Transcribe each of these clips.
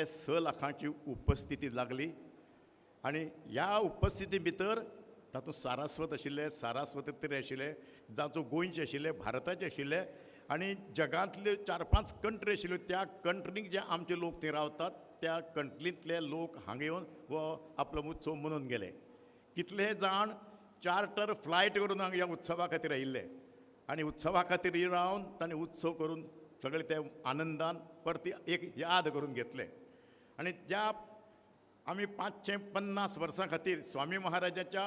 6 लाखांची उपस्थिती लागली आनी ह्या उपस्थिती भितर तातूंत सारस्वत आशिल्ले, सारस्वत तरी आशिल्ले, जाचो गोंयचे आशिल्ले, भारताचे आशिल्ले आनी जगांतले 4-5 कंट्री आशिल्ल्यो. त्या कंट्रीक जे आमचे लोक थंय रावतात त्या कंट्रींतले लोक हांगा येवन हो आपलो उत्सव मनोवन गेले. कितले जाण चार्टर फ्लायट करून हांगा ह्या उत्सवा खातीर आयिल्ले आनी उत्सवा खातीर रावन तांणी उत्सव करून सगळे ते आनंदान परती एक याद करून घेतले. आनी ज्या आमी 550 वर्सां खातीर स्वामी महाराजाच्या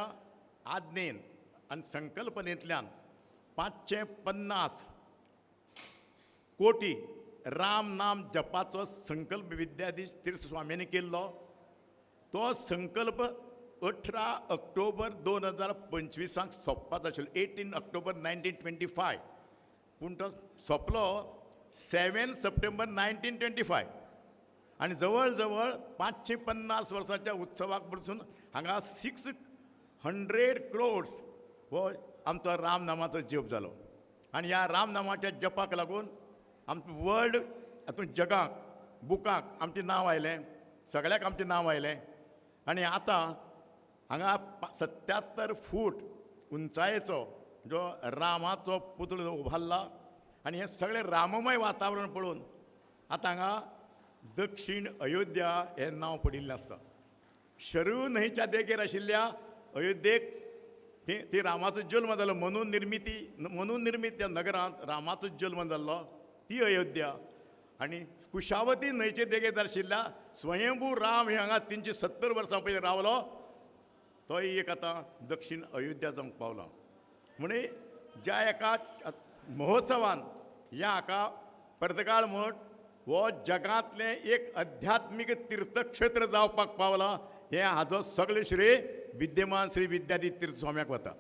आज्ञेन आनी संकल्पनेंतल्यान 550 कोटी राम नाम जपाचो संकल्प विद्याधीश तीर्थ स्वामींनी केल्लो. तो संकल्प 18 ऑक्टोबर 2025 सोंपपाचो आशिल्लो, 18 ऑक्टोबर 1925, पूण तो सोंपलो 7 सप्टेंबर 1925. आनी जवळ जवळ 550 वर्साच्या उत्सवाक पसून हांगा 600 क्रोड्स हो आमचो राम नामाचो जप जालो. आनी ह्या राम नामाच्या जपाक लागून आमचो वर्ल्ड हातूंत जगाक बुकाक आमचें नांव आयलें, सगळ्याक आमचें नांव आयलें. आनी आतां हांगा 77 फूट उंचायेचो जो रामाचो पुतळो उबारला आनी हें सगळें राममय वातावरण पळोवन आतां हांगा दक्षिण अयोध्या हें नांव पडिल्लें आसता. शरू न्हंयच्या देगेर आशिल्ल्या अयोध्येक ती रामाचो जल्म जालो, मनुनिर्मीत त्या नगरांत रामाचो जल्म जाल्लो ती अयोध्या. आनी कुशावती न्हंयचे देगेर आशिल्ल्या स्वयंभू राम हे हांगा 370 वर्सां पयलीं रावलो, तोय एक आतां दक्षिण अयोध्या जावंक पावला. म्हणून ज्या एका महोत्सवान ह्या हाका पर्तगाळ मठ हो जगांतलें एक अध्यात्मीक तीर्थक्षेत्र जावपाक पावला, हें हाजो सगळें श्रेय विद्यमान श्री विद्याधीश तीर्थ स्वाम्याक वता.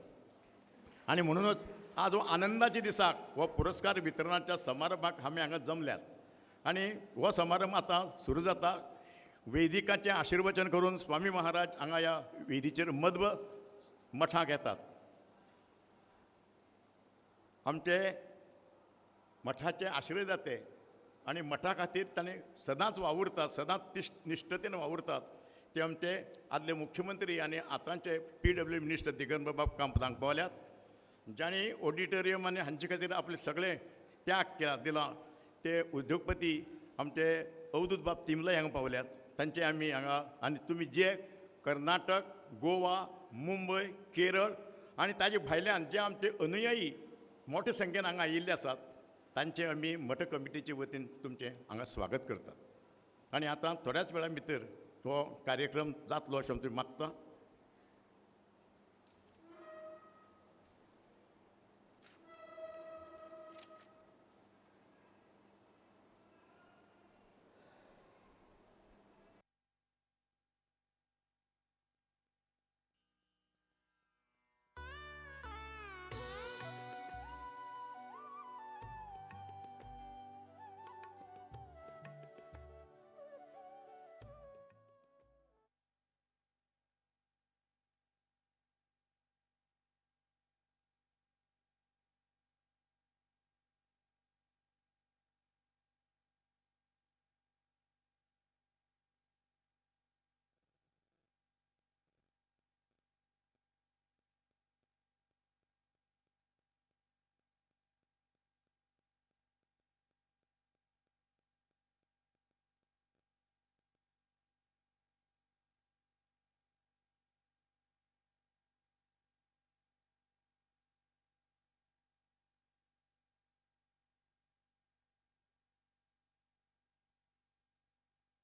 आनी म्हणूनच आज हो आनंदाच्या दिसाक हो पुरस्कार वितरणाच्या समारंभाक आमी हांगा जमल्यात आनी हो समारंभ आतां सुरू जाता. वेदिकाचें आशिर्वचन करून स्वामी महाराज हांगा ह्या वेदीचेर मध्व मठाक येतात. आमचे मठाचे आश्रय जाते आनी मठा खातीर तांणी सदांच वावुरतात, सदांच निश्ठतेन वावुरतात. ते आमचे आदले मुख्यमंत्री आनी आतांचे PW minister दिगंबरबाब कामत हांगा पावल्यात, जांणी ऑडिटोरियम आनी हांचे खातीर आपले सगळें त्याग केला दिला. ते उद्योगपती आमचे अवधूत बाब तिमले हांगा पावल्यात, तांचे आमी हांगा. आनी तुमी जे कर्नाटक, गोवा, मुंबय, केरळ आनी ताजे भायल्यान जे आमचे अनुयायी मोठे संख्येन हांगा आयिल्ले आसात तांचे आमी मठ कमिटीचे वतीन तुमचें हांगा स्वागत करतात. आनी आतां थोड्याच वेळा भितर तो कार्यक्रम जातलो अशें आमी मागता.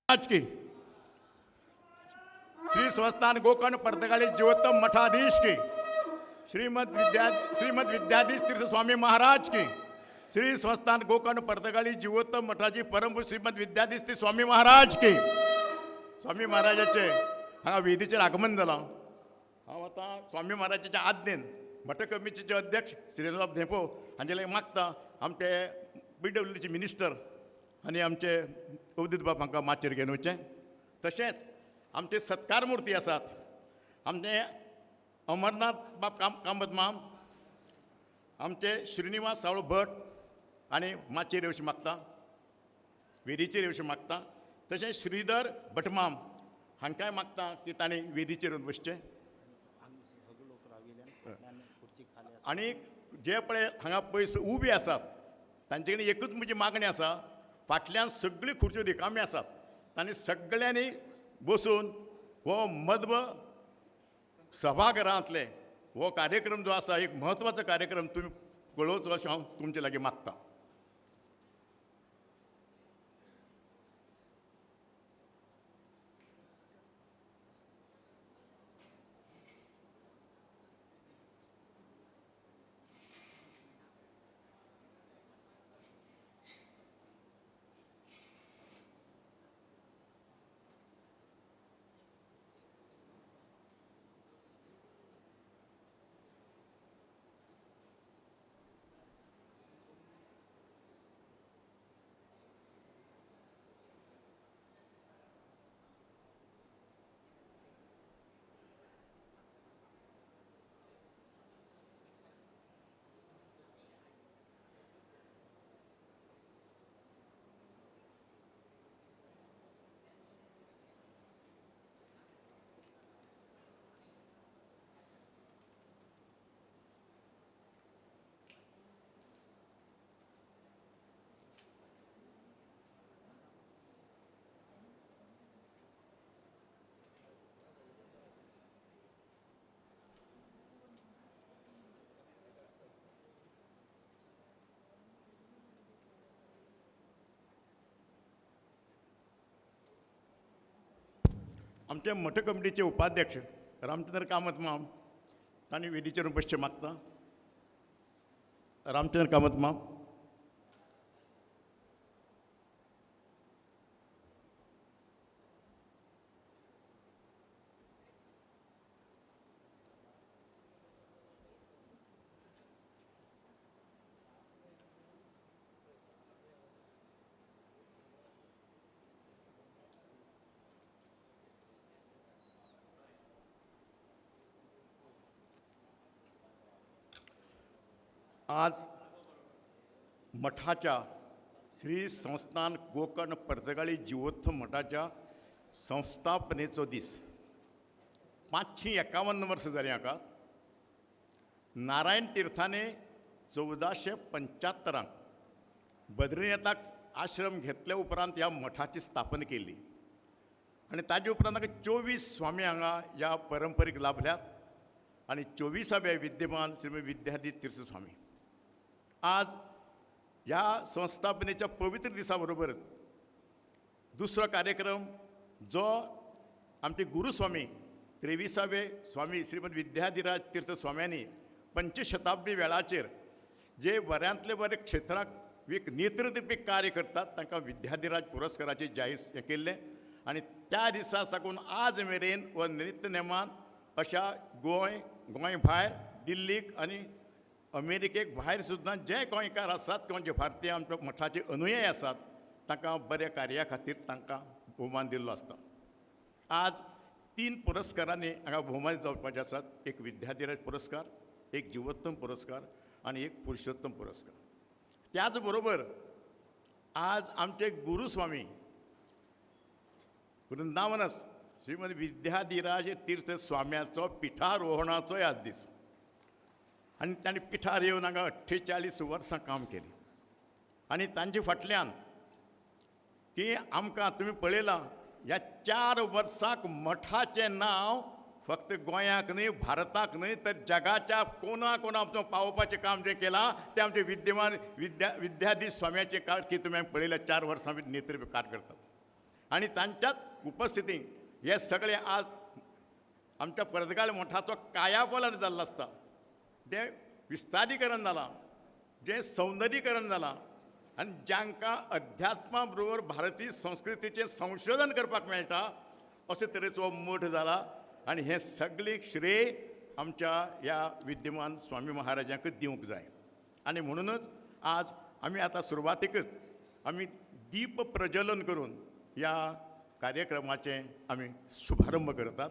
आज की श्री संस्थान गोकर्ण पर्तगाळी जीवोत्तम मठाधीश की, श्रीमद विद्याधीश तीर्थ स्वामी महाराज की, श्री संस्थान गोकर्ण पर्तगाळी जीवोत्तम मठाची परम श्रीमद विद्याधीश तीर्थ स्वामी महाराज की. स्वामी महाराजाचे हांगा वेदीचेर आगमन जालां. हांव आतां स्वामी महाराजाच्या आज्ञेन मठ कमिटीचे अध्यक्ष श्रीबाब धेंपो हांचे लागीं मागता आमचे PWDचे मिनिस्टर आनी आमचे अवधूत बाब हांकां माचयेर घेवन वचचें. तशेंच आमचे सत्कार मूर्ती आसात, आमचे अमरनाथ बाब कामत माम, आमचे श्रीनिवास सावळ भट आनी माचयेर येवचें मागता, वेदीचेर येवचें मागता. तशेंच श्रीधर भटमाम हांकांय मागता की तांणी वेदीचेर येवन बसचें. आनी जे पळय हांगा पयस उबे आसात तांचे कडेन एकूच म्हजी मागणी आसा, फाटल्यान सगळी खुर्च्यो रिकामी आसात, तांणी सगळ्यांनी बसून हो मध्व सभाघरांतले हो कार्यक्रम जो आसा एक म्हत्वाचो कार्यक्रम तुमी पळोवचो अशें हांव तुमचे लागीं मागतां. आमचे मठ कमिटीचे उपाध्यक्ष रामचंद्र कामत माम तांणी वेदीचेर बसचें मागता. रामचंद्र कामत माम. आज मठाच्या श्री संस्थान कोंकण पर्तगाळी जिवोत्तम मठाच्या संस्थापनेचो दीस. 551 वर्सां जालीं हाका. नारायण तीर्थाने 1475 बद्रीनाथाक आश्रम घेतल्या उपरांत ह्या मठाची स्थापना केली आनी ताजे उपरांत हांगा 24 स्वामी हांगा ह्या परंपरीक लाभल्यात आनी 24व्या विद्यमान श्री विद्यार्थी तीर्थ स्वामी. आज ह्या संस्थापनेच्या पवित्र दिसा बरोबरच दुसरो कार्यक्रम जो आमचे गुरुस्वामी 23वे स्वामी श्रीमद विद्याधिराज तीर्थ स्वाम्यांनी पंचशताब्दी वेळाचेर जे बऱ्यांतले बरे क्षेत्राक एक नेतृत्व कार्य करतात तांकां विद्याधिराज पुरस्काराचे जाहीर हें केल्लें आनी त्या दिसा साकून आज मेरेन व नित्य नेमान अशा गोंय गोंय भायर दिल्लीक आनी अमेरिकेक भायर सुद्दां जे गोंयकार आसात किंवा जे भारतीय आमच्या मठाचे अनुयायी आसात तांकां बऱ्या कार्या खातीर तांकां भोवमान दिल्लो आसता. आज 3 पुरस्कारांनी हांगा भोवमान जावपाचे आसात. एक विद्याधिराज पुरस्कार, एक जिवोत्तम पुरस्कार आनी एक पुरुषोत्तम पुरस्कार. त्याच बरोबर आज आमचे गुरुस्वामी वृंदावनस श्रीमद विद्याधिराज तीर्थ स्वाम्याचो पिठारोहणाचोय आज दीस आनी तांणी पिठार येवन हांगा 48 वर्सां काम केलीं आनी तांचे फाटल्यान की आमकां तुमी पळयलां ह्या 4 वर्सांक मठाचें नांव फक्त गोंयाक न्हय, भारताक न्हय तर जगाच्या कोणा कोणा पावोवपाचें काम जें केलां तें आमचें विद्यमान विद्याधीश स्वाम्याचें कार्य की तुमी पळयलें 4 वर्सां नेतृत्व कार्य करतात आनी तांच्याच उपस्थितीन हे सगळें आज आमच्या पर्तगाळ मठाचो कायापलट जाल्लो आसता. जें विस्तारीकरण जालां, जें सौंदर्यीकरण जालां आनी जांकां अध्यात्मा बरोबर भारतीय संस्कृतीचें संशोधन करपाक मेळटा अशे तरेचो मठ जाला आनी हें सगळें श्रेय आमच्या ह्या विद्यमान स्वामी महाराजांक दिवंक जाय. आनी म्हणूनच आज आमी आतां सुरवातीकच आमी दीप प्रज्वलन करून ह्या कार्यक्रमाचें आमी शुभारंभ करतात.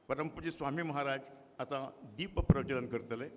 परमपूज्य स्वामी महाराज आतां दीप प्रज्वलन करतले.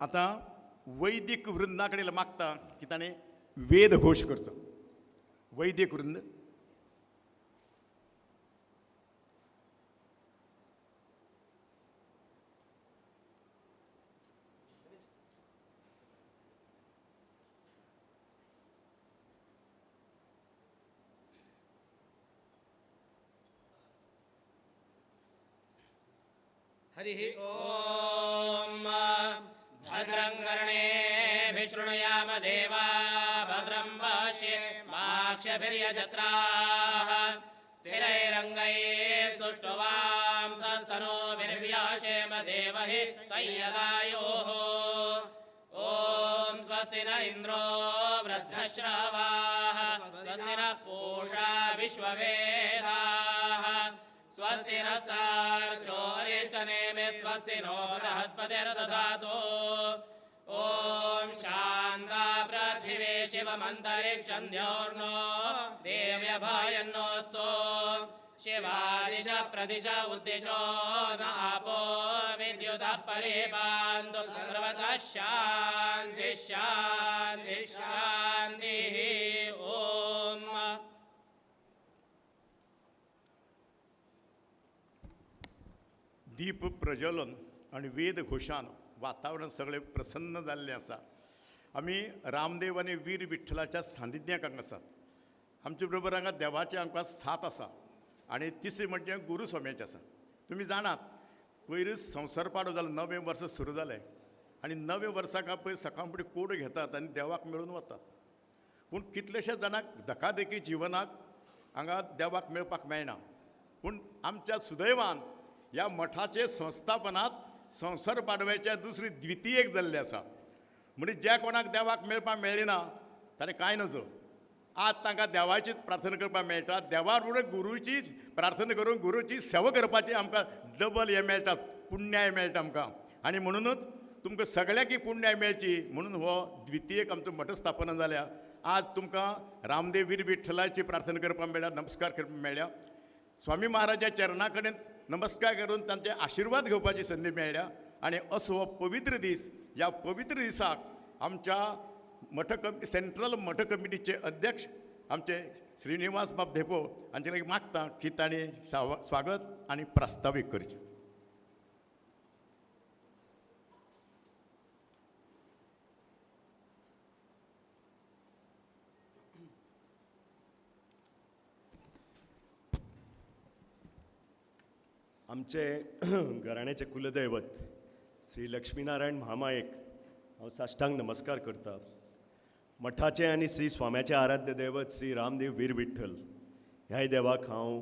आतां वैदीक वृंदा कडेन मागता की ताणें वेद घोश करचो. वैदीक वृंद. हरिः ॐ. भद्रं कर्णेभिः शृणुयाम देवा, भद्रं पश्येमाक्षभिर्यजत्राः, स्थिरैरङ्गैः सुष्ठुवांसस्तनूभिर्व्याशेम देवहि तय्यदायोः. ॐ स्वस्ति न इन्द्रो वृद्धश्रवाः, स्वस्ति नः पूषा विश्ववेदाः, स्वस्ति नस्तार्क्ष्योऽरिष्टनेमि, स्वस्ति नो बृहस्पतिर्दधातु. ॐ शान्ता पृथिवी शिवमन्तरिक्षं द्योर्नो देव्यभयन्नोऽस्तु. शिवादिश प्रदिश उद्दिशो न आपो विद्युतः परिपान्तु. सर्वतः शान्तिः शान्तिः शान्तिः. ॐ. दीप प्रज्वलन आनी वेद घोशान वातावरण सगळें प्रसन्न जाल्लें आसा. आमी रामदेव आनी वीर विठ्ठलाच्या सानिध्याक हांगा आसात. आमचे बरोबर हांगा देवाचे आमकां साथ आसा आनी तिसरें म्हणजे गुरू स्वाम्याचें आसा. तुमी जाणात, पयरूच संवसार पाडो जालो, नवें वर्स सुरू जालें आनी नव्या वर्साक पयर सकाळ फुडें कोड घेतात आनी देवाक मेळून वतात. पूण कितलेश्याच जाणांक धकाधकी जिवनाक हांगा देवाक मेळपाक मेळना. पूण आमच्या सुदैवान ह्या मठाचे संस्थापनाच संवसार पाडव्याच्या दुसरी द्वितीयेक जाल्लें आसा. म्हणजे ज्या कोणाक देवाक मेळपाक मेळ्ळें ना ताणें कांय नजो, आज तांकां देवाचीच प्रार्थना करपाक मेळटा. देवा बरोबर गुरूचीच प्रार्थना करून गुरूची सेवा करपाची आमकां डबल हें मेळटा, पुण्याय मेळटा आमकां. आनी म्हणुनूच तुमकां सगळ्यांक पुण्याय मेळची म्हणून हो द्वितीयेक आमचो मठ स्थापना जाल्या. आज तुमकां रामदेव वीर विठ्ठलाची प्रार्थना करपाक मेळ्ळ्या, नमस्कार करपाक मेळ्ळ्या, स्वामी महाराजा चरणा कडेन नमस्कार करून तांचे आशिर्वाद घेवपाची संदी मेळ्ळ्या. आनी असो हो पवित्र दीस. ह्या पवित्र दिसाक आमच्या मठ कमिटी, सेंट्रल मठ कमिटीचे अध्यक्ष आमचे श्रीनिवास बाब धेंपो हांचे कडेन मागता की तांणी स्वागत आनी प्रास्तावीक करचें. आमचे घराण्याचे कुलदैवत श्री लक्ष्मीनारायण म्हामायेक हांव साश्टांग नमस्कार करता. मठाचे आनी श्री स्वाम्याचे आराध्य दैवत श्री रामदेव वीर विठ्ठल ह्याय देवाक हांव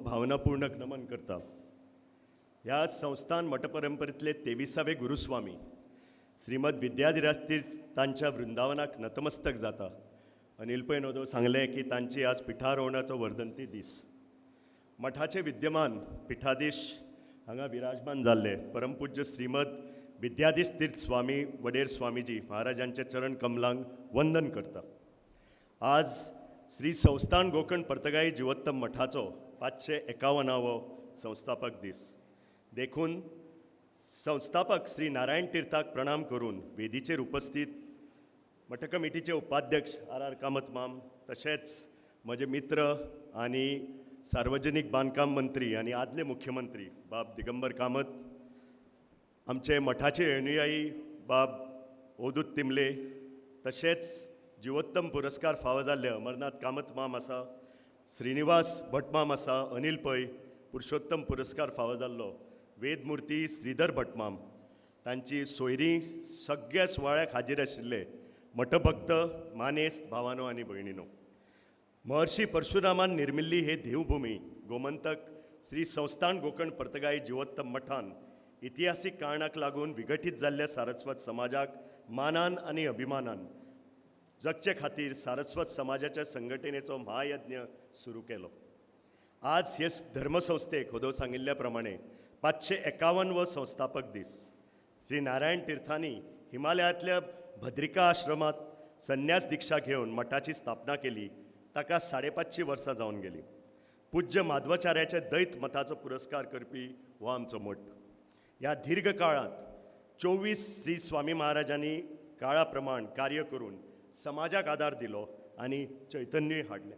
भावनापूर्णक नमन करता. ह्या संस्थान मठपरंपरेंतले 23वे गुरुस्वामी श्रीमद विद्याधिराज तीर्थ तांच्या वृंदावनाक नतमस्तक जाता. अनिल पै नदो सांगलें की तांची आज पिठारोहणाचो वर्धंती दीस. मठाचे विद्यमान पिठाधीश हांगा विराजमान जाल्ले परमपूज्य श्रीमद विद्याधीश तीर्थ स्वामी वडेर स्वामीजी महाराजांच्या चरण कमलांक वंदन करता. आज श्री संस्थान गोकर्ण पर्तगाळी जिवोत्तम मठाचो 551वो संस्थापक दीस. देखून संस्थापक श्री नारायण तीर्थाक प्रणाम करून वेदीचेर उपस्थित मठ कमिटीचे उपाध्यक्ष आर आर कामत माम, तशेंच म्हजे मित्र आनी सार्वजनीक बांदकाम मंत्री आनी आदले मुख्यमंत्री बाब दिगंबर कामत, आमचे मठाचे अनुयायी बाब अवधूत तिमले, तशेंच जिवोत्तम पुरस्कार फावो जाल्ले अमरनाथ कामत माम आसा, श्रीनिवास भट माम आसा, अनिल पै पुरुषोत्तम पुरस्कार फावो जाल्लो वेदमुर्ती श्रीधर भट माम, तांची सोयरीं, सगळ्या सुवाळ्याक हाजीर आशिल्ले मठभक्त मानेस्त भावानो आनी भयणीनो, महर्षी परशुरामान निर्मिल्ली हे देवभूमी गोमंतक श्री संस्थान गोकर्ण पर्तगाळी जिवोत्तम मठान इतिहासीक कारणाक लागून विघटीत जाल्ल्या सारस्वत समाजाक मानान आनी अभिमानान जगचे खातीर सारस्वत समाजाच्या संघटनेचो महायज्ञ सुरू केलो. आज हे धर्मसंस्थेक होदो सांगिल्ल्या प्रमाणे 551वो संस्थापक दीस. श्री नारायण तीर्थांनी हिमालयांतल्या भद्रिका आश्रमांत संन्यास दीक्षा घेवन मठाची स्थापना केली ताका 550 वर्सां जावन गेली. पूज्य माधवाचार्याच्या दैत मताचो पुरस्कार करपी हो आमचो मठ. ह्या दीर्घ काळांत 24 श्री स्वामी महाराजांनी काळा प्रमाण कार्य करून समाजाक आदार दिलो आनी चैतन्यूय हाडलें.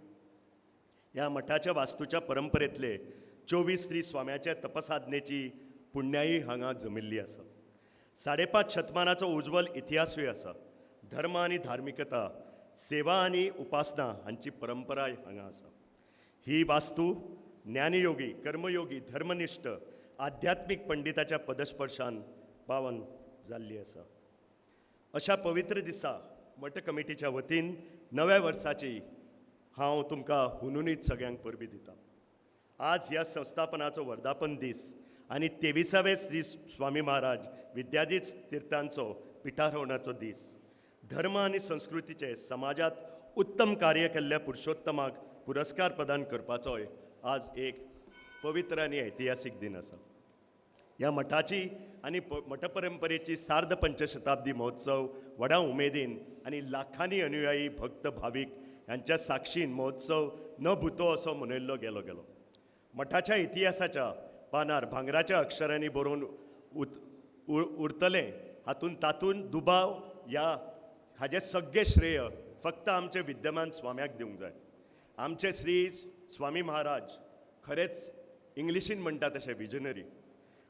ह्या मठाच्या वास्तूच्या परंपरेंतले 24 श्री स्वाम्याच्या तपसाधनेची पुण्याई हांगा जमिल्ली आसा. 5.5 शतमानाचो उज्वल इतिहासूय आसा. धर्म आनी धार्मिकता, सेवा आनी उपासना हांची परंपराय हांगा आसा. ही वास्तू ज्ञानयोगी, कर्मयोगी, धर्मनिश्ठ, आध्यात्मीक पंडिताच्या पदस्पर्शान पावन जाल्ली आसा. अशा पवित्र दिसा मठ कमिटीच्या वतीन नव्या वर्साची हांव तुमकां हुनहुनीत सगळ्यांक परबीं दितां. आज ह्या संस्थापनाचो वर्धापन दीस आनी 23वे श्री स्वामी महाराज विद्याधीश तीर्थांचो पिठारोहणाचो दीस. धर्म आनी संस्कृतीचे समाजात उत्तम कार्य केल्ल्या पुरुषोत्तमाक पुरस्कार प्रदान करपाचोय आज एक पवित्र आनी ऐतिहासीक दिन आसा. ह्या मठाची आनी मठपरंपरेची सार्ध पंचशताब्दी महोत्सव व्हडा उमेदीन आनी लाखांनी अनुयायी भक्त भावीक ह्यांच्या साक्षीन महोत्सव न भुतो असो मनयल्लो गेलो गेलो. मठाच्या इतिहासाच्या पानार भांगराच्या अक्षरांनी बरोवन उत उरतलें हातून तातूंत दुबाव ह्या हाजें सगळें श्रेय फक्त आमचे विद्यमान स्वाम्याक दिवंक जाय. आमचे श्री स्वामी महाराज खरेंच इंग्लिशीन म्हणटा तशें विजनरी.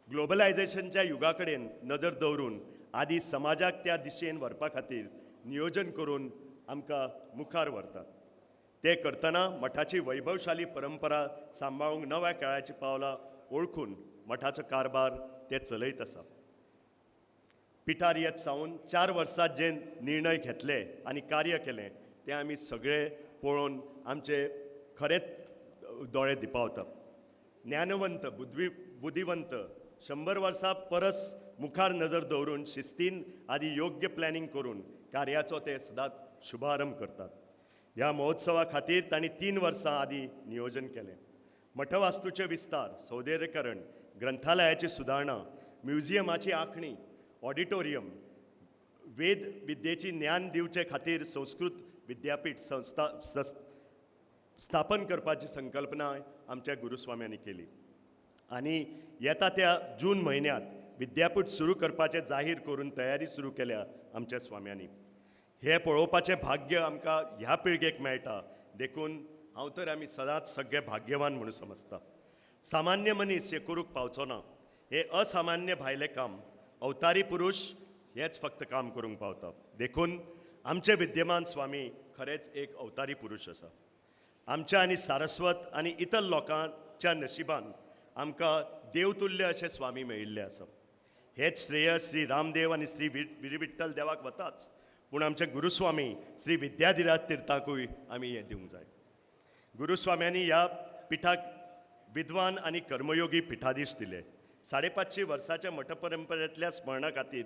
ग्लोबलायझेशनच्या युगा कडेन नजर दवरून आदी समाजाक त्या दिशेन व्हरपा खातीर नियोजन करून आमकां मुखार व्हरतात. ते करतना मठाची वैभवशाली परंपरा सांबाळूंक नव्या काळाचीं पावलां ओळखून मठाचो कारभार ते चलयत आसा. पिठार येत सावन 4 वर्सां जे निर्णय घेतले आनी कार्य केलें तें आमी सगळे पळोवन आमचे खरेंच दोळे दिपावता. ज्ञानवंत, बुद्धिवंत, 100 वर्सां परस मुखार नजर दवरून शिस्तीन आदी योग्य प्लॅनिंग करून कार्याचो ते सदांच शुभारंभ करतात. ह्या महोत्सवा खातीर तांणी 3 वर्सां आदीं नियोजन केलें. मठवास्तूचे विस्तार, सौंदर्यीकरण, ग्रंथालयाची सुदारणा, म्युझियमाची आंखणी, ऑडिटोरियम, वेद विद्येची ज्ञान दिवचे खातीर संस्कृत विद्यापीठ संस्था स्थापन करपाची संकल्पना आमच्या गुरुस्वाम्यांनी केली आनी येता त्या जून म्हयन्यांत विद्यापीठ सुरू करपाचें जाहीर करून तयारी सुरू केल्या आमच्या स्वाम्यांनी. हें पळोवपाचें भाग्य आमकां ह्या पिळगेक मेळटा, देखून हांव तर आमी सदांच सगळे भाग्यवान म्हणून समजता. सामान्य मनीस हें करूंक पावचो ना. हें असामान्य भायलें काम अवतारी पुरूश हेंच फक्त काम करूंक पावता. देखून आमचे विद्यमान स्वामी खरेंच एक अवतारी पुरूश आसा. आमच्या आनी सारस्वत आनी इतर लोकांच्या नशिबान आमकां देवतुल्य अशे स्वामी मेळिल्ले आसा. हेच श्रेय श्री रामदेव आनी श्री वीरविठ्ठल देवाक वताच, पूण आमचे गुरुस्वामी श्री विद्याधिराज तीर्थाकूय आमी हें दिवंक जाय. गुरुस्वाम्यांनी ह्या पिठाक विद्वान आनी कर्मयोगी पिठाधीश दिले. 550 वर्साच्या मठपरंपरेंतल्या स्मरणा खातीर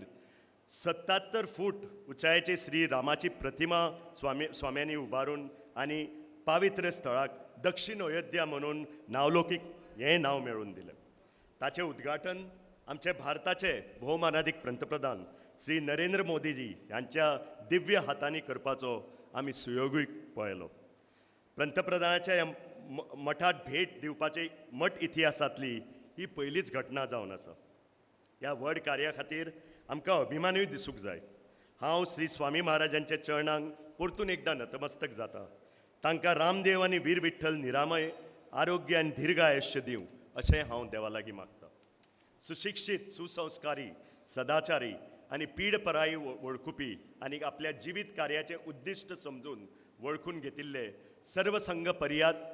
77 फूट उंचायेची श्री रामाची प्रतिमा स्वाम्यांनी उबारून आनी पावित्र्य स्थळाक दक्षिण अयोध्या म्हणून नावलौकीक हें नांव मेळोवन दिलें. ताचें उद्घाटन आमचे भारताचे भोवमानादीक पंतप्रधान श्री नरेंद्र मोदीजी ह्यांच्या दिव्य हातांनी करपाचो आमी सुयोगूय पळयलो. पंतप्रधानाच्या ह्या मठात भेट दिवपाची मठ इतिहासांतली ही पयलीच घटना जावन आसा. ह्या व्हड कार्या खातीर आमकां अभिमानूय दिसूंक जाय. हांव श्री स्वामी महाराजांच्या चरणांक परतून एकदां नतमस्तक जाता. तांकां रामदेव आनी वीर विठ्ठल निरामय आरोग्य आनी दीर्घ आयुश्य दिवं अशें हांव देवा लागीं मागता. सुशिक्षीत, सुसंस्कारी, सदाचारी आनी पीड पराई वळखुपी आनी आपल्या जिवीत कार्याचें उद्दिश्ट समजून वळखून घेतिल्ले सर्वसंग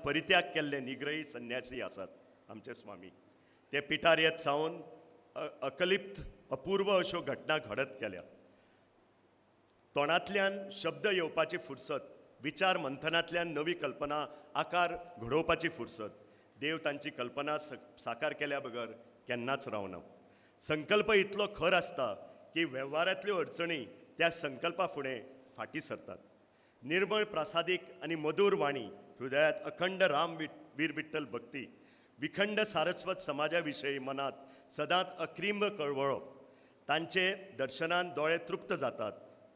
परित्याग केल्ले निग्रही संन्यासी आसात आमचे स्वामी. ते पिठार येत सावन अकलिप्त अपूर्व अश्यो घटना घडत गेल्या. तोंडांतल्यान शब्द येवपाची फुरसत, विचार मंथनांतल्यान नवी कल्पना आकार घडोवपाची फुरसत, देव तांची कल्पना साकार केल्या बगर केन्नाच रावना. संकल्प इतलो खर आसता की वेव्हारांतल्यो अडचणी त्या संकल्पा फुडें फाटीं सरतात. निर्मळ, प्रासादीक आनी मधूर वाणी, हृदयात अखंड राम वीर विठ्ठल भक्ती, विखंड सारस्वत समाजा विशयी मनांत सदांच अक्रिंब कळवळो, तांचे दर्शनान दोळे तृप्त जातात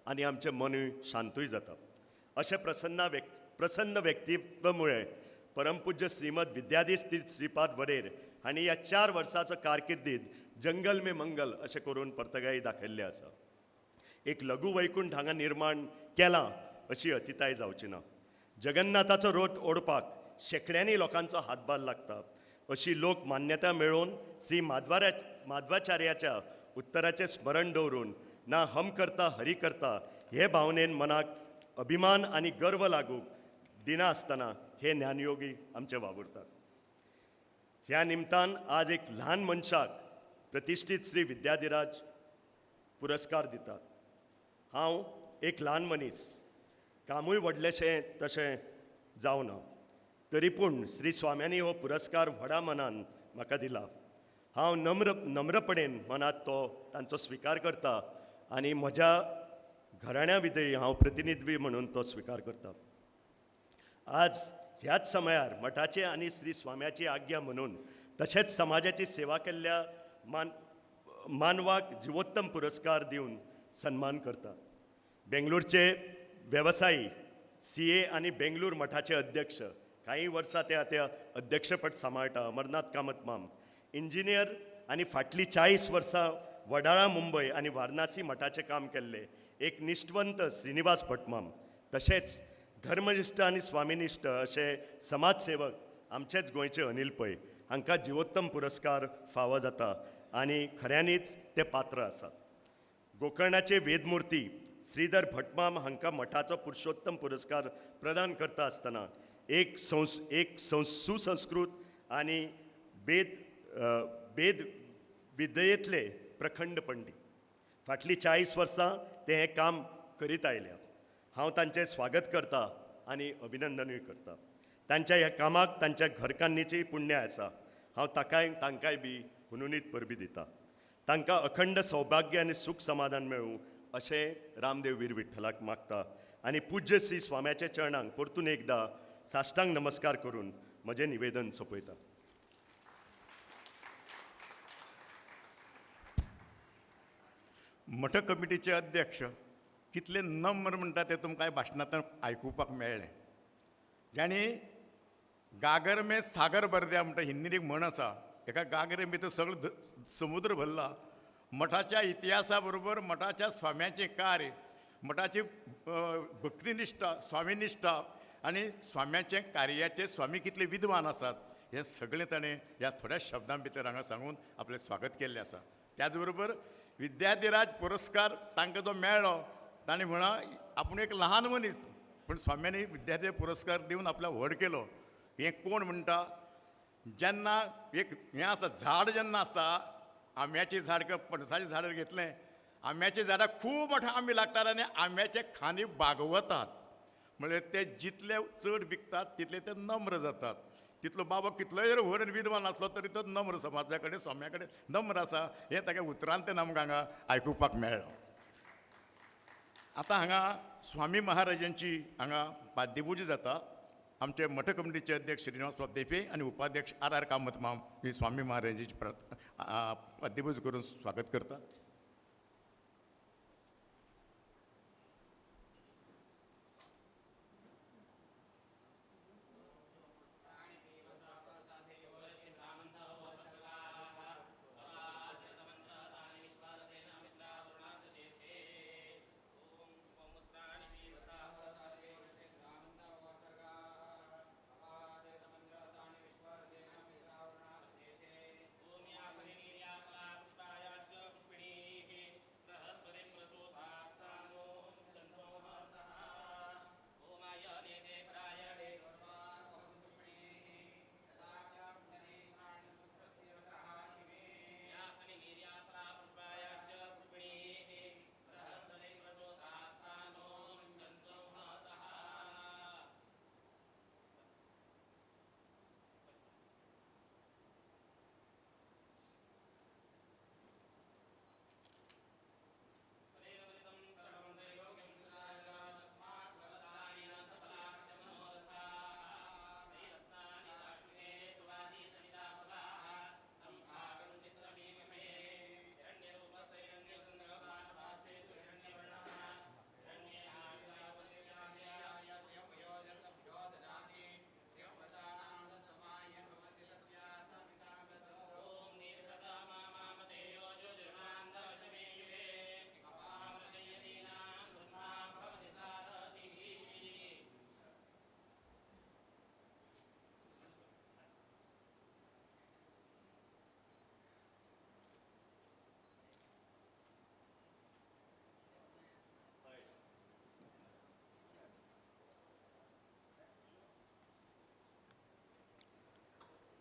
आनी आमचें मनूय शांतूय जाता. अशें प्रसन्न व्यक्तित्व मुळे परमपूज्य श्रीमद विद्याधीश तीर्थ श्रीपाद वडेर हांणी ह्या 4 वर्साचो कारकिर्दीत जंगल में मंगल अशें करून पर्तगाळी दाखयल्लें आसा. एक लघु वैकुंठ हांगा निर्माण केलां अशी अतिताय जावची ना. जगन्नाथाचो रोथ ओडपाक शेंकड्यांनी लोकांचो हातभार लागता अशी लोक मान्यता मेळोवन श्री माधवाचार्याच्या उत्तराचें स्मरण दवरून ना हम करता हरी करता हे भावनेन मनाक अभिमान आनी गर्व लागूंक दिना आसतना हे ज्ञानयोगी आमचे वावुरतात. ह्या निमतान आज एक ल्हान मनशाक प्रतिश्ठीत श्री विद्याधिराज पुरस्कार दितात. हांव एक ल्हान मनीस, कामूय व्हडलेशें तशें जावना, तरी पूण श्री स्वाम्यांनी हो पुरस्कार व्हडा मनान म्हाका दिला. हांव नम्रपणेन मनांत तो तांचो स्विकार करता आनी म्हज्या घराण्या विधयी हांव प्रतिनिधी म्हणून तो स्विकार करता. आज ह्याच समयार मठाचे आनी श्री स्वाम्याची आज्ञा म्हणून तशेंच समाजाची सेवा केल्ल्या मानवाक जिवोत्तम पुरस्कार दिवन सन्मान करतात. बेंगलोरचे वेवसायी CA आनी बेंगलूर मठाचे अध्यक्ष, कांय वर्सां ते आतां अध्यक्षपद सांबाळटा, अमरनाथ कामत माम, इंजिनियर आनी फाटलीं 40 वर्सां वडाळा मुंबय आनी वारणासी मठाचें काम केल्ले एक निश्ठवंत श्रीनिवास भटमाम, तशेंच धर्मनिश्ठ आनी स्वामीनिश्ठ अशे समाजसेवक आमचेच गोंयचे अनिल पै हांकां जिवोत्तम पुरस्कार फावो जाता आनी खऱ्यांनीच ते पात्र आसात. गोकर्णाचे वेदमूर्ती श्रीधर भटमाम हांकां मठाचो पुरुषोत्तम पुरस्कार प्रदान करता आसतना एक सुसंस्कृत आनी वेद विद्येंतले प्रखंड पंडीत फाटलीं 40 वर्सां ते हें काम करीत आयल्या. हांव तांचें स्वागत करता आनी अभिनंदनूय करता. तांच्या ह्या कामाक तांच्या घरकान्नीचीय पुण्य आसा. हांव तांकांय बी हुनुनीत परबी दिता. तांकां अखंड सौभाग्य आनी सूख समाधान मेळूं अशें रामदेव वीर विठ्ठलाक मागता आनी पूज्य श्री स्वाम्याच्या चरणांक परतून एकदां साष्टांग नमस्कार करून म्हजें निवेदन सोंपयता. मठ कमिटीचे अध्यक्ष कितले नम्र म्हणटा ते तुमकां भाशणांतल्यान आयकुपाक मेळ्ळें. जांणी गागर में सागर भरद्या म्हणटा हिंदीन एक म्हण आसा, एका गागरे भितर सगळो समुद्र भरला. मठाच्या इतिहासा बरोबर मठाच्या स्वाम्याचें कार्य, मठाची भक्तिनिश्ठा, स्वामीनिश्ठा आनी स्वाम्याचें कार्याचे स्वामी कितले विद्वान आसात हें सगळें ताणें ह्या थोड्या शब्दां भितर हांगा सांगून आपलें स्वागत केल्लें आसा. त्याच बरोबर विद्याधिराज पुरस्कार तांकां जो मेळ्ळो ताणें म्हळां आपूण एक ल्हान मनीस पूण स्वाम्यांनी विद्यार्थी पुरस्कार दिवन आपल्याक व्हड केलो. हें कोण म्हणटा, जेन्ना एक हें आसा झाड जेन्ना आसता, आंब्याचें झाड किंवा पणसाचें झाड घेतलें, आंब्याच्या झाडाक खूब मोठे आंबे लागतात आनी आंब्याचे खांदे बागवतात, म्हणल्यार ते जितले चड विकतात तितले ते नम्र जातात. तितलो बाबा कितलोय जर व्हड आनी विद्वान आसलो तरी तो नम्र समाजा कडेन स्वाम्या कडेन नम्र आसा हें ताका उतरांतल्यान आमकां हांगा आयकुपाक मेळ्ळो. आतां हांगा स्वामी महाराजांची हांगा पाद्यपुजा जाता. आमचे मठ कमिटीचे अध्यक्ष श्रीनिवास बाब देपे आनी उपाध्यक्ष आर आर कामत माम ही स्वामी महाराजांची पाद्यपुजा करून स्वागत करता.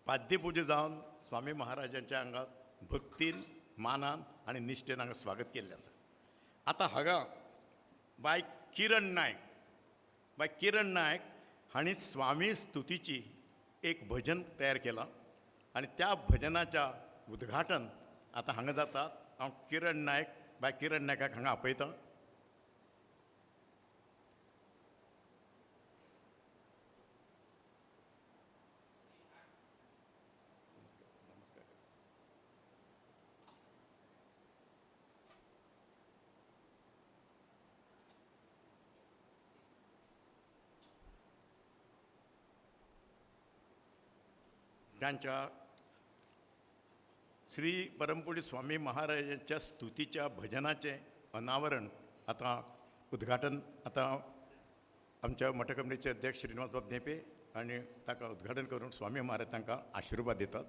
पाद्यपुजा जावन स्वामी महाराजांच्या हांगा भक्तीन, मानान आनी निश्ठेन हांगा स्वागत केल्लें आसा. आतां हांगा बाय किरण नायक, बाय किरण नायक हांणी स्वामी स्तुतीची एक भजन तयार केलां आनी त्या भजनाच्या उद्घाटन आतां हांगा जाता. हांव किरण नायक, बाय किरण नायकाक हांगा आपयतां. तांच्या श्री परमपूज्य स्वामी महाराजांच्या स्तुतीच्या भजनाचें अनावरण आतां उद्घाटन आतां आमच्या मठ कमिटीचे अध्यक्ष श्रीनिवास बाब धेंपे आनी ताका उद्घाटन करून स्वामी महाराज तांकां आशिर्वाद दितात.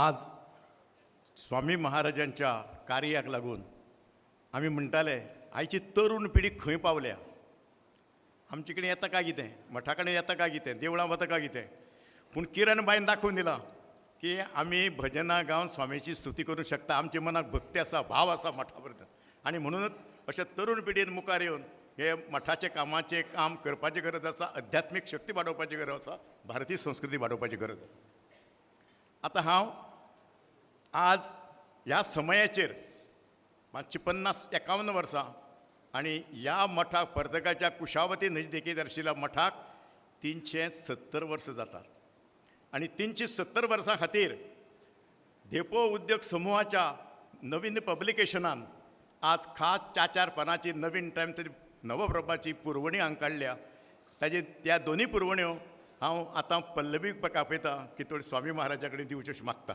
आज स्वामी महाराजांच्या कार्याक लागून आमी म्हणटाले आयची तरुण पिढी खंय पावल्या, आमचे कडेन येता काय कितें, मठा कडेन येता काय कितें, देवळां वता काय कितें, पूण किरण बायन दाखोवन दिलां की आमी भजनां गावन स्वामीची स्तुती करूंक शकता, आमच्या मनाक भक्ती आसा, भाव आसा मठा बद्दल. आनी म्हणूनच अशा तरुण पिढीन मुखार येवन हे मठाचें कामाचें काम करपाची गरज आसा, अध्यात्मीक शक्ती वाडोवपाची गरज आसा, भारतीय संस्कृती वाडोवपाची गरज आसा. आतां हांव आज ह्या समयाचेर मातशी 50-51 वर्सां आनी ह्या मठाक पर्तगाळच्या कुशावती नजदेकीत आशिल्ल्या मठाक 370 वर्सां जातात आनी 370 वर्सां खातीर धेंपो उद्योग समुहाच्या नवीन पब्लिकेशनान आज खास 4-4 पानांची नवीन टायम तरी नवप्रभाची पुरवणी हांगा काडल्या. ताजे त्या दोनूय पुरवण्यो हांव आतां पल्लवी आपयतां की थोडी स्वामी महाराजा कडेन दिवच्यो अशें मागता.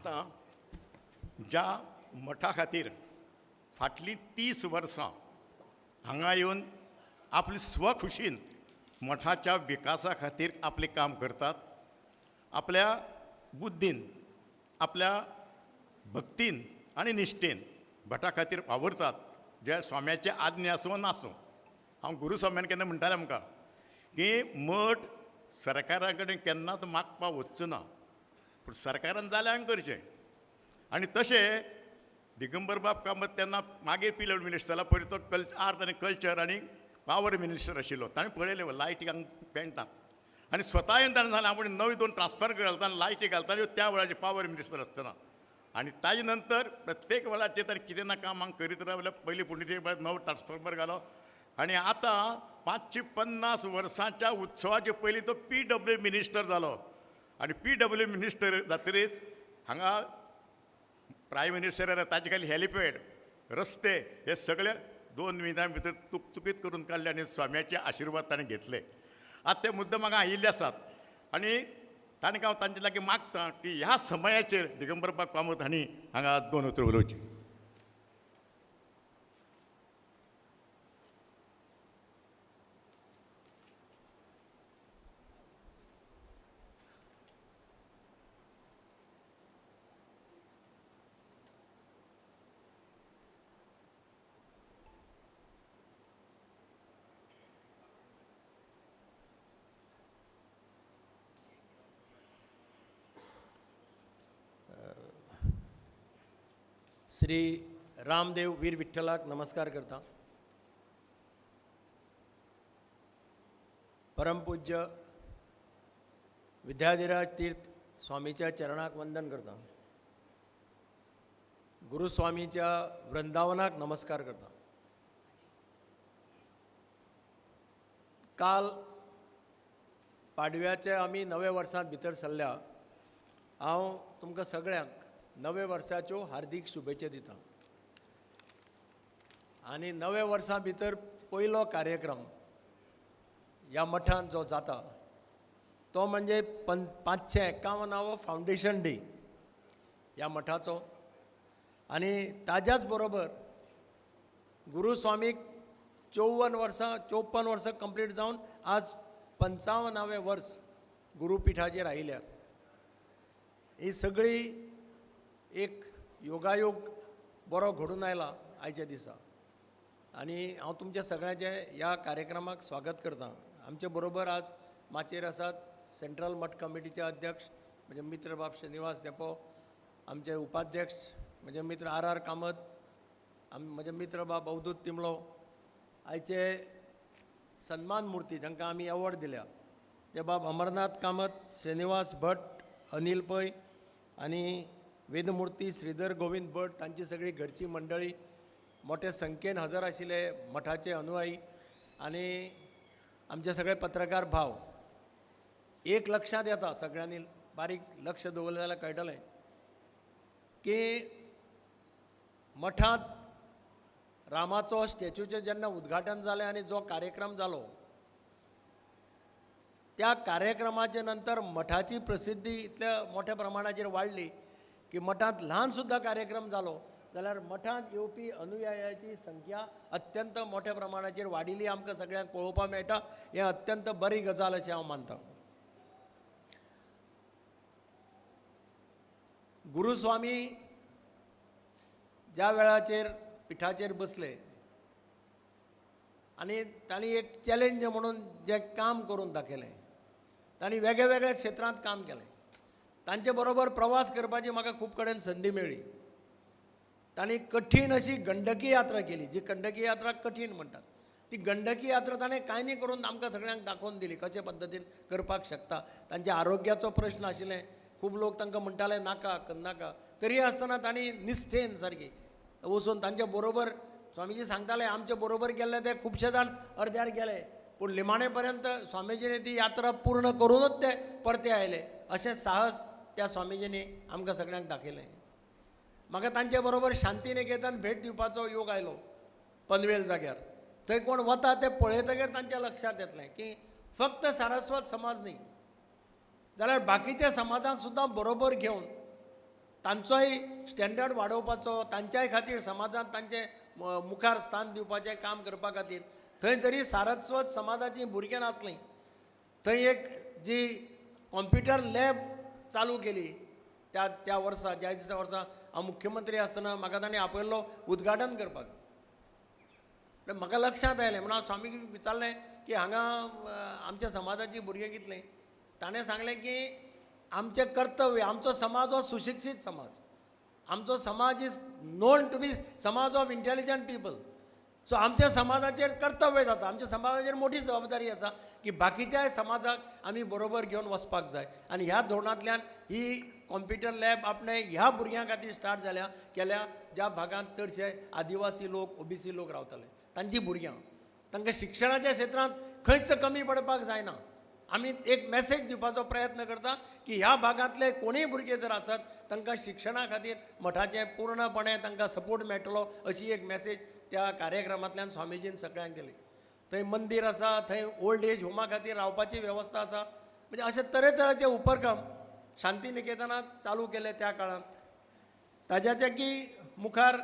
आतां ज्या मठा खातीर फाटलीं 30 वर्सां हांगा येवन आपली स्वखुशीन मठाच्या विकासा खातीर आपलें काम करतात, आपल्या बुद्दीन, आपल्या भक्तीन आनी निश्ठेन भटा खातीर वावुरतात. ज्या स्वाम्याचे आज्ञा आसूं नासूं, हांव गुरुस्वाम्यान केन्ना म्हणटालें आमकां की मठ सरकारा कडेन केन्नाच मागपाक वचचो ना, पूण सरकारान जाल्यार आमी करचें. आनी तशें दिगंबर बाब कामत तेन्ना मागीर पी डब्ल्यू मिनिस्टर जाला, पयलीं तो आर्ट आनी कल्चर आनी पावर मिनिस्टर आशिल्लो. ताणें पळयलें लायटी हांगा पेंटा आनी स्वता येवन ताणें सांगलें आपूण नवी 2 ट्रान्सफर घालता आनी लायटी घालता त्या वेळाचे पावर मिनिस्टर आसतना. आनी ताजे नंतर प्रत्येक वेळाचेर ताणें कितें ना काम हांगा करीत रावले. पयलीं पुण्यतिथी नवो ट्रान्सफॉर्मर घालो आनी आतां 550 वर्सांच्या उत्सवाचे पयलीं तो पी डब्ल्यू मिनिस्टर जालो. आनी पी डब्ल्यू मिनिस्टर जातरीच हांगा प्रायम मिनिस्टर ताजे खाली हेलिपॅड, रस्ते हे सगळे 2 म्हयन्यां भितर तुकतुकीत करून काडले आनी स्वाम्याचे आशिर्वाद ताणें घेतले. आतां ते मुद्दम हांगा आयिल्ले आसात आनी तांकां हांव तांचे लागीं मागता की ह्या समयाचेर दिगंबर बाब कामत हांणी हांगा 2 उतरां उलोवचीं. श्री रामदेव वीर विठ्ठलाक नमस्कार करता. परमपूज्य विद्याधिराज तीर्थ स्वामीच्या चरणाक वंदन करता. गुरुस्वामीच्या वृंदावनाक नमस्कार करता. काल पाडव्याचे आमी नव्या वर्सांत भितर सरल्या. हांव तुमकां सगळ्यांक नव्या वर्साच्यो हार्दीक शुभेच्छा दिता. आनी नव्या वर्सां भितर पयलो कार्यक्रम ह्या मठांत जो जाता तो म्हणजे 551वो फावंडेशन डे ह्या मठाचो. आनी ताज्याच बरोबर गुरुस्वामीक 54 वर्सां 54 वर्सां कंप्लीट जावन आज 55वें वर्स गुरुपिठाचेर आयिल्यात. ही सगळी एक योगायोग बरो घडून आयला आयच्या दिसा. आनी हांव तुमच्या सगळ्यांचें ह्या कार्यक्रमाक स्वागत करता. आमचे बरोबर आज माचयेर आसात सेंट्रल मठ कमिटीचे अध्यक्ष म्हणजे मित्र बाब श्रीनिवास धेंपो, आमचे उपाध्यक्ष म्हणजे मित्र आर आर कामत, म्हजे मित्र बाब अवधूत तिमलो, आयचे सन्मान मूर्ती जांकां आमी अवॉर्ड दिल्या ते बाब अमरनाथ कामत, श्रीनिवास भट, अनिल पै आनी वेदमूर्ती श्रीधर गोविंद भट, तांची सगळी घरची मंडळी मोठे संख्येन हजर आशिल्ले मठाचे अनुयायी आनी आमचे सगळे पत्रकार भाव. एक लक्षांत येता सगळ्यांनी बारीक लक्ष दवरलें जाल्यार कळटलें की मठांत रामाचो स्टॅच्यूचें जेन्ना उद्घाटन जालें आनी जो कार्यक्रम जालो त्या कार्यक्रमाचे नंतर मठाची प्रसिद्धी इतल्या मोठ्या प्रमाणाचेर वाडली की मठांत ल्हान सुद्दां कार्यक्रम जालो जाल्यार मठांत येवपी अनुयायाची संख्या अत्यंत मोठ्या प्रमाणाचेर वाडिल्ली आमकां सगळ्यांक पळोवपाक मेळटा. हें अत्यंत बरी गजाल अशें हांव मानता. गुरुस्वामी ज्या वेळाचेर पिठाचेर बसले आनी तांणी एक चॅलेंज म्हणून जें काम करून दाखयलें, तांणी वेगळ्या वेगळ्या क्षेत्रांत काम केलें. तांचे बरोबर प्रवास करपाची म्हाका खूब कडेन संदी मेळ्ळी. तांणी कठीण अशी गंडकी यात्रा केली, जी गंडकी यात्रा कठीण म्हणटात ती गंडकी यात्रा ताणें कांय न्ही करून आमकां सगळ्यांक दाखोवन दिली कशे पद्दतीन करपाक शकता. तांच्या आरोग्याचो प्रश्न आशिल्लें, खूब लोक तांकां म्हणटाले नाका करनाका, तरी आसतना तांणी निश्ठेन सारकी वचून तांचे बरोबर स्वामीजी सांगताले आमचे बरोबर गेल्ले ते खुबशे जाण अर्द्यार गेले, पूण लिमाणे पर्यंत स्वामीजींनी ती यात्रा पूर्ण करूनच ते परते आयले. अशें साहस त्या स्वामीजींनी आमकां सगळ्यांक दाखयलें. म्हाका तांचे बरोबर शांतिनिकेतन भेट दिवपाचो योग आयलो पनवेल जाग्यार. थंय कोण वता ते पळयतगीर तांच्या लक्षांत येतलें की फक्त सारस्वत समाज न्ही जाल्यार बाकीच्या समाजांक सुद्दां बरोबर घेवन तांचोय स्टँडर्ड वाडोवपाचो, तांच्याय खातीर समाजांत तांचें मुखार स्थान दिवपाचें काम करपा खातीर थंय जरी सारस्वत समाजाचीं भुरगीं नासलीं थंय एक जी कॉम्प्युटर लॅब चालू केली त्या त्या वर्सा, ज्या दिसा वर्सा हांव मुख्यमंत्री आसतना म्हाका तांणी आपयल्लो उद्घाटन करपाक. म्हाका लक्षांत आयलें म्हणून हांव स्वामीक विचारलें की हांगा आमच्या समाजाचीं भुरगीं कितलीं. ताणें सांगलें की आमचें कर्तव्य, आमचो समाज हो सुशिक्षीत समाज, आमचो समाज is known to be समाज ऑफ इंटेलिजंट पिपल. सो आमच्या समाजाचेर कर्तव्य जाता, आमच्या समाजाचेर मोठी जबाबदारी आसा की बाकीच्याय समाजाक आमी बरोबर घेवन वचपाक जाय. आनी ह्या धोरणांतल्यान ही कॉम्प्युटर लॅब आपणे ह्या भुरग्यां खातीर स्टार्ट जाल्या केल्या, ज्या भागांत चडशे आदिवासी लोक, ओबीसी लोक रावताले, तांची भुरग्यां, तांकां शिक्षणाच्या क्षेत्रांत खंयच कमी पडपाक जायना. आमी एक मॅसेज दिवपाचो प्रयत्न करता की ह्या भागांतले कोणूय भुरगे जर आसत तांकां शिक्षणा खातीर मठाचें पूर्णपणे तांकां सपोर्ट मेळटलो, अशी एक मॅसेज त्या कार्यक्रमांतल्यान स्वामीजीन सगळ्यांक दिली. थंय मंदीर आसा, थंय ओल्ड एज होमा खातीर रावपाची वेवस्था आसा. म्हणजे अशे तरेतरेचे उपक्रम शांती निकेतनांत चालू केले त्या काळांत. ताज्याच्या की मुखार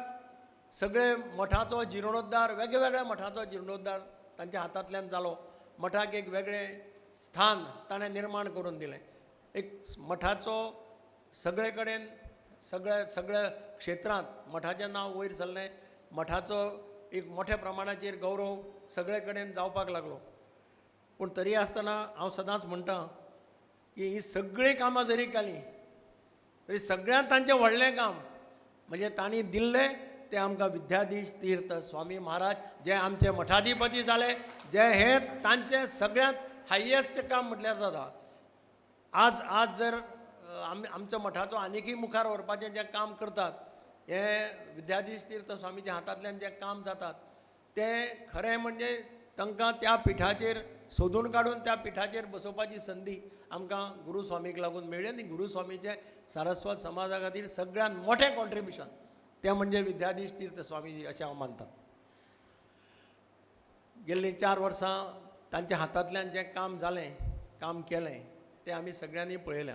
सगळे मठाचो जिर्णोद्धार, वेगळ्या मठाचो जिर्णोद्धार तांच्या हातांतल्यान जालो. मठाक एक वेगळें स्थान ताणें निर्माण करून दिलें. एक मठाचो सगळे कडेन सगळ्या सगळ्या क्षेत्रांत मठाचें नांव वयर सरलें. मठाचो एक मोठ्या प्रमाणाचेर गौरव सगळे कडेन जावपाक लागलो. पूण तरी आसतना हांव सदांच म्हणटा की हीं सगळीं कामां जरी केलीं तरी सगळ्यांत तांचें व्हडलें काम म्हणजे तांणी दिल्लें तें आमकां विद्याधीश तीर्थ स्वामी महाराज, जे आमचे मठाधिपती जाले, जे हे तांचें सगळ्यांत हायेस्ट काम म्हटल्यार जाता. आज आज जर आमी आमच्या मठाचो आनीकय मुखार व्हरपाचें जें काम करतात, हें विद्याधीश तीर्थ स्वामीच्या हातांतल्यान जें काम जातात तें खरें म्हणजे तांकां त्या पिठाचेर सोदून काडून त्या पिठाचेर बसोवपाची संदी आमकां गुरू स्वामीक लागून मेळ्ळी. आनी गुरू स्वामीचें सारस्वत समाजा खातीर सगळ्यांत मोठें कॉन्ट्रिब्युशन तें म्हणजे विद्याधीश तीर्थ स्वामीजी अशें हांव मानतां. गेल्लीं 4 वर्सां तांच्या हातांतल्यान जें काम जालें, काम केलें तें आमी सगळ्यांनी पळयलें.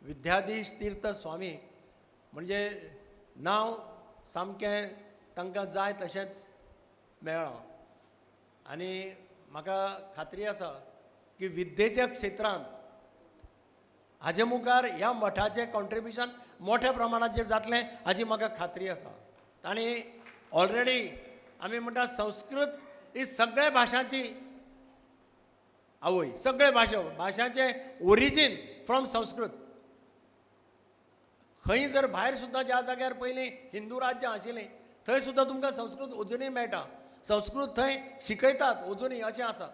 विद्याधीश तीर्थ स्वामी म्हणजे नांव सामकें तांकां जाय तशेंच मेळ्ळां. आनी म्हाका खात्री आसा की विद्येच्या क्षेत्रांत हाजे मुखार ह्या मठाचें कॉन्ट्रिब्युशन मोठ्या प्रमाणाचेर जातलें हाजी म्हाका खात्री आसा. तांणी ऑलरेडी आमी म्हणटा संस्कृत ही सगळ्या भाशांची आवय, सगळे भाशांचें ओरिजीन फ्रॉम संस्कृत. खंय जर भायर सुद्दां ज्या जाग्यार पयलीं हिंदू राज्यां आशिल्लीं थंय सुद्दां तुमकां संस्कृत अजुनूय मेळटा, संस्कृत थंय शिकयतात अजुनूय अशें आसा.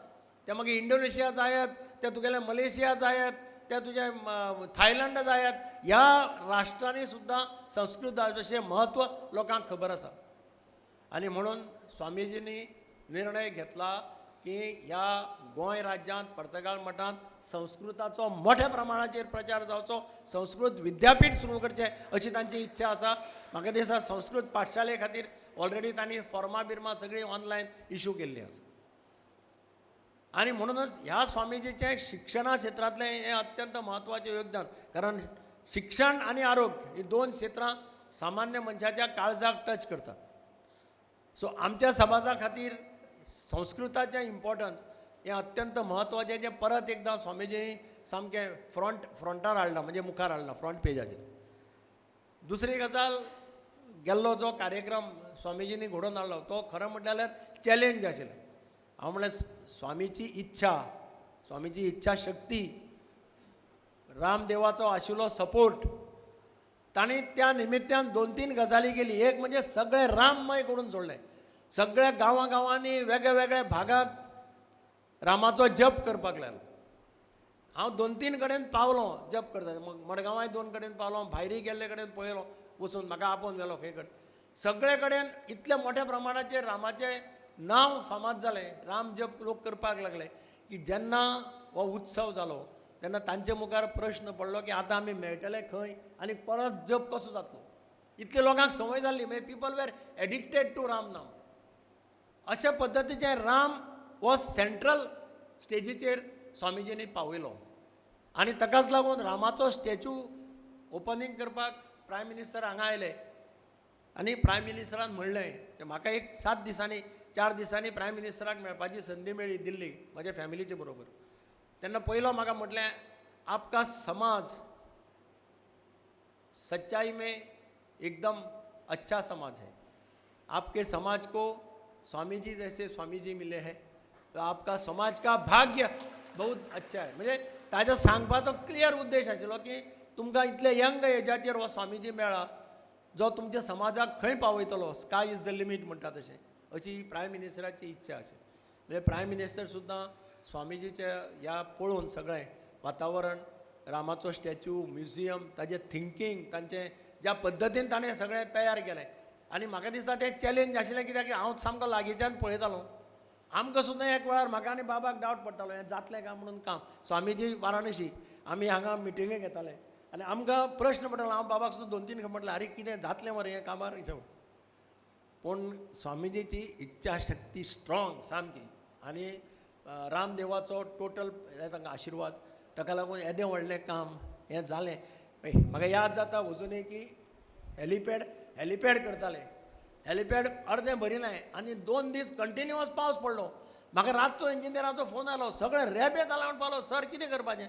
तें मागीर इंडोनेशिया जायत, तें तुगेलें मलेशिया जायत, तें तुजें थायलंड जायत, ह्या राष्ट्रांनी सुद्दां संस्कृताचें म्हत्व लोकांक खबर आसा. आनी म्हणून स्वामीजींनी निर्णय घेतला की ह्या गोंय राज्यांत पर्तगाळ मठांत संस्कृताचो मोठ्या प्रमाणाचेर प्रचार जावचो, संस्कृत विद्यापीठ सुरू करचें अशी तांची इच्छा आसा. म्हाका दिसता संस्कृत पाठशाले खातीर ऑलरेडी तांणी फॉर्मां बिर्मां सगळीं ऑनलायन इशू केल्लीं आसा. आनी म्हणूनच ह्या स्वामीजीचें शिक्षणा क्षेत्रांतलें हें अत्यंत म्हत्वाचें योगदान, कारण शिक्षण आनी आरोग्य ही 2 क्षेत्रां सामान्य मनशाच्या काळजाक टच करतात. सो आमच्या समाजा खातीर संस्कृताचें इम्पॉर्टन्स हें अत्यंत म्हत्वाचें, जें परत एकदां स्वामीजींनी सामकें फ्रंटार हाडलां, म्हणजे मुखार हाडलां, फ्रंट पेजाचेर. दुसरी गजाल, गेल्लो जो कार्यक्रम स्वामीजींनी घडोवन हाडलो तो खरें म्हणल्यार जाल्यार चॅलेंज आशिल्लें. हांव म्हणल्यार स्वामीची इच्छा, स्वामीची इच्छा शक्ती, रामदेवाचो आशिल्लो सपोर्ट, तांणी त्या निमित्यान 2-3 गजाली केली. एक म्हणजे सगळें राममय करून सोडलें, सगळ्या गांवां गांवांनी वेगळ्या वेगळ्या भागांत रामाचो जप करपाक लागलो. हांव 2-3 कडेन पावलो जप करता, मडगांवांय 2 कडेन पावलो, भायरी गेल्ले कडेन पळयलो वचून, म्हाका आपोवन व्हेलो खंय कडेन. सगळे कडेन इतल्या मोठ्या प्रमाणाचेर रामाचें नांव फामाद जालें, राम जप लोक करपाक लागले की जेन्ना हो उत्सव जालो तेन्ना तांचे मुखार प्रश्न पडलो की आतां आमी मेळटले खंय आनी परत जप कसो जातलो. इतले लोकांक संवय जाल्ली, मागीर people were addicted to Ram नाम. अशा पद्दतीचें राम हो सेंट्रल स्टेजीचेर स्वामीजींनी पावयलो आनी ताकाच लागून रामाचो स्टॅच्यू ओपनींग करपाक प्रायम मिनिस्टर हांगा आयले आनी प्रायम मिनिस्टरान म्हणलें, म्हाका एक 7 दिसांनी 4 दिसांनी प्रायम मिनिस्टराक मेळपाची संदी मेळ्ळी दिल्लीक म्हज्या फॅमिलीचे बरोबर. तेन्ना पयलो म्हाका म्हटलें, आपका समाज सच्चाई में एकदम अच्छा समाज है, आपके समाज को स्वामी जी जैसे स्वामी जी मिले हैं तो आपका समाज का भाग्य बहुत अच्छा है. म्हणजे ताजो सांगपाचो क्लियर उद्देश आशिल्लो की तुमकां इतले यंग एजाचेर हो स्वामीजी मेळ्ळा जो तुमच्या समाजाक खंय पावयतलो, स्काय is the limit म्हणटा तशें, अशी प्रायम मिनिस्टराची इच्छा आशिल्ली. म्हणजे प्रायम मिनिस्टर सुद्दां स्वामीजीच्या ह्या पळोवन सगळें वातावरण, रामाचो स्टॅच्यू, म्युझियम, ताजें थिंकींग, तांचें ज्या पद्दतीन ताणें सगळें तयार केलें. आनी म्हाका दिसता तें चॅलेंज आशिल्लें, कित्याक हांव सामको लागींच्यान पळयतालो. आमकां सुद्दां एक वेळार म्हाका आनी बाबाक डावट पडटालो हें जातलें काय म्हणून काम. स्वामीजी वाराणसी आमी हांगा मिटिंगे घेताले आनी आमकां प्रश्न पडटालो. हांव बाबाक सुद्दां 2-3 खेप म्हटलें, आरे कितें जातलें मरे हें कामार. पूण स्वामीजीची इच्छाशक्ती स्ट्रॉंग सामकी आनी रामदेवाचो टोटल तांकां आशिर्वाद, ताका लागून येदें व्हडलें काम हें जालें. म्हाका याद जाता अजुनूय की हेलिपॅड करताले, हेलिपॅड अर्दें भरिल्लें आनी 2 दीस कंटिन्युअस पावस पडलो. म्हाका रातचो इंजिनियराचो फोन आयलो, सगळें रेबे जाला म्हण पावलो, सर कितें करपाचें.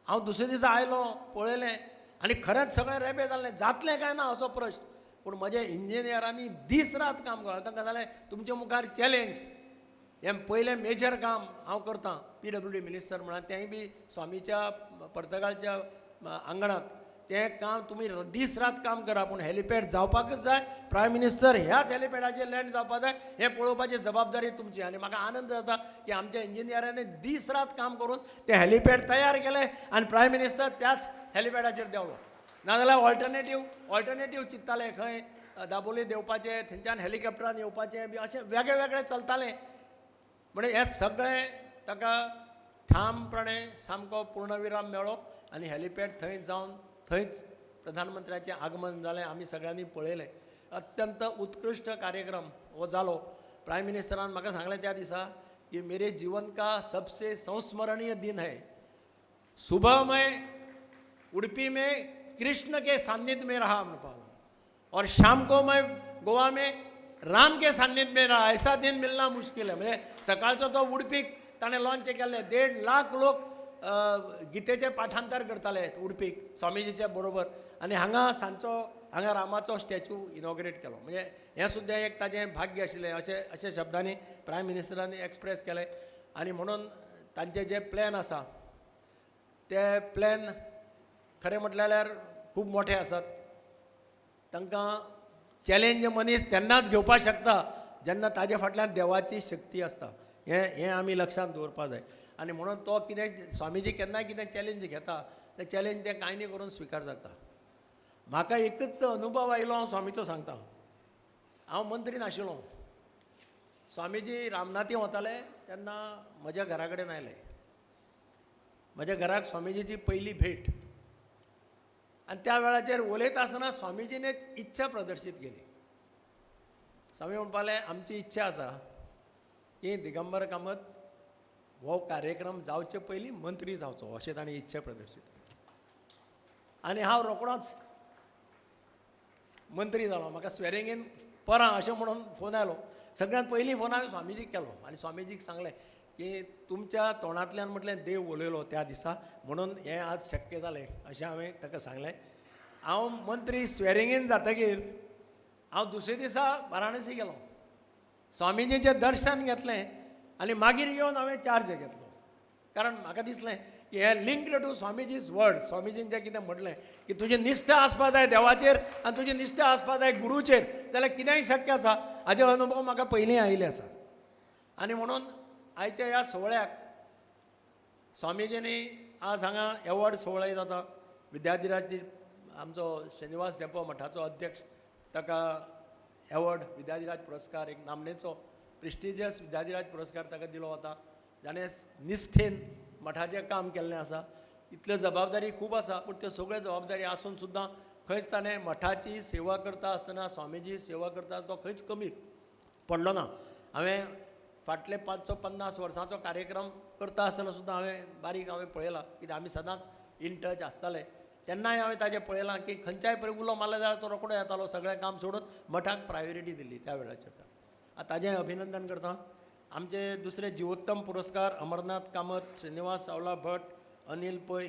हांव दुसरे दिसा आयलो, पळयलें आनी खरेंच सगळें रेबे जाल्लें, जातलें काय ना असो प्रश्न. पूण म्हजे इंजिनियरांनी दीस रात काम केलें. तांकां जालें तुमचे मुखार चॅलेंज, हें पयलें मेजर काम हांव करतां PWD minister म्हणून, तेंय बी स्वामीच्या पर्तगाळच्या आंगणांत तें काम तुमी दीस रात काम करा, पूण हेलिपॅड जावपाकच जाय, प्रायम मिनिस्टर ह्याच हेलिपॅडाचेर लँड जावपाक जाय, हें पळोवपाची जबाबदारी तुमची. आनी म्हाका आनंद जाता की आमच्या इंजिनियरांनी दीस रात काम करून तें हेलिपॅड तयार केलें आनी प्रायम मिनिस्टर त्याच हेलिपॅडाचेर देंवलो. नाजाल्यार ऑल्टरनेटीव चिंत्ताले, खंय दाबोली देंवपाचें, थंयच्यान हेलिकॉप्टरान येवपाचें बी अशें वेगळे वेगळे चलतालें. म्हणजे हें सगळें ताका ठामपणे सामको पूर्णविराम मेळ्ळो आनी हेलिपॅड थंय जावन थंयच प्रधानमंत्र्याचें आगमन जालें, आमी सगळ्यांनी पळयलें. अत्यंत उत्कृश्ट कार्यक्रम हो जालो. प्रायम मिनिस्टरान म्हाका सांगलें त्या दिसा की मेरे जीवन का सबसे संस्मरणीय दिन है, सुबह मैं उडुपी में कृष्ण के सान्निध्य में रहा म्हणपाक, और शाम को मैं गोवा में राम के सान्निध्य में रहा, ऐसा दिन मिलना मुश्किल है. म्हणजे सकाळचो तो उडपीक ताणें लॉन्च केल्लें, 1.5 लाख लोक गीतेचें पाठांतर करताले उडपीक स्वामीजीच्या बरोबर, आनी हांगा सांजचो हांगा रामाचो स्टॅच्यू इनॉग्रेट केलो. म्हणजे हें सुद्दां एक ताजें भाग्य आशिल्लें अशें अशे शब्दांनी प्रायम मिनिस्टरांनी एक्सप्रेस केलें. आनी म्हणून तांचे जे प्लॅन आसा ते प्लॅन खरें म्हटलें जाल्यार खूब मोठे आसात. तांकां चॅलेंज मनीस तेन्नाच घेवपाक शकता जेन्ना ताजे फाटल्यान देवाची शक्ती आसता, हें हें आमी लक्षांत दवरपाक जाय. आनी म्हणून तो कितें स्वामीजी केन्नाय कितें चॅलेंज घेता तें चॅलेंज तें कांय न्ही करून स्विकार जाता. म्हाका एकच अनुभव आयलो, हांव स्वामीचो सांगता. हांव मंत्री नाशिल्लो, स्वामीजी रामनाथी वताले तेन्ना म्हज्या घरा कडेन आयले. म्हज्या घराक स्वामीजीची पयली भेट, आनी त्या वेळाचेर उलयता आसतना स्वामीजीन एक इच्छा प्रदर्शीत केली. स्वामी म्हणपाले, आमची इच्छा आसा की दिगंबर कामत हो कार्यक्रम जावचे पयलीं मंत्री जावचो, अशें ताणें इच्छा प्रदर्शीत केली. आनी हांव रोकडोच मंत्री जालो. म्हाका स्वेरिंग इन परां अशें म्हणून फोन आयलो. सगळ्यांत पयलीं फोन हांवें स्वामीजीक केलो आनी स्वामीजीक सांगलें की तुमच्या तोंडांतल्यान म्हटलें देव उलयलो त्या दिसा, म्हणून हें आज शक्य जालें अशें हांवें ताका सांगलें. हांव मंत्री स्वेरिंग इन जातकीर हांव दुसरे दिसा वाराणसी गेलो, स्वामीजीचें दर्शन घेतलें आनी मागीर येवन हांवें चार्ज घेतलो. कारण म्हाका दिसलें की हें लिंक्ड टू स्वामीजीज वर्ड. स्वामीजीन जें कितें म्हटलें की तुजी निश्ठा आसपा जाय देवाचेर आनी तुजी निश्ठा आसपा जाय गुरूचेर, जाल्यार कितेंय शक्य आसा. हाजे अनुभव म्हाका पयलीं आयिल्ले आसा. आनी म्हणून आयच्या ह्या सुवाळ्याक स्वामीजींनी आज हांगा एवॉर्ड सुवाळो जाता. विद्याधिराज आमचो श्रीनिवास धेंपो मठाचो अध्यक्ष, ताका एवॉर्ड विद्याधिराज पुरस्कार, एक नामनेचो प्रेस्टिजियस विद्याधिराज पुरस्कार ताका दिलो वता, जाणें निश्ठेन मठाचें काम केल्लें आसा. इतल्यो जबाबदारी खूब आसा, पूण त्यो सगळ्यो जबाबदारी आसून सुद्दां खंयच ताणें मठाची सेवा करता आसतना, स्वामीजी सेवा करता तो खंयच कमी पडलो ना. हांवें फाटले 550 वर्सांचो कार्यक्रम करता आसतना सुद्दां हांवें बारीक हांवें पळयलां, कित्याक आमी सदांच इन टच आसताले. तेन्नाय हांवें ताजें पळयलां की खंयच्याय पळय उलो मारलो जाल्यार तो रोकडो येतालो, सगळें काम सोडून मठाक प्रायोरिटी दिल्ली त्या वेळाचेर. आतां ताजें अभिनंदन करता. आमचे दुसरे जिवोत्तम पुरस्कार अमरनाथ कामत, श्रीनिवास सावला भट, अनिल पै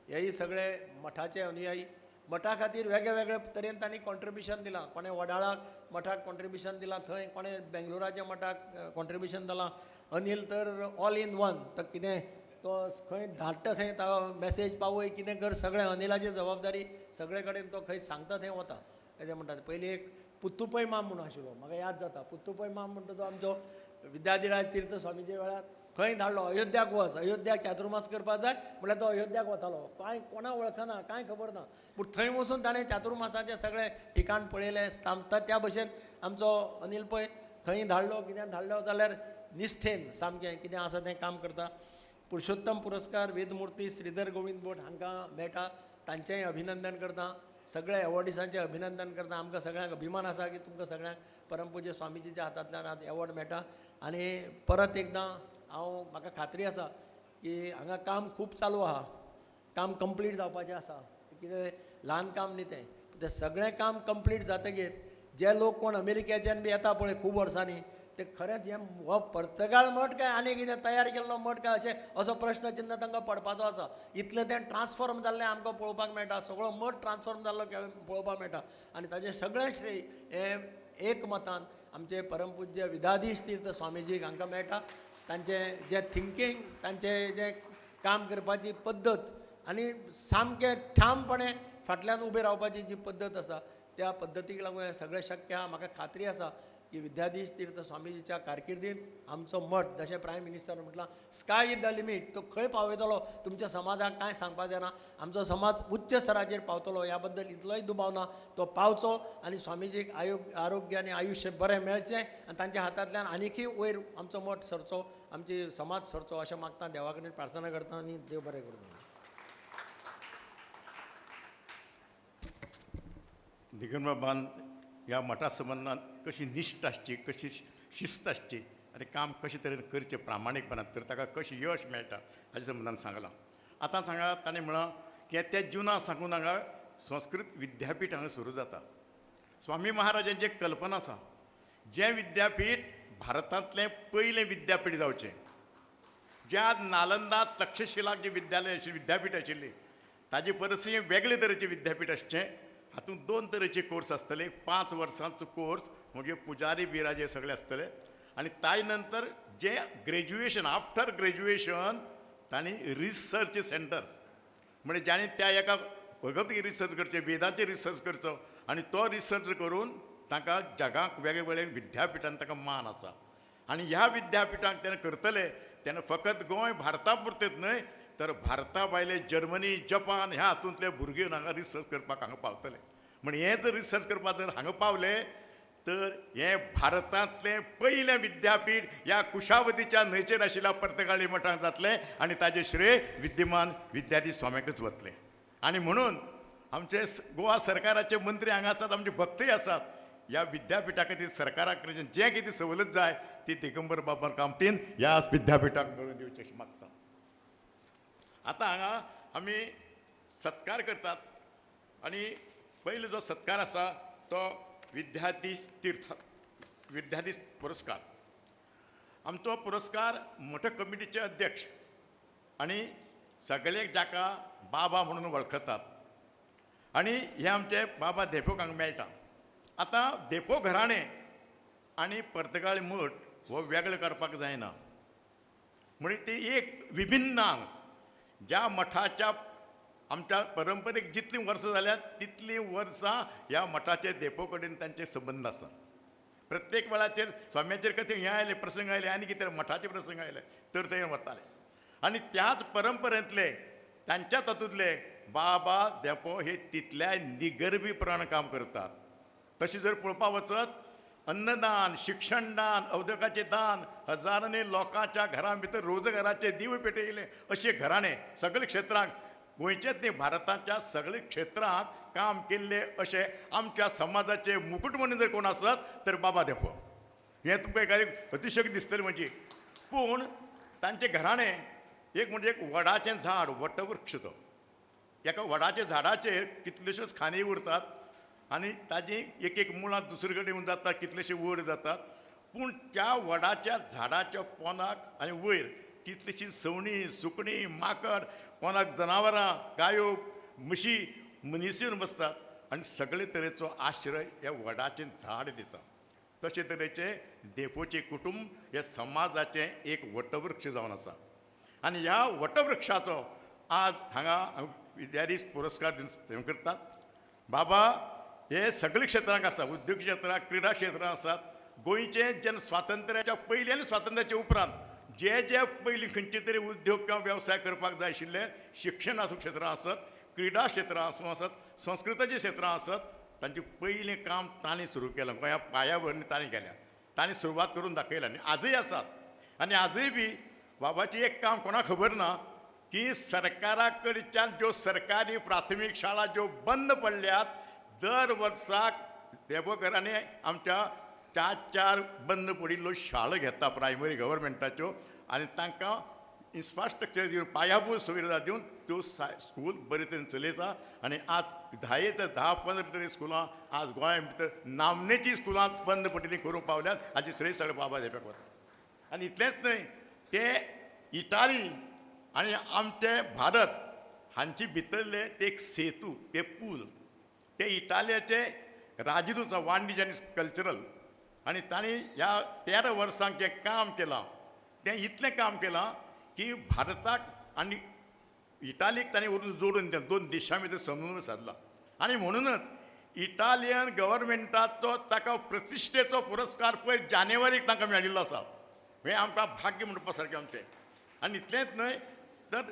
हेय सगळे मठाचे अनुयायी. मठा खातीर वेगळे वेगळे तरेन तांणी कॉन्ट्रिब्युशन दिलां. कोणें वडाळाक मठाक कॉन्ट्रिब्युशन दिलां, थंय कोणें बेंगलोराच्या मठाक कॉन्ट्रिब्युशन दिलां. अनिल तर ऑल इन वन, तो कितें तो खंय धाडटा थंय तो मॅसेज पावय कितें कर, सगळें अनिलाची जबाबदारी. सगळे कडेन तो खंय सांगता थंय वता. अशें म्हणटात. पयलीं एक पुत्तुपै माम म्हणून आशिल्लो, म्हाका याद जाता. पुत्तुपै माम म्हणटा तो आमचो विद्याधिराज तीर्थ स्वामीच्या वेळार खंय धाडलो, अयोध्याक वच, अयोध्याक चातुर्मास करपाक जाय म्हणल्यार तो अयोध्याक वतालो. कांय कोणा वळखना, कांय खबर ना, पूण थंय वचून ताणें चातुर्मासाचें सगळें ठिकाण पळयलें. त्या भशेन आमचो अनिल पै खंय धाडलो कितें धाडलो जाल्यार निश्ठेन सामकें कितें आसा तें काम करता. पुरुषोत्तम पुरस्कार वेदमुर्ती श्रीधर गोविंद भट हांकां मेळटा, तांचेंय अभिनंदन करता. सगळ्या एवॉर्डिसांचें अभिनंदन करता. आमकां सगळ्यांक अभिमान आसा की तुमकां सगळ्यांक परमपूज्य स्वामीजीच्या हातांतल्यान आज एवॉर्ड मेळटा. आनी परत एकदां हांव म्हाका खात्री आसा की हांगा काम खूब चालू आहा, काम कंप्लीट जावपाचें आसा, कितें ल्हान काम न्ही तें. तें सगळें काम कंप्लीट जातकीर जे लोक कोण अमेरिकेच्यान बी येता पळय खूब वर्सांनी, ते खरेंच हें हो पर्तगाळ मठ काय आनी कितें तयार केल्लो मठ काय अशें असो प्रश्न चिन्न तांकां पडपाचो आसा. इतलें तें ट्रान्सफॉर्म जाल्लें आमकां पळोवपाक मेळटा, सगळो मठ ट्रान्सफॉर्म जाल्लो पळोवपाक मेळटा. आनी ताजें सगळें श्रेय हें एकमतान आमचे परमपूज्य विद्याधीश तीर्थ स्वामीजीक हांकां मेळटा. तांचें जें थिंकींग, तांचें जें काम करपाची पद्दत आनी सामकें ठामपणे फाटल्यान उबें रावपाची जी पद्दत आसा त्या पद्दतीक लागून हें सगळें शक्य आहा. म्हाका खात्री आसा की विद्याधीश तीर्थ स्वामीजीच्या कारकिर्दीन आमचो मठ, जशें प्रायम मिनिस्टर म्हटलां स्काय is the limit, तो खंय पावयतलो तुमच्या समाजाक कांय सांगपाचें ना. आमचो समाज उच्च स्तराचेर पावतलो ह्या बद्दल इतलोय दुबाव ना. तो पावचो आनी स्वामीजीक आरोग्य आनी आयुश्य बरें मेळचें आनी तांच्या हातांतल्यान आनीकय वयर आमचो मठ सरचो, आमची समाज सरचो अशें मागता, देवा कडेन प्रार्थना करता आनी देव बरें करूं. दिगंबरबाबान ह्या मठा संबंदान कशी निश्ठ आसची, कशी शिस्त आसची आनी काम कशे तरेन करचें प्रामाणीकपणान तर ताका कशें यश मेळटा हाजे संबंदान सांगलां. आतां सांगा ताणें म्हळां की त्या जुना साकून हांगा संस्कृत विद्यापीठ हांगा सुरू जाता. स्वामी महाराजांची एक कल्पना आसा, जें विद्यापीठ भारतांतलें पयलें विद्यापीठ जावचें, जें आज नालंदा तक्षशिलाक जें विद्यालय आशिल्लें विद्यापीठ आशिल्लें ताजे परसूय वेगळे तरेचें विद्यापीठ आसचें. हातूंत दोन तरेचे कोर्स आसतले, 5 वर्सांचो कोर्स म्हणजे पुजारी बिराजे सगळे आसतले आनी ताजे नंतर जे ग्रेज्युएशन, आफ्टर ग्रेज्युएशन तांणी रिसर्च सेंटर्स म्हणजे जाणें त्या एका भगवद्गीते रिसर्च करचें, वेदाचेर रिसर्च करचो आनी तो रिसर्च करून तांकां जगाक वेगळे विद्यापिठान ताका मान आसा. आनी ह्या विद्यापिठाक तेन्ना करतले तेन्ना फकत गोंय भारता पुरतेच न्हय तर भारता भायले जर्मनी, जपान ह्या हातूंतले भुरगे हांगा रिसर्च करपाक हांगा पावतले. म्हण हें जर रिसर्च करपाक जर हांगा पावले तर हें भारतांतलें पयलें विद्यापीठ ह्या कुशावतीच्या न्हंयचेर आशिल्ल्या पर्तगाळी मठांत जातलें आनी ताजें श्रेय विद्यमान विद्यार्थी स्वाम्याकच वतलें. आनी म्हणून आमचे गोवा सरकाराचे मंत्री हांगा आसात, आमचे भक्तय आसात. ह्या विद्यापिठा खातीर सरकारा कडच्यान जें कितें सवलत जाय ती दिगंबर बाबा कामतीन ह्या विद्यापिठाक मेळोवन दिवचें अशें मागता. आतां हांगा आमी सत्कार करतात आनी पयलो जो सत्कार आसा तो विद्याधीश तीर्थ विद्याधीश पुरस्कार. आमचो पुरस्कार मठ कमिटीचे अध्यक्ष आनी सगळे जाका बाबा म्हणून वळखतात आनी हे आमचे बाबा धेंपो हांगा मेळटा. आतां धेंपो घराणें आनी पर्तगाळी मठ हो वेगळो करपाक जायना, म्हणजे ती एक विभिन्न आंग. ज्या मठाच्या आमच्या परंपरेक जितलीं वर्सां जाल्यात तितलीं वर्सां ह्या मठाचे धेंपो कडेन तांचे संबंद आसात. प्रत्येक वेळाचेर स्वाम्याचेर कथेक हें आयलें, प्रसंग आयले आनी कितें मठाचे प्रसंग आयले तर थंय वताले आनी त्याच परंपरेंतले तांच्या तातूंतले बाबा धेंपो हे तितल्याय निगर्बीपणान काम करतात. तशें जर पळोवपाक वचत अन्नदान, शिक्षणदान, औदकाचें दान, हजारांनी लोकांच्या घरां भितर रोजगाराचे दिवे पेटयले अशे घराणे सगळे क्षेत्रांक, गोंयचेच न्ही भारताच्या सगळे क्षेत्रांत काम केल्ले अशे आमच्या समाजाचे मुकुटमणी जर कोण आसत तर बाबा धेंपो. हें तुमकां एकादी अतिशयोक्ती दिसतली म्हणजे, पूण तांचें घराणें एक म्हणजे एक वडाचें झाड, वटवृक्ष तो. एका वडाच्या झाडाचेर कितल्योश्योच खांदी उरतात आनी ताजी एक एक मुळां दुसरे कडेन येवन जाता, कितलेशे वयर जातात, पूण त्या वडाच्या झाडाच्या पोंदाक आनी वयर कितलीशीं सवणीं, सुकणीं, माकड, पोंदाक जनावरां, गायो, म्हशी, मनीस येवन बसतात आनी सगळे तरेचो आश्रय ह्या वडाचें झाड दिता. तशे तरेचे धेंपोचें कुटूंब हे समाजाचें एक वटवृक्ष जावन आसा आनी ह्या वटवृक्षाचो आज हांगा विद्याधीश पुरस्कार दिवन करतात. बाबा हे सगळे क्षेत्रांक आसा, उद्योग क्षेत्रां, क्रिडा क्षेत्रां आसात. गोंयचें जेन्ना स्वातंत्र्याच्या पयलीं आनी स्वातंत्र्याच्या उपरांत जे जे पयलीं खंयचे तरी उद्योग किंवा वेवसाय करपाक जाय आशिल्ले, शिक्षण आसूं क्षेत्रां आसत, क्रिडा क्षेत्रां आसूं आसत, संस्कृताचीं क्षेत्रां आसत, तांचें पयलें काम तांणी सुरू केलां. गोंया पांयाभरणी तांणी केल्या, तांणी सुरवात करून दाखयल्या आनी आजय आसात. आनी आजूय बी बाबाचें एक काम कोणाक खबर ना की सरकारा कडच्यान ज्यो सरकारी प्राथमीक शाळा ज्यो बंद पडल्यात, दर वर्साक धेंपो घराणें आमच्या चार चार बंद पडिल्ल्यो शाळा घेता प्रायमरी गव्हर्मेंटाच्यो आनी तांकां इन्फ्रास्ट्रक्चर दिवन, पायाभूत सुविधा दिवन त्यो स्कूल बरे तरेन चलयता. आनी आज 10 ते 10-15 तरी स्कुलां आज गोंया भितर नामनेचीं स्कुलां बंद पडिल्लीं करूंक पावल्यात, हाची श्रेय सगळें बाबा धेंप्याक वता. आनी इतलेंच न्हय, ते इटाली आनी आमचे भारत हांचे भितरले ते एक सेतू, ते पूल. ते इटालियाचे राजदूत वाणिज्य आनी कल्चरल आनी तांणी ह्या 13 वर्सांक जें काम केलां तें इतलें काम केलां की भारताक आनी इटालीक तांणी व्हरून जोडून दिलें, दोन देशां भितर समन्वय सादला. आनी म्हणूनच इटालियन गव्हर्मेंटाचो ताका प्रतिश्ठेचो पुरस्कार पयर जानेवारीक तांकां मेळिल्लो आसा. हें आमकां भाग्य म्हणपा सारकें आमचें. आनी इतलेंच न्हय तर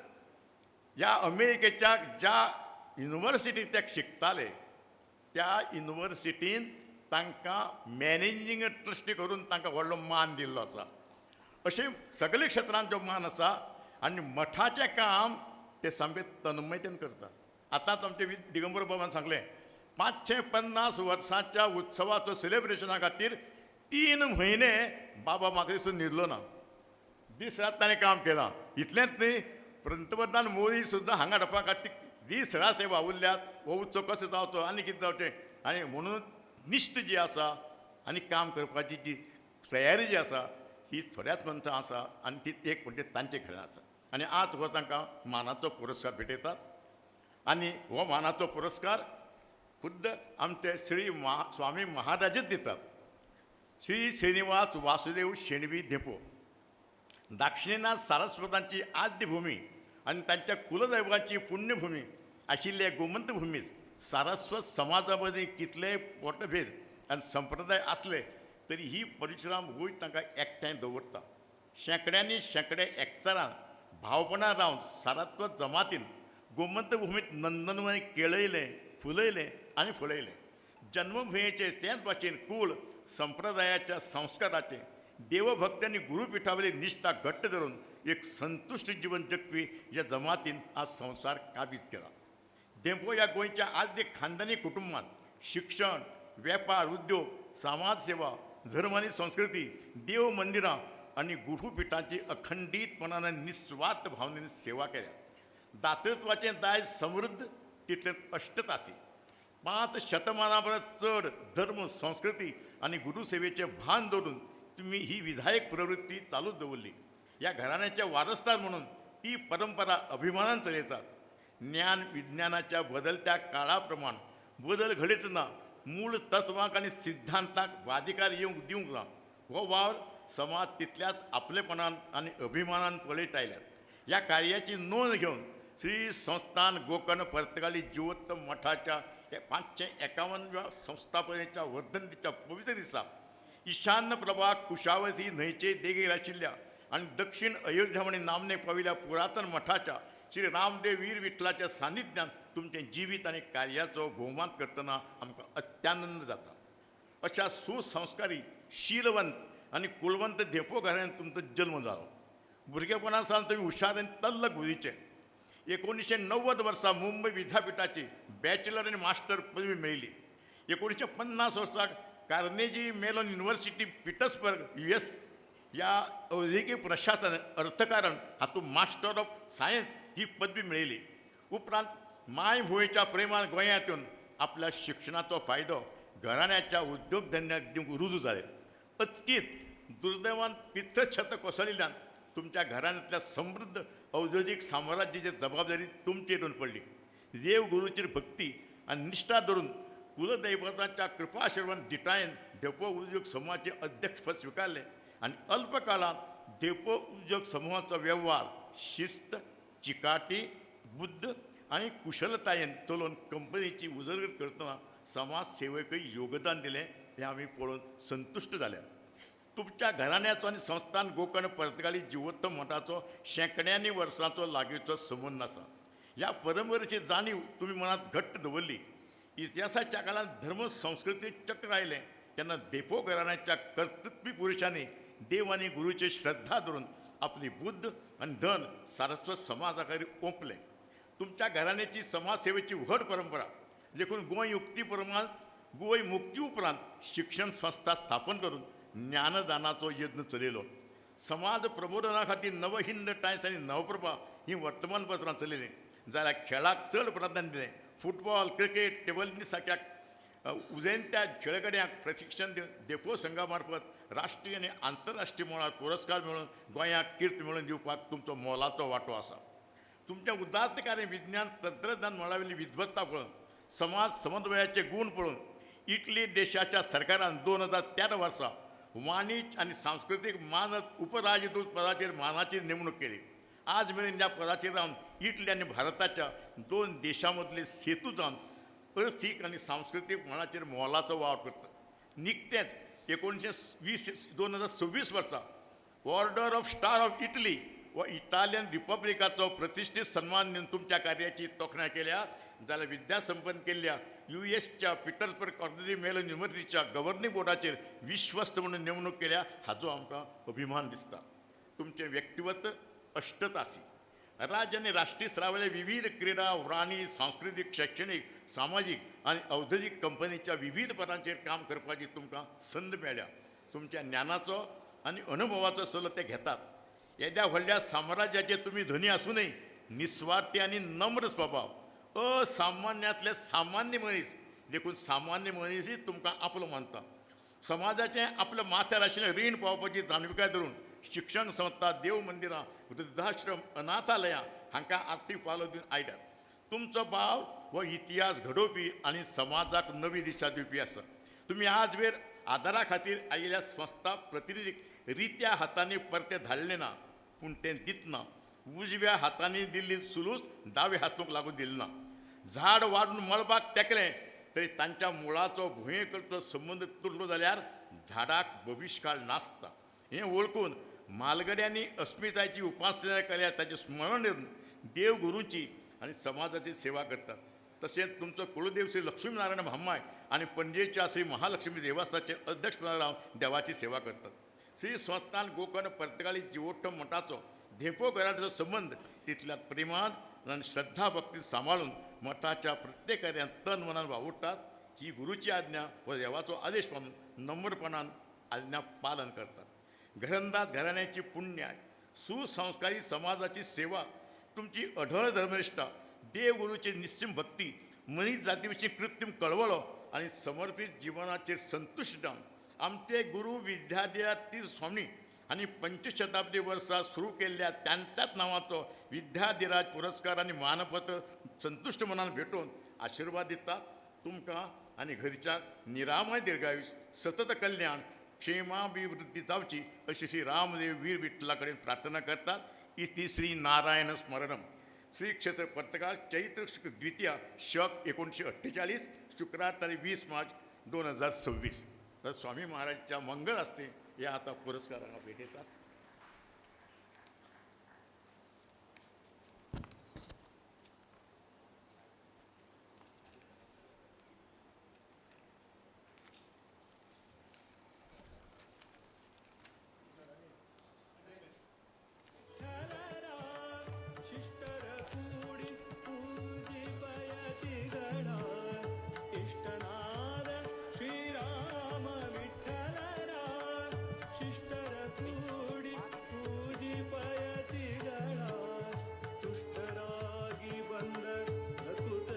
ह्या अमेरिकेच्या ज्या युनिवर्सिटीत ते शिकताले त्या युनिवर्सिटीन तांकां मॅनेजींग ट्रस्टी करून तांकां व्हडलो मान दिल्लो आसा. अशें सगळे क्षेत्रांत जो मान आसा आनी मठाचें काम ते सामकें तन्मयतेन करतात. आतांच आमचे दिगंबर बाबान सांगलें, 550 वर्सांच्या उत्सवाचो सेलेब्रेशना खातीर 3 म्हयने बाबा म्हाका दिसून न्हिदलो ना, दीस रात ताणें काम केलां. इतलेंच न्हय, पंतप्रधान मोदी सुद्दां हांगा हाडपा खातीर दीस रात ते वावुरल्यात, हो उत्सव कसो जावचो आनी कितें जावचें. आनी म्हणून निश्ठ जी आसा आनी काम करपाची जी तयारी जी आसा ती थोड्याच मनशां आसा आनी ती एक म्हणजे तांचे घरान आसा. आनी आज हो तांकां मानाचो पुरस्कार भेटयतात आनी हो मानाचो पुरस्कार खुद्द आमचे श्री स्वामी महाराजच दितात. श्री श्रीनिवास वासुदेव शेणवी धेंपो, दाक्षिणाथ सारस्वतांची आद्यभूमी आनी तांच्या कुलदैवाची पुण्यभूमी आशिल्ले गोमंतभूमीत सारस्वत समाजा मदीं कितलेय पोटभेद आनी संप्रदाय आसले तरी ही परशुराम भूंय तांकां एकठांय दवरता. शेंकड्यांनी शेंकडे एकचारान भावपणान रावन सारस्वत जमातीन गोमंतभूमीत नंदनवय केळयलें, फुलयलें आनी फुलयलें. जन्मभुंयेचे तेच भाशेन कूळ संप्रदायाच्या संस्काराचे देवभक्त आनी गुरुपिठावयली निश्ठा घट्ट धरून एक संतुश्ट जिवन जगपी ह्या जमातीन आज संवसार काबीज केला. धेंपो ह्या गोंयच्या आद्य खानदानी कुटुंबांत शिक्षण, वेपार, उद्योग, समाज सेवा, धर्म आनी संस्कृती, देव मंदिरां आनी गुरुपिठाची अखंडीतपणान आनी निस्वार्थ भावनेन सेवा केल्या. दातृत्वाचें दायज समृद्ध तितलेंच अश्टतासी. 5 शतमानां परस चड धर्म, संस्कृती आनी गुरुसेवेचें भान दवरून तुमी ही विधायक प्रवृत्ती चालूच दवरली. ह्या घराण्याचे वारसदार म्हणून ती परंपरा अभिमानान चलयतात. ज्ञान विज्ञानाच्या बदलत्या काळा प्रमाण बदल घडयतना मूळ तत्वांक आनी सिद्धांताक बाधिकार येवंक दिवंक ना. हो वावर समाज तितल्याच आपलेपणान आनी अभिमानान पळयत आयल्यात. ह्या कार्याची नोंद घेवन श्री संस्थान गोकर्ण पर्तगाळी जिवोत्तम मठाच्या 551व्या संस्थापनेच्या वर्धंतीच्या पवित्र दिसा ईशान्य प्रभा कुशावती न्हंयचे देगेर आशिल्ल्या आनी दक्षिण अयोध्या म्हणी नामनेक पाविल्ल्या पुरातन मठाच्या श्री रामदेव वीर विठ्ठलाच्या सानिध्यान तुमचें जिवीत आनी कार्याचो भोवमान करतना आमकां अत्यानंद जाता. अशा सुसंस्कारी, शीलवंत आनी कुलवंत धेंपो घराण्यांत तुमचो जल्म जालो. भुरगेपणा सावन तुमी हुशार आनी तल्लक बुद्धीचे. 1990 वर्सा मुंबय विद्यापिठाची बॅचलर आनी मास्टर पदवी मेळ्ळी. 1950 वर्साक Carnegie melon university, Petersburg, US ह्या औद्योगिक प्रशासन अर्थकारण हातूंत मास्टर ऑफ सायन्स ही पदवी मेळयली. उपरांत मायभुंयेच्या प्रेमान गोंयांत येवन आपल्या शिक्षणाचो फायदो घराण्याच्या उद्योगधंद्याक दिवंक रुजू जाले. अचकीत दुर्दैवान पित्तछत कोसळिल्ल्यान तुमच्या घराण्यांतल्या समृद्ध औद्योगिक साम्राज्याची जबाबदारी तुमचेर येवन पडली. देव गुरूचेर भक्ती आनी निश्ठा धरून कुलदैवताच्या कृपाआशिर्वान दिटायेन धेंपो उद्योग समूहाचे अध्यक्षपद स्विकारले आनी अल्प काळांत धेंपो उद्योग समूहाचो वेव्हार शिस्त, चिकाटी, बुद्द आनी कुशलतायेन चलोवन कंपनीची उदरगत करतना समाज सेवेकय योगदान दिलें हें आमी पळोवन संतुश्ट जाल्यात. तुमच्या घराण्याचो आनी संस्थान गोकर्ण पर्तगाळी जिवोत्तम मठाचो शेंकड्यांनी वर्सांचो लागींचो संबंद आसा. ह्या परंपरेची जाणीव तुमी मनांत घट्ट दवरली. इतिहासाच्या काळांत धर्म संस्कृती चक्र आयलें तेन्ना धेंपो घराण्याच्या कर्तृत्वी पुरुशांनी देव आनी गुरूची श्रद्धा धरून आपली बुद्ध आनी धन सारस्वत समाजा खातीर ओंपलें. तुमच्या घराण्याची समाजसेवेची व्हड परंपरा देखून गोंय युक्ती प्रमाण गोंय मुक्ती उपरांत शिक्षण संस्था स्थापन करून ज्ञानदानाचो यत्न चलयलो. समाज प्रबोधना खातीर नवहिंद टायम्स आनी नवप्रभा ही वर्तमानपत्रां चलयलीं. जाल्यार खेळाक चड प्राधान्य दिलें. फुटबॉल, क्रिकेट, टेबल टेनीस सारक्या उदेंत्या खेळगड्यांक प्रशिक्षण दिवन धेंपो संघा मार्फत राष्ट्रीय आनी आंतरराष्ट्रीय मळार पुरस्कार मेळोवन गोंयाक कीर्त मेळोवन दिवपाक तुमचो मोलाचो वांटो आसा. तुमच्या उदात्त कार्य विज्ञान तंत्रज्ञान मळावेली विद्वत्ता पळोवन समाज समन्वयाचे गूण पळोवन इटली देशाच्या सरकारान 2013 वर्सा वाणिज्य आनी सांस्कृतीक मानद उपराजदूत पदाचेर मानाची नेमणूक केली. आज मेरेन ह्या पदाचेर रावन इटली आनी भारताच्या दोन देशां मदले सेतू जावन अर्थीक आनी सांस्कृतीक मळाचेर मोलाचो वावर करता. निकतेंच 1920 2026 वर्सा order of star of Italy व इटालियन रिपब्लिकाचो प्रतिश्ठीत सन्मान दिवन तुमच्या कार्याची तोखणाय केल्या. जाल्यार विद्यासंपन्न केल्ल्या यूएसच्या पिटर्सबर्ग कॉर्नेगी मेलन युनिवर्सिटीच्या गव्हर्निंग बोर्डाचेर विश्वस्त म्हणून नेमणूक केल्या हाचो आमकां अभिमान दिसता. तुमचें व्यक्तिमत्व अष्टतासी राज्य आनी राष्ट्रीय स्तरावयल्या विविध क्रिडा, वाणी, सांस्कृतीक, शैक्षणीक, सामाजीक आनी औद्योगीक कंपनीच्या विविध पदांचेर काम करपाची तुमकां संद मेळ्ळ्या. तुमच्या ज्ञानाचो आनी अनुभवाचो सल्लो ते घेतात. येद्या व्हडल्या साम्राज्याचे तुमी धनी आसुनूय निस्वार्थी आनी नम्र स्वभाव, असामान्यांतले सामान्य मनीस देखून सामान्य मनीसय तुमकां आपलो मानता. समाजाचें आपल्या माथ्यार आशिल्लें रीण पावोवपाची जाणविकाय धरून शिक्षण संस्था, देव मंदिरां, वृद्धाश्रम, अनाथालयां हांकां आर्थीक पालव दिवन आयल्यात. तुमचो भाव हो इतिहास घडोवपी आनी समाजाक नवी दिशा दिवपी आसा. तुमी आजवेर आदारा खातीर आयिल्ल्या संस्था प्रतिनिधीक रित्या हातांनी परते धाडले ना, पूण तें दितना उजव्या हातांनी दिल्ली सुलूस दाव्या हातूंक लागून दिली ना. झाड वाडून मळबाक तेकलें तरी तांच्या मुळाचो भुंये कडचो संबंद तुटलो जाल्यार झाडाक भविश्यकाळ नासता. हें वळखून म्हालगड्यांनी अस्मितायेची उपासना केल्या ताचें स्मरण धरून देवगुरूंची आनी समाजाची सेवा करतात. तशेंच तुमचो कुळदेव श्री लक्ष्मीनारायण म्हामाय आनी पणजेच्या श्री महालक्ष्मी देवस्थानाचे अध्यक्ष रावन देवाची सेवा करतात. श्री संस्थान गोकर्ण पर्तगाळी जिवोत्तम मठाचो धेंपो घराण्याचो संबंद तितल्या प्रेमान आनी श्रद्धा भक्ती सांबाळून मठाच्या प्रत्येक कार्यांत तन मनान वावुरतात. ही गुरूची आज्ञा व देवाचो आदेश मानून नम्रपणान आज्ञा पालन करतात. घरंदाज घराण्याची पुण्याय, सुसंस्कारी समाजाची सेवा, तुमची अढळ धर्मनिष्ठा, देवगुरूची निश्चिम भक्ती, मनीस जाती विशीं कृत्रीम कळवळो आनी समर्पीत जिवनाचेर संतुश्ट जावन आमचे गुरू विद्याधिराज स्वामी आनी पंचशताब्दी वर्सा सुरू केल्ल्या त्यांच्याच नांवाचो विद्याधिराज पुरस्कार आनी मानपत्र संतुश्ट मनान भेटोवन आशिर्वाद दितात. तुमकां आनी घरच्यांक निरामय दीर्घायुश, सतत कल्याण, क्षेमाभिवृद्धी जावची अशी श्री रामदेव वीर विठ्ठला कडेन प्रार्थना करतात. इति श्री नारायण स्मरणम. श्री क्षेत्र पर्तगाळ चैत्र शुक्ल द्वितीया शक 1948 शुक्रार तारीख 20 मार्च 2026. तर स्वामी महाराजच्या मंगल असते या आता पुरस्कारांना भेट येतात. शिष्टर कूडी पूजिपयति गणा इष्टनाद श्रीराम विठ्ठलरा. शिष्टर कूडी पूजिपयति गणा तुष्टरागी बंद प्रकृती.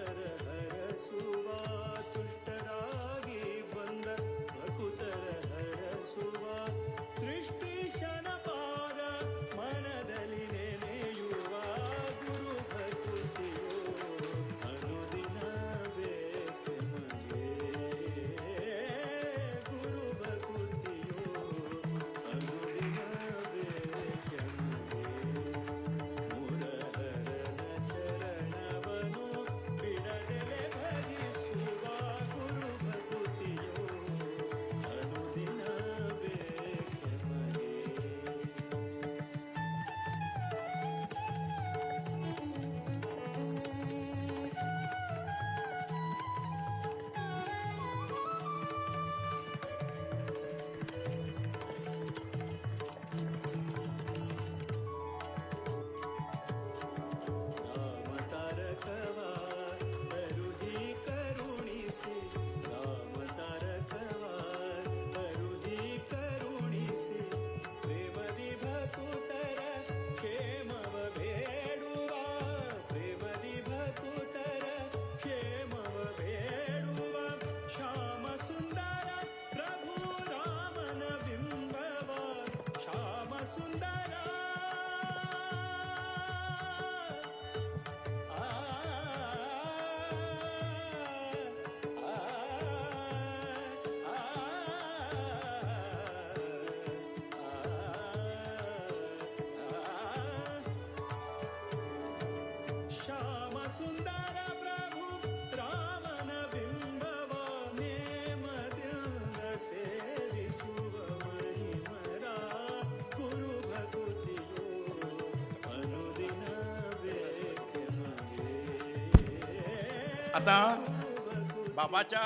आतां बाबाच्या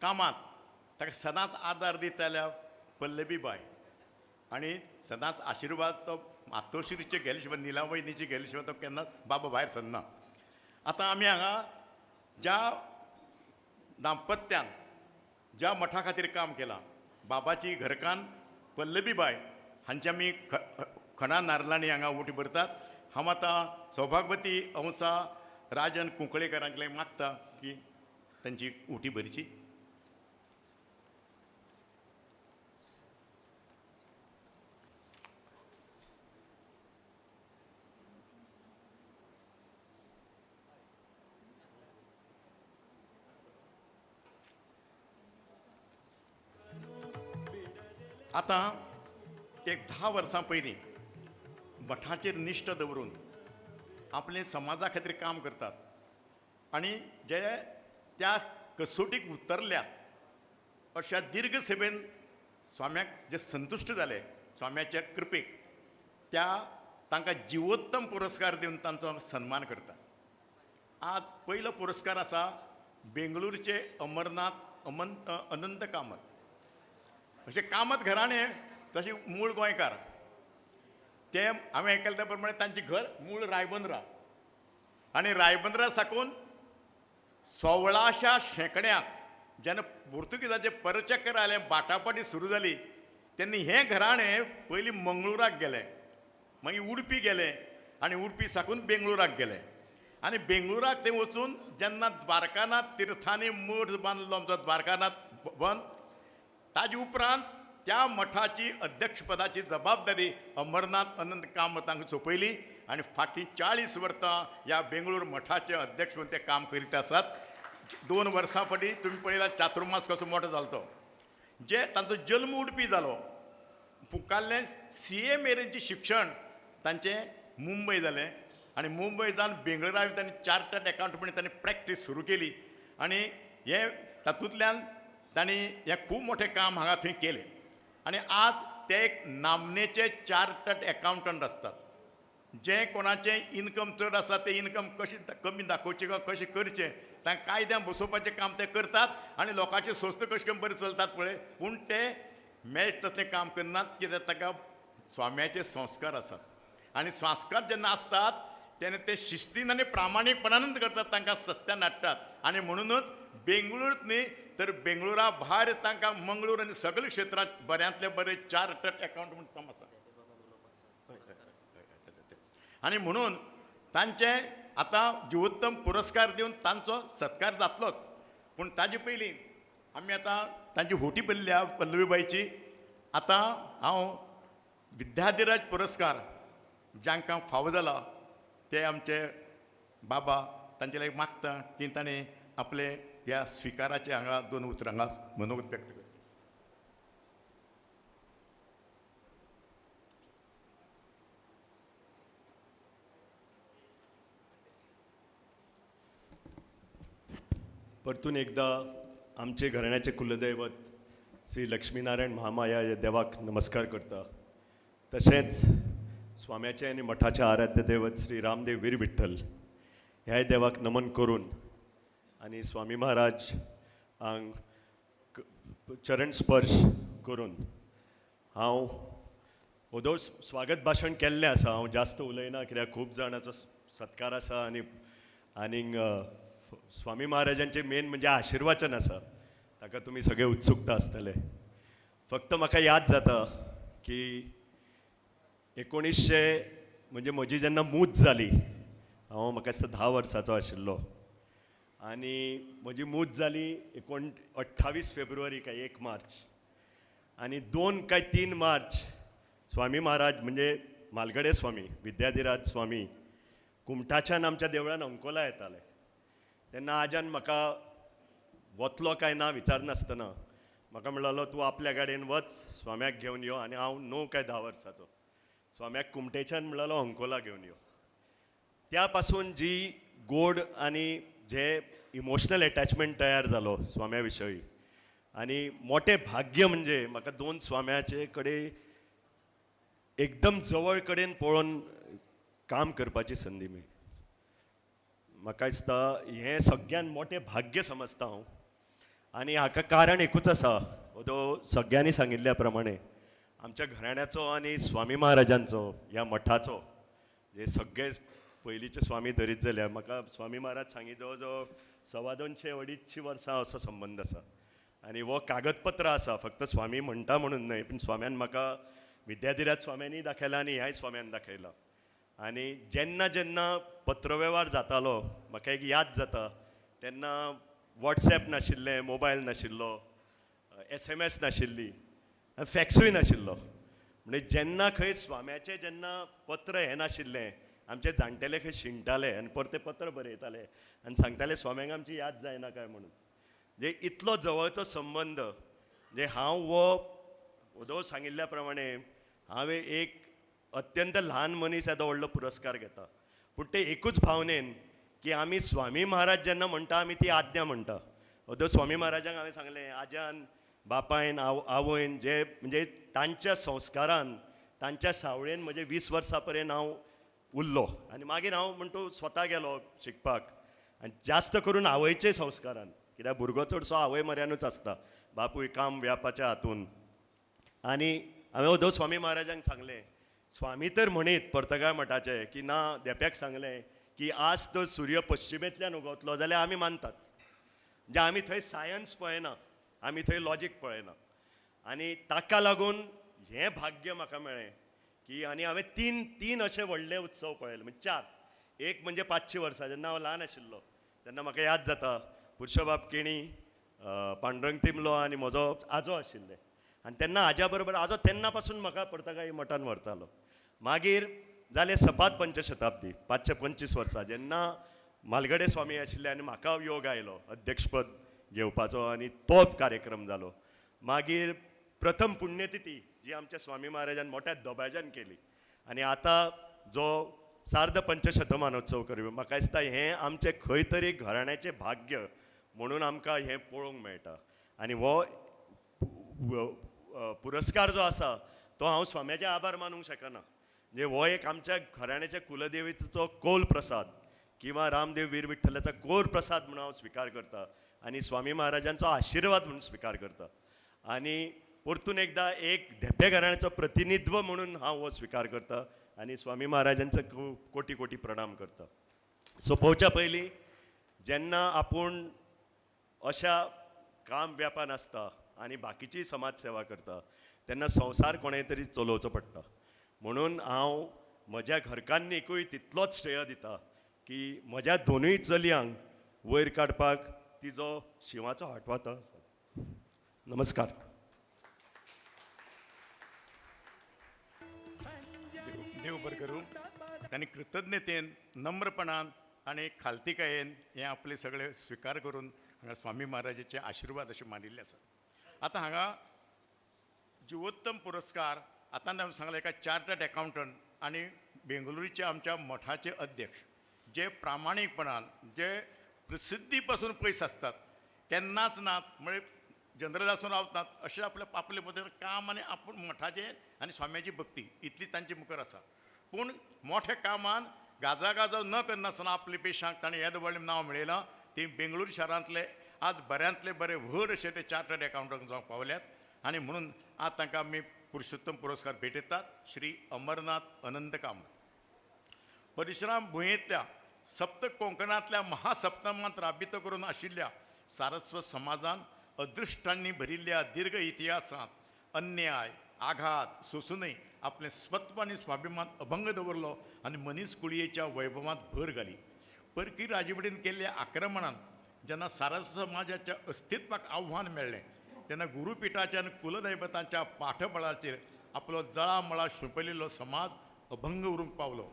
कामांत ताका सदांच आदार दिताल्या पल्लवी बाय आनी सदांच आशिर्वाद तो मातोश्रीचे गेले शिवाय, निलावयनीचे गेले शिवाय तो केन्नाच बाबा भायर सरना. आतां आमी हांगा ज्या दाम्पत्यान ज्या मठा खातीर काम केलां, बाबाची घरकान्न पल्लवी बाय हांचे आमी खणा नारलांनी हांगा ओटी भरतात. हांव आतां सौभागवती अंसा राजन कुंकळेकरांक मागता की तांची ओटी भरची. आतां एक 10 वर्सां पयलीं मठाचेर निश्ठा दवरून आपले समाजा खातीर काम करतात आनी जे त्या कसोटीक उतरल्यात अशा दीर्घ सेवेन स्वाम्याक जे संतुश्ट जाले स्वाम्याच्या कृपेक, त्या तांकां जिवोत्तम पुरस्कार दिवन तांचो सन्मान करतात. आज पयलो पुरस्कार आसा बेंगळुरूचे अमरनाथ अनंत कामत. अशें कामत घराणें तशें मूळ गोंयकार, ते हांवें आयकलें त्या प्रमाणे तांचें घर मूळ रायबंद्रा आनी रायबंद्रा साकून 16व्या शेंकड्यांत जेन्ना पुर्तुगेजाचें परचक्र आयलें, बाटाबाटी सुरू जाली, तेन्ना हें घराणें पयलीं मंगळुराक गेलें, मागीर उडपी गेलें आनी उडपी साकून बेंगळुराक गेलें आनी बेंगळुराक ते वचून जेन्ना द्वारकानाथ तिर्थांनी मठ बांदलो आमचो द्वारकानाथ बंद, ताजे उपरांत त्या मठाची अध्यक्षपदाची जबाबदारी अमरनाथ अनंत कामतांक सोंपयली आनी फाटीं 40 वर्सां ह्या बेंगळूर मठाचे अध्यक्ष म्हणून ते काम करीत आसात. 2 वर्सां फाटीं तुमी पळयला चातुर्मास कसो मोठो जालो तो, जे तांचो जल्म उडपी जालो, मुखाल्लें CA मेरेनचें शिक्षण तांचें मुंबय जालें आनी मुंबय जावन बेंगळुरा तांणी चार्टर्ड एकावंट म्हणून तांणी प्रॅक्टीस सुरू केली आनी हें तातूंतल्यान तांणी हें खूब मोठें काम हांगा थंय केलें आनी आज ते एक नामनेचे चार्टर्ड एकावंटंट आसतात. जें कोणाचें इनकम चड आसा तें इनकम कशी कमी दाखोवचें किंवा कशें करचें तांकां कायद्यान बसोवपाचें काम ते करतात आनी लोकांचे संस्था कशें करून बरें चलतात पळय, पूण ते मेळटा तसलें काम करनात कित्याक ताका स्वाम्याचे संस्कार आसात आनी संस्कार जेन्ना आसतात तेन्ना ते शिस्तीन आनी प्रामाणीकपणानूच करतात, तांकां सत्यान हाडटात आनी म्हणुनूच बेंगळूरूच न्ही तर बेंगळुरा भायर तांकां मंगळूर आनी सगळे क्षेत्रांत बऱ्यांतले बरे चार्टर्ड एकावंट म्हूण काम आसा. आनी म्हणून तांचे आतां जिवोत्तम पुरस्कार दिवन तांचो सत्कार जातलोच, पूण ताजे पयलीं आमी आतां तांची होटी भरल्या पल्लवीबायची. आतां हांव विद्याधिराज पुरस्कार जांकां फावो जाला ते आमचे बाबा तांचे लागीं मागता की ताणें आपले ह्या स्विकाराचे हांगा 2 उतरां हांगा मनोगत व्यक्त करता. परतून एकदा आमचे घराण्याचे कुलदैवत श्री लक्ष्मीनारायण महामाया ह्या देवाक नमस्कार करता. तशेंच स्वाम्याचे आनी मठाचे आराध्य दैवत श्री रामदेव वीर विठ्ठल ह्याय देवाक नमन करून आनी स्वामी महाराज हांक चरण स्पर्श करून हांव ओदोळ स्वागत भाशण केल्लें आसा. हांव जास्त उलयना कित्याक खूब जाणाचो सत्कार आसा आनी आनीक स्वामी महाराजांचे मेन म्हणजे आशिर्वाचन आसा, ताका तुमी सगळे उत्सुकता आसतले. फक्त म्हाका याद जाता की 1900 म्हणजे म्हजी जेन्ना मूज जाली, हांव म्हाका दिसता 10 वर्सांचो आशिल्लो आनी म्हजी मूज जाली 28 फेब्रुवारी काय 1 मार्च आनी 2 काय 3 मार्च स्वामी महाराज म्हणजे मालगडे स्वामी विद्याधिराज स्वामी कुमठाच्यान आमच्या देवळान अंकोला येताले. तेन्ना आज्यान म्हाका वतलो काय ना विचारनासतना म्हाका म्हणलो तूं आपल्या गाडयेन वच स्वाम्याक घेवन यो, आनी हांव 9 काय 10 वर्साचो स्वाम्याक कुमटेच्यान म्हणलो अंकोला घेवन यो. त्या पासून जी गोड आनी जे इमोशनल एटॅचमेंट तयार जालो स्वाम्या विशयी, आनी मोठें भाग्य म्हणजे म्हाका 2 स्वाम्याचे कडेन एकदम जवळ कडेन पळोवन काम करपाची संदी मेळ्ळी. म्हाका दिसता हें सगळ्यान मोठें भाग्य समजता हांव आनी हाका कारण एकूच आसा, ओदो सगळ्यांनी सांगिल्ल्या प्रमाणे आमच्या घराण्याचो आनी स्वामी महाराजांचो ह्या मठाचो हे सगळे पयलींचे स्वामी धरीत जाल्यार म्हाका स्वामी महाराज सांगी जवळ जवळ 225 250 वर्सां असो संबंद आसा आनी हो कागदपत्र आसा, फक्त स्वामी म्हणटा म्हणून न्हय, पूण स्वाम्यान म्हाका विद्याधिराज स्वाम्यांनी दाखयला आनी ह्याय स्वाम्यान दाखयला. आनी जेन्ना जेन्ना पत्रवेव्हार जातालो म्हाका एक याद जाता, तेन्ना वॉट्सएप नाशिल्लें, मोबायल नाशिल्लो, SMS नाशिल्ली, फॅक्सूय नाशिल्लो. म्हणजे जेन्ना खंय स्वाम्याचें जेन्ना पत्र हें नाशिल्लें, आमचे जाणटेले खंय शिणटाले आनी परते पत्र बरयताले आनी सांगताले स्वाम्यांक आमची याद जायना काय म्हणून. म्हणजे इतलो जवळचो संबंद, म्हणजे हांव हो ओदो सांगिल्ल्या प्रमाणे हांवें एक अत्यंत ल्हान मनीस येदो व्हडलो पुरस्कार घेता, पूण ते एकूच भावनेन की आमी स्वामी महाराज जेन्ना म्हणटा आमी ती आज्ञा म्हणटा. ओदो स्वामी महाराजांक हांवें सांगलें, आज्यान बापायन आवयन जे म्हणजे तांच्या संस्कारान तांच्या सावळेन म्हजे 20 वर्सां पर्यंत हांव उरलो आनी मागीर हांव म्हणटू स्वता गेलो शिकपाक आनी जास्त करून आवयचे संस्कारान, कित्याक भुरगो चडसो आवय म्हऱ्यानूच आसता, बापूय काम व्यापाच्या हातून. आनी हांवें ओदो स्वामी महाराजांक सांगलें, स्वामी तर म्हणीत पर्तगाळ मठाचे की ना धेंप्याक सांगलें की आज तो सूर्य पश्चिमेंतल्यान उगवतलो जाल्यार आमी मानतात, म्हणजे आमी थंय सायन्स पळयना, आमी थंय लॉजीक पळयना. आनी ताका लागून हें भाग्य म्हाका मेळ्ळें की आनी हांवें तीन अशे व्हडले उत्सव पळयले, म्हणजे 4. एक म्हणजे 500 वर्सां जेन्ना हांव ल्हान आशिल्लो तेन्ना म्हाका याद जाता पुरुषबाब केणी, पांडुरंग तिमलो आनी म्हजो आजो आशिल्ले आनी तेन्ना आज्या बरोबर आजो तेन्ना पासून म्हाका पर्तगाळी मठान व्हरतालो. मागीर जालें सपाद पंचशताब्दी 525 वर्सां जेन्ना मालगडे स्वामी आशिल्ले आनी म्हाका योग आयलो अध्यक्षपद घेवपाचो आनी तो कार्यक्रम जालो. मागीर प्रथम पुण्यतिथी जी आमच्या स्वामी महाराजान मोठ्या दबाज्यान केली आनी आतां जो सार्ध पंचशतमानोत्सव करपी, म्हाका दिसता हें आमचें खंय तरी घराण्याचें भाग्य म्हणून आमकां हें पळोवंक मेळटा. आनी हो पुरस्कार जो आसा तो हांव स्वाम्याचे आभार मानूंक शकना, म्हणजे हो एक आमच्या घराण्याच्या कुलदेवीचो कौल प्रसाद किंवा रामदेव वीर विठ्ठलाचा कोर प्रसाद म्हणून हांव स्विकार करता आनी स्वामी महाराजांचो आशिर्वाद म्हणून स्विकार करता. आनी परतून एकदां एक धेंपे घराण्याचो प्रतिनिधित्व म्हणून हांव हो स्विकार करता आनी स्वामी महाराजांचो कोटी कोटी प्रणाम करता. सोंपोवच्या पयलीं जेन्ना आपूण अशा काम व्यापान आसता आनी बाकीची समाज सेवा करता तेन्ना संवसार कोणें तरी चलोवचो पडटा, म्हणून हांव म्हज्या घरकान्नीकूय तितलोच श्रेय दिता की म्हज्या दोनूय चलयांक वयर काडपाक तिजो शिंवाचो हातवातो आसा. नमस्कार. देव बरें करूं. आनी कृतज्ञतेन, नम्रपणान आनी खालतीकायेन हें आपले सगळे स्विकार करून हांगा स्वामी महाराजाचे आशिर्वाद अशे मानिल्ले आसात. आतां हांगा जिवोत्तम पुरस्कार आतां हांवें सांगलें एका चार्टर्ड एकावंटंट आनी बेंगलोरीच्या आमच्या मठाचे अध्यक्ष जे प्रामाणीकपणान जे प्रसिद्धी पासून पयस आसतात, केन्नाच नात म्हणजे जनरल आसून रावतात अशें आपल्या आपले पद्दतीन काम आनी आपूण मठाचें आनी स्वाम्याची भक्ती इतली तांचे मुखार आसा. पूण मोठ्या कामान गाजागाजा न करनासतना आपले पेशाक ताणें येदें व्हडलें नांव मेळयलां. ती बेंगळूर शारांतले आज बऱ्यांतले बरे व्हड अशे ते चार्टर्ड एकावंटंट जावंक पावल्यात आनी म्हणून आज तांकां आमी पुरुषोत्तम पुरस्कार भेटयतात. श्री अमरनाथ अनंत कामत. परशुराम भुंयेंतल्या सप्त कोंकणांतल्या महासप्तमांत राबितो करून आशिल्ल्या सारस्वत समाजान अदृश्टांनी भरिल्ल्या दीर्घ इतिहासांत अन्याय आघात सोंसूनय आपलें स्वत्व आनी स्वाभिमान अभंग दवरलो आनी मनीस कुळयेच्या वैभवांत भर घाली. परकी राजवटीन केल्ल्या आक्रमणान जेन्ना सारस्वत समाजाच्या अस्तित्वाक आव्हान मेळ्ळें तेन्ना गुरुपिठाच्या आनी कुलदैवतांच्या पाठबळाचेर आपलो जळामळा शिंपयलेलो समाज अभंग उरूंक पावलो.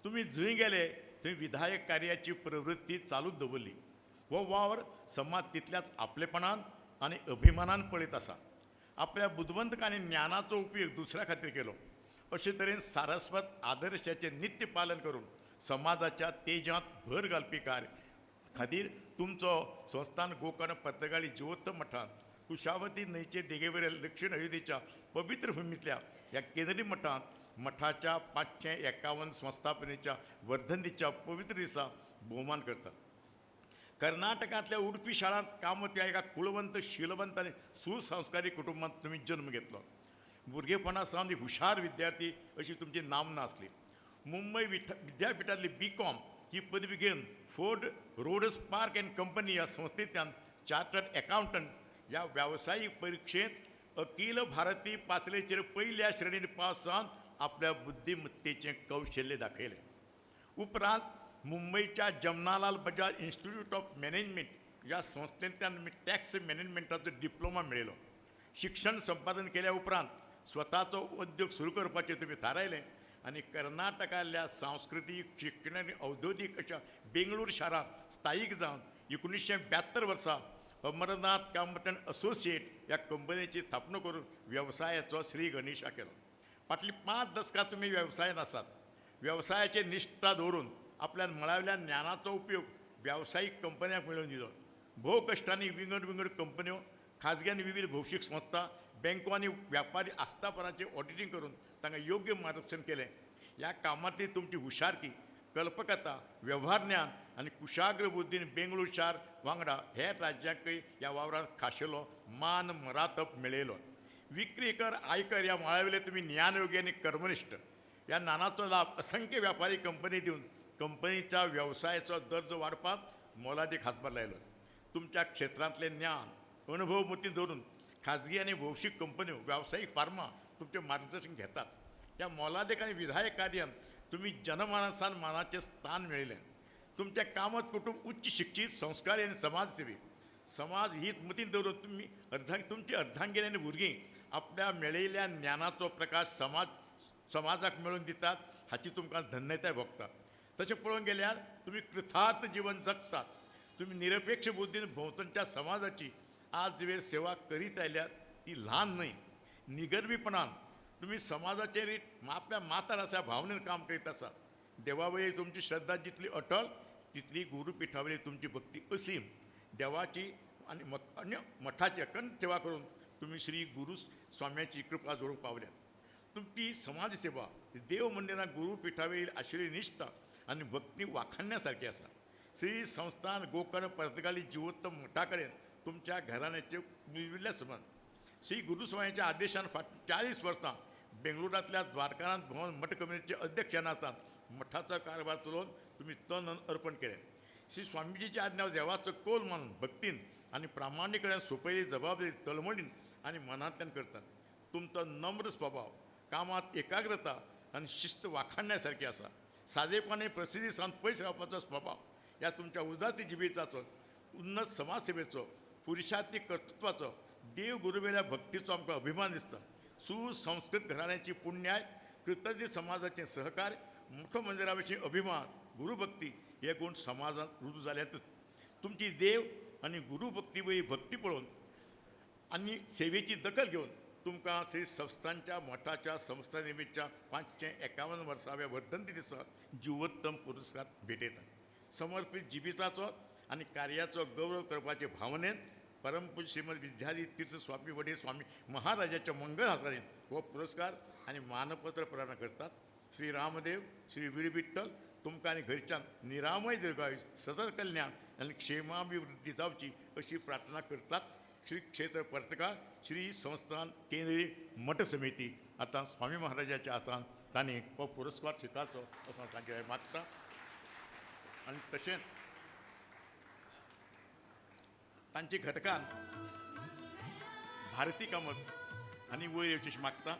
तुमी जंय गेले थंय विधायक कार्याची प्रवृत्ती चालूच दवरली. हो वावर समाज तितल्याच आपलेपणान आनी अभिमानान पळयत आसा. आपल्या बुदवंतक आनी ज्ञानाचो उपयोग दुसऱ्या खातीर केलो. अशे तरेन सारस्वत आदर्शाचें नित्य पालन करून समाजाच्या तेजांत भर घालपी कार्य खातीर तुमचो संस्थान गोकर्ण पर्तगाळी जिवोत्तम मठांत कुशावती न्हंयचे देगेवरील दक्षिण अयोध्येच्या पवित्र भुमींतल्या ह्या केंद्रीय मठांत मठाच्या 551 संस्थापनेच्या वर्धनदीच्या पवित्र दिसा भोवमान करतात. कर्नाटकांतल्या उडपी शाळांत कामत ह्या एका कुळवंत, शीलवंत आनी सुसंस्कारी कुटुंबांत तुमी जन्म घेतलो. भुरगेपणा सावन एक हुशार विद्यार्थी अशी तुमची नामना आसली. मुंबय विद्यापिठांतली बी.कॉम ही पदवी घेवन Ford Rhodes Park and company ह्या संस्थेंतल्यान चार्टर्ड एकावंटंट ह्या वेवसायीक परिक्षेंत अखिल भारतीय पातळेचेर पयल्या श्रेणींत पास जावन आपल्या बुद्धिमत्तेचें कौशल्य दाखयलें. उपरांत मुंबयच्या Jamnalal Bajaj institute of management ह्या संस्थेंतल्यान मी टॅक्स मॅनेजमेंटाचो डिप्लोमा मेळयलो. शिक्षण संपादन केल्या उपरांत स्वताचो उद्योग सुरू करपाचें तुमी थारायलें आनी कर्नाटकांतल्या सांस्कृतीक, शिक्षण आनी औद्योगीक अशा बेंगळूर शारांत स्थायीक जावन 1972 वर्सा अमरनाथ कामत अँड असोसिएट ह्या कंपनीची थापणूक करून वेवसायाचो श्री गणेशा केलो. फाटलीं 5 दसकां तुमी वेवसायान आसात. वेवसायाचेर निश्ठा दवरून आपल्या मळावयल्या ज्ञानाचो उपयोग वेवसायीक कंपन्यांक मेळोवन दिलो. भोव कश्टांनी विंगड विंगड कंपन्यो, खाजगी आनी विविध भौशीक संस्था, बँको आनी व्यापारी आस्थापनाचें ऑडिटींग करून तांकां योग्य मार्गदर्शन केलें. ह्या कामांतली तुमची हुशारकी, कल्पकता, वेव्हार ज्ञान आनी कुशाग्र बुद्दीन बेंगळूर शार वांगडा हेर राज्यांकय ह्या वावरांत खाशेलो मान मरातप मेळयलो. विक्री कर, आयकर ह्या मळावयले तुमी ज्ञानयोगी आनी कर्मनिश्ठ. ह्या ज्ञानाचो लाभ असंख्य व्यापारी कंपनी दिवन कंपनीच्या वेवसायाचो दर्जो वाडपाक मोलादीक हातभार लायलो. तुमच्या क्षेत्रांतलें ज्ञान, अणभव मतींत दवरून खाजगी आनी भौशीक कंपन्यो, वेवसायीक फार्मां तुमचें मार्गदर्शन घेतात. त्या मोलादीक आनी विधायक कार्यान तुमी जनमानसान मानाचें स्थान मेळयलें. तुमचें कामत कुटूंब उच्च शिक्षीत, संस्कारी आनी समाजसेवी. समाज हीत मतींत दवरून तुमी तुमची अर्धांगिनी आनी भुरगीं आपल्या मेळयल्ल्या ज्ञानाचो प्रकाश समाजाक मेळोवन दितात हाची तुमकां धन्यताय भोगता. तशें पळोवंक गेल्यार तुमी कृतार्थ जीवन जगतात. तुमी निरपेक्ष बुद्दीन भोंवतणच्या समाजाची आज वेळ सेवा करीत आयल्यात ती ल्हान न्हय. निगर्वीपणान तुमी समाजाचेर आपल्या मातार आसा भावनेन काम करीत आसात. देवा वयली तुमची श्रद्धा जितली अटल तितली गुरुपिठा वयली तुमची भक्ती असीम. देवाची आनी अन्य मठाची अखंड सेवा करून तुमी श्री गुरू स्वाम्याची कृपा जोडूंक पावल्यात. तुमची समाजसेवा, देव मंदिरां, गुरुपिठा वयली आशिल्ली निश्ठा आनी भक्ती वाखाणण्या सारकी आसा. श्री संस्थान गोकर्ण पर्तगाळी जिवोत्तम मठा कडेन तुमच्या घराण्याचे पुर्विल्ले संबंद. श्री गुरुस्वामीच्या आदेशान फाटलीं 40 वर्सां बेंगळुरांतल्या द्वारकानाथ भवन मठ कमिटीचे अध्यक्ष ह्या नात्यान मठाचो कारभार चलोवन तुमी तन मन अर्पण केलें. श्री स्वामीजीच्या आज्ञा देवाचो कौल मानून भक्तीन आनी प्रामाणीकपणान सोंपयल्ली जबाबदारी तळमळीन आनी मनांतल्यान करतात. तुमचो नम्र स्वभाव, कामांत एकाग्रता आनी शिस्त वाखाणण्या सारकी आसा. सादेपणान प्रसिद्धी सावन पयस रावपाचो स्वभाव ह्या तुमच्या उदात्त जिविताचो, उन्नत समाजसेवेचो, पुरुषार्थी कर्तृत्वाचो, देव गुरुवेल्या भक्तीचो आमकां अभिमान दिसता. सुसंस्कृत घराण्याची पुण्याय, कृतज्ञ समाजाचें सहकार्य, मुख मंदिरा विशीं अभिमान, गुरुभक्ती हे गूण समाजांत रुजू जाल्यातच. तुमची देव आनी गुरुभक्ती वयली भक्ती पळोवन आनी सेवेची दखल घेवन तुमकां श्री संस्थांच्या मठाच्या संस्था निमित्तच्या 551 वर्साव्या वर्धंती दिसा जिवोत्तम पुरस्कार भेटयता. समर्पीत जिविताचो आनी कार्याचो गौरव करपाचे भावनेन परमपूज्य श्रीमद विद्याधीश तीर्थ स्वामी वडील स्वामी महाराजाच्या मंगल हाताने हो पुरस्कार आनी मानपत्र प्रदान करतात. श्री रामदेव, श्री वीर विठ्ठल तुमकां आनी घरच्यांक निरामय दीर्घायुष, सतत कल्याण आनी क्षेमाभिवृद्धी जावची अशी प्रार्थना करतात. श्री क्षेत्र पर्तगाळ श्री संस्थान केंद्रीय मठ समिती. आतां स्वामी महाराजाच्या हातान तांणी हो पुरस्कार स्विकारचो असो हांव तांचे मागता. आनी तशेंच तांची घटकान भारती कामत आनी वयर येवची अशी मागता.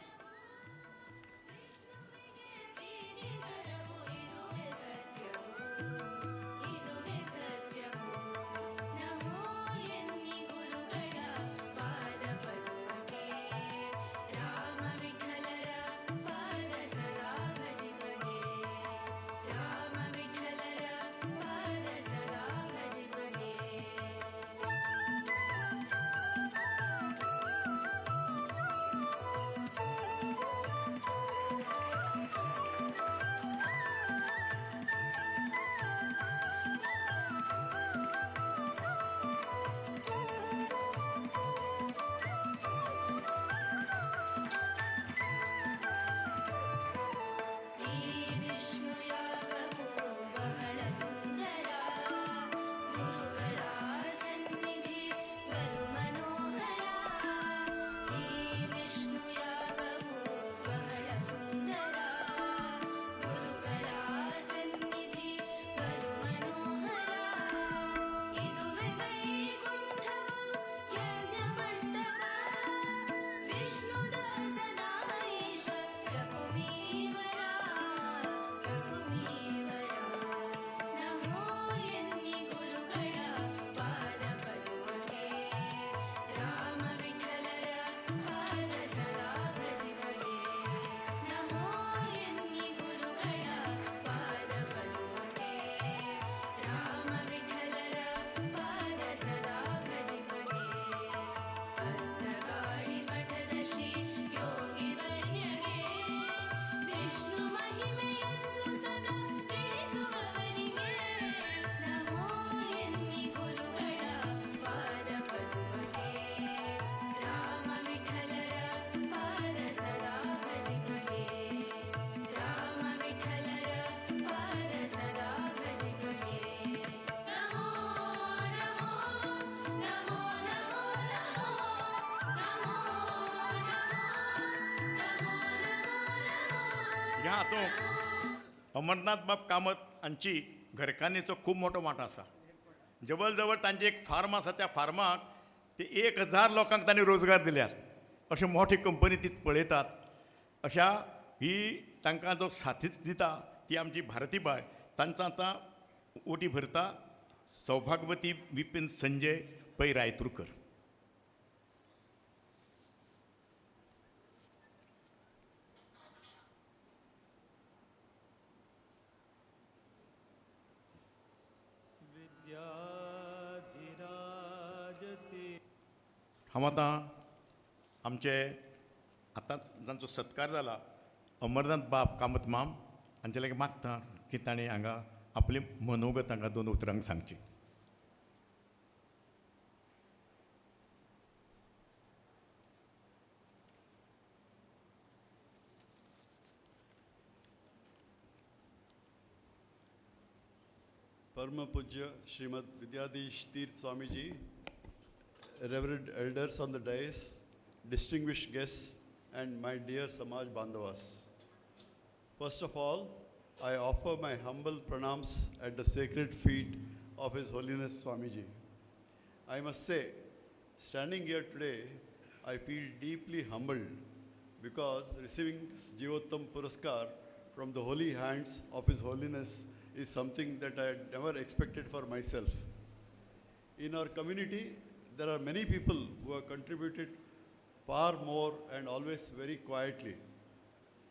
ह्या हातूंत अमरनाथ बाब कामत हांची घरकान्नीचो खूब मोठो वांटो आसा. जवळ जवळ तांचें एक फार्म आसा, त्या फार्माक ते 1000 लोकांक तांणी रोजगार दिल्यात. अशे मोठी कंपनी ती पळयतात. अशा ही तांकां जो साथीच दिता ती आमची भारती बाय. तांचो आतां ओटी भरता सौभागवती विपीन संजय पै रायतुरकर. हांव आतां आमचे आतांच जांचो सत्कार जाला अमरनाथ बाब कामत माम हांचे लागीं मागता की तांणी हांगा आपली मनोगत हांगा दोन उतरांक सांगची. Parama Pujya Srimad Vidyadhish Tirth Swamiji, revered elders on the dais, distinguished guests, and my dear Samaj Bandhavas. First of all, I offer my humble pranams at the sacred feet of His Holiness Swamiji. I must say, standing here today, I feel deeply humbled because receiving this Jivottam Puraskar from the holy hands of His Holiness is something that I had never expected for myself. In our community, there are many people who have contributed far more and always very quietly.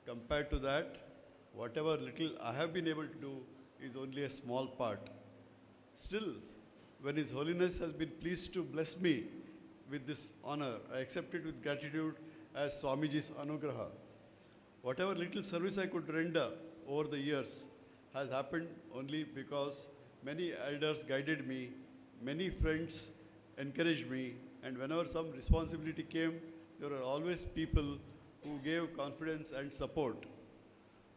Compared to that, whatever little I have been able to do is only a small part. Still, when His Holiness has been pleased to bless me with this honor, I accept it with gratitude as Swamiji's anugraha. Whatever little service I could render over the years has happened only because many elders guided me, many friends encouraged me, and whenever some responsibility came, there were always people who gave confidence and support.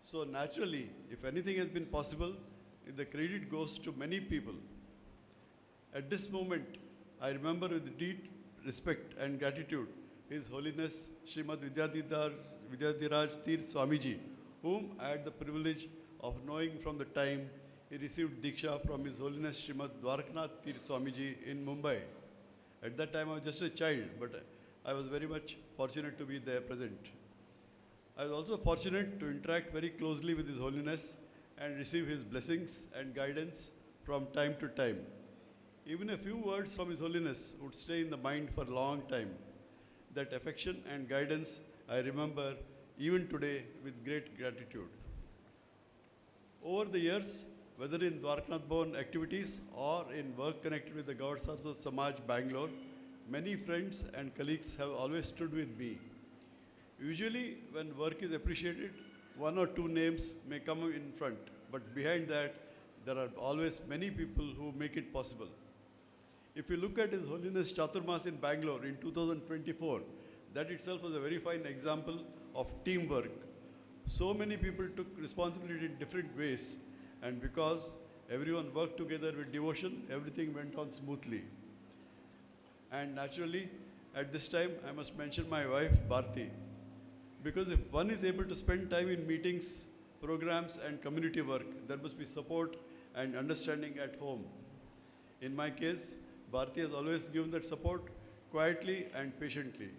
So naturally, if anything has been possible, the credit goes to many people. At this moment, I remember with deep respect and gratitude His Holiness Srimad Vidyadhiraj Tirth Swamiji, whom I had the privilege of knowing from the time he received Diksha from His Holiness Srimad Dwaraknath Tirth Swamiji in Mumbai. At that time, I was just a child, but I was very much fortunate to be there present. I was also fortunate to interact very closely with His Holiness and receive his blessings and guidance from time to time. Even a few words from His Holiness would stay in the mind for a long time. That affection and guidance I remember even today with great gratitude. Over the years, whether in Dwaraknath Bhavan activities or in work connected with the Gaur Saraswat Samaj, Bangalore, many friends and colleagues have always stood with me. Usually, when work is appreciated, one or two names may come in front, but behind that, there are always many people who make it possible. If you look at His Holiness Chaturmas in Bangalore in 2024, that itself was a very fine example of teamwork. So many people took responsibility in different ways, and because everyone worked together with devotion, everything went on smoothly. And naturally, at this time, I must mention my wife, Bharti. Because if one is able to spend time in meetings, programs, and community work, there must be support and understanding at home. In my case, Bharti has always given that support quietly and patiently.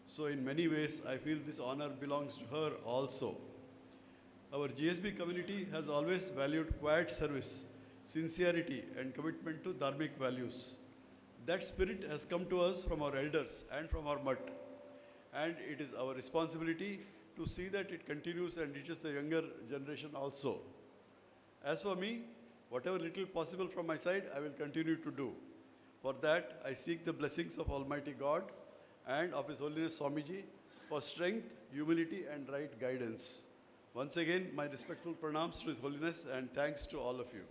So in many ways, I feel this honor belongs to her also. Our GSB community has always valued quiet service, sincerity, and commitment to dharmic values. That spirit has come to us from our elders and from our mutt. And it is our responsibility to see that it continues and reaches the younger generation also. As for me, whatever little possible from my side, I will continue to do. For that, I seek the blessings of Almighty God and of His Holiness Swamiji for strength, humility, and right guidance. Once again, my respectful pranams to His Holiness and thanks to all of you.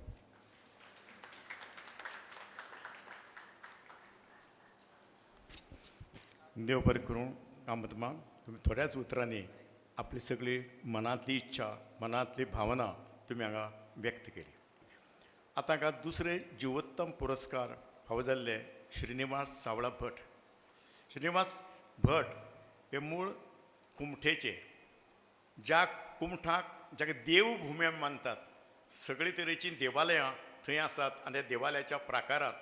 देव बरें करूं कामत माम, तुमी थोड्याच उतरांनी आपली सगळी मनांतली इच्छा, मनांतली भावना तुमी हांगा व्यक्त केली. आतां हांगा दुसरे जिवोत्तम पुरस्कार फावो जाल्ले श्रीनिवास सावळा भट. श्रीनिवास भट हे मूळ कुमठेचे, ज्या कुमठाक जाका देवभुमी आमी मानतात, सगळे तरेचीं देवालयां थंय आसात आनी त्या देवालयाच्या प्राकारात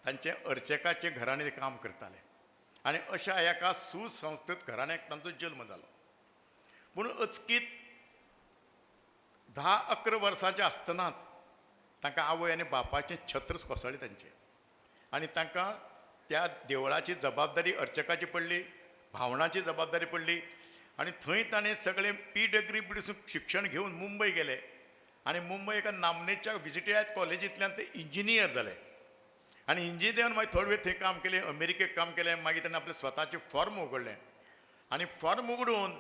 तांचे अर्चकाचे घरांनी ते काम करताले आनी अशा एका सुसंस्कृत घराण्याक तांचो जल्म जालो. पूण अचकीत 10-11 वर्सांचे आसतनाच तांकां आवय आनी बापाचें छत्र कोसळ्ळें तांचें आनी तांकां त्या देवळाची जबाबदारी अर्चकाची पडली, भावणाची जबाबदारी पडली आनी थंय ताणें सगळें पी डिग्री बिडसून शिक्षण घेवन मुंबय गेले आनी मुंबय एका नामनेच्या विजिटियात कॉलेजींतल्यान ते इंजिनियर जाले आनी इंजिनियर मागीर थोडे वेळ थंय काम केलें, अमेरिकेक काम केलें. मागीर ताणें आपलें स्वताचें फॉर्म उगडलें आनी फॉर्म उगडून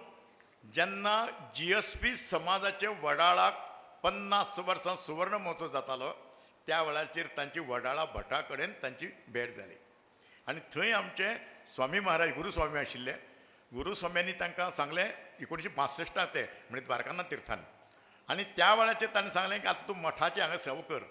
जेन्ना जीएसपी समाजाचे वडाळाक 50 वर्सां सुवर्ण महोत्सव जातालो त्या वेळाचेर तांची वडाळा भटा कडेन तांची भेट जाली आनी थंय आमचे स्वामी महाराज गुरुस्वामी आशिल्ले. गुरुस्वाम्यांनी तांकां सांगलें 1962 ते म्हणजे द्वारकानाथ तिर्थान आनी त्या वेळाचेर ताणें सांगलें की आतां तूं मठाचें हांगा सेवा कर,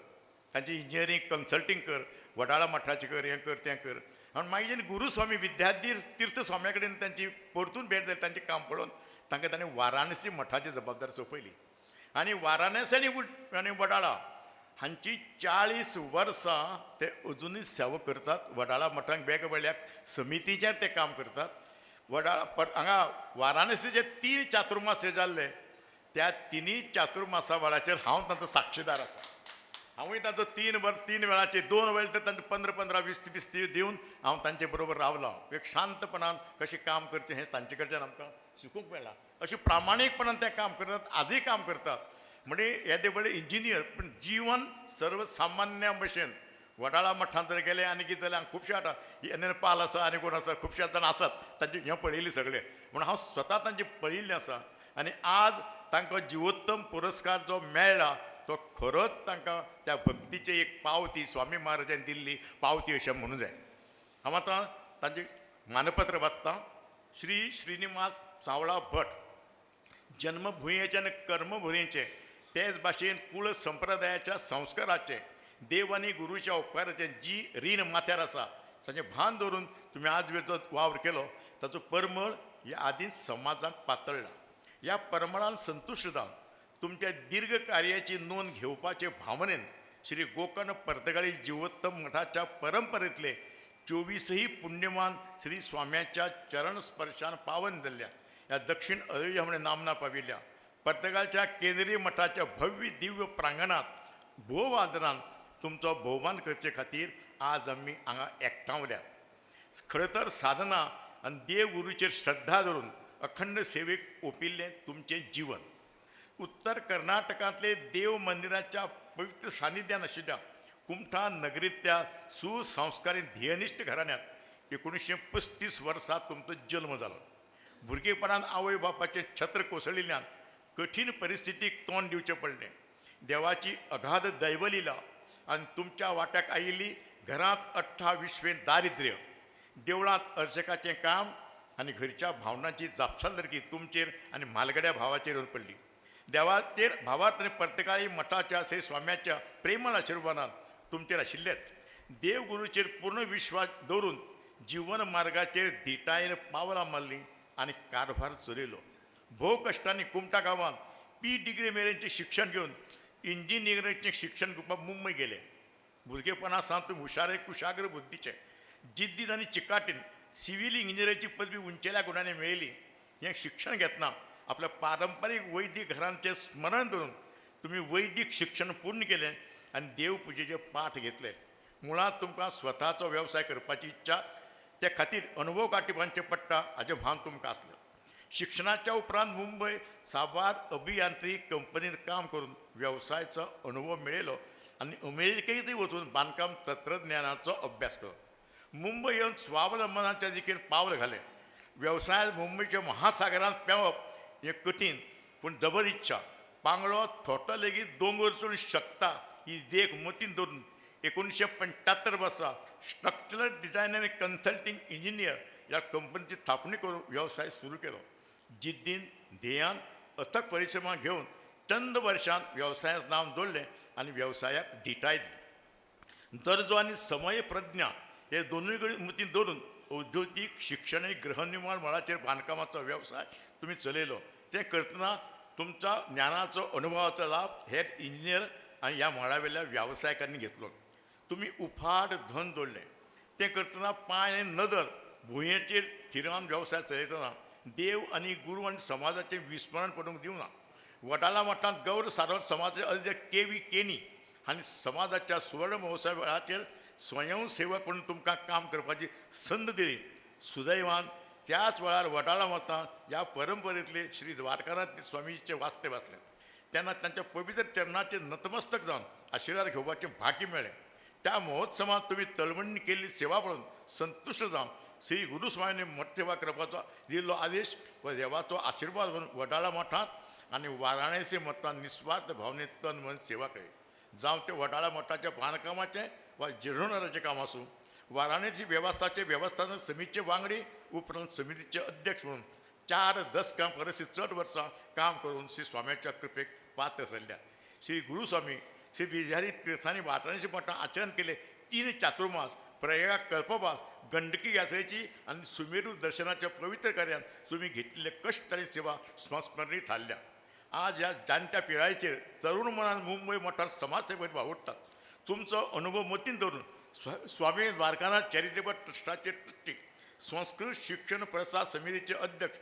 तांची इंजिनियरींग कन्सल्टींग कर, वडाळा मठाचें कर, हें कर तें कर. आनी मागीर जेन्ना गुरुस्वामी विद्याधीर तीर्थ स्वाम्या कडेन तांची परतून भेट जाली, तांचें काम पळोवन तांकां ताणें वाराणसी मठाची जबाबदारी सोंपयली आनी वाराणसी आनी वडाळा हांची 40 वर्सां ते अजुनूय सेवा करतात. वडाळा मठांक वेगवेगळ्या समितीचेर ते काम करतात. वडाळा हांगा वाराणसीचे 3 चातुर्मास हे जाल्ले त्या 3 चातुर्मासा वेळाचेर हांव तांचो साक्षीदार आसा. हांवूय तांचो 3 वेळाचे 2 वेळ तर तांचे 15-15 20-20 दिवन हांव तांचे बरोबर रावलां. एक शांतपणान कशें काम करचें हें तांचे कडच्यान आमकां शिकूंक मेळ्ळां. अशें प्रामाणीकपणान ते काम करतात, आजूय काम करतात. म्हणजे येदे व्हडले इंजिनियर पूण जिवन सर्वसामान्या भशेन वडाळा मठांत जर गेले आनी कितें जाल्यार खुबशे आतां एन पाल आसा आनी कोण आसा, खुबशे जाण आसात तांचे हें पळयलें सगळें, म्हूण हांव स्वता तांचें पळयिल्लें आसा आनी आज तांकां जिवोत्तम पुरस्कार जो मेळ्ळा तो खरोच तांकां त्या भक्तीची एक पावती स्वामी महाराजान दिल्ली पावती अशें म्हणूं जाय. हांव आतां तांचें मानपत्र वाचतां. श्री श्रीनिवास सावळा भट जन्मभुंयेचे आनी कर्मभुंयेचे तेच भाशेन कुळ संप्रदायाच्या संस्काराचे देव आनी गुरूच्या उपकाराचे जी रीण माथ्यार आसा ताचें भान दवरून तुमी आज वेळ जो वावर केलो ताचो परमळ ह्या आदींच समाजांत पातळ्ळा. ह्या परमळान संतुश्ट जावन तुमच्या दीर्घ कार्याची नोंद घेवपाचे भावनेन श्री गोकर्ण पर्तगाळी जिवोत्तम मठाच्या परंपरेंतले 24 पुण्यमान श्री स्वाम्याच्या चरण स्पर्शान पावन जाल्ल्या ह्या दक्षिण अयोध्या म्हणे नामना पाविल्ल्या पर्तगाळच्या केंद्रीय मठाच्या भव्य दिव्य प्रांगणांत भोव आदरान तुमचो भोवमान करचे खातीर आज आमी हांगा एकठांवल्यात. खरें तर साधना आनी देव गुरूचेर श्रद्धा धरून अखंड सेवेक ओंपिल्लें तुमचें जीवन उत्तर कर्नाटकांतले देव मंदिराच्या पवित्र सानिध्यान आशिल्ल्या कुमठा नगरींतल्या सुसंस्कारी ध्येयनिश्ठ घराण्यांत 1935 वर्सा तुमचो जल्म जालो. भुरगेपणान आवय बापाचें छत्र कोसळिल्ल्यान कठीण परिस्थितीक तोंड दिवचें पडलें. देवाची अगाध दैवलीला आनी तुमच्या वाट्याक आयिल्ली घरांत 28वें दारिद्र्य, देवळांत अर्चकाचें काम आनी घरच्या भावनांची जापसालदारकी तुमचेर आनी म्हालगड्या भावाचेर येवन पडली. देवाचेर भावार्थ आनी पर्तगाळी मठाच्या श्री स्वाम्याच्या प्रेमळ आशिर्वादान तुमचेर आशिल्लेच. देवगुरूचेर पूर्ण विश्वास दवरून जिवन मार्गाचेर धिटायेन पावलां मारलीं आनी कारभार चलयलो. भोव कश्टांनी कुमटा गांवांत पी डिग्री मेरेनचें शिक्षण घेवन इंजिनियरिंगाचें शिक्षण घेवपाक मुंबय गेले. भुरगेपणा सावन तुमी हुशार कुशाग्र बुद्धीचे, जिद्दीन आनी चिकाटीन सिव्हील इंजिनियरिंगाची पदवी उंचेल्या गुणांनी मेळयली. हें शिक्षण घेतना आपल्या पारंपारीक वैदीक घरांचें स्मरण धरून तुमी वैदीक शिक्षण पूर्ण केलें आनी देवपुजेचे पाठ घेतले. मुळांत तुमकां स्वताचो वेवसाय करपाची इच्छा, त्या खातीर अनुभव गांठी बांदचें पडटा हाचें भान तुमकां आसलें. शिक्षणाच्या उपरांत मुंबय साबार अभियांत्रिक कंपनीत काम करून वेवसायाचो अनुभव मेळयलो आनी अमेरिकेंतूय वचून बांदकाम तंत्रज्ञानाचो अभ्यास केलो. मुंबय येवन स्वावलंबनाच्या दिकेन पावल घालें. वेवसायांत मुंबयच्या महासागरांत पेंवप हें कठीण पूण जबर इच्छा. पांगळो थोटो लेगीत दोंगर चडूंक शकता ही देख मतींत धरून 1975 वर्सा स्ट्रक्चरल डिझायन आनी कन्सल्टींग इंजिनियर ह्या कंपनीची थापणी करून वेवसाय सुरू केलो. जिद्दीन ध्येयान अथक परिश्रमां घेवन चंद वर्षांत वेवसायांत नांव जोडलें आनी वेवसायाक धिटाय दिली. दर्जो आनी समय प्रज्ञा हे दोनूय कडेन मतींत दवरून औद्योगीक शिक्षणीक गृहनिर्माण मळाचेर बांदकामाचो वेवसाय तुमी चलयलो. तें करतना तुमच्या ज्ञानाचो अनुभवाचो लाभ हेर इंजिनियर आनी ह्या मळावेल्या वेवसायिकांनी घेतलो. तुमी उफाट धन जोडलें. तें करतना पांय आनी नदर भुंयेचेर थिरावन वेवसाय चलयतना देव आनी गुरू आनी समाजाचें विस्मरण पडूंक दिवना. वडाळा मठांत गौर सारस्वत समाजाचे अध्यक्ष के व्ही केनी हांणी समाजाच्या सुवर्ण महोत्सवा वेळाचेर स्वयंसेवक म्हणून तुमकां काम करपाची संद दिली. सुदैवान त्याच वेळार वडाळा मठांत ह्या परंपरेंतले श्री द्वारकानाथ स्वामीजीचें वास्तव्य आसलें. तेन्ना तांच्या पवित्र चरणाचेर नतमस्तक जावन आशिर्वाद घेवपाचें भाग्य मेळ्ळें. त्या महोत्सवांत तुमी तळमळीन केल्ली सेवा पळोवन संतुश्ट जावन श्री गुरुस्वामींनी मठ सेवा करपाचो दिल्लो आदेश व देवाचो आशिर्वाद म्हणून वडाळा मठांत आनी वाराणसी मठांत निस्वार्थ भावनेन तन मन सेवा केली. जावं तें वडाळा मठाच्या बांदकामाचें वा जिर्णोद्धाराचें काम आसूं, वाराणसी वेवस्थाचे वेवस्थापन समितीचे वांगडी उपरांत समितीचे अध्यक्ष म्हणून 4 दसकां परस चड वर्सां काम करून श्री स्वाम्याच्या कृपेक पात्र थारल्या. श्री गुरुस्वामी श्री विद्याधीश तीर्थांनी वाराणसी मठांत आचरण केले 3 चातुर्मास, प्रयाग कल्पवास, गंडकी यात्रेची आनी सुमेरू दर्शनाच्या पवित्र कार्यान तुमी घेतिल्ले कश्ट आनी सेवा संस्मरणीय थारल्या. आज ह्या जाणट्या पिरायेचेर तरुण मनान मुंबय मठांत समाजसेवेत वावुरतात. तुमचो अनुभव मतींत दवरून स्वामी द्वारकानाथ चॅरिटेबल ट्रस्टाचे ट्रस्टी, संस्कृत शिक्षण प्रसार समितीचे अध्यक्ष,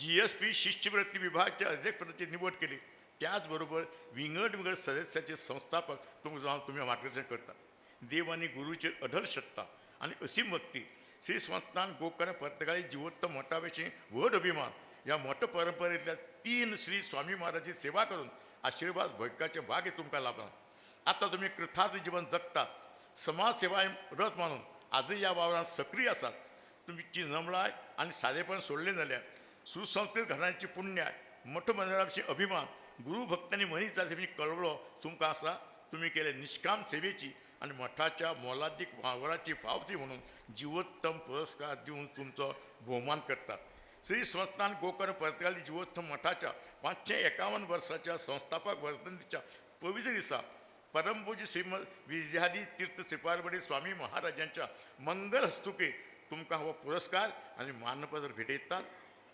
GSP शिष्यवृत्ती विभागाच्या अध्यक्षपदाची निवड केली. त्याचबरोबर विंगड विंगड सदस्याचे संस्थापक तुमकां जावन तुमी मार्गदर्शन करतात. देव आनी गुरूचेर अढळ श्रद्धा आनी असीम भक्ती, श्री संस्थान गोकर्ण पर्तगाळी जिवोत्तम मठा विशीं व्हड अभिमान, ह्या मठ परंपरेंतल्या 3 श्री स्वामी महाराजाची सेवा करून आशिर्वाद भोगपाचें भाग्य तुमकां लाभलां. आतां तुमी कृतार्थ जिवन जगतात. समाजसेवा रथ मानून आजूय ह्या वावरांत सक्रीय आसात. तुमची नमळाय आनी सादेपण सोडलें जाल्यार सुसंस्कृत घराण्याची पुण्याय, मठ मंदिरा विशीं अभिमान, गुरू भक्तांनी मनीस जाती विशीं कळवळो तुमकां आसा. तुमी केले निश्काम सेवेची आनी मठाच्या मोलादीक वावराची पावती म्हणून जिवोत्तम पुरस्कार दिवन तुमचो भोवमान करतात. श्री संस्थान गोकर्ण पर्तगाळी जिवोत्तम मठाच्या 551 वर्साच्या संस्थापक वर्धंतीच्या पवित्र दिसा परमपूज्य श्रीमद विद्याधीश तीर्थ श्रीपादबडी स्वामी महाराजांच्या मंगल हस्तुके तुमकां हो पुरस्कार आनी मानपत्र भेटयतात.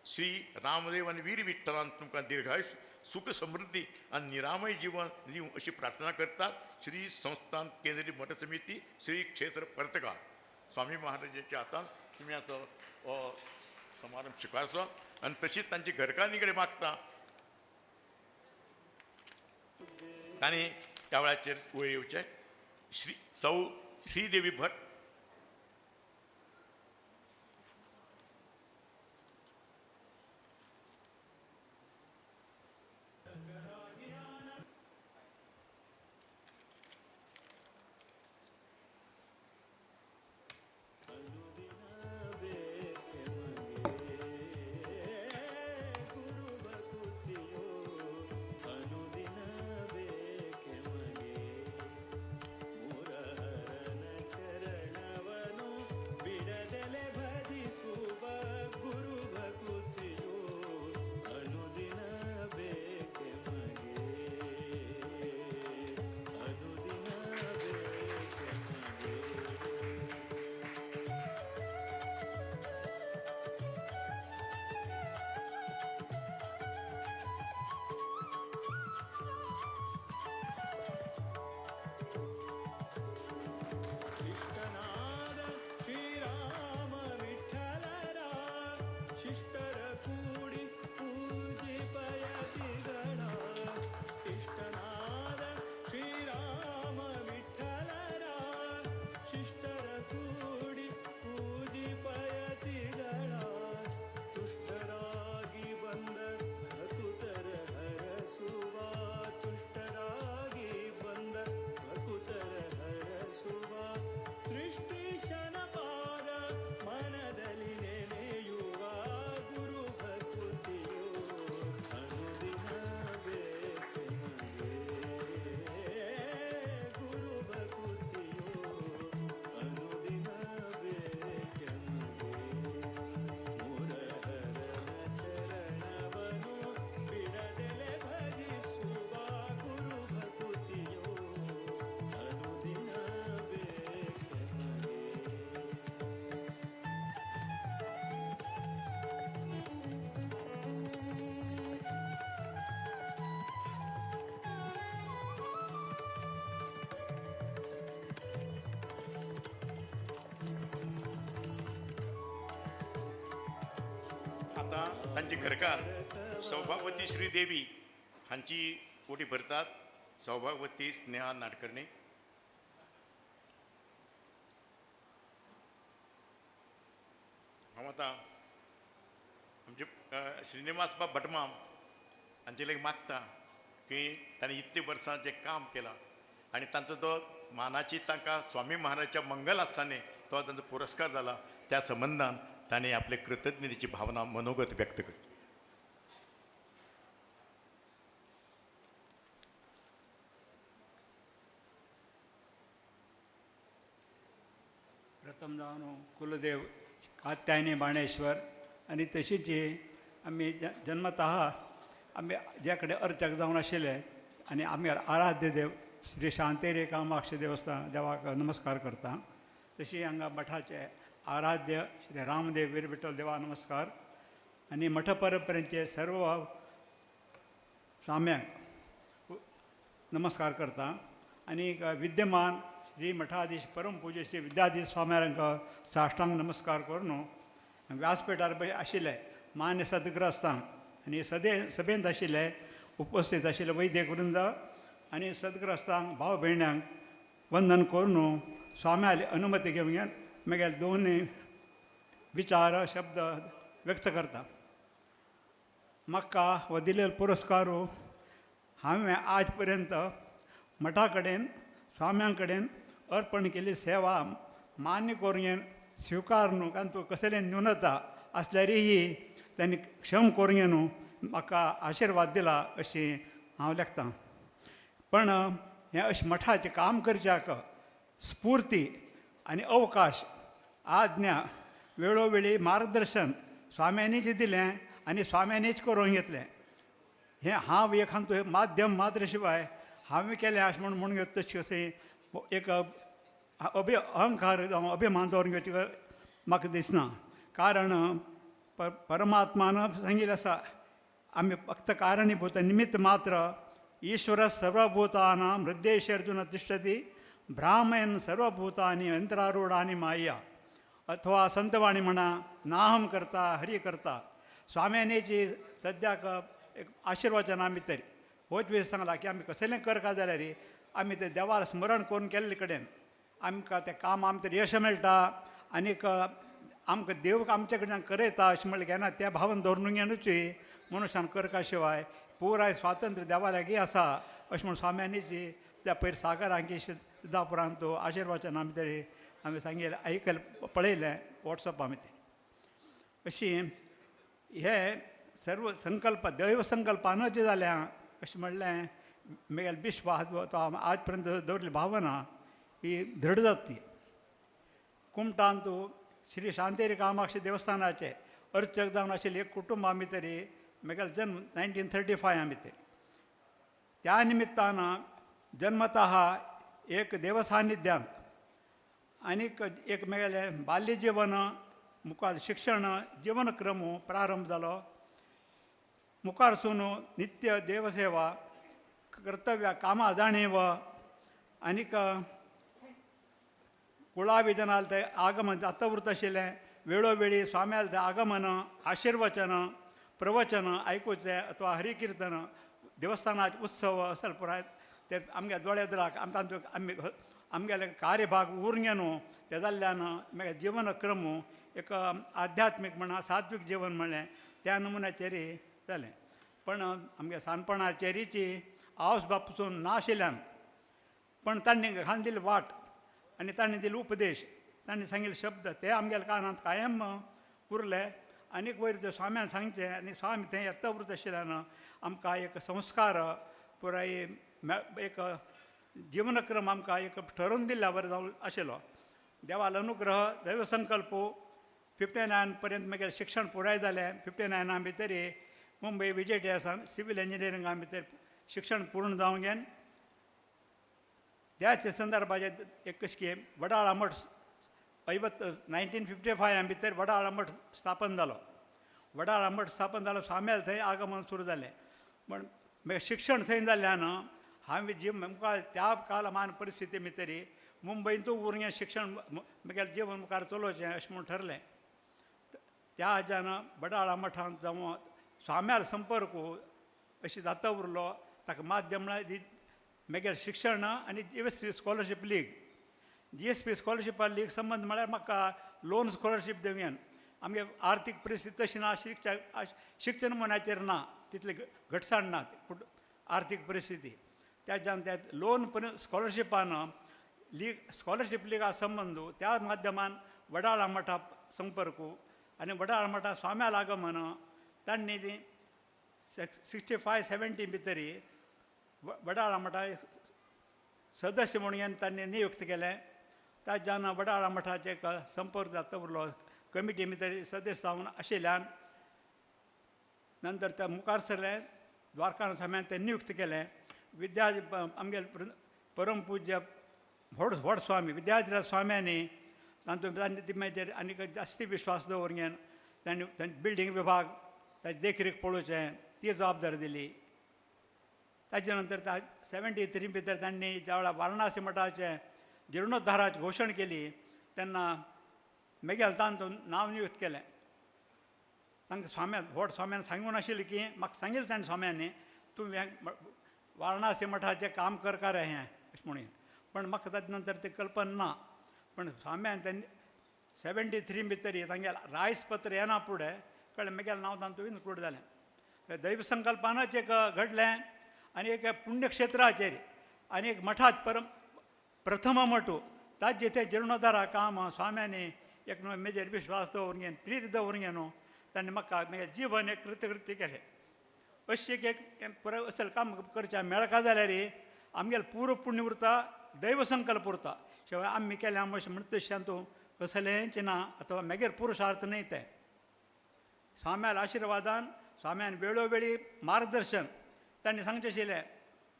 श्री रामदेव आनी वीर विठ्ठलान तुमकां दीर्घायुष, सुख समृद्धी आनी निरामय जीवन दिवं अशी प्रार्थना करतात. श्री संस्थान केंद्रीय मठ समिती, श्री क्षेत्र पर्तगाळ. स्वामी महाराजांच्या हातान तुमी आतां हो समारंभ स्विकारचो आनी तशीच तांची घरकान्नी कडेन मागता तांणी ह्या वेळाचेर वयर येवचें. श्री सौ श्रीदेवी भट. ಸೃಷ್ಟಿಶನ ಪಾದ ಮನದಲ್ಲಿ ನೆನೆಯುವ. आतां तांचे घरकार सौभागवती श्रीदेवी हांची ओटी भरतात. सौभागवती स्नेहा नाडकर्णी. हांव आतां आमचे श्रीनिवास बाब भटमाम हांचे लागीं मागता की ताणें इतलीं वर्सां जें काम केलां आनी तांचो तो मानाची तांकां स्वामी महाराजच्या मंगल आस्थाने तो तांचो पुरस्कार जाला, त्या संबंदान ताणें आपले कृतज्ञतेची भावना मनोगत व्यक्त करची. प्रथम जावन कुलदेव कात्यायनी बाणेश्वर आनी तशीच ही आमी जन्मतः आमी ज्या कडेन अर्चक जावन आशिल्ले आनी आमी आराध्य देव श्री शांतेरे कामाक्षी देवस्थान देवाक नमस्कार करता. तशी हांगा मठाचे आराध्य श्री रामदेव वीर विठ्ठल देवा नमस्कार आनी मठ परंपरेचे सर्व स्वाम्यांक नमस्कार करता. आनी विद्यमान श्री मठाधीश परम पूज्य श्री विद्याधीश स्वाम्यांक साष्टांग नमस्कार करून व्यासपीठार पळय आशिल्ले मान्य सदग्रस्तांक आनी सभेंत आशिल्ले उपस्थित आशिल्ले वैद्य वृंद आनी सदग्रस्तांक भाव भयण्यांक वंदन करून स्वाम्याली अनुमती घेवन मागीर दोनूय विचार शब्द व्यक्त करता. म्हाका हो दिलेलो पुरस्कार हांवें आज पर्यंत मठा कडेन स्वाम्यां कडेन अर्पण केल्ली सेवा मान्य करून स्विकार न्हू, कारण तूं कसलें न्यूनता आसल्यारही तांणी क्षम करून न्हू म्हाका आशिर्वाद दिला अशी हांव लेखतां. पण हें अशें मठाचें काम करच्याक स्फुर्ती आनी अवकाश आज्ञा वेळोवेळी मार्गदर्शन स्वाम्यांनीच दिलें आनी स्वाम्यांनीच करून घेतलें. हें हांव एक हांव माध्यम मात्र शिवाय हांवें केलें अशें म्हूण म्हणून घेत तशी अशें एक अहंकार जावं अभिमान दवरून घेवची म्हाका दिसना. कारण परमात्मान सांगिल्लें आसा आमी फक्त कारणीभूत निमित्त मात्र. ईश्वर सर्वभूतानां हृदयेश अर्जुन तिष्ठति भ्रामयन् सर्वभूतानि यंत्रारूढानि माया. अथवा संतवाणी म्हणा नाहम करता हरी करता. स्वाम्यांनीची सद्याक एक आशिर्वचन आमी तरी होच वेळ सांगला की आमी कसलें करका जाल्यार आमी ते देवाक स्मरण करून केल्ले कडेन आमकां तें काम आमचें यश मेळटा आनीक आमकां देव आमचे कडल्यान करयता अशें म्हणलें घेना त्या भावन धरून घेवनूच मनुष्यान करका शिवाय पुराय स्वातंत्र्य देवा लागीं आसा अशें म्हूण स्वाम्यांनीची त्या पयर सागर हांगी सिद्धापुरांत आशिर्वचन आमी तरी आमी सांगिल्लें आयकलें पळयलें वॉट्सॅपा आमी तें. अशी हे सर्व संकल्प दैव संकल्पानच जाल्या अशें म्हणलें मागीर विश्वास तो आज पर्यंत दवरली भावना ही दृढ जाता ती. कुमटांतू श्री शांतेरी कामाक्षी देवस्थानाचे अर्चक जावन आशिल्ले एक कुटुंब आमी तरी मागीर जन्म 1935 आमी तरी त्या निमित्तान जन्मतः एक देवसान्निध्यान आनीक एक मेळ्ळें बाल्य जीवन मुखार शिक्षण जीवनक्रम प्रारंभ जालो. मुखार सून नित्य देवसेवा कर्तव्या कामां जाणीव आनीक कुळाविजनाल ते आगमन जातवृत आशिल्लें वेळोवेळी स्वाम्याल ते आगमन आशिर्वचन प्रवचन आयकुचें अथवा हरिकिर्तन देवस्थानाचे उत्सव असल पुराय ते आमगे दोळे द्राक आमकां आमी आमगेले कार्यभाग उरून न्हू ते जाल्ल्यान मागीर जीवनक्रम एक आध्यात्मीक म्हणा सात्वीक जीवन म्हणलें त्या नमुन्याचेर जालें. पण आमगे सानपणाचेरीची आवस बापसून नाशिल्ल्यान पण तांणी घालून दिली वाट आनी तांणी दिले उपदेश तांणी सांगिल्ले शब्द ते आमगेल्या कानांत कायम उरले. आनीक वयर ते स्वाम्यान सांगचें आनी स्वामी थंय येत्तवृत आशिल्ल्यान आमकां एक संस्कार पुराय एक जीवनक्रम आमकां एक ठरोवन दिल्ल्या बरें जावन आशिल्लो. देवालो अनुग्रह दैव संकल्प 59 पर्यंत मागीर शिक्षण पुराय जालें. 59 भितर मुंबय विजय आसान सिवील इंजिनियरिंगा भितर शिक्षण पूर्ण जावन घेवन त्याच संदर्भाचेर एक कशें वडाळा मठ ऐवत 1955 भितर वडाळा मठ स्थापन जालो. वडाळा मठ स्थापन जालो स्वाम्याल थंय आगमन सुरू जालें. पण मागीर शिक्षण थंय जाल्ल्यान हांवें जी मुखार त्या कालमान परिस्थिती भितर मुंबयंतूय उरून शिक्षण मागीर जीवन मुखार चलोवचें अशें म्हूण ठरलें. त्या हाज्यान बडाळा मठांत जावं स्वाम्याल संपर्क अशी जाता उरलो. ताका माध्यम म्हळ्यार मागीर शिक्षण आनी G S P scholarship league. G S P स्कॉलरशिपा league संबंद म्हळ्यार म्हाका लोन स्कॉलरशीप दिवयान. आमगे आर्थीक परिस्थिती तशी ना, शिक्षण मनाचेर ना, तितली घटसाण ना आर्थीक परिस्थिती. त्याच्यान त्या लोन पण स्कॉलरशिपान लीग स्कॉलरशीप लिगा संबंद त्या माध्यमान वडाळा मठा संपर्क आनी वडाळा मठा स्वाम्या आगमन. तांणी ती 65-70 भितरी वडाळा मठा सदस्य म्हणून तांणी नियुक्त केलें. ताज्यान वडाळा मठाचे एक संपर्क जाता उरलो. कमिटी भितर सदस्य जावन आशिल्ल्यान नंतर त्या मुखार सरले द्वारका स्वाम्यान ते नियुक्त केलें. विद्या आमगे परमपूज्य व्हड व्हड स्वामी विद्याधिराज स्वाम्यांनी तातूंत तांणी ती मागीर आनीक जास्ती विश्वास दवरून तांणी तांचे बिल्डींग विभाग ताची देखरेख पळोवचें ती जबाबदारी दिली. ताजे नंतर त्या 73 भितर तांणी ज्या वेळार वारणासी मठाचें जिर्णोद्धाराची घोशण केली तेन्ना मागीर तांतून नांव नियुक्त केलें. तांकां स्वाम्यान व्हड स्वाम्यान सांगूं नाशिल्लें की म्हाका सांगिल्लें ताणें स्वाम्यांनी तूं हें वारणासी मठाचें काम करकार हें अशें म्हणून, पण म्हाका ताजे नंतर तें कल्पना ना. पण स्वाम्यान तांणी 73 भितर तांगेलें रायस पत्र येना फुडें कळ्ळें मागीर नांव तांतूं इन्क्लूड जालें. दैव संकल्पानच एक घडलें आनी एक पुण्यक्षेत्राचेर आनी एक मठात परम प्रथम मठू ताजे ते जिर्णोद्धारा काम स्वाम्यांनी एक न्हू मेजेर विश्वास दवरून घेवन प्रीत दवरून घेवन तांणी म्हाका मागीर जीवन एक कृतकृत्य केलें. अशें एक एक पुराय असल काम करचें मेळका जाल्यार आमगेलें पूर्व पुण्य उरता, दैव संकल्प उरता. शिवाय आमी केलें अशें म्हणटा तशें तूं कसलेंच ना अथवा मागीर पुरुषार्थ न्हय तें. स्वाम्याल आशिर्वादान स्वाम्यान वेळोवेळी मार्गदर्शन तांणी सांगचें आशिल्लें,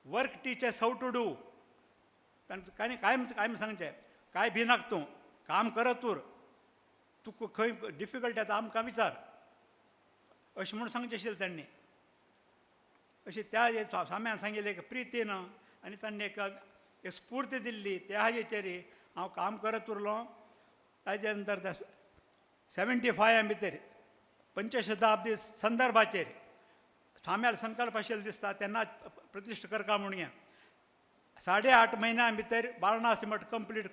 work teaches how to do. तांणी कांय कायम कायम सांगचें, कांय भिनाक तूं काम करत उर, तुका खंय डिफिकल्ट येता आमकां विचार अशें म्हूण सांगचें आशिल्लें तांणी. अशें त्या स्वाम्यान सांगिल्लें एक प्रितीन आनी तांणी एक एक स्फूर्ती दिल्ली त्या हाजेचेर हांव काम करत उरलो. ताजे नंतर त्या 75 भितर पंचशताब्दी संदर्भाचेर स्वाम्याल संकल्प आशिल्लो दिसता तेन्ना प्रतिश्ठा करका म्हणून 8.5 म्हयन्या भितर वारणासी मठ कंप्लीट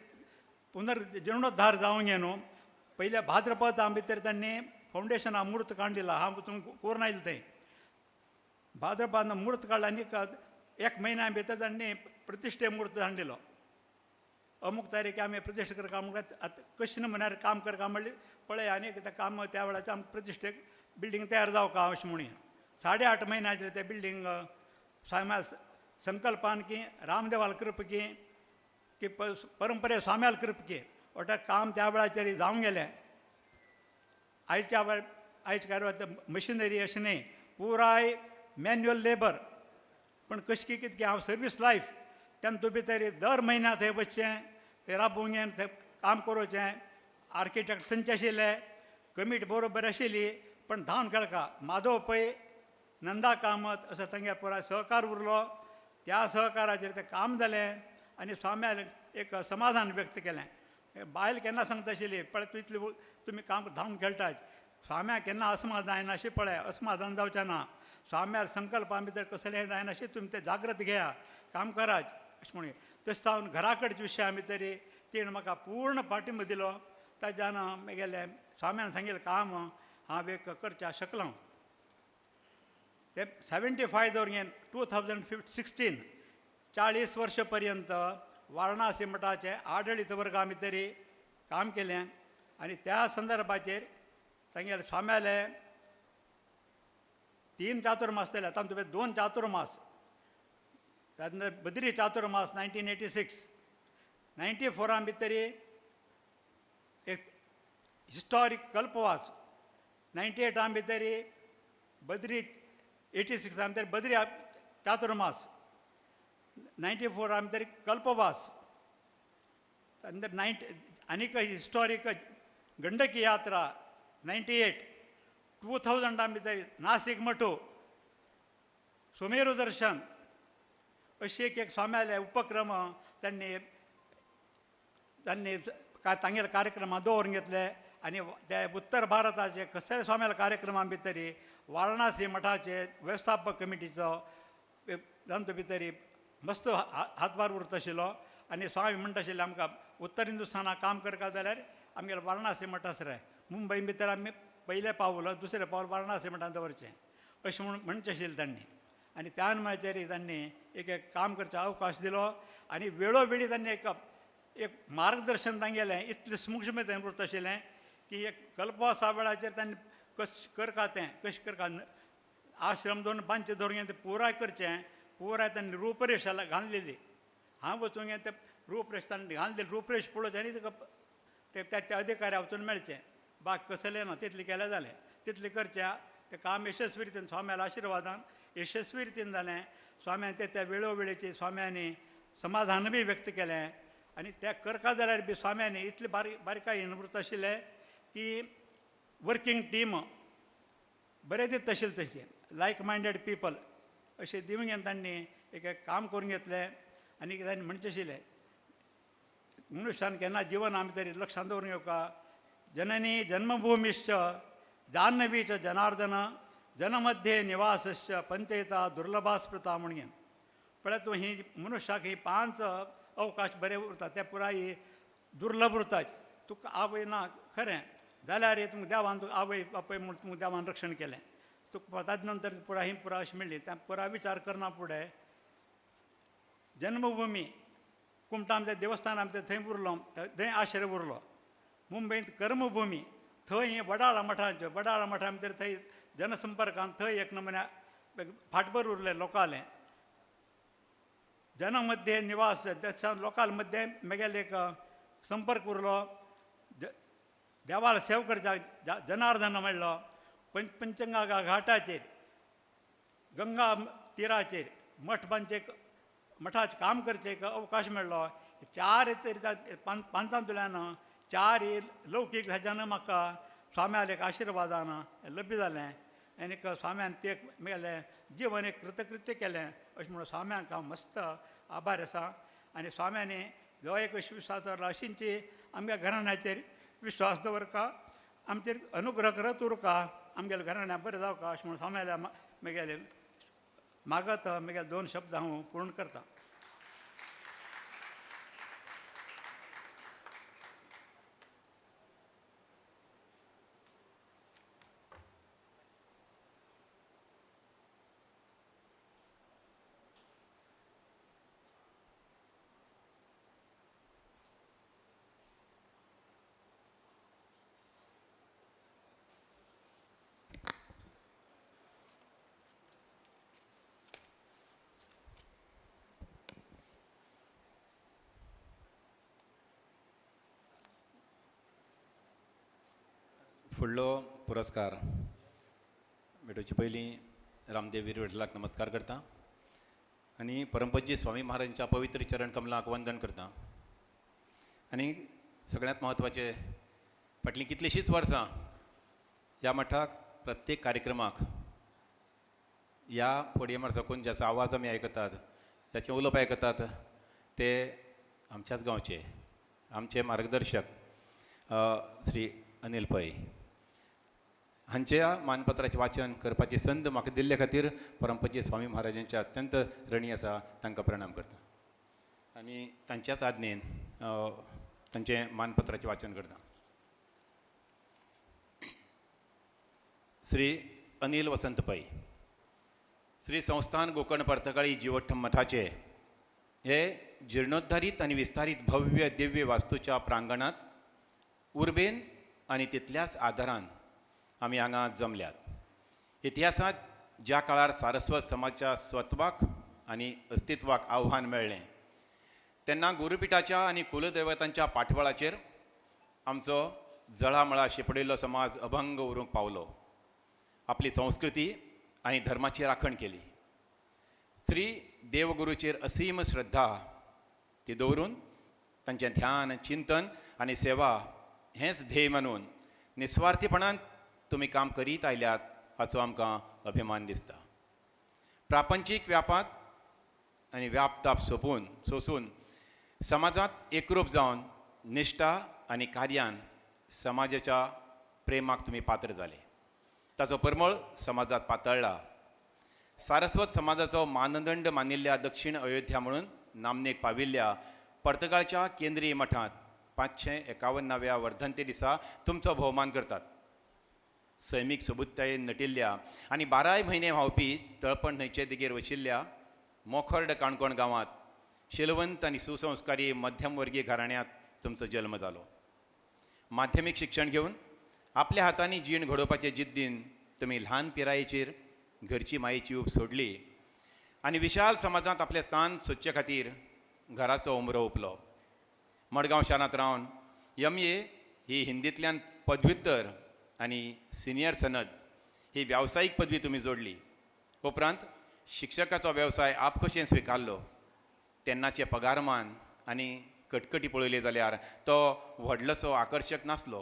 पुनर्जिर्णोद्धार जावंक न्हू. पयल्या भाद्रपदा भितर तांणी फावंडेशना म्हूर्त काडलेला हांव तुमकां कोरून आयलें तें. भाद्रपद म्हूर्त काडला आनी एक म्हयन्या भितर तांणी प्रतिश्ठे म्हूर्त धाडलेलो. अमूक तारीख आमी प्रतिश्ठा करका म्हणल्यार आतां कशें म्हण्यार काम करका म्हणलें पळय आनी तें काम त्या वेळाचेर आमकां प्रतिश्ठेक बिल्डींग तयार जावका अशें म्हणून 8.5 म्हयन्याचेर तें बिल्डींग स्वाम्या संकल्पान की रामदेवाल कृप की की परंपरे स्वाम्याल कृप की वटा काम त्या वेळाचेर जावन गेलें. आयच्या वेळ आयच्या कारवार मशिनरी अशें न्हय, पुराय मॅन्युअल लेबर. पण कशें की कितकें हांव सर्वीस लायफ तेन्ना तूं भितर दर म्हयन्या थंय वचचें, थंय राबोवंक घेवन थंय काम करोवचें. आर्किटेक्ट थंयचे आशिल्ले, कमिटी बरोबर आशिल्ली, पण धांवन खेळका माधव पै, नंदा कामत असो तांगे पुराय सहकार उरलो. त्या सहकाराचेर तें काम जालें आनी स्वाम्यान एक समाधान व्यक्त केलें. बायल केन्ना सांगता आशिल्ली पळय तूं इतली तुमी काम धांवन खेळटात, स्वाम्या केन्ना असमाधान जायना अशें पळय, असमाधान जावचें ना, स्वाम्यार संकल्पा भितर कसलें जायना अशें तुमी तें जाग्रत घेया, काम करात अशें म्हणून. तशें जावन घरा कडच्या विशया भितर तिणें म्हाका पूर्ण पाठिंबो दिलो. ताज्यान मागीर स्वाम्यान सांगिल्लें काम हांव एक करच्या शकलो. ते 75 दवरून 2016 40 वर्सां पर्यंत वारणासी मठाचें आडळीत वर्गा भितर काम केलें आनी त्या संदर्भाचेर तांगेले स्वाम्याले 3 चातुर्मास जाले. तातूंत 2 चातुर्मास, तातूंत बद्री चातुर्मास 1986, 94 भितर एक हिस्टॉरीक कल्पवास, 98 भितर बद्री, 86 भितर बद्री चातुर्मास, 94 भितर कल्पवास, नंतर 90 आनीक हिस्टॉरीक गंडकी यात्रा 98, 2000 भितर नासीक मठो सुमेरू दर्शन अशी एक एक स्वाम्याले उपक्रम त्यांनी त्यांनी काय तांगेले कार्यक्रमां दवरून घेतले. आनी ते उत्तर भारताचे कसले स्वाम्याल्या कार्यक्रमा भितरी वाराणसी मठाचे वेवस्थापक कमिटीचो तांचो भितरी मस्त हातभार उरता आशिल्लो. आनी स्वामी म्हणटा आशिल्ले आमकां उत्तर हिंदुस्थानाक काम करता जाल्यार आमगेले वाराणसी मठ आसरे, मुंबय भितर आमी पयलें पावल दुसरें पावल वाराणसी मठान दवरचें अशें म्हूण म्हणचें आशिल्लें तांणी. आनी त्या अनमाचेर तांणी एक एक काम करचो अवकाश दिलो आनी वेळोवेळी तांणी एक एक मार्गदर्शन तांगेलें इतलें सूक्ष्म उरता आशिल्लें की एक कल्पवासा वेळाचेर तांणी कश करका तें कशें करका आश्रम दोन बांदचे धरून तें पुराय करचें, पुराय तांणी रूपरेश घाललेली. हांव वचूंक तें रूपरेश तांणी घाललेली, रूपरेश पळोवचें आनी तुका ते त्या त्या अधिकाऱ्या वचून मेळचें, बाकी कसलें ना तितलें केलें जालें तितलें करचें. तें काम यशस्वी रितीन स्वाम्याल्या आशिर्वादान यशस्वी रितीन जालें. स्वाम्यान ते त्या वेळोवेळीची स्वाम्यांनी समाधान बी व्यक्त केलें आनी त्या करका जाल्यार बी स्वाम्यांनी इतले बारीक बारकायेन उरता आशिल्लें की वर्कींग टीम बरें दिता आशिल्लें, तशें लायक मायंडेड पिपल अशें दिवन घेवन तांणी एक एक काम करून घेतलें. आनी तांणी म्हणचें आशिल्लें मनुष्यान केन्ना जिवन आमी तरी लक्षांत दवरून घेवका, जननी जन्मभूमिश्च जाह्नवी च जनार्दन जनमध्ये निवासश्च पंचयता दुर्लभा स्मृता म्हूण घेवन. पळय तूं ही मनुष्याक ही पांच अवकाश बरे उरता ते पुराय दुर्लभ उरता. तुका आवय ना खरें जाल्यार तुमकां देवान तुका आवय बापूय म्हूण तुमकां देवान रक्षण केलें, तुका ताजे नंतर पुराय ही पुराय अशी मेळ्ळी. त्या पुराय विचार करना फुडें जन्मभूमी कुमटा आमचें देवस्थान आमचें थंय उरलो, थंय आश्रय उरलो. मुंबयंत कर्मभूमी थंय वडाळा मठांच्यो वडाळा मठा भितर थंय जनसंपर्कान थंय एक नमुन्या फाटभर उरलें लोकांलें. जनमध्ये निवास त्या लोकां मध्य म्हगेले एक संपर्क उरलो. देवाला सेव करच्या जनार्दन मेळ्ळो. पंचगंगा घाटाचेर गंगा तिराचेर मठ बांदचे मठाचें काम करचें एक अवकाश मेळ्ळो. चार तरी पांचांतल्यान चार लौकीक हेज्यान म्हाका स्वाम्याल्या एक आशिर्वादान लभ्य जालें. आनीक स्वाम्यान ते म्हगेलें जिवन एक कृतकृत्य केलें अशें म्हणून स्वाम्यांक हांव मस्त आभार आसा. आनी स्वाम्यांनी जो एक विश्वास दवरला अशींची आमच्या घराण्याचेर विश्वास दवरका, आमचेर अनुग्रह करत उरका, आमगेल्या घराण्या बरें जावका अशें म्हणून स्वाम्याल्या म्हगेलें मागत म्हगेले दोन शब्द हांव पूर्ण करता. फुडलो पुरस्कार भेटोवचे पयलीं रामदेव वीर विठ्ठलाक नमस्कार करता आनी परमपूज्य स्वामी महाराजांच्या पवित्र चरण कमलाक वंदन करता. आनी सगळ्यांत म्हत्वाचें फाटलीं कितलींशींच वर्सां ह्या मठाक प्रत्येक कार्यक्रमाक ह्या पोडियमार साकून ज्याचो आवाज आमी आयकतात, जाचें उलोवप आयकतात ते आमच्याच गांवचे आमचे मार्गदर्शक श्री अनिल पै हांच्या मानपत्राचें वाचन करपाची संद म्हाका दिल्ले खातीर परमपूज्य स्वामी महाराजांच्या अत्यंत ऋणी आसा, तांकां प्रणाम करता आनी तांच्याच आज्ञेन तांचें मानपत्राचें वाचन करता. श्री अनिल वसंत पै श्री संस्थान गोकर्ण पर्तगाळी जिवोत्तम मठाचे हे जिर्णोद्धारीत आनी विस्तारीत भव्य दिव्य वास्तूच्या प्रांगणांत उर्बेन आनी तितल्याच आदारान आमी हांगा जमल्यात. इतिहासांत ज्या काळार सारस्वत समाजाच्या स्वत्वाक आनी अस्तित्वाक आव्हान मेळ्ळें तेन्ना गुरुपिठाच्या आनी कुलदैवतांच्या पाठबळाचेर आमचो जळामळा शिंपडिल्लो समाज अभंग उरूंक पावलो, आपली संस्कृती आनी धर्माची राखण केली. श्री देवगुरूचेर असीम श्रद्धा ती दवरून तांचें ध्यान, चिंतन आनी सेवा हेंच ध्येय मानून निस्वार्थीपणान तुमी काम करीत आयल्यात हाचो आमकां अभिमान दिसता. प्रापंचीक व्यापांत आनी व्यापताप सोंपून सोसून समाजांत एकरूप जावन निश्ठा आनी कार्यान समाजाच्या प्रेमाक तुमी पात्र जाले. ताचो परमळ समाजात पातळ्ळा. सारस्वत समाजाचो मानदंड मानिल्ल्या दक्षिण अयोध्या म्हणून नामनेक पाविल्ल्या पर्तगाळच्या केंद्रीय मठांत 551व्या वर्धंती दिसा तुमचो भोवमान करतात. सैमीक सोबूततायेन नटिल्ल्या आनी बाराय म्हयने व्हांवपी तळपण न्हंयचे देगेर वशिल्ल्या मोखर्ड काणकोण गांवांत शिलवंत आनी सुसंस्कारी मध्यमवर्गीय घराण्यांत तुमचो जल्म जालो. माध्यमीक शिक्षण घेवन आपल्या हातांनी जीण घडोवपाचे जिद्दीन तुमी ल्हान पिरायेचेर घरची मायेची ऊब सोडली आनी विशाल समाजांत आपलें स्थान सोदचे खातीर घराचो उमरो उपलो. मडगांव शारांत रावन एम.ए. ही हिंदींतल्यान पदव्युत्तर आनी सिनियर सनद ही वेवसायीक पदवी तुमी जोडली. उपरांत शिक्षकाचो वेवसाय आपखोशयेन स्विकारलो. तेन्नाचे पगारमान आनी कटकटी पळयली जाल्यार तो व्हडलोसो आकर्शक नासलो,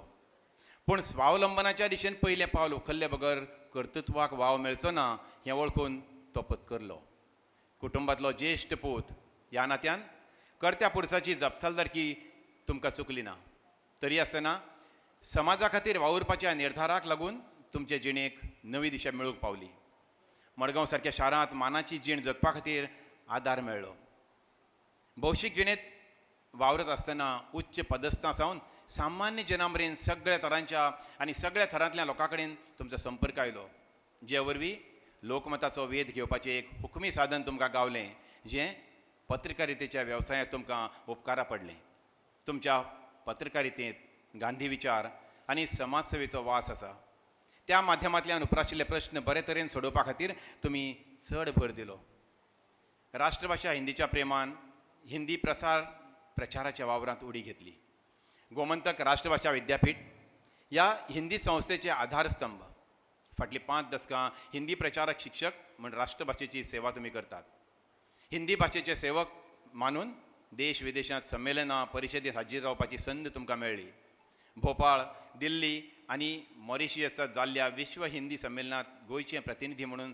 पूण स्वावलंबनाच्या दिशेन पयलें पावल उखल्ले बगर कर्तृत्वाक वाव मेळचो ना हें वळखून तो पत्करलो. कुटुंबांतलो ज्येश्ठ पूत ह्या नात्यान कर्त्या पुरसाची जापसालदारकी तुमकां चुकली ना. तरी आसतना समाजा खातीर वावुरपाच्या निर्धाराक लागून तुमचे जिणेक नवी दिशा मेळूंक पावली. मडगांव सारक्या शारांत मानाची जीण जगपा खातीर आदार मेळ्ळो. भौशीक जिणेंत वावरत आसतना उच्च पदस्थां सावन सामान्य जनां मेरेन सगळ्या तरांच्या आनी सगळ्या थरांतल्या लोकां कडेन तुमचो संपर्क आयलो, जे वरवीं लोकमताचो वेध घेवपाचें एक हुकमी साधन तुमकां गावलें, जें पत्रकारितेच्या वेवसायांत तुमकां उपकारा पडलें. तुमच्या पत्रकारितेंत गांधी विचार आनी समाजसेवेचो वास आसा. त्या माध्यमांतल्यान उप्राशिल्ले प्रश्न बरे तरेन सोडोवपा खातीर तुमी चड भर दिलो. राष्ट्रभाशा हिंदीच्या प्रेमान हिंदी प्रसार प्रचाराच्या वावरांत उडी घेतली. गोमंतक राष्ट्रभाशा विद्यापीठ ह्या हिंदी संस्थेचे आधारस्तंभ. फाटलीं 5 दसकां हिंदी प्रचारक शिक्षक म्हूण राष्ट्रभाशेची सेवा तुमी करतात. हिंदी भाशेचे सेवक मानून देश विदेशांत संमेलनां परिशदेंत हाजीर रावपाची संद तुमकां मेळ्ळी. भोपाळ, दिल्ली आनी मॉरिशियसांत जाल्ल्या विश्व हिंदी संमेलनांत गोंयचे प्रतिनिधी म्हणून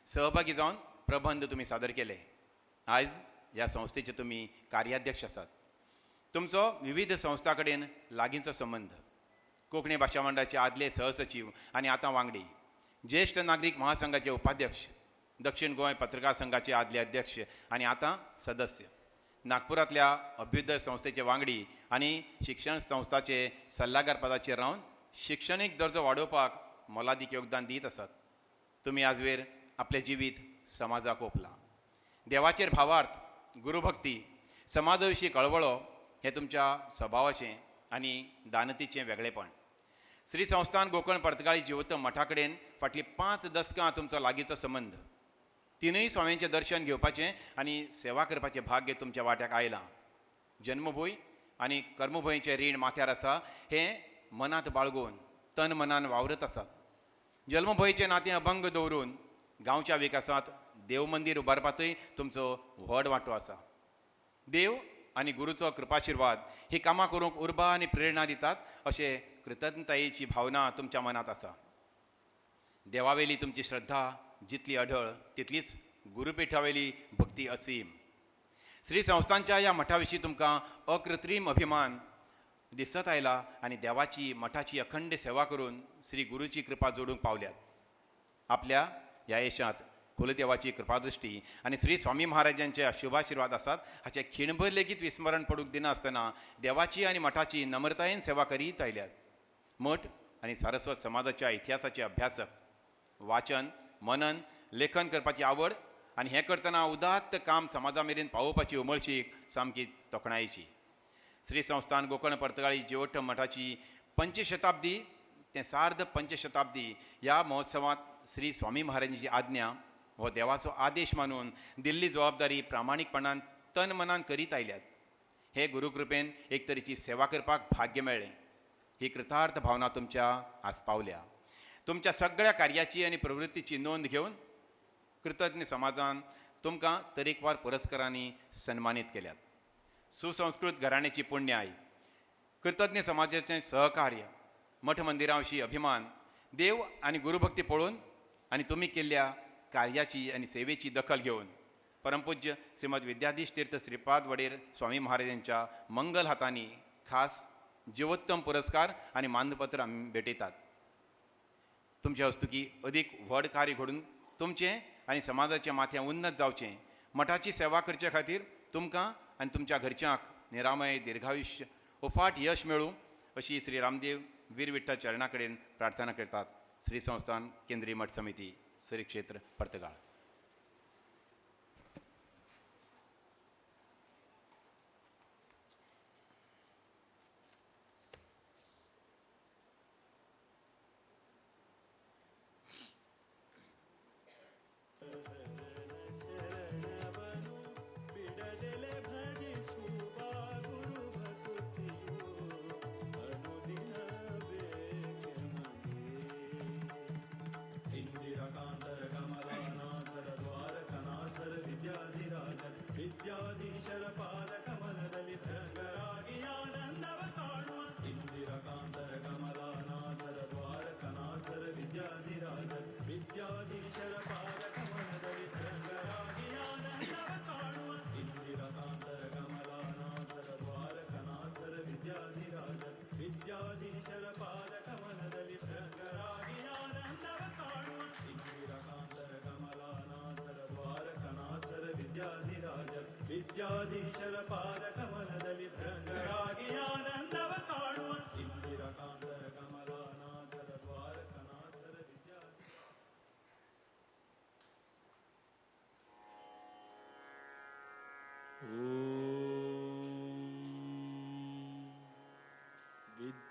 सहभागी जावन प्रबंध तुमी सादर केले. आयज ह्या संस्थेचे तुमी कार्याध्यक्ष आसात. तुमचो विविध संस्थां कडेन लागींचो संबंद. कोंकणी भाशा मंडळाचे आदले सहसचीव आनी आतां वांगडी, ज्येश्ठ नागरीक महासंघाचे उपाध्यक्ष, दक्षिण गोंय पत्रकार संघाचे आदले अध्यक्ष आनी आतां सदस्य, नागपुरांतल्या अभ्युदय संस्थेचे वांगडी आनी शिक्षण संस्थाचे सल्लागार पदाचेर रावन शिक्षणीक दर्जो वाडोवपाक मोलादीक योगदान दीत आसात. तुमी आजवेर आपलें जिवीत समाजाक ओंपलां. देवाचेर भावार्थ, गुरुभक्ती, समाजा विशीं कळवळो हें तुमच्या सभावाचें आनी दानतीचें वेगळेपण. श्री संस्थान गोकर्ण पर्तगाळी जिवोत्तम मठा कडेन फाटलीं 5 दसकां तुमचो लागींचो संबंद. तिनूय स्वाम्यांचें दर्शन घेवपाचें आनी सेवा करपाचें भाग्य तुमच्या वाट्याक आयलां. जन्मभूंय आनी कर्मभुंयेचें रीण माथ्यार आसा हें मनांत बाळगून तन मनान वावरत आसात. जल्मभुंयेचें नातें अभंग दवरून गांवच्या विकासांत देवमंदीर उबारपांतूय तुमचो व्हड वांटो आसा. देव आनी गुरूचो कृपाशिर्वाद ही कामां करूंक उर्बा आनी प्रेरणा दितात अशें कृतज्ञतायेची भावना तुमच्या मनांत आसा. देवावेली तुमची श्रद्धा जितली अढळ तितलीच गुरुपीठावेली भक्ती असीम. श्री संस्थांच्या ह्या मठा विशीं तुमकां अकृत्रीम अभिमान दिसत आयला आनी देवाची मठाची अखंड सेवा करून श्री गुरूची कृपा जोडूंक पावल्यात. आपल्या ह्या येशांत कुलदेवाची कृपादृष्टी आनी श्री स्वामी महाराजांचे शुभाशिर्वाद आसात हाचें खिणभर लेगीत विस्मरण पडूंक दिनासतना देवाची आनी मठाची नम्रतायेन सेवा करीत आयल्यात. मठ आनी सारस्वत समाजाच्या इतिहासाचे अभ्यासक, वाचन, मनन, लेखन करपाची आवड आनी हें करतना उदात्त काम समाजा मेरेन पावोवपाची उमळशीक सामकी तोखणायेची. श्री संस्थान गोकर्ण पर्तगाळी जिवोत्तम मठाची पंचशताब्दी ते सार्ध पंचशताब्दी ह्या महोत्सवांत श्री स्वामी महाराजांची आज्ञा हो देवाचो आदेश मानून दिल्ली जबाबदारी प्रामाणीकपणान तन मनान करीत आयल्यात. हे गुरुकृपेन एक तरेची सेवा करपाक भाग्य मेळ्ळें. ही कृतार्थ भावना तुमच्या आस्पावल्या. तुमच्या सगळ्या कार्याची आनी प्रवृत्तीची नोंद घेवन कृतज्ञ समाजान तुमकां तरेकवार पुरस्कारांनी सन्मानीत केल्यात. सुसंस्कृत घराण्याची पुण्याय, कृतज्ञ समाजाचें सहकार्य, मठ मंदिरां विशीं अभिमान, देव आनी गुरुभक्ती पळोवन आनी तुमी केल्ल्या कार्याची आनी सेवेची दखल घेवन परमपूज्य श्रीमद विद्याधीश तीर्थ श्रीपाद वडेर स्वामी महाराजांच्या मंगल हातांनी खास जिवोत्तम पुरस्कार आनी मानपत्र आमी भेटयतात. तुमच्या हस्तुकी अदीक व्हड कार्य घडून तुमचें आनी समाजाचें माथें उन्नत जावचें, मठाची सेवा करचे खातीर तुमकां आनी तुमच्या घरच्यांक निरामय दीर्घायुश्य उफाट यश मेळूं अशी श्री रामदेव वीर विठ्ठल चरणा कडेन प्रार्थना करतात. श्री संस्थान केंद्रीय मठ समिती, श्री क्षेत्र पर्तगाळ. ವಿದ್ಯಾಧೀಶರ ಪಾದ ಕಮಲದಲ್ಲಿ ಭೃಂಗರಾಗಿ ಆನಂದವ ಕಾಣುವ ಇಂದಿರಕಾಂತರ ಕಮಲಾನಾಥರ ದ್ವಾರಕನಾಥರ ವಿದ್ಯಾ.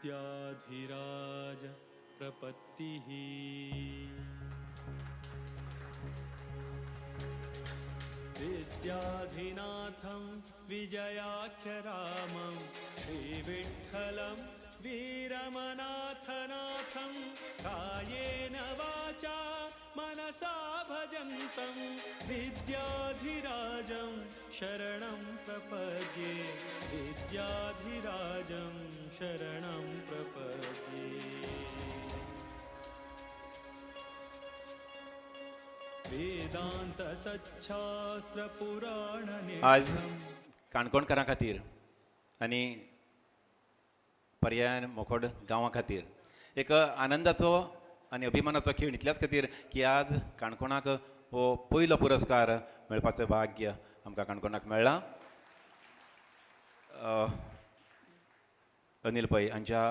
विद्याधिराज प्रपत्तिः विद्याधिनाथं विजयाख्यरामं श्रीविठ्ठलं वीरमनाथनाथं कायेन वाचा मनसा भजन्तं विद्याधिराजं शरणं प्रपद्ये विद्याधिराजं शरणं प्रपद्ये. वेदांत सच्छास्त्र पुराण. आज काणकोणकारां खातीर आनी पर्यायान मोखोड गांवा खातीर एक आनंदाचो आनी अभिमानाचो खीण इतल्याच खातीर की आज काणकोणाक हो पयलो पुरस्कार मेळपाचें भाग्य आमकां काणकोणाक मेळ्ळां. अनिल पै हांच्या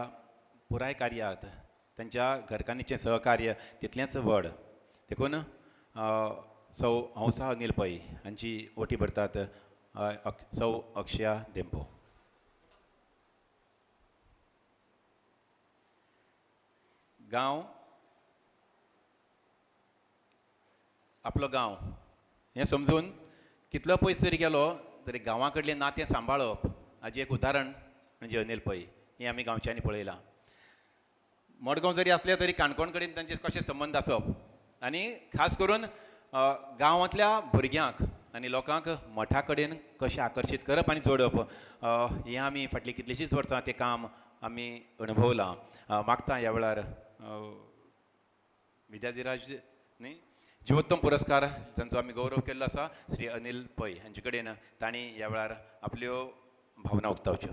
पुराय कार्यात तांच्या घरकान्नीचें सहकार्य तितलेंच व्हड, देखून सौ हंसा अनिल पै हांची ओटी भरतात सौ अक्षया धेंपो. गांव आपलो गांव हें समजून कितलो पयस तरी गेलो तरी गांवा कडलें नातें सांबाळप हाजें एक उदाहरण म्हणजे अनिल पै हें आमी गांवच्यांनी पळयलां. मडगांव जरी आसलें तरी काणकोण कडेन तांचे कशे संबंद आसप आनी खास करून गांवांतल्या भुरग्यांक आनी लोकांक मठा कडेन कशें आकर्शीत करप आनी जोडप हें आमी फाटलीं कितलींशींच वर्सां तें काम आमी अणभवलां. मागता ह्या वेळार विद्याधिराज न्ही जिवोत्तम पुरस्कार जांचो आमी गौरव केल्लो आसा श्री अनिल पै हांचे कडेन तांणी ह्या वेळार आपल्यो भावना उक्तावच्यो.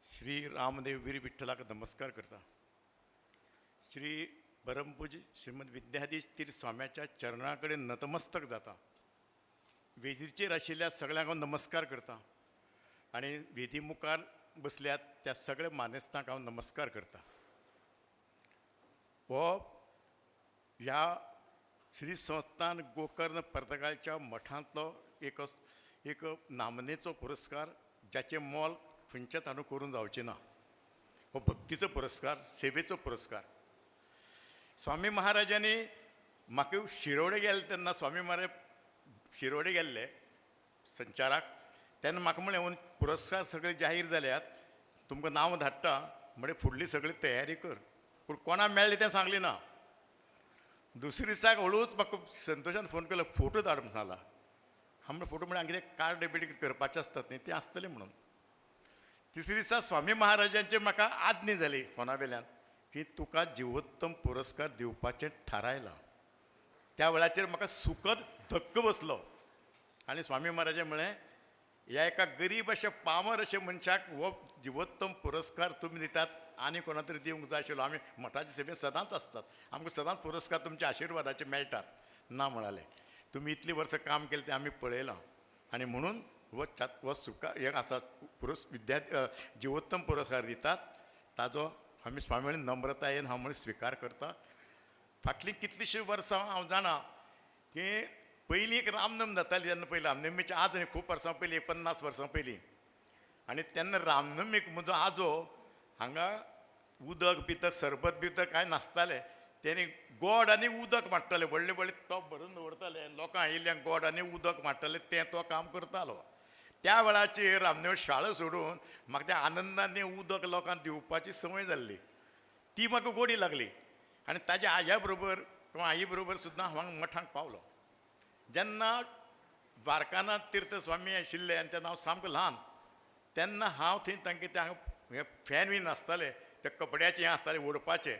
श्री रामदेव वीर विठ्ठलाक नमस्कार करता. श्री परमपूज्य श्रीमद विद्याधीश तीर्थ स्वाम्याच्या चरणा कडेन नतमस्तक जाता. वेदीचेर आशिल्ल्या सगळ्यांक हांव नमस्कार करता आनी वेदी मुखार बसल्यात त्या सगळ्या मानेस्तांक हांव नमस्कार करता. हो ह्या श्री संस्थान गोकर्ण पर्तगाळच्या मठांतलो एक नामनेचो पुरस्कार ज्याचें मोल खंयच्याच हांगा करूंक जावचें ना. हो भक्तीचो पुरस्कार, सेवेचो पुरस्कार. स्वामी महाराजांनी म्हाका शिरोडे गेले तेन्ना स्वामी महाराज शिरोडे गेल्ले संचाराक, तेन्ना म्हाका म्हणलें पुरस्कार सगळे जाहीर जाल्यात, तुमकां नांव धाडटा म्हणजे फुडली सगळी तयारी कर. पूण कोणाक मेळ्ळें तें सांगलें ना. दुसरे दिसाक हळूच म्हाका संतोशान फोन केलो, फोटो धाड म्हण सांगला. हांव म्हणलें फोटो म्हळ्यार कितें कार्ड डेबीट करपाचें आसतात न्ही तें आसतलें म्हणून. तिसरे दिसा स्वामी महाराजांचे म्हाका आज्ञा जाली फोना वेल्यान की तुका जिवोत्तम पुरस्कार दिवपाचें थारायलां. त्या वेळाचेर म्हाका सुखद धक्को बसलो. आनी स्वामी महाराजान म्हळें ह्या एका गरीब अशा पामर अशा मनशाक हो जिवोत्तम पुरस्कार तुमी दितात आनी कोणा तरी दिवंक जाय आशिल्लो. आमी मठाचे सेवेंत सदांच आसतात, आमकां सदांच पुरस्कार तुमच्या आशिर्वादाचे मेळटात. ना म्हणाले, तुमी इतलीं वर्सां काम केलें तें आमी पळयलां आनी म्हणून हो हो सुका हे आसा पुरस विद्या जिवोत्तम पुरस्कार दितात ताजो आमी स्वामी नम्रतायेन हांव म्हणून स्विकार करता. फाटलीं कितलींशीं वर्सां हांव जाणा की पयलीं एक रामनम जाताली तेन्ना पयलीं रामनमीच्या आज न्ही खूब वर्सां पयलीं 50 वर्सां पयलीं, आनी तेन्ना रामनमीक म्हजो आजो हांगा उदक बिदक सरबत बिदक कांय नासतालें, तेणी गोड आनी उदक माडटाले, व्हडले व्हडले तोप भरून दवरताले, लोकां आयिल्ल्यांक गोड आनी उदक माडटाले, तें तो काम करतालो. त्या वेळाचेर रामनेव शाळा सोडून म्हाका त्या आनंदान तें उदक लोकांक दिवपाची संवय जाल्ली, ती म्हाका गोडी लागली आनी ताज्या आज्या बरोबर किंवा आई बरोबर सुद्दां हांव मठांक पावलो. जेन्ना द्वारकानाथ तीर्थ स्वामी आशिल्ले आनी तेन्ना हांव सामको ल्हान, तेन्ना हांव थंय तांकां ते हांगा हे फॅन बी नासताले, ते कपड्याचे हें आसताले ओडपाचे,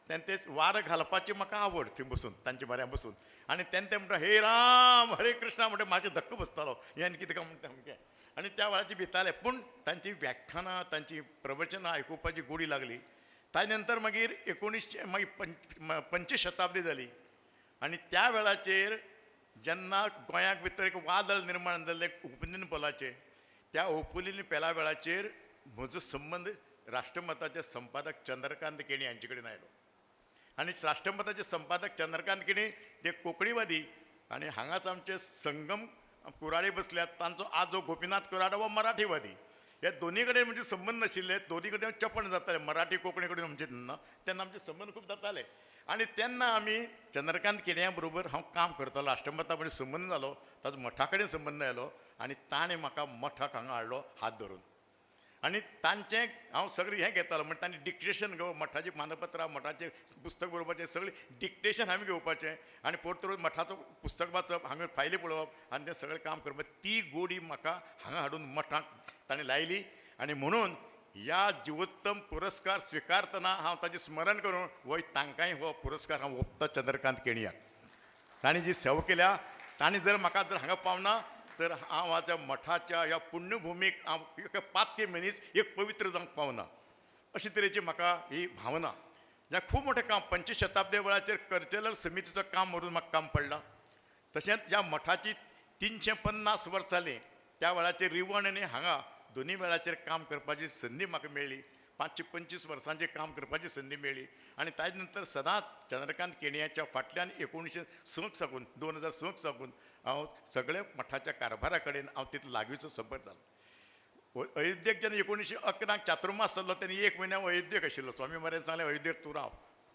तेन्ना ते वारो घालपाची म्हाका आवड थंय बसून तांचे म्हऱ्यान बसून, आनी तेन्ना ते म्हणटा हे राम हरे कृष्णा म्हणटा म्हाजे धक्को बसतालो हें आनी कितें काय म्हणटा सामकें, आनी त्या वेळाची भिताले. पूण तांची व्याख्यानां तांची प्रवचनां आयकुपाची गोडी लागली. ताजे नंतर मागीर 19 मागीर पंचशताब्दी जाली आनी त्या वेळाचेर जेन्ना गोंयाक भितर एक वादळ निर्माण जाल्लें उपनिन पोलाचें, त्या ओपुलीन पेला वेळाचेर म्हजो संबंद राष्ट्रमताचे संपादक चंद्रकांत केणी हांचे कडेन आयलो आनी राष्ट्रमताचे संपादक चंद्रकांत केणी ते कोंकणीवादी आनी हांगाच आमचे संगम कुराडे बसल्यात, तांचो आजो गोपीनाथ कुराडो हो मराठीवादी. ह्या दोनी कडेन म्हणजे संबंद नाशिल्ले, दोनी कडेन चपण जाताले, मराठी कोंकणी कडेन आमचे तेन्ना तेन्ना आमचे संबंद खूब जाताले. आनी तेन्ना आमी चंद्रकांत केणया बरोबर हांव काम करतालो, राष्ट्रमता कडेन संबंद जालो, ताजो मठा कडेन संबंद आयलो आनी ताणें म्हाका मठाक हांगा हाडलो हात धरून. आनी तांचें हांव सगळें हें घेतालो, म्हणजे तांणी डिक्टेशन घेवप, मठाचीं मानपत्रां मठाचें पुस्तक बरोवपाचें सगळें डिक्टेशन हांवें घेवपाचें आनी परत मठाचो पुस्तक वाचप, हांगा फायली पळोवप आनी तें सगळें काम करपाक. ती गोडी म्हाका हांगा हाडून मठाक ताणें लायली आनी म्हणून ह्या जिवोत्तम पुरस्कार स्विकारतना हांव ताचें स्मरण करून वय तांकांय हो पुरस्कार हांव ओंपता चंद्रकांत केणयाक. ताणें जी सेवा केल्या, ताणें जर म्हाका जर हांगा पावना तर हांव आतां मठाच्या ह्या पुण्यभुमीक हांव एक पातकी मनीस एक पवित्र जावंक पावना, अशे तरेची म्हाका ही भावना. जें खूब मोठें काम पंचशताब्दी वेळाचेर कल्चरल समितीचो काम व्हरून म्हाका काम पडलां. तशेंच ज्या मठाची 350 वर्सां जालीं त्या वेळाचेर रिवण आनी हांगा दोनी वेळाचेर काम करपाची संदी म्हाका मेळ्ळी, 525 वर्सांचें काम करपाची संदी मेळ्ळी. आनी ताजे नंतर सदांच चंद्रकांत केणयाच्या फाटल्यान 1906 साकून 2006 साकून हांव सगळे मठाच्या कारभारा कडेन हांव तितलो लागींचो संपर्क जालो. अयोध्येक जेन्ना 1911 चातुर्मास जाल्लो तेन्ना एक म्हयनो हांव अयोध्येक आशिल्लो. स्वामी महाराज सांगलें अयोध्येक तूं राव,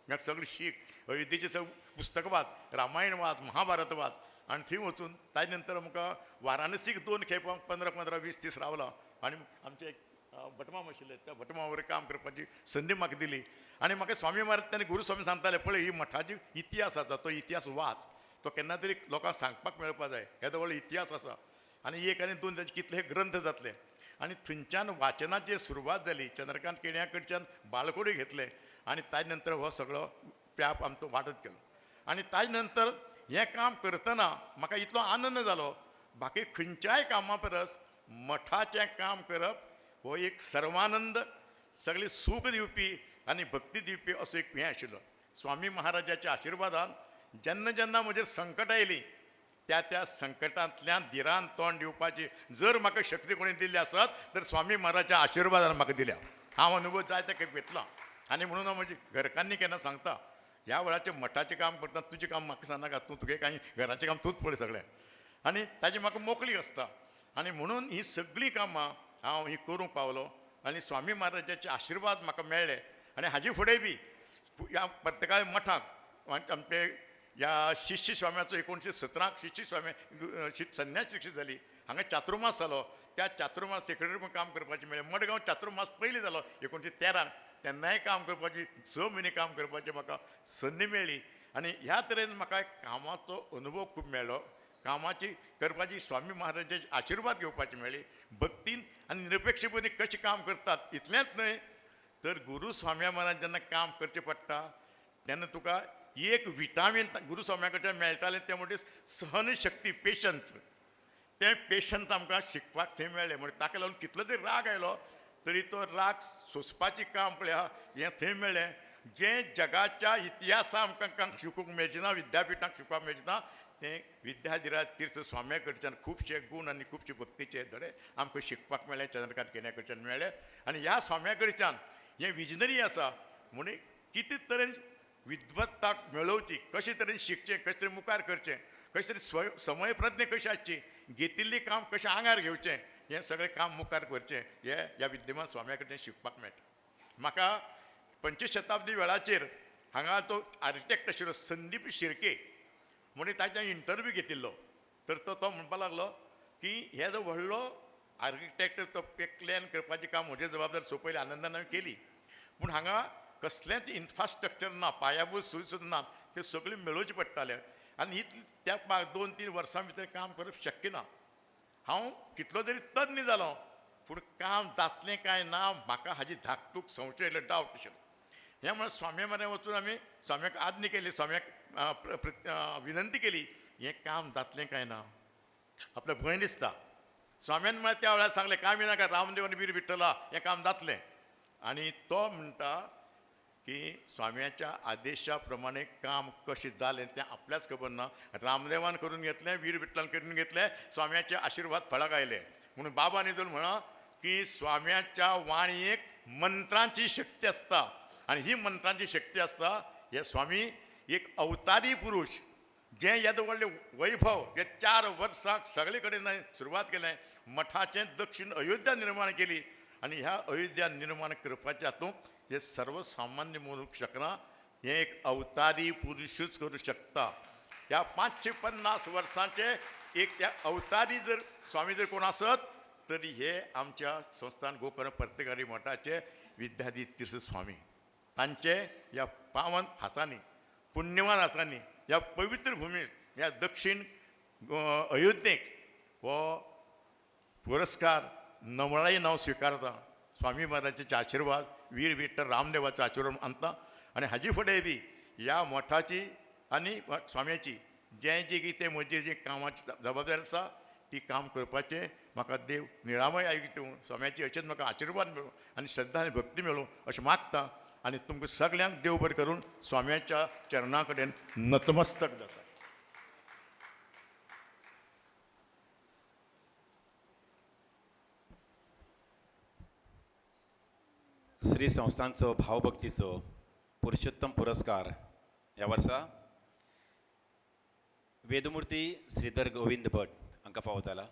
म्हाका सगळें शीक, अयोध्येचें सगळें पुस्तक वाच, रामायण वाच, महाभारत वाच. आनी थंय वचून ताजे नंतर आमकां वाराणसीक 2 खेप हांव 15 15 20 दीस रावलां आनी आमचे एक भटमाम आशिल्ले त्या भटमामा बरोबर काम करपाची संदी म्हाका दिली. आनी म्हाका स्वामी महाराज तेन्ना गुरुस्वामी सांगताले पळय ही मठाची इतिहास आसा तो इतिहास वाच, तो केन्ना तरी लोकांक सांगपाक मेळपा जाय, येदो व्हडलो इतिहास आसा आनी 1 आनी 2 ताचे कितले ग्रंथ जातले. आनी थंयच्यान वाचनाची सुरवात जाली, चंद्रकांत केणया कडच्यान बाळकोडी घेतलें आनी ताजे नंतर हो सगळो व्याप आमचो वाडत गेलो. आनी ताजे नंतर हें काम करतना म्हाका इतलो आनंद जालो, बाकी खंयच्याय कामा परस मठाचें काम करप हो एक सर्वानंद, सगळें सूख दिवपी आनी भक्ती दिवपी असो एक हें आशिल्लो. स्वामी महाराजाच्या आशिर्वादान जेन्ना जेन्ना म्हजेर संकट आयलीं त्या त्या संकटांतल्यान धिरान तोंड दिवपाची जर म्हाका शक्ती कोणी दिल्ली आसत तर स्वामी महाराजाच्या आशिर्वादान म्हाका दिल्या. हांव अनुभव जाय ते घेतला आनी म्हणून हांव म्हजी घरकान्नी केन्ना सांगता ह्या वेळाचें मठाचें काम करता तुजें काम म्हाका सांगनाका, तूं तुगे कांय घराचें काम तूंच पळय सगळें, आनी ताजी म्हाका मोकळी आसता. आनी म्हणून ही सगळीं कामां हांव ही करूंक पावलो आनी स्वामी महाराजाचे आशिर्वाद म्हाका मेळ्ळे. आनी हाजे फुडें बी ह्या प्रत्येका मठाक आमचे ह्या शिष्य स्वाम्याचो 1917 शिष्य स्वामी संन्यास शिक्षित जाली, हांगा चातुर्मास जालो, त्या चातुर्मास सेक्रेटरी म्हूण काम करपाचें मेळ्ळें. मडगांव चातुर्मास पयलीं जालो 1913, तेन्नाय काम करपाची 6 म्हयने काम करपाची म्हाका संदी मेळ्ळी. आनी ह्या तरेन म्हाका कामाचो अनुभव खूब मेळ्ळो, कामाची करपाची स्वामी महाराजाचे आशिर्वाद घेवपाची मेळ्ळी, भक्तीन आनी निरपेक्षपणे कशें काम करतात इतलेंच न्हय तर गुरू स्वाम्या महाराज जेन्ना काम करचें पडटा तेन्ना तुका एक विटामीन गुरू स्वाम्या कडच्यान मेळटालें तें म्हणजे सहनशक्ती, पेशन्स. तें पेशन्स आमकां शिकपाक थंय मेळ्ळें. म्हणजे ताका लागून कितलो तरी राग आयलो तरी तो राग सोंसपाचें काम पळय आहा हें थंय मेळ्ळें. जें जगाच्या इतिहासा आमकां शिकूंक मेळचें ना, विद्यापिठांक शिकपाक मेळचें ना, तें विद्याधिराज तीर्थ स्वाम्या कडच्यान खुबशे गूण आनी खुबशे भक्तीचे धडे आमकां शिकपाक मेळ्ळे, चंद्रकांत केण्या कडच्यान मेळ्ळे. आनी ह्या स्वाम्या कडच्यान हें विजनरी आसा म्हणून कितें तरेन विद्वत्ता मेळोवची, कशे तरेन शिकचें, कशे तरेन मुखार करचें, कशे तरेन समय प्रज्ञा कशी आसची, घेतिल्लें काम कशें आंगार घेवचें, हें सगळें काम मुखार करचें, हें ह्या विद्यमान स्वाम्या कडच्यान शिकपाक मेळटा. म्हाका पंचशताब्दी वेळाचेर हांगा तो आर्किटेक्ट आशिल्लो संदीप शिर्के म्हणून ताच्या इंटरव्यू घेतिल्लो, तर तो म्हणपाक लागलो की हे जो व्हडलो आर्किटेक्ट तो प्लॅन करपाचें काम म्हजें जबाबदार सोंपयलें, आनंदान हांवें केली, पूण हांगा कसलेंच इन्फ्रास्ट्रक्चर ना, पायाभूत सोयी सुद्दां ना, त्यो सगळ्यो मेळोवचें पडटालें आनी ही त्या 2-3 वर्सां भितर काम करप शक्य ना. हांव कितलो तरी तज्ञ जालो पूण काम जातलें काय ना म्हाका हाजी धाकटूक संशय आयलो, डावट आशिल्लो. हें म्हळ्यार स्वामी म्हऱ्यान वचून आमी स्वाम्याक आज्ञा केली, स्वाम्याक विनंती केली, हें काम जातलें काय ना, आपल्या भंय दिसता. स्वाम्यान म्हळ्यार त्या वेळार सांगलें कांय बी नाका, रामदेव आनी वीर विठ्ठला हें काम जातलें. आनी तो म्हणटा की स्वाम्याच्या आदेशा प्रमाणे काम कशें जालें तें आपल्याच खबर ना, रामदेवान करून घेतलें, वीर विठ्ठलान करून घेतलें, स्वाम्याचे आशिर्वाद फळाक आयले. म्हणून बाबांनी जर म्हळां की स्वाम्याच्या वाणयेक मंत्रांची शक्ती आसता आनी ही मंत्रांची शक्ती आसता. हे स्वामी एक अवतारी पुरूश, जें येदो व्हडलें वैभव हे 4 वर्सांक सगळे कडेन सुरवात केलें, मठाचें दक्षिण अयोध्या निर्माण केली आनी ह्या अयोध्या निर्माण करपाच्या हातूंत हे सर्वसामान्य म्हणूंक शकना, हें एक अवतारी पुरुशूच करूं शकता. ह्या 550 वर्सांचे एक त्या अवतारी जर स्वामी जर कोण आसत तरी हे आमच्या संस्थान गोकर्ण पर्तकारी मठाचे विद्याधीश तीर्थ स्वामी, तांचे ह्या पावन हातांनी, पुण्यवान हातांनी ह्या पवित्र भुमीर ह्या दक्षिण अयोध्येक हो पुरस्कार नमळाई नांव स्विकारता. स्वामी महाराजांचे आशिर्वाद, वीर विठ्ठल रामदेवाचो आशिर्वाद मानता आनी हाजी फुडें बी ह्या मठाची आनी स्वाम्याची जें जें कितें म्हजी जी कामाची जबाबदारी आसा ती काम करपाचें म्हाका देव निरामय आयुक्त दिवं, स्वाम्याची अशेंच म्हाका आशिर्वाद मेळूं आनी श्रद्धा आनी भक्ती मेळूं अशें मागता आनी तुमकां सगल्यांक देव बरें करून स्वाम्याच्या चरणा कडेन नतमस्तक जाता. श्री संस्थांचो भावभक्तीचो पुरुषोत्तम पुरस्कार ह्या वर्सा वेदमूर्ती श्रीधर गोविंद भट हांकां फावो जाला.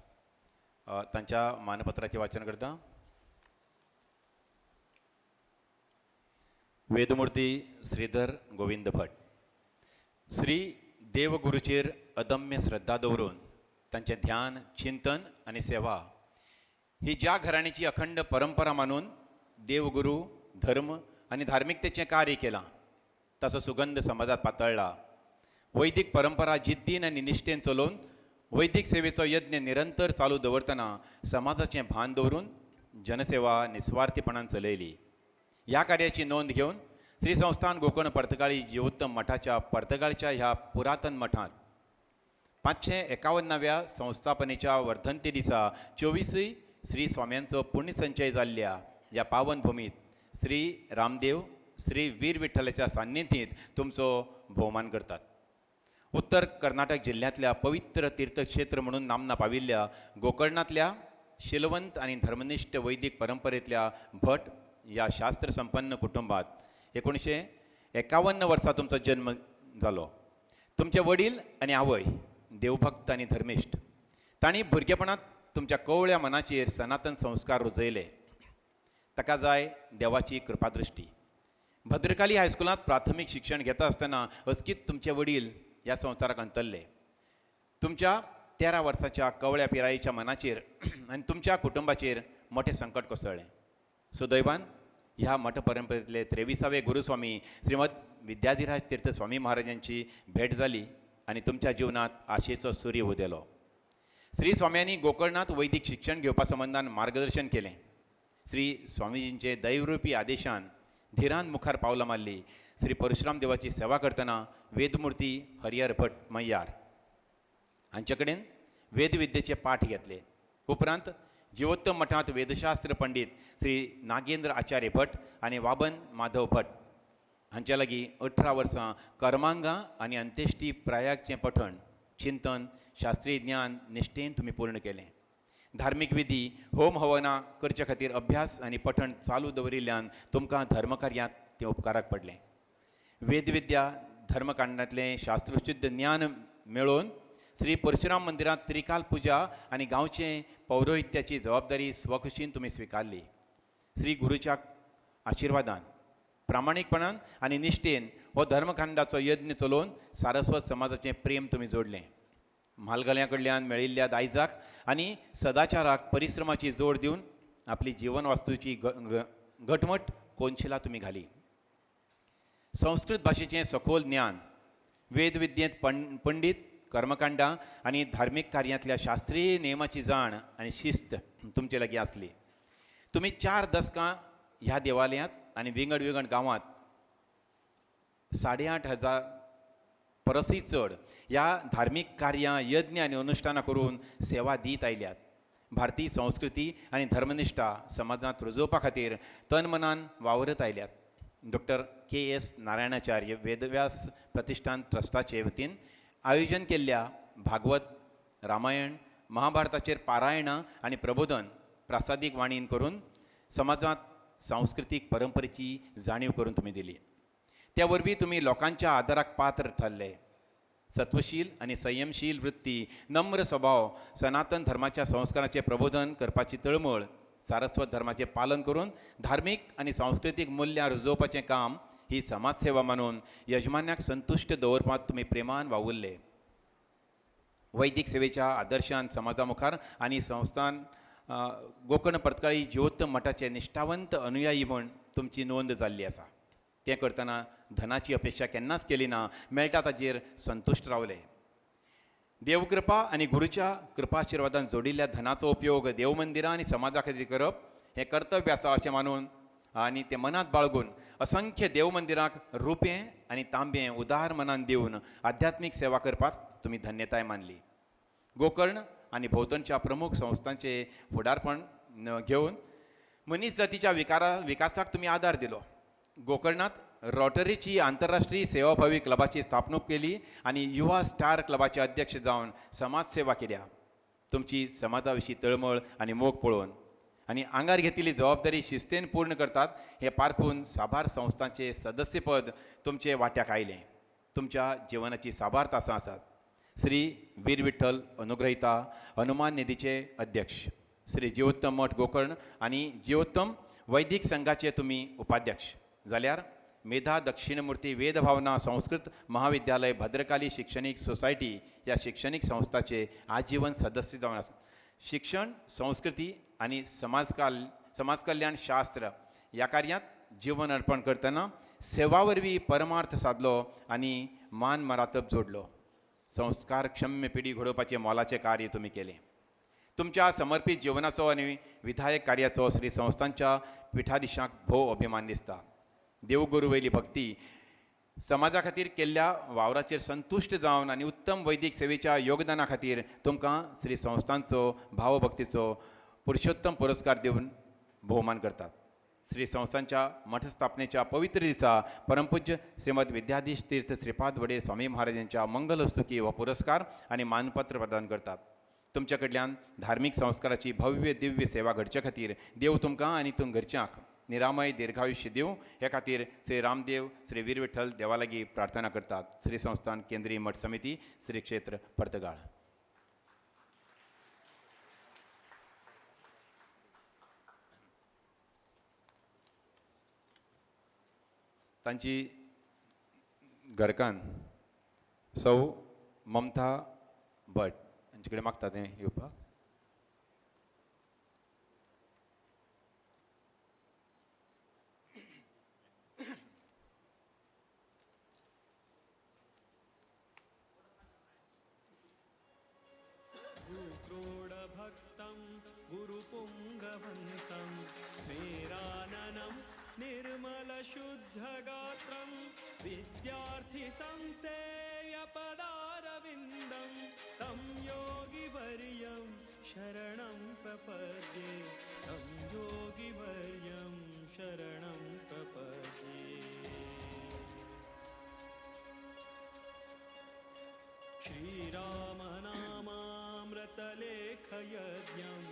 तांच्या मानपत्राचें वाचन करता. वेदमूर्ती श्रीधर गोविंद भट श्री देवगुरूचेर अदम्य श्रद्धा दवरून तांचें ध्यान, चिंतन आनी सेवा ही ज्या घराण्याची अखंड परंपरा मानून देवगुरू, धर्म आनी धार्मिकतेचें कार्य केलां ताचो सुगंध समाजांत पातळ्ळा. वैदीक परंपरा जिद्दीन आनी निश्ठेन चलोवन वैदीक सेवेचो यज्ञ निरंतर चालू दवरतना समाजाचें भान दवरून जनसेवा निस्वार्थीपणान चलयली. ह्या कार्याची नोंद घेवन श्री संस्थान गोकर्ण पर्तगाळी जिवोत्तम मठाच्या पर्तगाळच्या ह्या पुरातन मठांत 551व्या संस्थापनेच्या वर्धंती दिसा 24 श्री स्वाम्यांचो पुण्यसंचय जाल्ल्या ह्या पावन भूमीत श्री रामदेव श्री वीर विठ्ठलाच्या सान्निधींत तुमचो भोवमान करतात. उत्तर कर्नाटक जिल्ल्यांतल्या पवित्र तीर्थक्षेत्र म्हणून नामना पाविल्ल्या गोकर्णांतल्या शिलवंत आनी धर्मनिश्ठ वैदीक परंपरेंतल्या भट ह्या शास्त्रसंपन्न कुटुंबात 1951 वर्सा तुमचो जन्म जालो. तुमचे वडील आनी आवय देवभक्त आनी धर्मिश्ठ, तांणी भुरगेपणांत तुमच्या कवळ्या मनाचेर सनातन संस्कार रुजयले. ताका जाय देवाची कृपादृश्टी. भद्रकाली हायस्कुलांत प्राथमीक शिक्षण घेता आसतना अचकीत तुमचे वडील ह्या संवसाराक अंतरले. तुमच्या 13 वर्साच्या कवळ्या पिरायेच्या मनाचेर आनी तुमच्या कुटुंबाचेर मोठें संकट कोसळ्ळें. सुदैवान ह्या मठ परंपरेंतले 23वे गुरुस्वामी श्रीमद विद्याधिराज तीर्थ स्वामी महाराजांची भेट जाली आनी तुमच्या जिवनांत आशेचो सूर्य उदेलो. श्री स्वाम्यांनी गोकर्णांत वैदीक शिक्षण घेवपा संबंदान मार्गदर्शन केलें. श्री स्वामीजींचे दैवरूपी आदेशान धिरान मुखार पावलां मारली. श्री परशुराम देवाची सेवा करतना वेदमूर्ती हरिहर भट मय्यार हांचे कडेन वेदविद्येचे पाठ घेतले. उपरांत जिवोत्तम मठांत वेदशास्त्र पंडीत श्री नागेंद्र आचार्य भट आनी वाबन माधव भट हांचे लागीं 18 वर्सां कर्मांगां आनी अंत्येष्टी प्रायागचें पठण, चिंतन, शास्त्रीय ज्ञान निश्ठेन तुमी पूर्ण केलें. धार्मीक विधी, होम हवनां करचे खातीर अभ्यास आनी पठण चालू दवरिल्ल्यान तुमकां धर्मकार्यांत तें उपकाराक पडलें. वेदविद्या धर्मकांडांतलें शास्त्रशुद्ध ज्ञान मेळोवन श्री परशुराम मंदिरांत त्रिकाल पुजा आनी गांवचे पौरोहित्याची जबाबदारी स्वखुशीन तुमी स्विकारली. श्री गुरूच्या आशिर्वादान प्रामाणीकपणान आनी निश्ठेन हो धर्मकांडाचो यज्ञ चलोवन सारस्वत समाजाचें प्रेम तुमी जोडलें. म्हालगल्यां कडल्यान मेळिल्ल्या दायजाक आनी सदाचाराक परिश्रमाची जोड दिवन आपली जिवन वास्तूची घटमट कोनशिला तुमी घाली. संस्कृत भाशेचें सखोल ज्ञान, वेदविद्येंत पंडीत, कर्मकांडां आनी धार्मीक कार्यांतल्या शास्त्रीय नेमाची जाण आनी शिस्त तुमचे लागीं आसली. तुमी 4 दसकां ह्या देवालयांत आनी विंगड विंगड गांवांत 8,500 परसूय चड ह्या धार्मीक कार्यां, यज्ञ आनी अनुश्ठानां करून सेवा दीत आयल्यात. भारतीय संस्कृती आनी धर्मनिश्ठा समाजांत रुजोवपा खातीर तन मनान वावरत आयल्यात. Doctor K S. नारायणाचार्य वेदव्यास प्रतिश्ठान ट्रस्टाचे वतीन आयोजन केल्ल्या भागवत, रामायण, महाभारताचेर पारायणां आनी प्रबोधन प्रासादीक वाणीन करून समाजांत सांस्कृतीक परंपरेची जाणीव करून तुमी दिली. त्या वरवीं तुमी लोकांच्या आदाराक पात्र थारले. सत्वशील आनी संयमशील वृत्ती, नम्र स्वभाव, सनातन धर्माच्या संस्काराचें प्रबोधन करपाची तळमळ, सारस्वत धर्माचें पालन करून धार्मीक आनी सांस्कृतीक मुल्यां रुजोवपाचें काम ही समाजसेवा मानून यजमान्याक संतुश्ट दवरपांत तुमी प्रेमान वावुरले. वैदीक सेवेच्या आदर्शान समाजा मुखार आनी संस्थान गोकर्ण पर्तगाळी जिवोत्तम मठाचे निश्ठावंत अनुयायी म्हूण तुमची नोंद जाल्ली आसा. तें करतना धनाची अपेक्षा केन्नाच केली ना, मेळटा ताचेर संतुश्ट रावले. देवकृपा आनी गुरूच्या कृपाआशिर्वादान जोडिल्ल्या धनाचो उपयोग देवमंदिरां आनी समाजा खातीर करप हें कर्तव्य आसा अशें मानून आनी तें मनांत बाळगून असंख्य देवमंदिरांक रुपें आनी तांबें उदार मनान दिवन आध्यात्मीक सेवा करपाक तुमी धन्यताय मानली. गोकर्ण आनी भोंवतणच्या प्रमुख संस्थांचे फुडारपण घेवन मनीस जातीच्या विकासाक तुमी आदार दिलो. गोकर्णांत रोटरीची आंतरराष्ट्रीय सेवाभावी क्लबाची स्थापणूक केली आनी युवा स्टार क्लबाचे अध्यक्ष जावन समाजसेवा केल्या. तुमची समाजा विशीं तळमळ आनी मोग पळोवन आनी आंगार घेतिल्ली जबाबदारी शिस्तेन पूर्ण करतात हें पारखून साबार संस्थांचे सदस्यपद तुमचे वाट्याक आयलें. तुमच्या जिवनाची साबार तासां आसात. श्री वीर विठ्ठल अनुग्रहिता हनुमान निधीचे अध्यक्ष, श्री जिवोत्तम मठ गोकर्ण आनी जिवोत्तम वैदीक संघाचे तुमी उपाध्यक्ष जाल्यार मेधा दक्षिणमूर्ती वेदभावना संस्कृत महाविद्यालय भद्रकाली शिक्षणीक सोसायटी ह्या शिक्षणीक संस्थाचे आजीवन सदस्य जावन आसात. शिक्षण, संस्कृती आनी समाज कल्याण शास्त्र ह्या कार्यांत जीवन अर्पण करतना सेवा वरवीं परमार्थ सादलो आनी मान मरातब जोडलो. संस्कार क्षम्य पिढी घडोवपाचें मोलाचें कार्य तुमी केलें. तुमच्या समर्पीत जिवनाचो आनी विधायक कार्याचो श्री संस्थांच्या पिठादिशांक भोव अभिमान दिसता. देवगुरू वयली भक्ती, समाजा खातीर केल्ल्या वावराचेर संतुश्ट जावन आनी उत्तम वैदीक सेवेच्या योगदाना खातीर तुमकां श्री संस्थांचो भावभक्तीचो पुरुषोत्तम पुरस्कार दिवन भोवमान करतात. श्री संस्थांच्या मठस्थापनेच्या पवित्र दिसा परमपूज्य श्रीमद विद्याधीश तीर्थ श्रीपाद वडे स्वामी महाराजांच्या मंगलस्तुकी हो पुरस्कार आनी मानपत्र प्रदान करतात. तुमच्या कडल्यान धार्मीक संस्काराची भव्य दिव्य सेवा घडचे खातीर देव तुमकां आनी तुम घरच्यांक निरामय दीर्घायुष्य दिवं हे खातीर श्री रामदेव श्री वीर विठ्ठल देवा लागीं प्रार्थना करतात. श्री संस्थान केंद्रीय मठ समिती, श्री क्षेत्र पर्तगाळ. तांची घरकान्न सौ ममता भट हांचे कडेन मागता तें येवपाक. भूक्रोडभक्तं गुरुपुङ्गवन्तं स्मेराननं निर्मलशुद्धगात्रं विद्यार्थिसंसेयपदारविन्दं मुकुन्दं तं योगिवर्यं शरणं प्रपद्ये तं योगिवर्यं शरणं प्रपद्ये। श्रीरामनामामृतलेखयज्ञं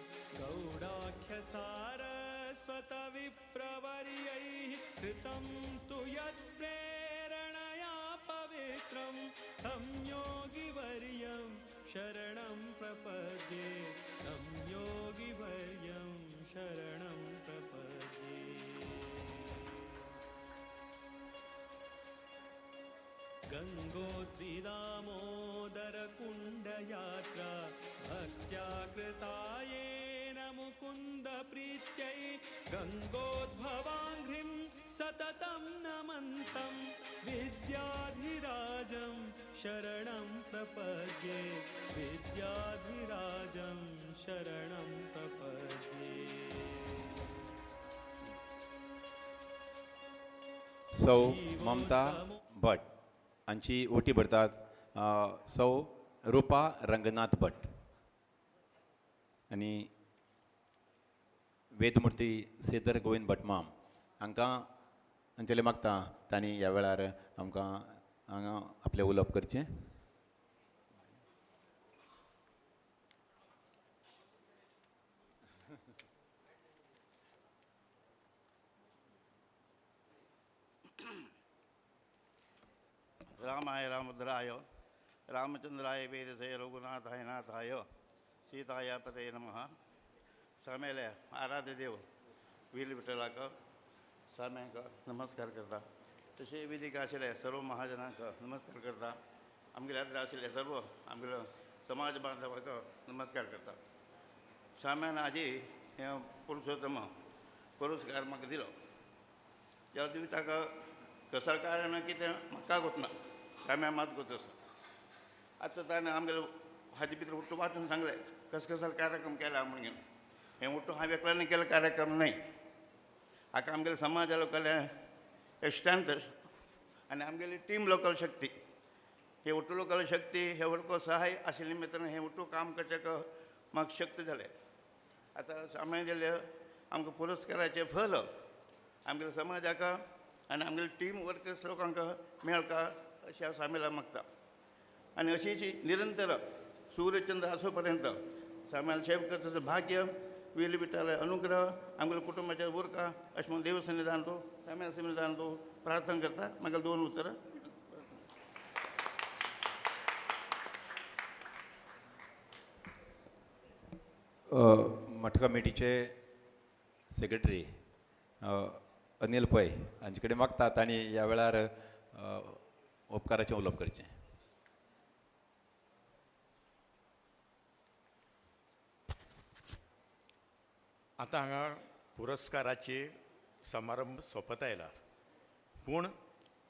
गौडाख्यसारस्वतविप्रवर्यैः कृतं तु यत्प्रेरणया पवित्रं तं योगिवर्यं शरणं प्रपद्ये तं योगिवर्यं शरणं प्रपद्ये। गङ्गोत्रिदामोदरकुण्डयात्रा भक्त्या कृता येन मुकुन्दप्रीत्यै गङ्गोद्भवाङ्घ्रिं सततं नमन्तं विद्याधिराजं शरणं प्रपद्ये विद्याधिराजं शरणं प्रपद्ये। सौ ममता भट हांची ओटी भरतात सौ रुपा रंगनाथ भट आनी वेदमुर्ती सेदर गोविंद भटमाम हांकां हांचेले मागता तांणी ह्या वेळार आमकां हांगा आपलें उलोवप करचें. रामाय रामभद्राय रामचंद्राय वेदसे रघुनाथाय नाथाय सीताय पते नमः. सामेले आराध्य देव वीर विठ्ठलाक साम्यांक नमस्कार करता. तशें वेदिक आशिल्ले सर्व महाजनांक नमस्कार करता. आमगेले आदर आशिल्ले सर्व आमगेलो समाज बांधवाक नमस्कार करता. साम्यान आजी हें पुरुषोत्तम पुरस्कार म्हाका दिलो. त्या दिवसाक कसो कारण कितें म्हाका गोतना साम्या मात गोत आसा. आतां ताणें आमगेले हाजे भितर उट्टू वाचून सांगलें कस कसो कार्यक्रम केला म्हणून. हें उट्टू हांवें एकल्यान केल्लो कार्यक्रम न्हय, हाका आमगेले समाजा लोकांले स्ट्रेंथ आनी आमगेली टीम लोकल शक्ती, हे उट्टू लोकल शक्ती हे व्हडको सहाय आशिल्ले निमित्तान हें उट्टू काम करचें म्हाका शक्त जालें. आतां सामान्य दिल्ले आमकां पुरस्काराचें फल आमगेल्या समाजाक आनी आमगेले टीम वर्कर्स लोकांक मेळका अशें हांव सामेला मागता. आनी अशीच निरंतर सूर्यचंद्र आसो पर्यंत सामान्य सेव करचो भाग्य वीर विठ्ठल अनुग्रह आमगेल्या कुटुंबाचेर उरका अशें म्हणून देव सन्निधान तो साम्या सन्निधान तो प्रार्थना करता. म्हाका दोन उतरां. मठ कमिटीचे सेक्रेटरी अनिल पै हांचे कडेन मागतात आनी ह्या वेळार उपकाराचें उलोवप करचें. आतां हांगा पुरस्काराची समारंभ सोंपत आयला, पूण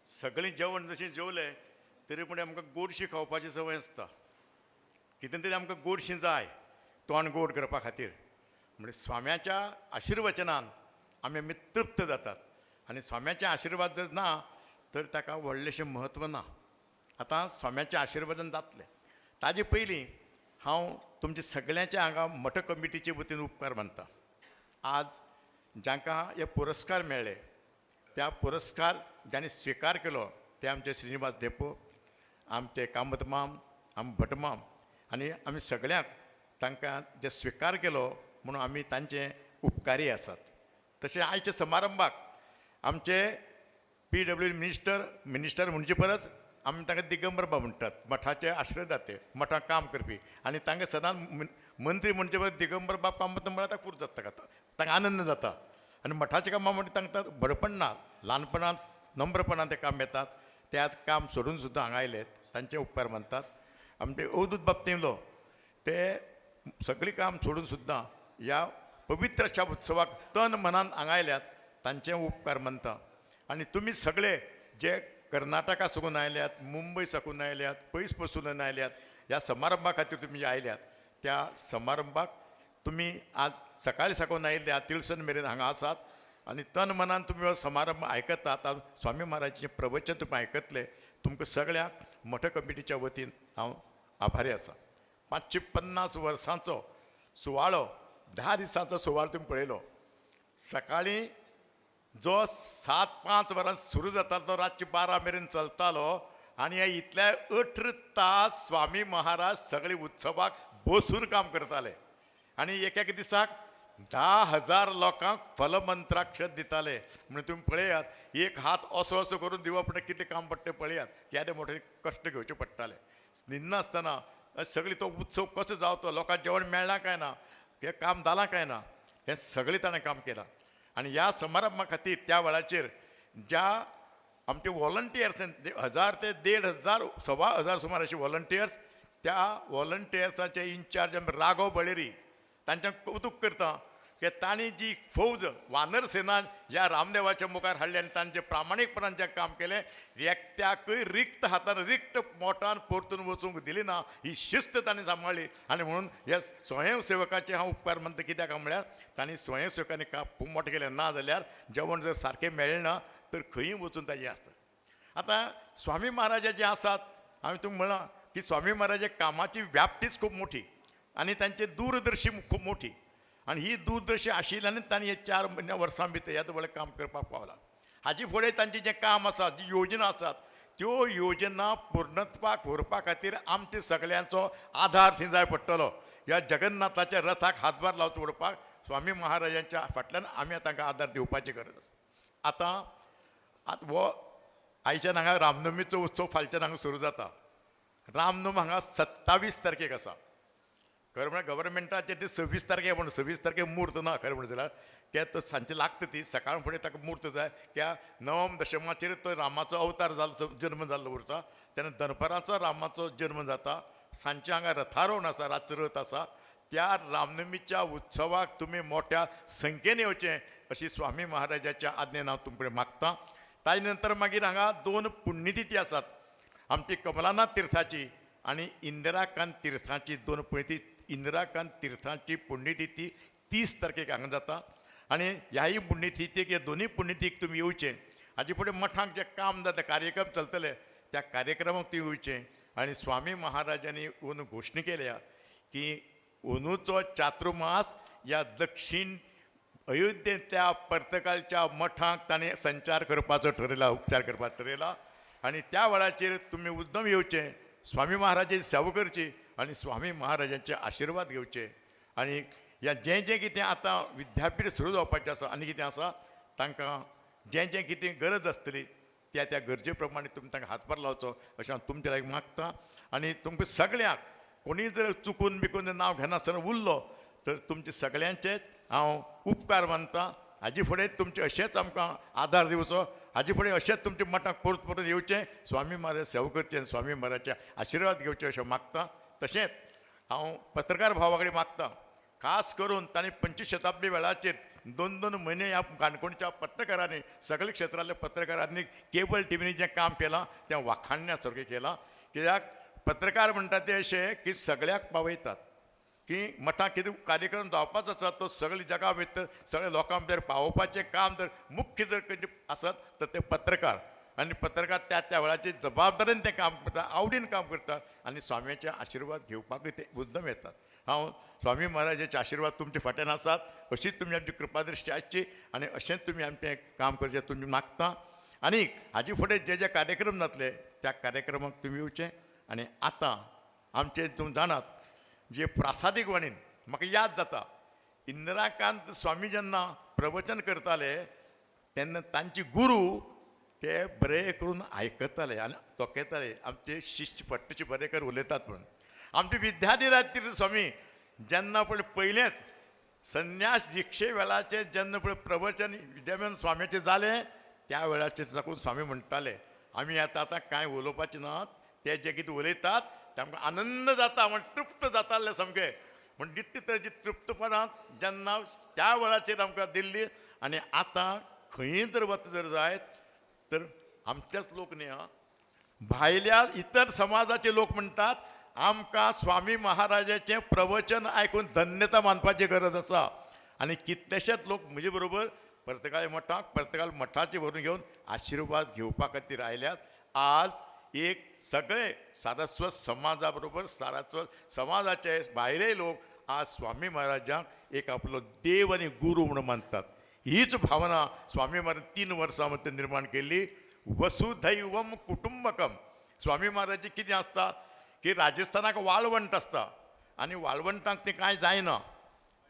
सगळीं जेवण जशें जेवलें तरी पूण आमकां गोडशी खावपाची संवय आसता. कितें तरी आमकां गोडशी जाय तोंड गोड करपा खातीर. म्हणजे स्वाम्याच्या आशिर्वचनान आमी आमी तृप्त जातात आनी स्वाम्याचे आशिर्वाद जर ना तर ताका व्हडलेशें म्हत्व ना. आतां स्वाम्याचें आशिर्वादन जातलें ताजे पयलीं हांव तुमच्या सगळ्यांच्या हांगा मठ कमिटीचे वतीन उपकार मानता. आज जांकां हे पुरस्कार मेळ्ळे त्या पुरस्कार जांणी स्विकार केलो ते आमचे श्रीनिवास धेंपो, आमचे कामत माम, आम भटमाम आनी आमी सगळ्यांक तांकां जे स्विकार केलो म्हणून आमी तांचे उपकारी आसात. तशें आयच्या समारंभाक आमचे पी डब्ल्यू मिनिस्टर, मिनिस्टर म्हणचे परस आमी तांकां दिगंबर बाब म्हणटात, मठाचे आश्रयदाते, मठांत काम करपी आनी तांकां सदांच मंत्री म्हणचे परस दिगंबर बाब कामत म्हळ्यार ताका पूर जाता, ताका तांकां आनंद जाता. आनी मठाचें कामां म्हणटा तांकां बडपण ना, ल्हानपणांत नम्रपणान ते काम येतात. ते आज काम सोडून सुद्दां हांगा आयले तांचे उपकार मानतात. आमचे अवधूत बाब तेंलो ते सगळीं काम सोडून सुद्दां ह्या पवित्र अशा उत्सवाक तन मनान हांगा आयल्यात तांचे उपकार मानता. आनी तुमी सगळे जे कर्नाटका साकून आयल्यात, मुंबय साकून आयल्यात, पयस पसून आयल्यात, ह्या समारंभा खातीर तुमी आयल्यात त्या समारंभाक तुमी आज सकाळी साकून आयिल्ले तिळसन मेरेन हांगा आसात आनी तन मनान तुमी हो समारंभ आयकतात. स्वामी महाराजाचें प्रवचन तुमी आयकतले. तुमकां सगळ्यांक मठ कमिटीच्या वतीन हांव आभारी आसा. 550 वर्सांचो सुवाळो, 10 दिसांचो सुवाळो तुमी पळयलो. सकाळीं जो 7-5 वरां सुरू जाता तो रातचे 12 मेरेन चलतालो आनी ह्या इतल्या 18 तास स्वामी महाराज सगळे उत्सवाक बसून काम करताले आनी एक एक दिसाक 10,000 लोकांक फलमंत्राक्षत दिताले. म्हणून तुमी पळयात, एक हात असो असो करून दिवप म्हणल्यार कितें काम पडटा पळयात, केदे मोठे कश्ट घेवचे पडटाले. न्हिदनासतना सगळी तो उत्सव कसो जावचो, लोकांक जेवण मेळ्ळां काय ना, हें काम जालां काय ना, हें सगळें ताणें काम केलां. आनी ह्या समारंभा खातीर त्या वेळाचेर ज्या आमचे वॉलंटियर्स 1000 ते 1500 1500 सुमार अशे वॉलंटियर्स, त्या वॉलंटियर्साचे इन्चार्ज आमी राघव बळेरी तांचें कौतूक करता की तांणी जी फौज वानर सेना ह्या रामदेवाच्या मुखार हाडली आनी तांचें प्रामाणीकपणान जें काम केलें, एकट्याकूय रिक्त हातान रिक्त मोटान परतून वचूंक दिली ना, ही शिस्त तांणी सांबाळ्ळी. आनी म्हणून ह्या स्वयंसेवकाचे हांव उपकार मानता. कित्याक म्हळ्यार तांणी स्वयंसेवकांनी काम खूब मोठें केलें, ना जाल्यार जेवण जर सारकें मेळ्ळें ना तर खंयूय वचून ताजें आसता. आतां स्वामी महाराजा जे आसात, हांवें तुमकां म्हळां की स्वामी महाराजा कामाची व्याप्तीच खूब मोठी आनी तांची दूरदर्शी खूब मोठी, आनी ही दूरदर्शी आशिल्ल्यान तांणी हे 4 म्हयन्या वर्सां भितर ह्या व्हडलें काम करपाक पावला. हाजी फुडें तांचें जें काम आसा, जी योजना आसात, त्यो योजना पूर्णत्वाक व्हरपा खातीर आमचे सगळ्यांचो आधार थंय जाय पडटलो. ह्या जगन्नाथाच्या रथाक हातभार लावचो पडपाक स्वामी महाराजांच्या फाटल्यान आमी तांकां आधार दिवपाची गरज आसा. आतां आतां हो आयच्यान हांगा रामनमीचो उत्सव फालच्यान हांगा सुरू जाता. रामनम हांगा 27 तारखेक आसा. खरें म्हळ्यार गव्हर्मेंटाचे ते 26 तारखेक, पूण 26 तारखेक म्हूर्त ना. खरें म्हणटा जाल्यार ते तो सांजचे लागता ती सकाळ फुडें ताका म्हूर्त जाय. त्या नवम दशमाचेर तो रामाचो अवतार जालो, जल्म जाल्लो उरता. तेन्ना दनपराचो रामाचो जल्म जाता. सांजचे हांगा रथारोहण आसा, रातचो रथ आसा. त्या रामनमीच्या उत्सवाक तुमी मोठ्या संख्येन येवचें अशी स्वामी महाराजाच्या आज्ञेन हांव तुमचे कडेन मागतां. ताजे नंतर मागीर हांगा 2 पुण्यतिथी आसात, आमची कमलानाथ तीर्थाची आनी इंदिराकांत तीर्थाची 2 पुण्यतिथी. इंदिराकांत तीर्थाची पुण्यतिथी 30 तारखेक हांगा जाता आनी ह्याय पुण्यतिथीक, ह्या दोनूय पुण्यतिथीक तुमी येवचें. हाजे फुडें मठांक जें काम जाता, कार्यक्रम चलतले, त्या कार्यक्रमाक तुमी येवचें. आनी स्वामी महाराजांनी अंदू घोशणा केल्या की अंदूचो चातुर्मास ह्या दक्षीण अयोध्येंतल्या पर्तकालच्या मठांक ताणें संचार करपाचो ठरयला, उपचार करपाचो ठरयला. आनी त्या वेळाचेर तुमी उद्दम येवचें, स्वामी महाराजाची सेवा करची आनी स्वामी महाराजांचे आशिर्वाद घेवचे. आनी ह्या जें जें कितें आतां विद्यापीठ सुरू जावपाचें आसा आनी कितें आसा, तांकां जें जें कितें गरज आसतली त्या त्या गरजे प्रमाणे तुमी तांकां हातभार लावचो अशें हांव तुमचे लागीं मागता. आनी तुमकां सगळ्यांक कोणीय जर चुकून बिकून नांव घेनासतना उरलो तर तुमचे सगळ्यांचेच हांव उपकार मानता. हाजे फुडें तुमचे अशेंच आमकां आदार दिवचो, हाजे फुडें अशेंच तुमच्या मठाक परत परत येवचें, स्वामी महाराज सेवा करचें आनी स्वामी महाराजाचे आशिर्वाद घेवचे अशें मागता. तशेंच हांव पत्रकार भावा कडेन मागता, खास करून तांणी 25 शताब्दी वेळाचेर 2-2 म्हयने ह्या काणकोणच्या पत्रकारांनी, सगळ्या क्षेत्रांतल्या पत्रकारांनी केबल टिव्हीनी जें काम केलां तें वाखाणण्या सारकें केलां. कित्याक पत्रकार म्हणटा ते अशे की सगळ्याक पावयतात की मठां कितें कार्यक्रम जावपाचो आसा तो सगळे जगा भितर सगळ्या लोकां भितर पावोवपाचें काम जर मुख्य जर खंयचें आसत तर ते पत्रकार. आनी पत्रकार त्या त्या वेळाचेर जबाबदारीन तें काम करता, आवडीन काम करता आनी स्वाम्याचे आशिर्वाद घेवपाकूय ते उद्दम येतात. हांव स्वामी महाराजाचे आशिर्वाद तुमचे फाटल्यान आसात, अशीच तुमी आमची कृपादृश्टी आसची आनी अशेंच तुमी आमचें काम करचें तुमी मागता. आनी हाजे फुडें जे जे कार्यक्रम जातले त्या कार्यक्रमाक तुमी येवचें. आनी आतां आमचे तुमी जाणात जे प्रासादीक वाणीन म्हाका याद जाता, इंदिराकांत स्वामी जेन्ना प्रवचन करताले तेन्ना तांचे गुरू ते बरे करून आयकताले आनी तोखेताले, आमचे शिश्य पट्टचे बरे करून उलयतात म्हणून. आमचे विद्याधिराज तीर्थ स्वामी जेन्ना पळय पयलेंच संन्यास दिक्षे वेळाचेर जेन्ना पळय प्रवचन विद्यामान स्वाम्याचें जालें त्या वेळाचेर साकून स्वामी म्हणटाले आमी आतां आतां कांय उलोवपाचें ना, ते जे कितें उलयतात तांकां आनंद जाता म्हण तृप्त जाताले सामके. म्हण जितले तरेची तृप्तपणां जेन्ना त्या वेळाचेर आमकां दिल्ली. आनी आतां खंयी जर वता जर जायत तर आमचेच लोक न्ही आं, भायल्या इतर समाजाचे लोक म्हणटात आमकां स्वामी महाराजाचें प्रवचन आयकून धन्यता मानपाची गरज आसा. आनी कितलेशेच लोक म्हजे बरोबर पर्तगाळ मठाक, पर्तगाळ मठाचे व्हरून घेवन आशिर्वाद घेवपा खातीर आयल्यात. आज एक सगळे सारस्वत समाजा बरोबर सारस्वत समाजाचे भायले लोक आज स्वामी महाराजांक एक आपलो देव आनी गुरू म्हणून मानतात. हीच भावना स्वामी महाराज 3 वर्सां मदीं निर्माण केल्ली. वसुधैवम कुटुंबकम. स्वामी महाराजाची कितें आसता की राजस्थानाक वाळवंट आसता आनी वाळवंटांक तें कांय जायना,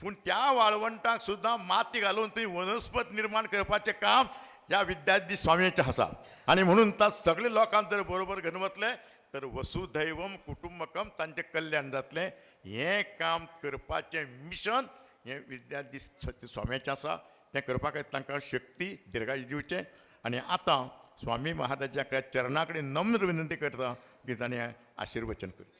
पूण त्या वाळवंटाक सुद्दां माती घालून थंय वनस्पत निर्माण करपाचें काम ह्या विद्यार्थी स्वामीचें आसा. आनी म्हणून ता सगळे लोकांक जर बरोबर घेवन वतले तर वसुधैवम कुटुंबकम तांचें कल्याण जातलें. हें काम करपाचें मिशन हें विद्यार्थी स्वाम्याचें आसा. तें करपा खातीर तांकां शक्ती दिर्घायु दिवचें. आनी आतां स्वामी महाराजाच्या चरणा कडेन नम्र विनंती करता की ताणें आशिर्वचन करचें.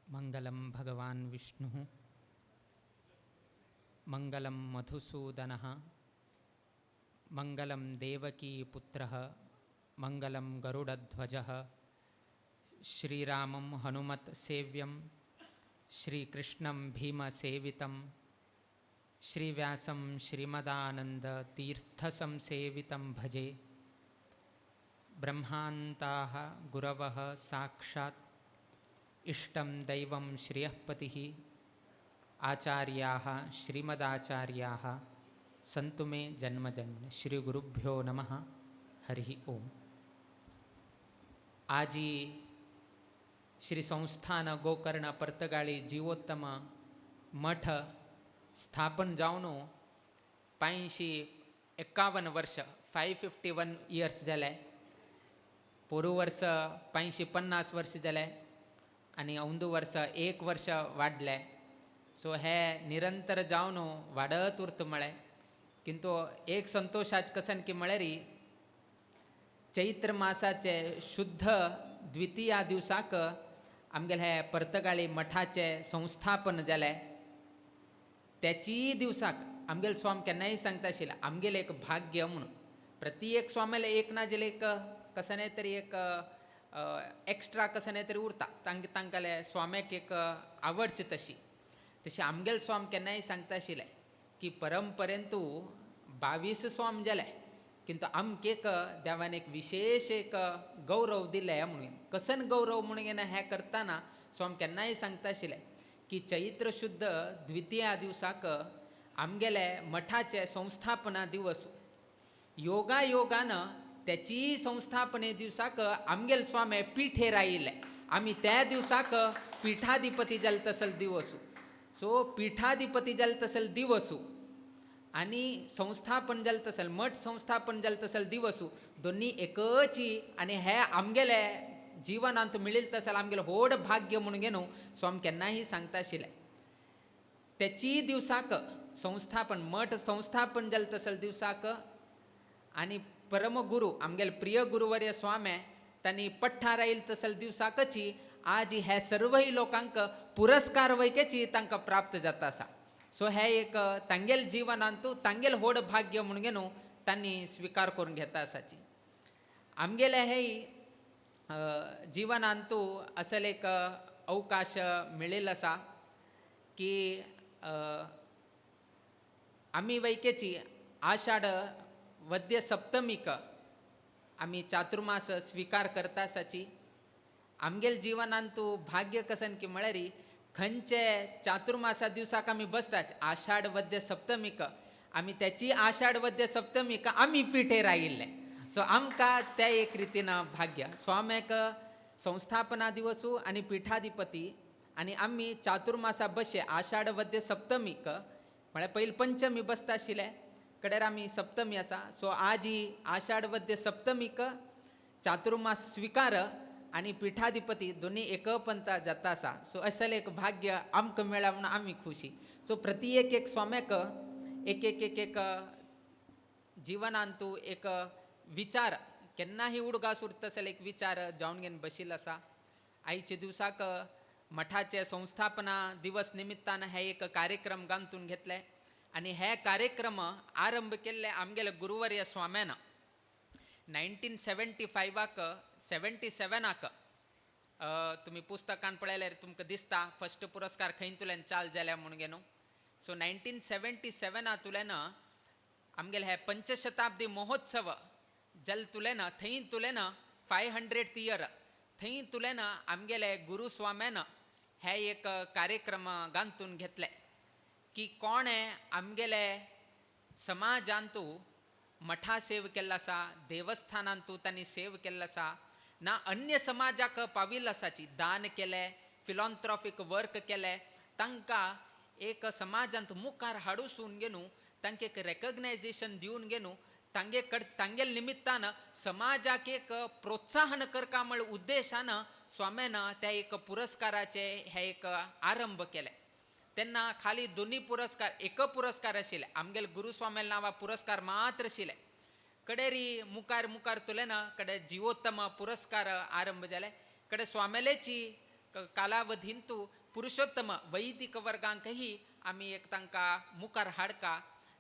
मंगलं भगवान विष्णुः, मंगलं मधुसूदनः, मंगलं देवकी पुत्रः, मंगलं गरुडध्वजः, श्रीरामं हनुमत् सेव्यं, श्रीकृष्णं भीमसेवितं, श्रीव्यासं श्रीमदानंद तीर्थसंसेवितं भजे. ब्रह्मान्ताः गुरवः साक्षात् इष्टं दैवं श्रियःपतिः, आचार्याः श्रीमदाचार्याः सन्तु मे जन्म जन्म. श्री गुरुभ्यो नमः. हरिः ओम. आजी श्री संस्थान गोकर्ण पर्तगाळी जीवोत्तम मठ स्थापन जावन 551 वर्ष 551 इयर्स जाले. पोरू वर्स 550 वर्ष जाले आनी अंदू वर्स 1 वर्ष वाडलें. सो हे निरंतर जावन वाडत उरता म्हळें. किंतु एक संतोशाच कसन की म्हळ्यार चैत्र मासाचे शुद्ध द्वितीया दिवसाक आमगेले हे पर्तगाळी मठाचें संस्थापन जालें. त्याची दिवसाक आमगेले स्वामी केन्नाय सांगता आशिल्ले आमगेलें एक भाग्य म्हणून. प्रति एक स्वाम्याले एक ना जाल्यार एक कशें न्हय तरी एक एक्स्ट्रा कशें न्हय तरी उरता तांकां स्वाम्याक एक आवडची तशी. तशी आमगेले स्वामी केन्नाय सांगता आशिल्ले की परंपरेन तूं 22 स्वाम जाले किंतु आमकां एक देवान एक विशेष एक गौरव दिले म्हणून. कसन गौरव म्हणून हें करतना स्वामी केन्नाय सांगता आशिल्ले की चैत्र शुद्ध द्वितीया दिवसाक आमगेले मठाचे संस्थापना दिवस योगायोगान त्याची संस्थापने दिवसाक आमगेले स्वामी पिठेर आयिल्ले. आमी त्या दिवसाक पिठाधिपती जाले तसल दिवस. सो पिठाधिपती जाले तसल दिवस आनी संस्थापन जालें तसल मठ संस्थापन जालें तसल दिवस दोन्ही एकची आनी हे आमगेले जिवनांत मेळिल्लें तसल आमगेलें व्हड भाग्य म्हणून न्हू स्वामी केन्नाय सांगता आशिल्ले. त्याची दिवसाक संस्थापन मठ संस्थापन जालें तसल दिवसाक आनी परमगुरू आमगेले प्रिय गुरुवर्य स्वामी तांणी पठ्ठार आयिल्ले तसल दिवसाकची आज हे सर्वय लोकांक पुरस्कार वैकेची तांकां प्राप्त जाता आसा. सो हे एक तांगेल जिवनांतू तांगेल व्हड भाग्य म्हणून न्हू तांणी स्विकार करून घेता आसाची. आमगेले हे जिवनांतू असले एक अवकाश मेळिल्लो आसा की आमी वैकेची आषाढ वद्य सप्तमीक आमी चातुर्मास स्विकार करता आसाची. आमगेल जिवनांतू भाग्य कसन की म्हळ्यार खंयचे चातुर्मासा दिवसाक आमी बसतात आषाढ वद्य सप्तमीक आमी त्याची आषाढ वद्य सप्तमीक आमी पिठेर आयिल्ले. सो आमकां त्या एक रितीन भाग्य स्वाम्याक संस्थापना दिवसू आनी पिठाधिपती आनी आमी चातुर्मासा बशे आषाढ वद्य सप्तमीक म्हळ्यार पयलीं पंचमी बसता आशिल्ले कडेर आमी सप्तमी आसा. सो आज ही आषाढ वद्य सप्तमीक चातुर्मास स्विकार आनी पिठाधिपती दोनी एकपंता जाता आसा. सो असलें एक भाग्य आमकां मेळ्ळा म्हणून आमी खुशी. सो प्रति एक एक स्वाम्याक एक एक एक एक जिवनांतू एक विचार केन्नाही उडगास उरता जाल्यार एक विचार जावन घेवन बशिल्लो आसा. आयच्या दिवसाक मठाचे संस्थापना दिवस निमित्तान हे एक कार्यक्रम गांथून घेतले आनी हे कार्यक्रम आरंभ केल्ले आमगेले गुरुवर्य स्वाम्यान 1975 77 तुमी पुस्तकान पळयल्यार तुमकां दिसता फर्स्ट पुरस्कार खंयतल्यान चाल जाल्या म्हणून घेनो. सो 1977 आमगेले हे पंचशताब्दी महोत्सव जल तुलेन थंय तुलेन 500th year थंय तुलेन आमगेले गुरुस्वाम्यान हे एक कार्यक्रम गांथून घेतले की कोणें आमगेले समाजांतू मठा सेव केल्लो आसा, देवस्थानांतू तांणी सेव केल्लो आसा, ना अन्य समाजाक पाविल्लो आसाची दान केलें, फिलॉन्थ्रॉफीक वर्क केलें, तांकां एक समाजांत मुखार हाडूसून घेवन तांकां एक रेकग्नायजेशन दिवन घेवन तांगे कड तांगेल निमित्तान समाजाक एक प्रोत्साहन करका म्हळ्या उद्देशान स्वाम्यान त्या एक पुरस्काराचे हे एक आरंभ केले. तेन्ना खाली दोनी पुरस्कार एक पुरस्कार आशिल्ले आमगेले गुरुस्वाम्याले नांवा पुरस्कार मात्र आशिल्ले. कडेरी मुखार मुखार तुले ना कडे जिवोत्तम पुरस्कार आरंभ जाले. कडे स्वामेलेची कालावधींतू पुरुषोत्तम वैदिक वर्गांकही आमी एक तांकां मुखार हाडका,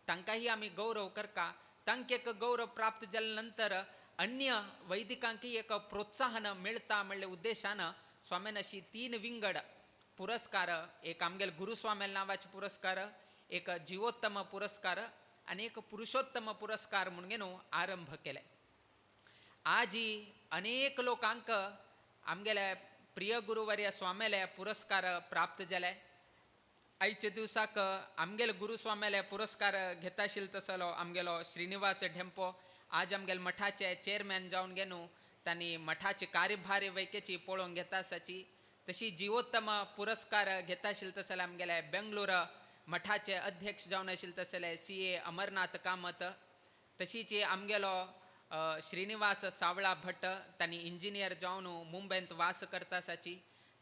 तांकांही आमी गौरव करका. तांकां एक गौरव प्राप्त जाले नंतर अन्य वैदिकांकय एक प्रोत्साहन मेळटा म्हणले उद्देशान स्वाम्यान अशी 3 विंगड पुरस्कार, एक आमगेले गुरुस्वाम्याले नांवाचे पुरस्कार, एक जिवोत्तम पुरस्कार आनी एक पुरुषोत्तम पुरस्कार म्हणून घेवन आरंभ केले. आजी अनेक लोकांक आमगेले प्रिय गुरुवर्य स्वाम्याले पुरस्कार प्राप्त जाले. आयच्या दिवसाक आमगेले गुरुस्वाम्याले पुरस्कार घेता आशिल्लो तसलो आमगेलो श्रीनिवास ढेंपो आज आमगेले मठाचे चेअरमॅन जावन घेवन तांणी मठाचे कार्यभार वैकेची पळोवन घेता आसाची. तशी जिवोत्तम पुरस्कार घेता आशिल्लो तसले आमगेले बेंगलोर मठाचे अध्यक्ष जावन आशिल्ले तसले CA Amarnath Kamat, तशीच आमगेलो श्रीनिवास सावळा भट तांणी इंजिनियर जावन मुंबयंत वास करता आसाची.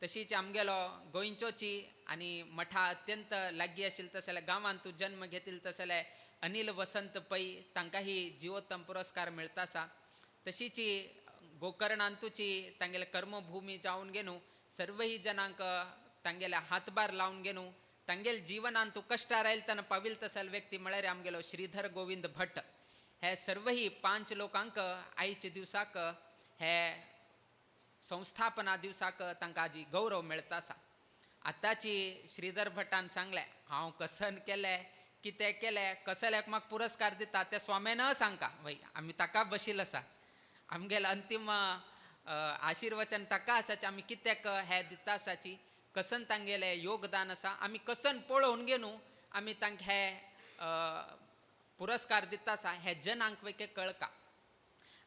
तशीच आमगेलो गोंयचोची आनी मठा अत्यंत लागीं आशिल्ले तसले गांवांत जन्म घेतिल्ले तसले अनिल वसंत पै तांकांही जिवोत्तम पुरस्कार मेळता आसा. तशीच गोकर्णांतूची तांगेले कर्मभूमी जावन घेवन सर्वही जनांक तांगेले हातभार लावन घेवन तांगेले जिवनांतू कश्टार आयले तेन्ना पाविल्ले तसले व्यक्ती म्हळ्यार आमगेलो श्रीधर गोविंद भट. हे सर्वही 5 लोकांक आयच्या दिवसाक हे संस्थापना दिवसाक तांकां आजी गौरव मेळता आसा. आतांची श्रीधर भटान सांगलें हांव कसन केलें कितें केलें कसल्याक म्हाका पुरस्कार दिता ते स्वाम्यान सांगका वय आमी ताका बशिल्ले आसा. आमगेलें अंतीम आशिर्वचन ताका आसाचे आमी कित्याक हें दिता आसाची कसन तांगेलें योगदान आसा आमी कसन पळोवन घेवन आमी तांकां हे पुरस्कार दिता आसा हे जनांक वेके कळका.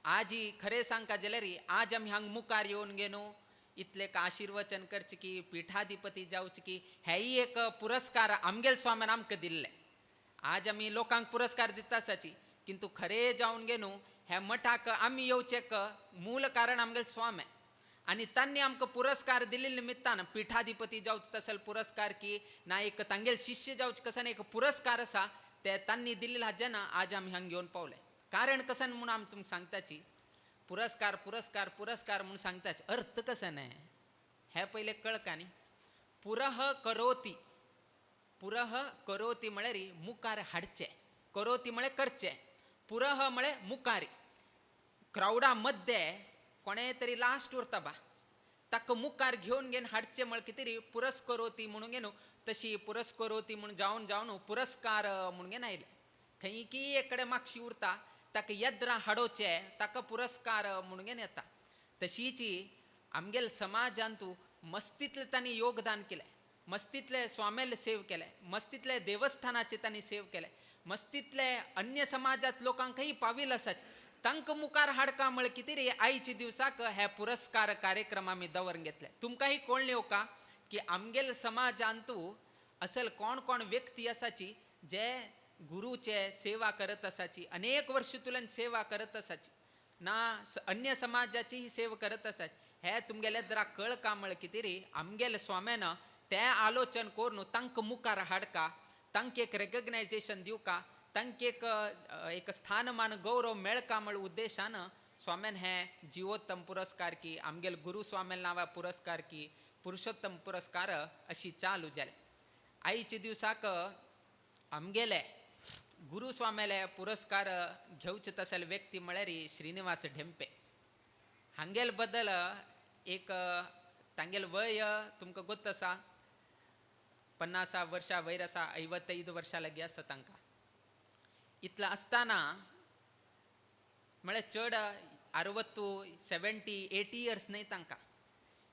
आजी खरें सांगका जाल्यार आज आमी हांगा मुखार येवन घेवन इतलें आशिर्वचन करचें की पिठाधिपती जावचें की हेय एक पुरस्कार आमगेले स्वाम्यान आमकां दिल्ले. आज आमी लोकांक पुरस्कार दिता आसाची किंतु खरें जावन घेवन हे मठाक आमी येवचें मूल कारण आमगेले स्वामी आनी तांणी आमकां पुरस्कार दिल्ले निमित्तान पिठाधिपती जावचो तसलो पुरस्कार की ना एक तांगेले शिष्य जावचें कसन एक पुरस्कार आसा ते तांणी दिल्ले जेन्ना आज आमी हांगा घेवन पावले. कारण कसन म्हूण आमी तुमकां सांगताची पुरस्कार पुरस्कार पुरस्कार म्हूण सांगताची अर्थ कसन हें पयलें कळका न्ही. पुरह करोती, पुरह करोती म्हळ्यार मुखार हाडचें, करोती म्हळ्यार करचें, पुरह म्हळ्यार मुखार. क्रावडा मध्य कोणें तरी लास्ट उरता बा ताका मुखार घेवन घेवन हाडचें म्हळ्यार कितें तरी पुरस्करोती म्हणून घेवन तशी पुरस्करोती म्हूण जावन जावन पुरस्कार म्हणून घेवन आयले. खंय की एक कडेन मागशी उरता ताका येद्रां हाडोवचें ताका पुरस्कार म्हणून घेवन येता. तशीच आमगेले समाजांतू मस्तींतलें तांणी योगदान केलें, मस्तींतले स्वाम्याले सेव केलें, मस्तींतले देवस्थानाचे तांणी सेव केलें, मस्तींतले अन्य समाजांत लोकांकय पाविल्ले आसाचे तांकां मुखार हाडका म्हळ्यार कितें रे आयच्या दिवसाक हे पुरस्कार कार्यक्रम आमी दवरून घेतले. तुमकांय कळ्ळें का की आमगेले समाजांतू असल कोण कोण व्यक्ती आसाची जे गुरुचे सेवा करत आसाची, अनेक वर्ष तुल्यान सेवा करत आसाची ना अन्य समाजाचीही सेवा करत आसाची. हे तुमगेले जरा कळ का म्हळ कितें रे आमगेले स्वाम्यान तें आलोचन करून तांकां मुखार हाडका, तांकां एक रेकग्नायजेशन दिवका, तांकां एक एक स्थानमान गौरव मेळका म्हळ उद्देशान स्वाम्यान हे जिवोत्तम पुरस्कार की आमगेले गुरु स्वाम्यान नांवा पुरस्कार की पुरुषोत्तम पुरस्कार अशी चालू जाले. आयच्या दिवसाक आमगेले गुरु स्वाम्याले पुरस्कार घेवचे तसले व्यक्ती म्हळ्यार श्रीनिवास ढेंपे. हांगेल बद्दल एक तांगेल वय तुमकां गोत आसा, 50 वर्सां वयर आसा, 55 वर्सां लागीं आसा तांकां. इतलो आसतना म्हळ्यार चड 60 70 80 इयर्स न्हय तांकां.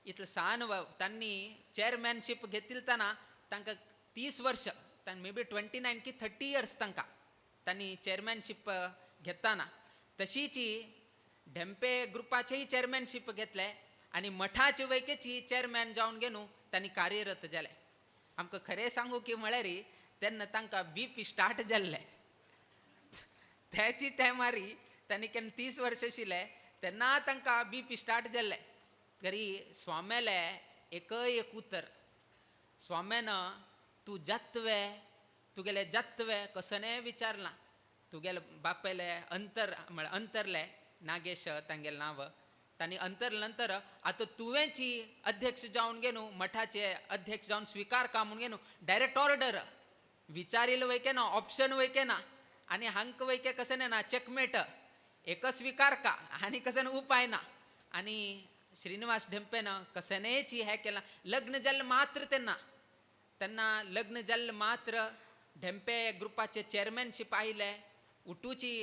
इतलो सान तांणी चेअरमॅनशीप घेतिल्तना तांकां 30 वर्स, तांकां मे बी 29 की 30 इयर्स तांकां तांणी चेअरमॅनशीप घेतना. तशीच ढेंपे ग्रुपाचेय चेअरमॅनशीप घेतले आनी मठाचे वैकेची चेअरमॅन जावन घेवन तांणी कार्यरत जाले. आमकां खरें सांगू की म्हळ्यार तेन्ना तांकां बी पी स्टार्ट जाल्लें. त्याची टायमारी तांणी केन्ना 30 वर्सां आशिल्ले तेन्ना तांकां बी पी स्टार्ट जाल्लें. तरी स्वाम्याले एकय एक उतर, स्वाम्यान तूं जातवे तुगेलें जातवे कसनें विचारलां, तुगेले बापेले अंतर म्हळ्यार अंतरले नागेश तांगेलें नांव, तांणी अंतरले नंतर आतां तुवेंची अध्यक्ष जावन घेवन मठाचे अध्यक्ष जावन स्विकार का म्हणून घेवन डायरेक्ट ऑर्डर विचारिल्लें वयके ना, ऑप्शन वयके ना, आनी हांकां वयके कशें ना चॅकमेट एक स्विकार का आनी कशें उपाय ना. आनी श्रीनिवास ढेंपेन कसनेची हें केलां. लग्न जाल्लें मात्र तेन्ना, तेन्ना लग्न जाल्लें मात्र ढेंपे ग्रुपाचे चेअरमॅनशीप आयले, उठूची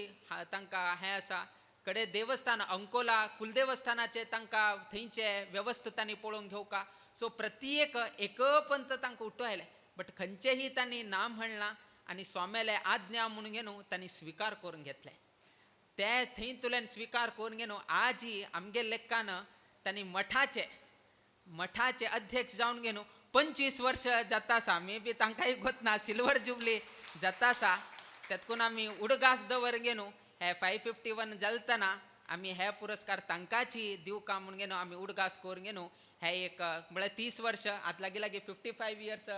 तांकां हें आसा कडे देवस्थान अंकोला कुलदेवस्थानाचे तांकां थंयचे वेवस्था तांणी पळोवन घेवका. सो प्रत्येक एकपंत तांकां उठो आयले, बट खंयचेही तांणी ना म्हणलां आनी स्वाम्याले आज्ञा म्हणून घेवन तांणी स्विकार करून घेतले. ते थंय तुल्यान स्विकार करून घेवन आजी आमगे लेखान तांणी मठाचे मठाचे अध्यक्ष जावन घेवन 25 वर्ष जाता आसा, मे बी तांकांय गोत ना, सिल्वर जुबली जाता आसा. तेतकून आमी उडगास दवर घेवन हे 551 जालतना आमी हे पुरस्कार तांकांची दिवका म्हणून घेवन आमी उडगास करून घेवन हे एक म्हळ्यार 30 वर्ष आतां लागीं लागीं 55 इयर्स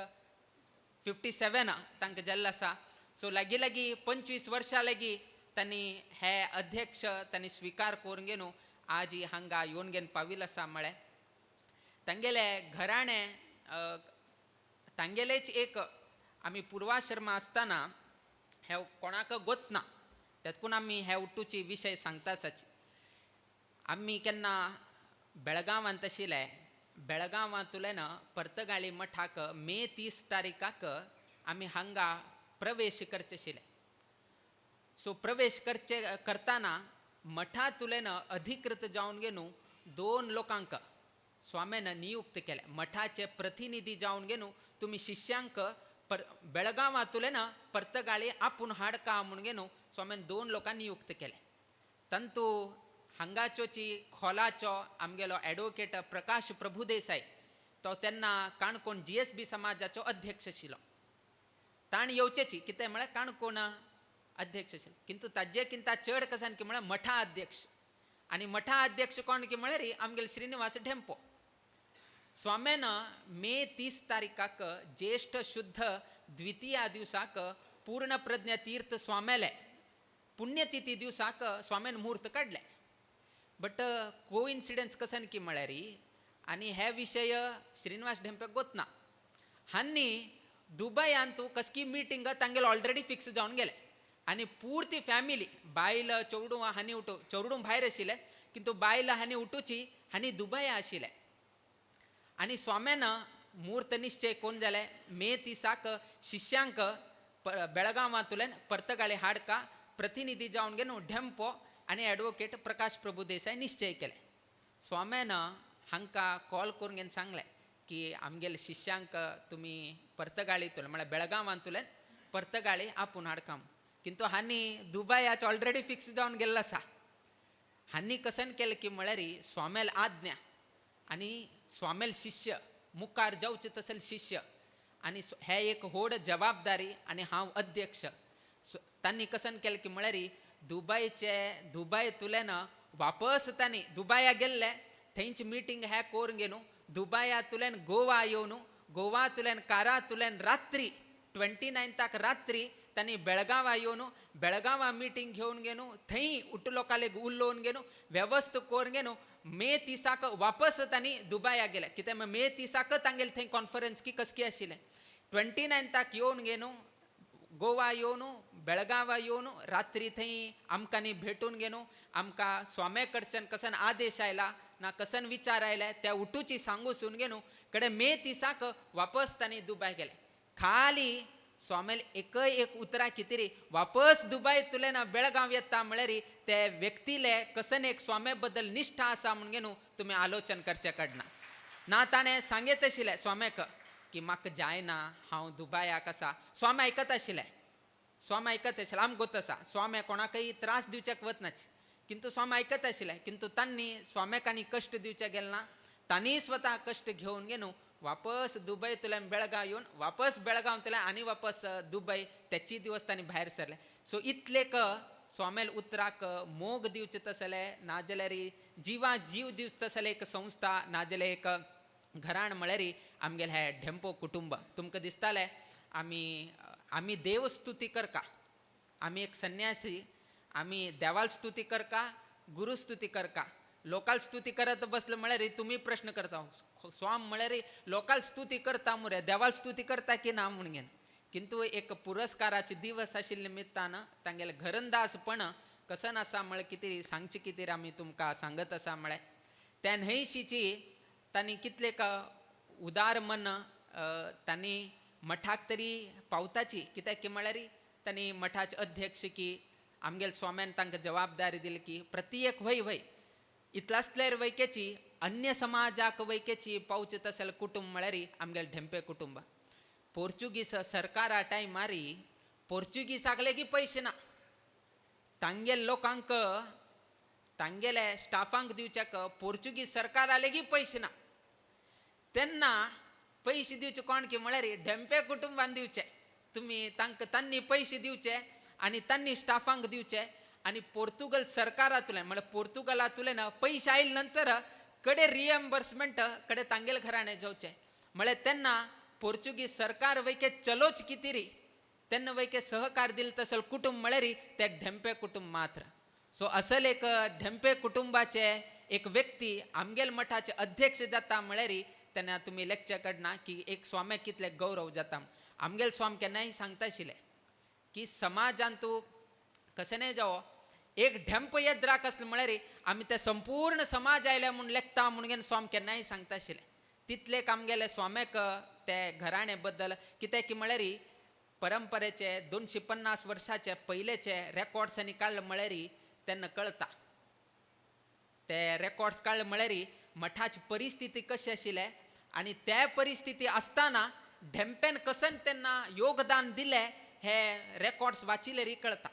57 तांकां जाल्लें आसा. सो लागीं लागीं 25 वर्सां लागीं तांणी हे अध्यक्ष तांणी स्विकार करून घेवन आज हांगा येवन घेवन पाविल्लो आसा. म्हळ्यार तांगेले घराणें तांगेलेच एक आमी पुर्वाश्रम आसतना हे कोणाक गोत ना, तेतकून आमी हे उट्टूची विशय सांगता आसाची. आमी केन्ना बेळगांवांत आशिल्ले, बेळगांवांतल्यान पर्तगाळी मठाक मे 30 तारीखाक आमी हांगा प्रवेश करचे आशिल्ले. सो प्रवेश करचे करतना मठांतल्यान अधिकृत जावन घेवन 2 लोकांक स्वाम्यान नियुक्त केले. मठाचे प्रतिनिधी जावन घेवन तुमी शिष्यांक बेळगांवांतल्यान पर्तगाळी आपूण हाडका म्हणून घेवन स्वाम्यान 2 लोकांक नियुक्त केले. तांतू हांगाच्योची खोलाचो आमगेलो एडवोकेट प्रकाश प्रभुदेसाय तो तेन्ना काणकोण GSB समाजाचो अध्यक्ष आशिल्लो. ताणें येवचेची कितें म्हळ्यार काणकोण अध्यक्ष आशिल्लो, किंतु ताजे किंता चड कसान की म्हळ्यार मठा अध्यक्ष, आनी मठा अध्यक्ष कोण की म्हळ्यार आमगेलो श्रीनिवास ढेंपो. स्वाम्यान मे 30 तारीखाक ज्येष्ठ शुद्ध द्वितीया दिवसाक पूर्ण प्रज्ञा तीर्थ स्वाम्याले पुण्यतिथी दिवसाक स्वाम्यान मुहूर्त काडले. बट कोइन्सिडन्स कसन की म्हळ्यार आनी हे विशय श्रीनिवास ढेंपेक गोत ना. हांणी दुबयांत कसकी मिटींग तांगेलो ऑलरेडी फिक्स जावन गेले आनी पुर्ती फॅमिली बायल चेडूं हांणी उठू, चेडूं भायर आशिल्लें किंतु बायल हांणी उठूची हांणी दुबया आशिल्लें. आनी स्वाम्यान मुहूर्त निश्चय कोण जाले मे 30 शिष्यांक बेळगांवांतल्यान पर्तगाळी हाडका प्रतिनिधी जावन घेवन ढेंपो आनी एडवोकेट प्रकाश प्रभुदेसाय निश्चय केले. स्वाम्यान हांकां कॉल करून घेवन सांगलें की आमगेले शिष्यांक तुमी पर्तगाळींतल्यान म्हळ्यार बेळगांवांतल्यान पर्तगाळी आपूण हाडका. किंतु हांणी दुबयाच ऑलरेडी फिक्स जावन गेल्लो आसा. हांणी कसन केलें की म्हळ्यार स्वाम्याल आज्ञा आनी स्वाम्याल शिष्य मुखार जावचे तसले शिष्य आनी हे एक व्हड जबाबदारी आनी हांव अध्यक्ष. तांणी कसन केलें की म्हळ्यार दुबयचे दुबय तुल्यान वापस तांणी दुबया गेल्ले थंयची मिटींग हे करून घेवन दुबया तुल्यान गोवा येवन गोवा तुल्यान कारा तुल्यान रात्री 29 रात्री तांणी बेळगांवा येवन बेळगांवा मिटींग घेवन घेवन थंय उठ लोकांक उलोवन घेवन वेवस्था करून घेवन मे 30 वापस तांणी दुबया गेले. कित्याक मे 30 तांगेले थंय कॉन्फरन्स की कसकी आशिल्लें. 29 येवन घेवन गोवा येवन बेळगांवा येवन रात्री थंय आमकां भेटून घेवन आमकां स्वाम्या कडच्यान कसन आदेश आयला ना कसन विचार आयले त्या उठूची सांगूसून घेवन कडे मे 30 वापस तांणी दुबय गेले. खाली स्वामेल एकय एक उतरां कितें वापस दुबय तुले ना बेळगांव येता म्हळ्यार ते व्यक्तीले कसन एक स्वाम्या बद्दल निश्ठा आसा म्हूण घेवन तुमी आलोचन करचे कडना ना. ताणें सांगेत आशिल्लें स्वाम्याक की म्हाका जायना हांव दुबयाक आसा. स्वामी आयकत आशिल्लें, स्वामी आयकत आशिल्लें, आमकां गोत आसा स्वामी कोणाकय त्रास दिवच्याक वतनाच, किंतु स्वामी आयकत आशिल्लें. किंतु तांणी स्वाम्याक आनी कश्ट दिवचे गेले ना, तांणी स्वता कश्ट घेवन घेवन वापस दुबयतल्यान बेळगांव येवन वापस बेळगांवतल्यान आनी वापस दुबय त्याची दिवस तांणी भायर सरले. सो इतलेक स्वामेल उतराक मोग दिवचे तसले नाजाल्यार जिवा जीव दिवचे तसले एक संस्था नाजाल्यार एक घराण म्हळ्यार आमगेलें हें ढेंपो कुटुंब. तुमकां दिसतालें आमी आमी देवस्तुती करका, आमी एक संन्यासी, आमी देवाल स्तुती करका, गुरुस्तुती करका. लोकाल स्तुती करत बसले म्हळ्यार तुमी प्रश्न करता स्वाम म्हळ्यार लोकाल स्तुती करता मुरे देवाल स्तुती करता की ना म्हूण घेवन. किंतु एक पुरस्काराचे दिवस आशिल्ले निमित्तान तांगेलें घरंदाजपण कसन आसा म्हळ्यार कितें सांगचें कितें आमी तुमकां सांगत आसा म्हळ्यार त्या न्हंयशीची तांणी कितले उदार मन तांणी मठाक तरी पावताची. कित्याक की म्हळ्यार तांणी मठाचे अध्यक्ष की आमगेले स्वाम्यान तांकां जबाबदारी दिली की प्रत्येक एक वय वय इतलासल्यार वैकेची अन्य समाजाक वैकेची पावचे तसले कुटुंब म्हळ्यार आमगेले ढेंपे कुटुंब. पोर्चुगीस सरकारा टायमारी पोर्चुगीसाक लेगीत पयशे ना, तांगेले लोकांक तांगेले स्टाफांक दिवच्याक पोर्चुगीज सरकारा लेगीत पयशे ना. तेन्ना पयशे दिवचे कोण की म्हळ्यार ढेंपे कुटुंबान दिवचे, तुमी तांकां तांणी पयशे दिवचे आनी तांणी स्टाफांक दिवचे. आनी पोर्तुगल सरकारांतल्यान म्हळ्यार पोर्तुगलांतल्यान पयशे आयले नंतर कडे रिएम्बर्समेंट कडे तांगेले घराणे जावचे. म्हळ्यार तेन्ना पोर्चुगीज सरकार वैके चलोच कितें तेन्ना वैके सहकार दिले तसले कुटुंब म्हळ्यार ते ढेंपे कुटुंब मात्र. सो असल एक ढेंपे कुटुंबाचे एक व्यक्ती आमगेल मठाचे अध्यक्ष जाता म्हळ्यार तेन्ना तुमी लेक्चर कडना की एक स्वाम्याक कितले गौरव जाता. आमगेल स्वाम केन्नाय सांगता आशिल्ले की समाजान तूं कशें न्हय जावो एक ढेंप येद्राक आसलें म्हळ्यार आमी ते संपूर्ण समाज आयले म्हूण लेखता म्हूण स्वाम केन्नाय सांगता आशिल्ले. तितले आमगेले स्वाम्याक ते घराणे बद्दल कित्याक की म्हळ्यार परंपरेचे 250 वर्साचे पयलेचे रेकॉर्ड्स आनी काडले म्हळ्यार तेन्ना कळटा. ते रेकॉर्ड्स काडले म्हळ्यार मठाची परिस्थिती कशी आशिल्ले आनी त्या परिस्थिती आसतना ढेंपेन कसन तेन्ना योगदान दिलें हे रेकॉर्ड्स वाचिल्यार कळटा.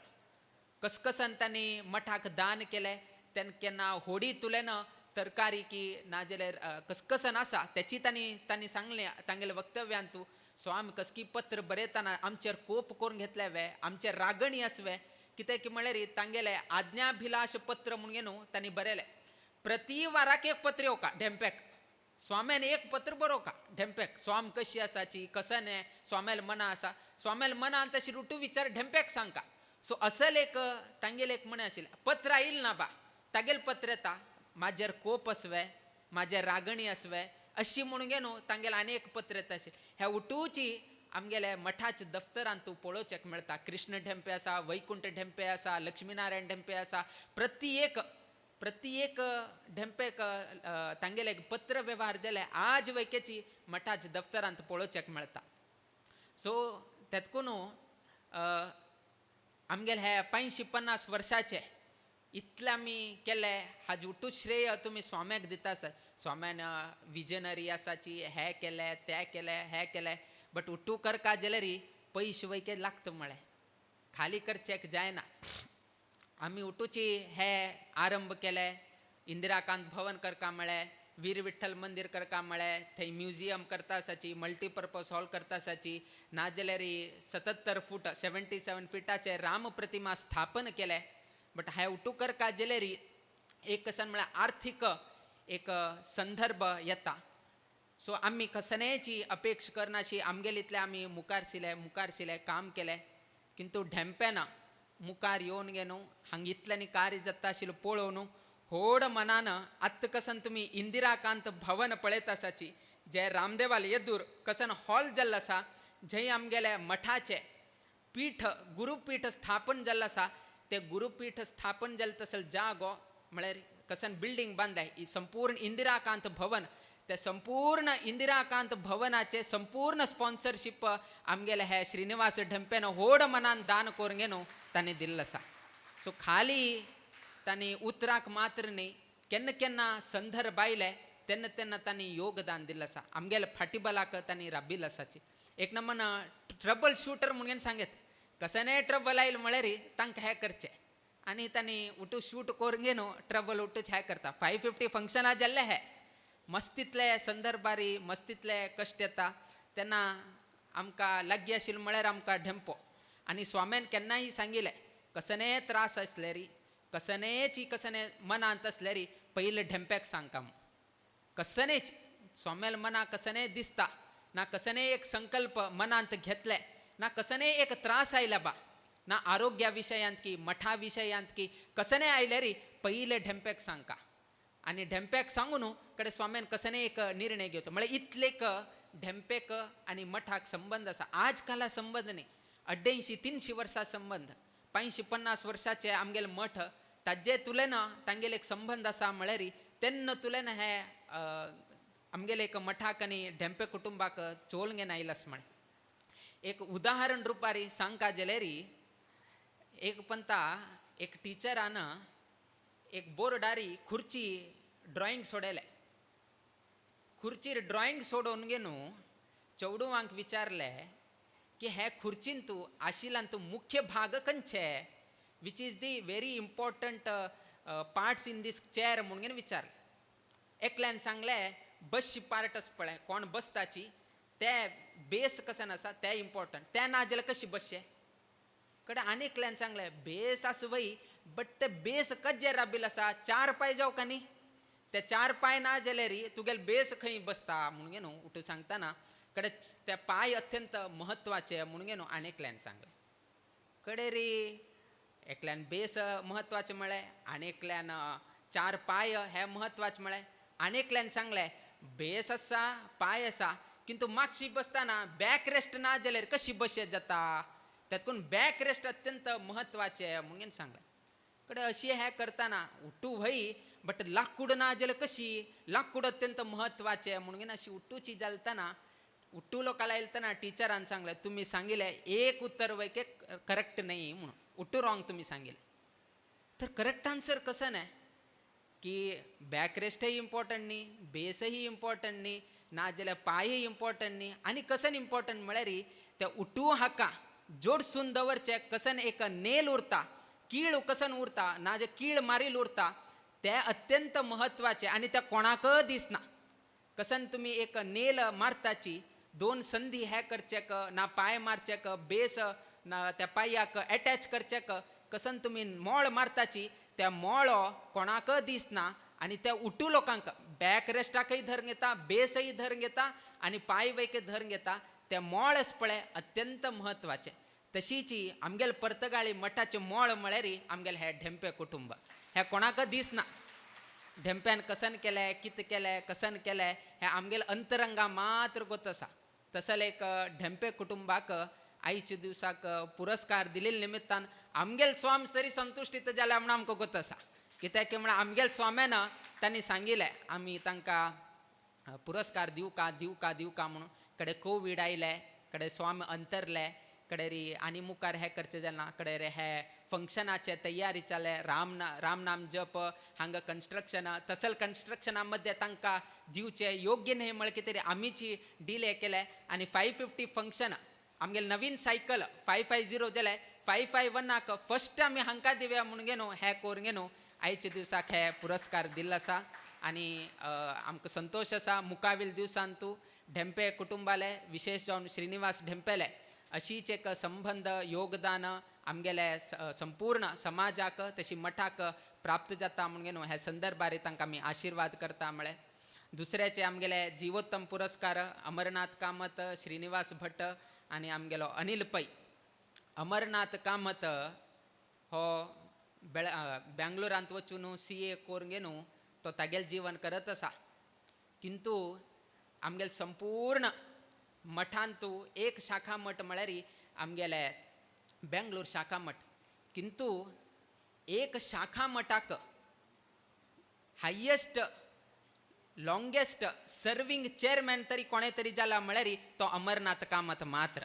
कसकसन तांणी मठाक दान केलें, तेन्ना केन्ना होडी तुले ना तरकारी की नाजाल्यार कसकसन आसा तेची तांणी तांणी सांगलें तांगेले वक्तव्यान तूं स्वामी कसकी पत्र बरयतना आमचेर कोप करून घेतले वे आमचेर रागणी आसवे कित्याक की म्हळ्यार तांगेले आज्ञाभिलाष पत्र म्हूण न्हू तांणी बरयलें. प्रति वाराक एक पत्र येवका ढेंप्याक, स्वाम्यान एक पत्र बरोवका ढेंप्याक, स्वाम कशी आसाची कसन स्वाम्याल मना आसा स्वाम्याल मनान तशी रुटू विचार ढेंप्याक सांगका. सो असल एक तांगेले एक म्हण आशिल्लें पत्र आयल ना बा तागेल पत्र येता म्हाजेर कोप आसवे म्हाजेर रागणी आसवे अशी म्हणून गे न्हू तांगेले आनी एक पत्र येता आशिल्लें. ह्या उठूची आमगेले मठाच्या दफ्तरान तूं पळोवचेक मेळटा. कृष्ण ढेंपे आसा, वैकुंठ ढेंपे आसा, लक्ष्मीनारायण ढेंपे आसा, प्रत्येक प्रत्येक ढेंपेक तांगेले पत्र वेव्हार जाले आज वैकेची मठाच्या दफ्तरांत पळोवचेक मेळटा. सो तेतकून आमगेले हे 85-50 वर्साचे इतले आमी केले हाजे उठूच श्रेय तुमी स्वाम्याक दिता आसात. स्वाम्यान विजनरी आसाची हे केले ते केले हे केले बट उठू करका जाल्यार पयशे वैके लागता म्हळें खाली करचेक जायना. आमी उठूची हे आरंभ केले, इंदिराकांत भवन करका म्हळें, वीर विठ्ठल मंदिर करका म्हळें, थंय म्युजियम करता आसाची, मल्टीपर्पज हॉल करता आसाची, नाजाल्यार 77 फूट 77 फिटाचे राम प्रतिमा स्थापन केले. बट हे उटू करका जाल्यार एक कसन म्हळ्यार आर्थीक एक संदर्भ येता. सो आमी कसनेची अपेक्षा करनाशी आमगेलीतले आमी मुखार सिले काम केले, किंतु ढेंपेना मुखार येवन गे न्हू हांगा इतल्यांनी कार्य जाता आशिल्लो पळोवन होड मनान आत्तां कसन तुमी इंदिराकांत भवन पळयत आसाची, जे रामदेवाल येदूर कसन हॉल जाल्लो आसा, जंय आमगेले मठाचे पीठ गुरुपीठ स्थापन जाल्लो आसा, ते गुरुपीठ स्थापन जालें तसल जागो म्हळ्यार कसन बिल्डींग बांदल्या ही संपूर्ण इंदिराकांत भवन, ते संपूर्ण इंदिराकांत भवनाचे संपूर्ण स्पॉन्सरशीप आमगेले हे श्रीनिवास ढेंपेन होड मनान दान करून गे न्हू तांणी दिल्लो आसा. सो खाली तांणी उतराक मात्र न्ही, केन्ना केन्ना संदर्भ आयले तेन्ना तेन्ना तांणी योगदान दिल्लें आसा. आमगेले फाटीबलाक तांणी राबिल्लो आसाची. एक नमन ट्रबल शुटर म्हणून सांगत, कसनेय ट्रबल आयलें म्हळ्यार तांकां हें करचें आनी तांणी उठू शूट करून गे न्हू ट्रबल उठूच हें करता. 550 फंक्शनां जाल्लें हें मस्तीतले संदर्भारी मस्तीतले कश्ट येता तेन्ना आमकां लागीं आशिल्लें म्हळ्यार आमकां ढेंपो. आनी स्वाम्यान केन्नाय सांगिल्लें कसनेय त्रास आसल्यार कसनेची कसने मनांत आसल्यार पयलें ढेंप्याक सांगका म्हूण. कसनेच स्वाम्याल मनाक कसनेय दिसता ना, कसनेय एक संकल्प मनांत घेतले ना, कसनेय एक त्रास आयला बा ना, आरोग्या विशयांत की मठा विशयांत की कसनेय आयल्यार पयलें ढेंप्याक सांगका. आनी ढेंप्याक सांगून कडे स्वाम्यान कसनेय एक निर्णय घेवचो. म्हळ्यार इतलेक ढेंपेक आनी मठाक संबंद आसा. आज काला संबंद न्ही, 250-300 वर्सां संबंद, 550 वर्साचे आमगेले मठ ताजे तुलेन तांगेले एक संबंद आसा. म्हळ्यार तेन्ना तुलेन हे आमगेले एक मठाक आनी ढेंपे कुटुंबाक चोलंगेन आयलास म्हळें. एक उदाहरण रुपारी सांगका जाल्यार एक पंता एक टिचरान एक बोर्डारी खुर्ची ड्रॉइंग सोडयलें. खुर्चीर ड्रॉइंग सोडोवन गे न्हू चेडवांक विचारलें की हे खुर्चीन तूं आशिल्ल्यान तूं मुख्य भाग खंयचे, which is the very important parts in this chair म्हणून विचारलें. एकल्यान सांगलें बसची पार्ट आसा पळय कोण बसताची ते बेस कसन आसा ते इम्पॉर्टंट, ते ना जाल्यार कशी बसचें. कडे आनी एकल्यान सांगलें बेस आसा वय बट ते बेस कज्जे राबिल्लो आसा, 4 पांय जावका न्ही, ते 4 पांय ना जाल्यार तुगेले बेस खंय बसता म्हणून गे न्हू उठून सांगतना कडे ते पांय अत्यंत म्हत्वाचे म्हणून गे न्हू आनी एकल्यान सांगलें. कडे रे एकल्यान बेस म्हत्वाचें म्हळें आनी एकल्यान 4 पांय हे म्हत्वाचें म्हळें आनी एकल्यान सांगलें बेस आसा पांय आसा किंतु मागशी बसतना बॅक रेस्ट ना जाल्यार कशी बशें जाता, तातूंत बॅक रेस्ट अत्यंत म्हत्वाचें म्हणून सांगलें. कडे अशी हें करतना उठू व्हय बट लाकूड ना जाल्यार कशी, लाकूड अत्यंत म्हत्वाचें म्हणून अशी उठूची जालतना उठू लोकांना येतना टिचरान सांगलें तुमी सांगिल्लें एक उत्तर वय के करेक्ट न्ही म्हणून, उठू रॉंग तुमी सांगिल्लें. तर करेक्ट आन्सर कसं न्ही की बॅक रेस्टय इम्पॉर्टंट न्ही, बेसही इम्पॉर्टंट न्ही, ना जाल्यार पांयय इम्पॉर्टंट न्ही, आनी कसन इम्पॉर्टंट म्हळ्यार ते उठू हाका जोडसून दवरचें कसन एक नेल उरता, कीळ कसन उरता, ना जे कीळ मारील उरता ते अत्यंत म्हत्वाचें आनी ते कोणाकय दिसना. कसन तुमी एक नेल मारताची 2 संधी हे करचेक ना पांय मारचेक बेस ना त्या पांयाक एटॅच करचेक कसन तुमी मोळ मारताची त्या मोळो कोणाकय दिसना आनी त्या उठू लोकांक बॅक रेस्टाकय धरून घेता, बेसय धरून घेता आनी पांय वयकय धरून घेता, ते मोळ आसा पळय अत्यंत म्हत्वाचें. तशीची आमगेले पर्तगाळी मठाचें मोळ म्हळ्यार आमगेलें हें ढेंपे कुटुंब, हें कोणाकय दिसना. ढेंप्यान कसन केलें कितें केलें कसन केलें हें आमगेलें अंतरंगा मात्र गोत आसा. तसलें एक ढेंपे कुटुंबाक आयच्या दिवसाक पुरस्कार दिल्ले निमित्तान आमगेले स्वाम तरी संतुश्टीत जाल्या म्हूण आमकां गोत आसा. कित्याक म्हळ्यार आमगेले स्वाम्यान तांणी सांगिल्लें आमी तांकां पुरस्कार दिवका दिवका दिवका म्हणून, कडे कोवीड आयले, कडे स्वामी अंतरले, कडे री आनी मुखार हें करचें जालें ना, कडे रे हे फंक्शनाचे तयारी जाले, रामनाम जप हांगा कन्स्ट्रक्शन तसल कन्स्ट्रक्शना मध्य तांकां दिवचें योग्य न्हय म्हळ्यार कितें तरी आमीची डिले केलें आनी 550 फंक्शन आमगेले नवीन सायकल 550 जालें, 551 फर्स्ट आमी हांकां दिवया म्हणून गे न्हू हें करून गे न्हू आयच्या दिवसाक हे पुरस्कार दिल्लो आसा. आनी आमकां संतोश आसा मुखावेल दिवसान तूं ढेंपे कुटुंबाले विशेष जावन श्रीनिवास ढेंपेले अशीच एक संबंद योगदान आमगेले संपूर्ण समाजाक तशी मठाक प्राप्त जाता म्हणून न्हू ह्या संदर्भार तांकां आमी आशिर्वाद करता म्हळें. दुसऱ्याचे आमगेले जिवोत्तम पुरस्कार अमरनाथ कामत, श्रीनिवास भट आनी आमगेलो अनिल पै. अमरनाथ कामत हो बेंगलोरांत वचून CA करून घेवन तो तागेलें जीवन करत आसा, किंतु आमगेले संपूर्ण मठांतू एक शाखा मठ म्हळ्यार आमगेले बेंगलोर शाखा मठ, किंतु एक शाखा मठाक हायेस्ट लॉंगेस्ट सर्वींग चेअरमॅन तरी कोणें तरी जाला म्हळ्यार तो अमरनाथ कामत मात्र.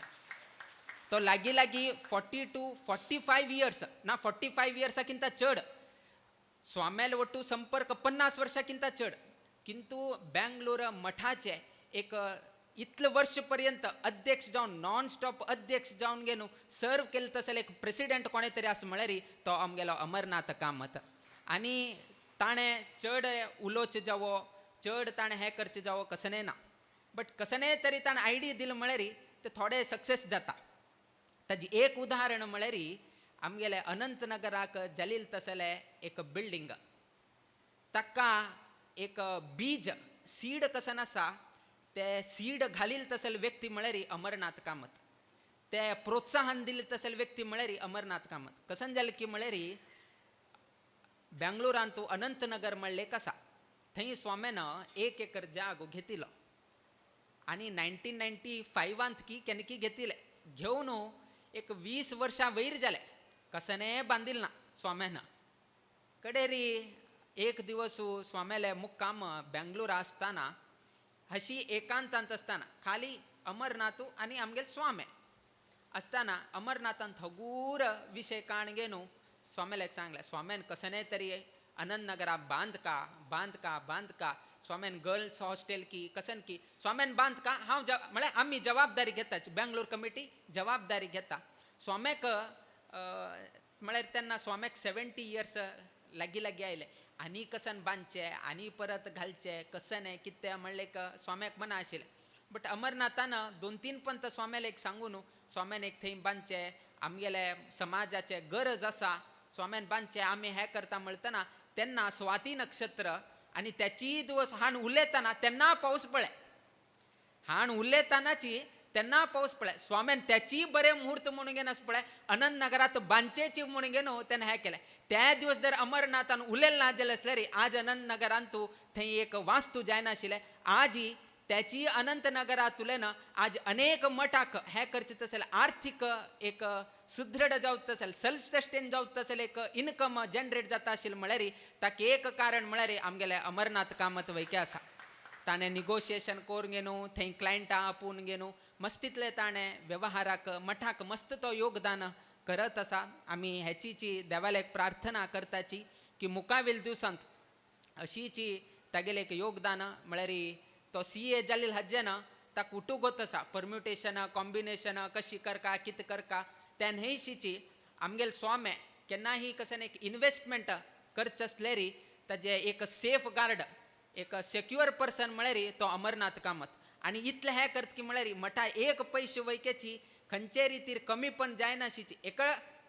तो लागीं लागीं 40 to 45 years ना 45 इयर्साकिंत चड स्वाम्याल वट्टू संपर्क 50 वर्सांकिंत चड, किंतु बेंगलोर मठाचे एक इतले वर्ष पर्यंत अध्यक्ष जावन नॉन स्टॉप अध्यक्ष जावन घेवन सर्व केले तसले एक प्रेसिडेंट कोणें तरी आसा म्हळ्यार तो आमगेलो अमरनाथ कामत. आनी ताणें चड उलोवचें जावो चड ताणें हें करचें जावो कसनें ना, बट कसनें तरी ताणें आयडिया दिली म्हळ्यार ते थोडे सक्सेस जाता. ताजी एक उदाहरण म्हळ्यार आमगेले अनंतनगराक जालील तसले एक बिल्डींग, ताका एक बीज सीड कसन आसा ते सीड घालील तसले व्यक्ती म्हळ्यार अमरनाथ कामत, ते प्रोत्साहन दिले तसले व्यक्ती म्हळ्यार अमरनाथ कामत. कसन जालें की म्हळ्यार बेंगलोरांत अनंतनगर म्हणलें एक आसा, थंय स्वाम्यान 1 एकर जागो घेतिलो आनी 1995 की केन्ना घेतिले, घेवन एक 20 वर्सां वयर जाले कसनें बांदिल ना स्वाम्यान. कडेरी एक दिवस स्वाम्याले मुक्काम बेंगलोर आसतना हशी एकांतांत आसतना खाली अमरनाथ आनी आमगेले स्वामे आसतना अमरनाथान हगूर विशय काण घेवन स्वाम्याक सांगलें, स्वाम्यान कसनें तरी अनंतनगरा बांदका बांदका बांदका, स्वाम्यान गर्ल्स हॉस्टेल की कसन की स्वाम्यान बांदका, हांव म्हळ्यार आमी जबाबदारी घेता, बेंगलोर कमिटी जबाबदारी घेता. स्वाम्याक म्हळ्यार तेन्ना स्वाम्याक 70 इयर्स लागीं लागीं आयले आनी कसन बांदचे आनी परत घालचे कसन कितें म्हणलें स्वाम्याक मना आशिल्लें. बट अमरनाथान 2-3 पंत स्वाम्याक एक सांगून स्वाम्यान एक थंय बांदचे आमगेले समाजाचे गरज आसा स्वाम्यान बांदचे आमी हें करता म्हणटना तेन्ना स्वाती नक्षत्र आनी त्याची दिवस हाण उलयतना तेन्ना पावस पळय, हाण उलयतनाची तेन्ना पावस पळय स्वाम्यान त्याची बरे मुहूर्त म्हणून घेवन पळय अनंतनगरात बांदचेची म्हणून घेवन तेन्ना हें केलें. त्या दिवस जर अमरनाथान उलयलें ना जालें आसल्यार आज अनंतनगरांत थंय एक वास्तू जायनाशिल्लें. आजही त्याची अनंतनगरांतुल्यान आज अनेक मठाक हें करचें तशें आर्थीक एक सुदृढ जावत असेल सेल्फ सस्टेन जावत असेल एक इनकम जनरेट जाता आशिल्लें म्हळ्यार ताका एक कारण म्हळ्यार आमगेले अमरनाथ कामत वैके आसा. ताणें निगोशिएशन करून घेवन थंय क्लायंटां आपोवन घेवन मस्तीतले ताणें वेव्हाराक मठाक मस्त तो योगदान करत आसा. आमी हेचीची देवालेक प्रार्थना करताची की मुखावेल दिवसांत अशीची तागेलें एक योगदान म्हळ्यार तो CA जालील हज्जेन ताका उटूगोत आसा परम्युटेशन कॉम्बिनेशन कशी करका कितें करका त्या न्हयशीची आमगेले स्वामे केन्नाही कशें एक इनवेस्टमेंट करचें आसल्यार ताजें एक सेफ गार्ड एक सेक्युअर पर्सन म्हळ्यार तो अमरनाथ कामत. आनी इतलें हें करत की म्हळ्यार मठा एक पयशे वैकेची खंयचे रितीर कमी पण जायनाशिची एक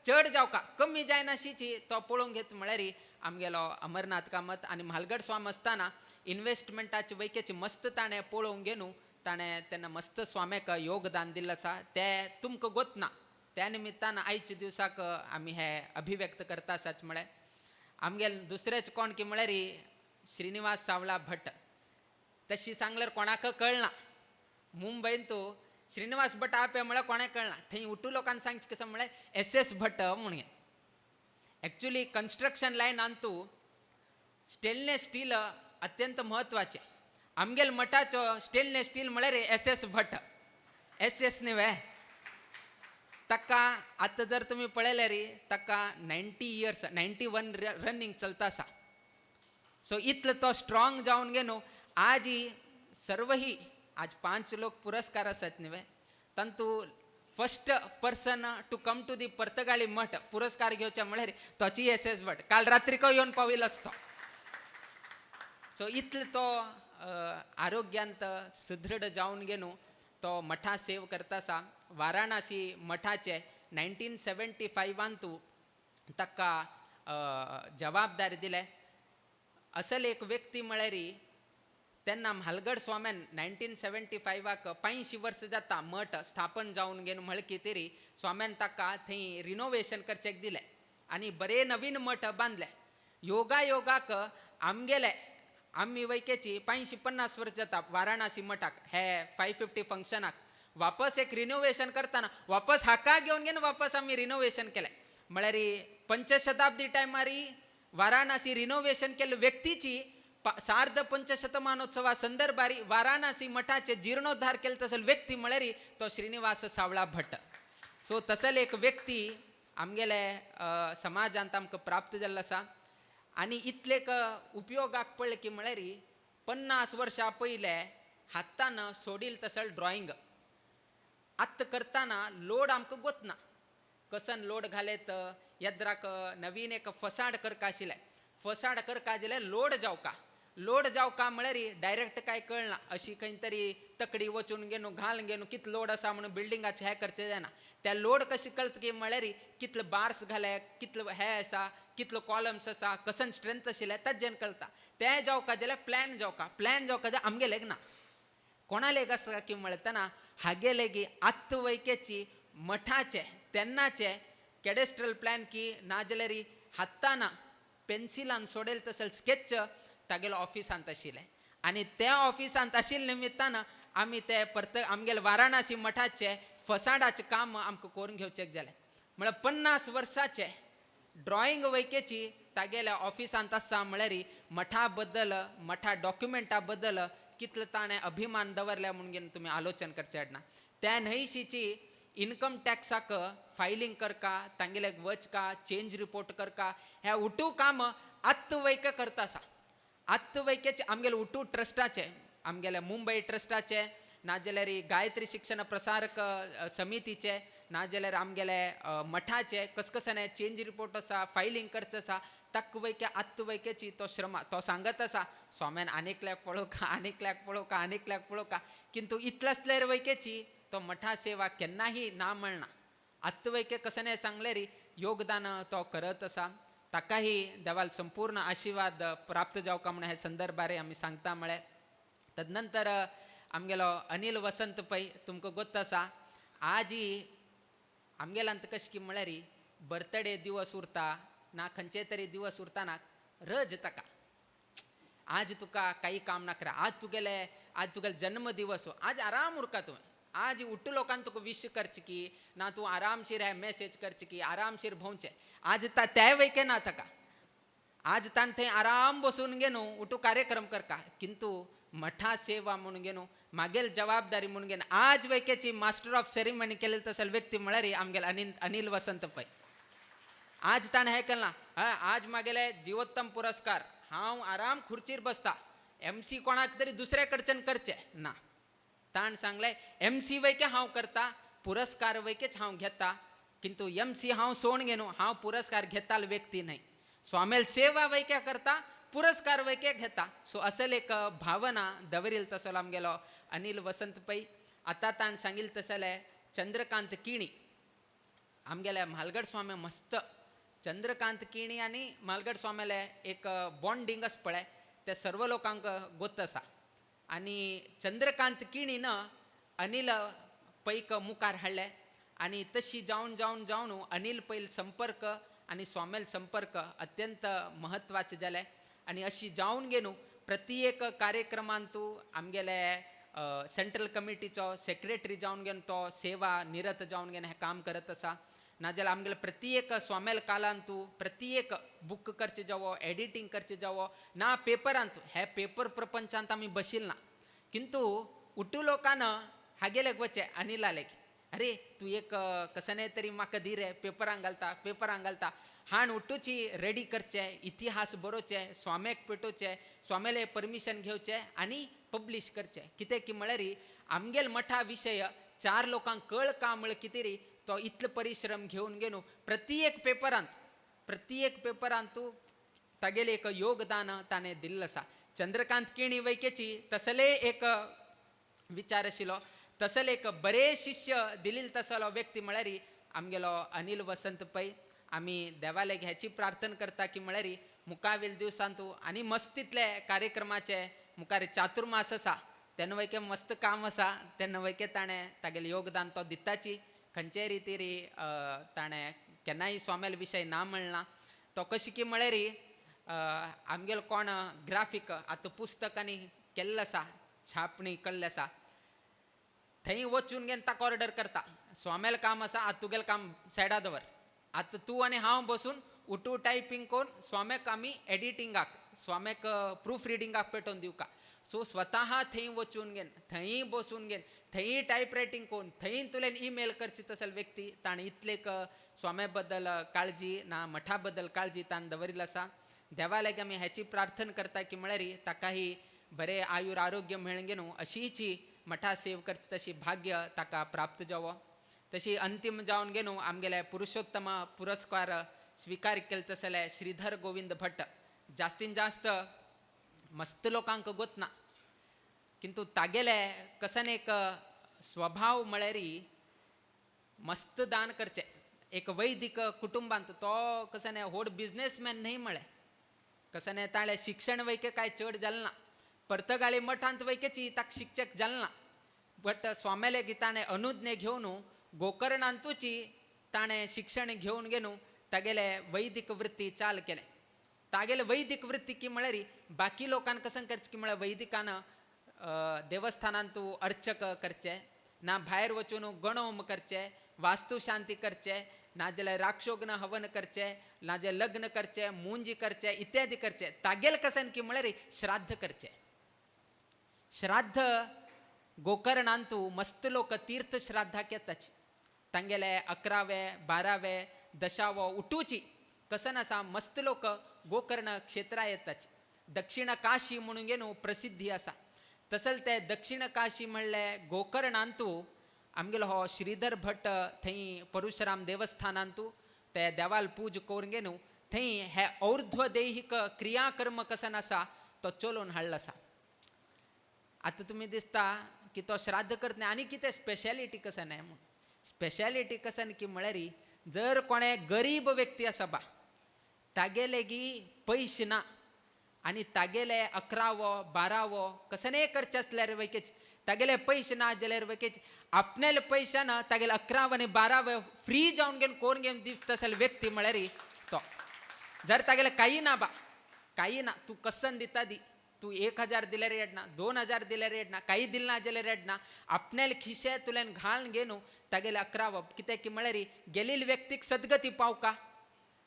चड जावका कमी जायनाशिची तो पळोवंक घेत म्हळ्यार आमगेलो अमरनाथ कामत. आनी म्हालगड स्वाम आसतना इनवेस्टमेंटाचे वैकेची मस्त ताणें पळोवंक घेवन ताणें तेन्ना मस्त स्वाम्याक योगदान दिल्लें आसा तें तुमकां गोत ना. त्या निमित्तान आयच्या दिवसाक आमी हे अभिव्यक्त करता आसाच. म्हळ्यार आमगेले दुसरेच कोण की म्हळ्यार श्रीनिवास सावला भट तशी सांगल्यार कोणाक कळना. मुंबयंत श्रीनिवास भट आपे म्हळ्यार कोणाक कळना, थंय उटू लोकांक सांगचें कसं म्हळ्यार SS Bhat म्हणून. एक्चुली कन्स्ट्रक्शन लायनांतू स्टेनलेस स्टील अत्यंत म्हत्वाचें. आमगेल मठाचो स्टेनलेस स्टील म्हळ्यार SS Bhat, SS न्ही. ताका आतां जर तुमी पळयल्यार ताका 90 इयर्स 91 रनिंग चलता आसा. सो इतलो तो स्ट्रॉंग जावन गे न्हू. आज ही सर्वही आज 5 लोक पुरस्कार आसात न्ही तांतू first person to come to the Partagali Math पुरस्कार घेवचे म्हळ्यार तोची SS Bhat. काल रात्रीको येवन पाविल्लो आसतो. सो इतलो तो आरोग्यांत सुदृढ जावन घेवन तो मठा सेव करता आसा. वाराणसी मठाचे 1975 ताका जबाबदारी दिले. असल एक व्यक्ती म्हळ्यार तेन्ना म्हालगड स्वाम्यान 1975 85 वर्स जाता मठ स्थापन जावन घेवन म्हळकी तरी स्वाम्यान ताका थंय रिनोवेशन करचेक दिलें आनी बरें नवीन मठ बांदले. योगायोगाक आमगेले आमी वैकेची 85-50 वर्स जाता वाराणसी मठाक हे 550 फंक्शनाक वापस एक रिनोवेशन करतना वापस हाका घेवन घेवन वापस आमी रिनोवेशन केलें. म्हळ्यार पंचशताब्दी टायमारी वाराणसी रिनोवेशन केल्ले व्यक्तीची सार्ध पंचशतमानोत्सवा संदर्भारी वाराणसी मठाचे जीर्णोद्धार केले तसल व्यक्ती म्हळ्यार तो श्रीनिवास सावळा भट्ट. सो तसल एक व्यक्ती आमगेले समाजांत आमकां प्राप्त जाल्लो आसा. आनी इतलेक उपयोगाक पडलें की म्हळ्यार 50 वर्सां पयले हातान सोडील तसल ड्रॉइंग आत्तां करतना लोड आमकां गोतना कसन लोड घालेत येद्राक नवीन एक फसाड करका आशिल्लें फसाड करका जाल्यार लोड जावका लोड जावका म्हळ्यार डायरेक्ट कांय कळना अशी खंय तरी तकडी वचून घेवन घाल घेवन कितलो लोड आसा म्हणून बिल्डिंगाचें हें करचें जायना. त्या लोड कशें कळटा की म्हळ्यार कितलो बार्स घाले कितलो हें आसा कितलो कॉलम्स आसा कसन स्ट्रेंथ आशिल्लें ताजेन कळटा. तें जावका जाल्यार प्लॅन जावका प्लॅन जावका जाल्यार आमगेलें ना कोणालेक आसा की म्हणतना हागेलेगी आत्तवैकेची मठाचे तेन्नाचे कॅडेस्ट्रल प्लॅन की नाजाल्यार हातान पेन्सिलान सोडेल तसल स्केच तागेलो ऑफिसांत आशिल्लें आनी त्या ऑफिसांत आशिल्ले निमित्तान आमी ते परत आमगेले वाराणसी मठाचे फसाडाचें काम आमकां करून घेवचें जालें. म्हळ्यार 50 वर्साचे ड्रॉइंग वैकेची तागेल्या ऑफिसांत आसा म्हळ्यार मठा बद्दल मठा डॉक्युमेंटा बद्दल कितलो ताणें अभिमान दवरल्या म्हणून तुमी आलोचन करचें ना. त्या न्हयशीची इनकम टॅक्साक फायलींग करका तांगेले वचका चेंज रिपोर्ट करका ह्या उटू काम आत्तवैक करता आसा. आत्तवैकेचे आमगेले उटू ट्रस्टाचे आमगेले मुंबय ट्रस्टाचे नाजाल्यार गायत्री शिक्षण प्रसारक समितीचे नाजाल्यार आमगेले मठाचे कसकसने चेंज रिपोर्ट आसा फायलींग करचें आसा तकवैके आत्तवैकेची तो श्रमा तो सांगत आसा स्वाम्यान आनीकल्याक पळोवका आनीकल्याक पळोवका आनीकल्याक पळोवका किंतु इतलें आसल्यार वैकेची तो मठा सेवा केन्नाही ना म्हणना. आत्तवैके कसने सांगल्यार योगदान तो करत आसा. ताकाही देवाल संपूर्ण आशीर्वाद प्राप्त जावका म्हणून हे संदर्भार आमी सांगता म्हळें. तदनंतर आमगेलो अनिल वसंत पै तुमकां गोत्त आसा आजी आमगेल्यांत कशें की म्हळ्यार बर्थडे दिवस उरता ना खंयचे तरी दिवस उरतना रज ताका आज तुका काही काम नाकरा आज तुगेले आज तुगेले जन्म दिवस आज आराम उरका तुवें आज उट्टू लोकांक तुका विश करचे की ना तूं आरामशीर हे मॅसेज करचे की आरामशीर भोंवचें आज त्या वैके ना ताका आज ताण थंय आराम बसून घेवन उठू कार्यक्रम करका किंतु मठा सेवा म्हणून घेवन मागेल जबाबदारी म्हणून घेवन आज वैकेची मास्टर ऑफ सेरेमनी केलेली तसल व्यक्ती म्हळ्यार आमगेल अनिल वसंत पै. आज ताणें हें केलां आज मागेले जिवोत्तम पुरस्कार हांव आराम खुर्चीर बसता एम सी कोणाक तरी दुसऱ्या कडच्यान करचें ना ताण सांगलें एम सी वैके हांव करता पुरस्कार वैकेच हांव घेता किंतु एम सी हांव सोण घेवन हांव पुरस्कार घेताल व्यक्ती न्हय स्वामेल सेवा वैक्या करता पुरस्कार वैके घेता. सो असल एक भावना दवरील तसो आमगेलो अनिल वसंत पै. आतां ताण सांगील तसले चंद्रकांत किणी आमगेले म्हालगड स्वामी मस्त चंद्रकांत किणी आनी म्हालगड स्वाम्याले एक बॉन्डिंग आसा पळय ते सर्व लोकांक गोत्त आसा. आनी चंद्रकांत किणीन अनिल पैक मुखार हाडलें आनी तशी जावन जावन जावन अनिल पैल संपर्क आनी स्वामेल संपर्क अत्यंत म्हत्वाचे जाले आनी अशी जावन घेवन प्रत्येक कार्यक्रमांतू आमगेले सेंट्रल कमिटीचो सेक्रेटरी जावन घेवन तो सेवा निरत जावन घेवन हें काम करत आसा. नाजाल्यार आमगेले प्रत्येक स्वामेल कालांतू प्रत्येक बूक करचे जावो एडिटींग करचे जावो ना पेपरांत हे पेपर प्रपंचांत आमी बशील ना किंतु उटू लोकान हागेलेक वचें अनिलालेक अरे तूं एक कसने तरी म्हाका दी रे पेपरांक घालता पेपरांक घालता हाण उठूची रेडी करचे इतिहास बरोवचे स्वाम्याक पेटोवचे स्वाम्याले परमिशन घेवचें आनी पब्लिश करचें कितें की म्हळ्यार आमगेल मठा विशय चार लोकांक कळ का म्हळ्यार कितें री तो इतलो परिश्रम घेवन घेवन प्रत्येक पेपरांत तागेलें एक योगदान ताणें दिल्लें आसा. चंद्रकांत केणी वैकेची तसले एक विचार आशिल्लो, तसले एक बरे शिष्य दिलील तसलो व्यक्ती म्हळ्यार आमगेलो अनिल वसंत पै. आमी देवाले ह्याची प्रार्थना करता की म्हळ्यार मुखावेल दिवसांतू आनी मस्तीतले कार्यक्रमाचे मुखार चातुर्मास आसा तेन्ना वैके मस्त काम आसा, तेन्ना वैके ताणें तागेलें योगदान तो दिताची. खंयचेय रितीर ताणें केन्नाय स्वाम्याल विशय ना म्हणना. तो कशी की म्हळ्यार आमगेलो कोण ग्राफीक आतां पुस्तकांनी केल्लें आसा, छापणी केल्लें आसा, थंय वचून घेवन ताका ऑर्डर करता. स्वाम्यालें काम आसा, आतां तुगेलें काम सायडा दवर, आतां तूं आनी हांव बसून उटू टायपींग करून स्वाम्याक आमी एडिटिंगाक, स्वाम्याक प्रूफ रिडिंगाक पेटोवन दिवका. सो स्वता थंय वचून घेवन, थंय बसून घेवन, थंय टायपरायटींग करून, थंय तुल्यान ईमेल करची तसल व्यक्ती ताणें इतलेक स्वाम्या बद्दल काळजी ना मठा बद्दल काळजी ताणें दवरिल्ली आसा. देवा लागीं आमी ह्याची प्रार्थना करता की म्हळ्यार ताकाही बरें आयुर आरोग्य मेळून न्हू अशीची मठा सेव करता तशी भाग्य ताका प्राप्त जावो. तशी अंतीम जावन घेवन आमगेले पुरुषोत्तम पुरस्कार स्विकार केले तसले श्रीधर गोविंद भट्ट जास्तीन जास्त मस्त लोकांक गोतना, किंतु तागेले कसन एक स्वभाव म्हळ्यार मस्त दान करचे. एक वैदिक कुटुंबांत तो कसन व्हड बिजनेसमॅन न्हय म्हळें, कसन ताणें शिक्षण वैके काय चड जालें ना, पर्तगाळी मठांत वैकेची ताका शिक्षक जालें ना, बट स्वाम्याले ताणें अनुज्ञे घेवन गोकर्णांतूची ताणें शिक्षण घेवन घेवन तागेले वैदिक वृत्ती चाल केलें. तागेले वैदिक वृत्ती की म्हळ्यार बाकी लोकांक कसं करचें की म्हळ्यार वैदिकान देवस्थानांतू अर्चक करचे ना, भायर वचून गणोम करचे, वास्तुशांती करचे, ना जाल्यार राक्षोग्न हवन करचे, ना जाल्यार लग्न करचे, मुंजी करचे इत्यादी करचे. तागेल कसन की म्हळ्यार श्राद्ध करचे. श्राद्ध गोकर्णांतू मस्त लोक तीर्थ श्राद्धाक येताची, तांगेले 11वे 12वे दशावो उठूची कसन आसा मस्त लोक गोकर्ण क्षेत्रां येताची. दक्षिण काशी म्हणून घेवन प्रसिद्धी आसा. तसल ते दक्षिण काशी म्हणले गोकर्णांतू आमगेलो हो श्रीधर भट्ट थंय परशुराम देवस्थानांतू ते देवाल पूज करून घेवन थंय हे और्ध्वदैहिक क्रियाकर्म कसन आसा तो चलोवन हाडलो आसा. आतां तुमी दिसता की तो श्राद्ध करता आनी कितें स्पेशलिटी कसन आहे म्हूण. स्पेशलिटी कसन की म्हळ्यार जर कोणें गरीब व्यक्ती आसा बा, तागेले गी पयशे ना आनी तागेले 11वो 12वो कसनेय करचें आसल्यार वैकेच तागेले पयशे ना जाल्यार वैकेच आपणाले पयशान तागेले 11वो आनी 12वे फ्री जावन घेवन कोण घेवन दिता तसले व्यक्ती म्हळ्यार तो. जर तागेले कांय ना बा, कांय ना, तूं कसन दिता दी, तूं 1000 दिल्यार येडना, 2000 दिल्यार येडना, कांय दिलें ना जाल्यार येडना, आपणाले खिशे तुल्यान घालून घेवन तागेले 11वो कित्याक की म्हळ्यार गेलेली व्यक्तीक सद्गती पावका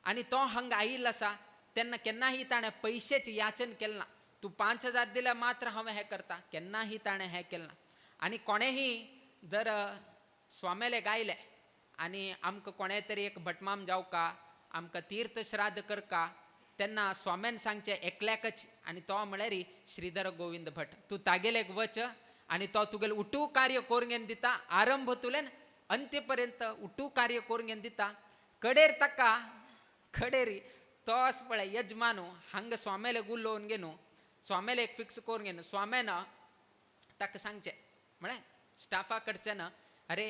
आनी तो हांगा आयिल्लो आसा तेन्ना केन्नाही ताणें पयशेच याचन केलें ना. तूं 5000 दिल्यार मात्र हांव हें करता, केन्नाही ताणें हें केलें ना. आनी कोणेंही जर स्वाम्याले गायले आनी आमकां कोणें तरी एक भटमाम जावका, आमकां तीर्थ श्राद्ध करका, तेन्ना स्वाम्यान सांगचें एकल्याकच आनी तो म्हळ्यार श्रीधर गोविंद भट. तूं तागेलेक वच आनी तो तुगेलें उटू कार्य करून घेवन दिता, आरंभ तुल्यान अंत्य पर्यंत उटू कार्य करून घेवन दिता. कडेर ताका कडेर तो अस पळय यजमानू हांगा स्वाम्याले उलोवन घेवन स्वाम्याले एक फिक्स करून घेवन स्वाम्यान ताका सांगचें म्हळ्यार स्टाफा कडच्यान, अरे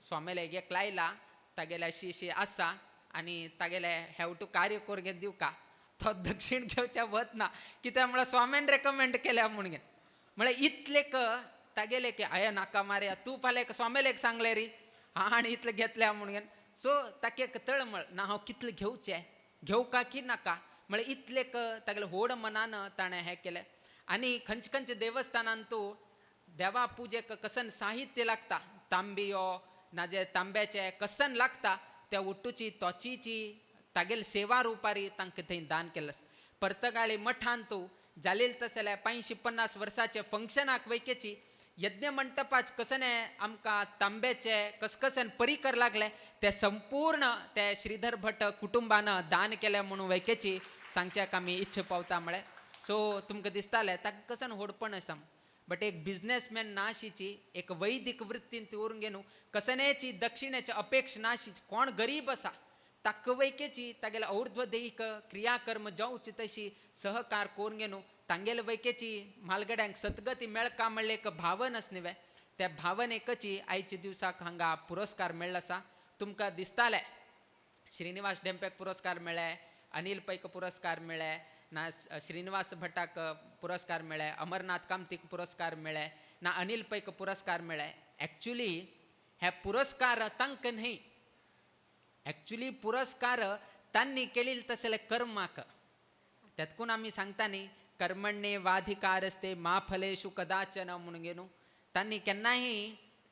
स्वाम्याले एक लायला तागेले अशी अशी आसा आनी तागेले हेवटू कार्य करून घेवन दिवका. तो दक्षिण घेवच्या वत ना, कित्याक म्हळ्यार स्वाम्यान रेकमेंड केल्या म्हूण घेवन. म्हळ्यार इतलेक तागेले की आया नाका मारया, तूं फाल्यां एक स्वाम्याले एक सांगलें री आनी इतलें घेतल्या म्हूण घेवन. सो ताका एक तळमळ ना हांव कितलें घेवचें, घेवका की नाका, म्हळ्यार इतलेक तागेले व्हड मनान ताणें हें केलें. आनी खंयचे खंयचे देवस्थानान तूं देवा पुजेक कसन साहित्य लागता, तांबियो नाजाल्यार तांब्याचें कसन लागता, त्या उट्टूची तोचीची तागेले सेवा रुपारी तांकां थंय दान केलें आसा. पर्तगाळी मठान तूं जालेल तसल्या 550 वर्साचे फंक्शनाक वैकेची यज्ञ मंटपाच कसने आमकां तांब्याचे कसकसन परिकर लागले ते संपूर्ण ते श्रीधर भट कुटुंबान दान केलें म्हणून वैकेची सांगच्याक आमी इच्छा पावता म्हळें. सो तुमकां दिसतालें ताका कसन व्हडपण आसा, बट एक बिजनेसमॅन नाशिची एक वैदिक वृत्तीन ती उरून घेवन कसनेची दक्षिणेची अपेक्षा नाशिची. कोण गरीब आसा ताकवैकेची तागेले और्ध्वदैहिक क्रियाकर्म जावची तशी सहकार कोरून घेवन तांगेले वैकेची म्हालगड्यांक सद्गती मेळका म्हणले एक भावन आस न्ही त्या भावनेकची आयच्या दिवसाक हांगा पुरस्कार मेळ्ळो आसा. तुमकां दिसतालें श्रीनिवास डेम्प्याक पुरस्कार मेळ्ळे, अनिल पैक पुरस्कार मेळ्ळे, ना श्रीनिवास भटाक पुरस्कार मेळ्ळे, अमरनाथ कामतीक पुरस्कार मेळ्ळे, ना अनिल पैक पुरस्कार मेळ्ळे. एक्चुली हे पुरस्कार तांकां न्हय, एक्चुली पुरस्कार तांणी केलेले तसले कर्माक. तेतकून आमी सांगता न्ही कर्मण्ये वाधिकारस्ते मा फलेषु कदाचन म्हणून घेवन तांणी केन्नाय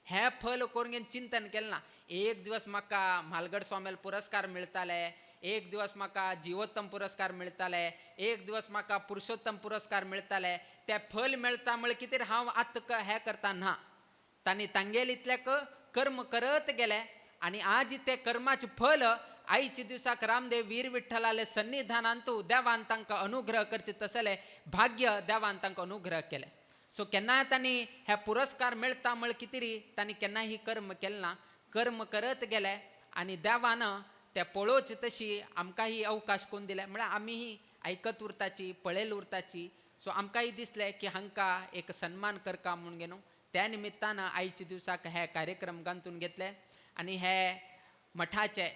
हें फल करून घेवन चिंतन केलें ना. एक दिवस म्हाका म्हालगड स्वामील पुरस्कार मेळटाले, एक दिवस म्हाका जिवोत्तम पुरस्कार मेळटाले, एक दिवस म्हाका पुरुषोत्तम पुरस्कार मेळटाले, ते फल मेळटा म्हळ्यार कितें हांव आतां हें करता ना. तांणी तांगेले इतल्याक कर्म करत गेले आनी आज ते कर्माचें फल आयच्या दिवसाक रामदेव वीर विठ्ठलाले सन्निधानांतू देवान तांकां अनुग्रह करचे तसले भाग्य देवान तांकां अनुग्रह केले. सो केन्ना तांणी हे पुरस्कार मेळटा म्हळ्यार कितें तांणी केन्नाय कर्म केलें ना, कर्म करत गेले आनी देवान ते पळोवचे तशी आमकां ही अवकाश कोण दिले म्हळ्यार आमी आयकत उरताची पळयल उरताची. सो आमकांय दिसलें की हांकां एक सन्मान करका म्हणून घेवन त्या निमित्तान आयच्या दिवसाक हे कार्यक्रम गांथून घेतले आनी हे मठाचे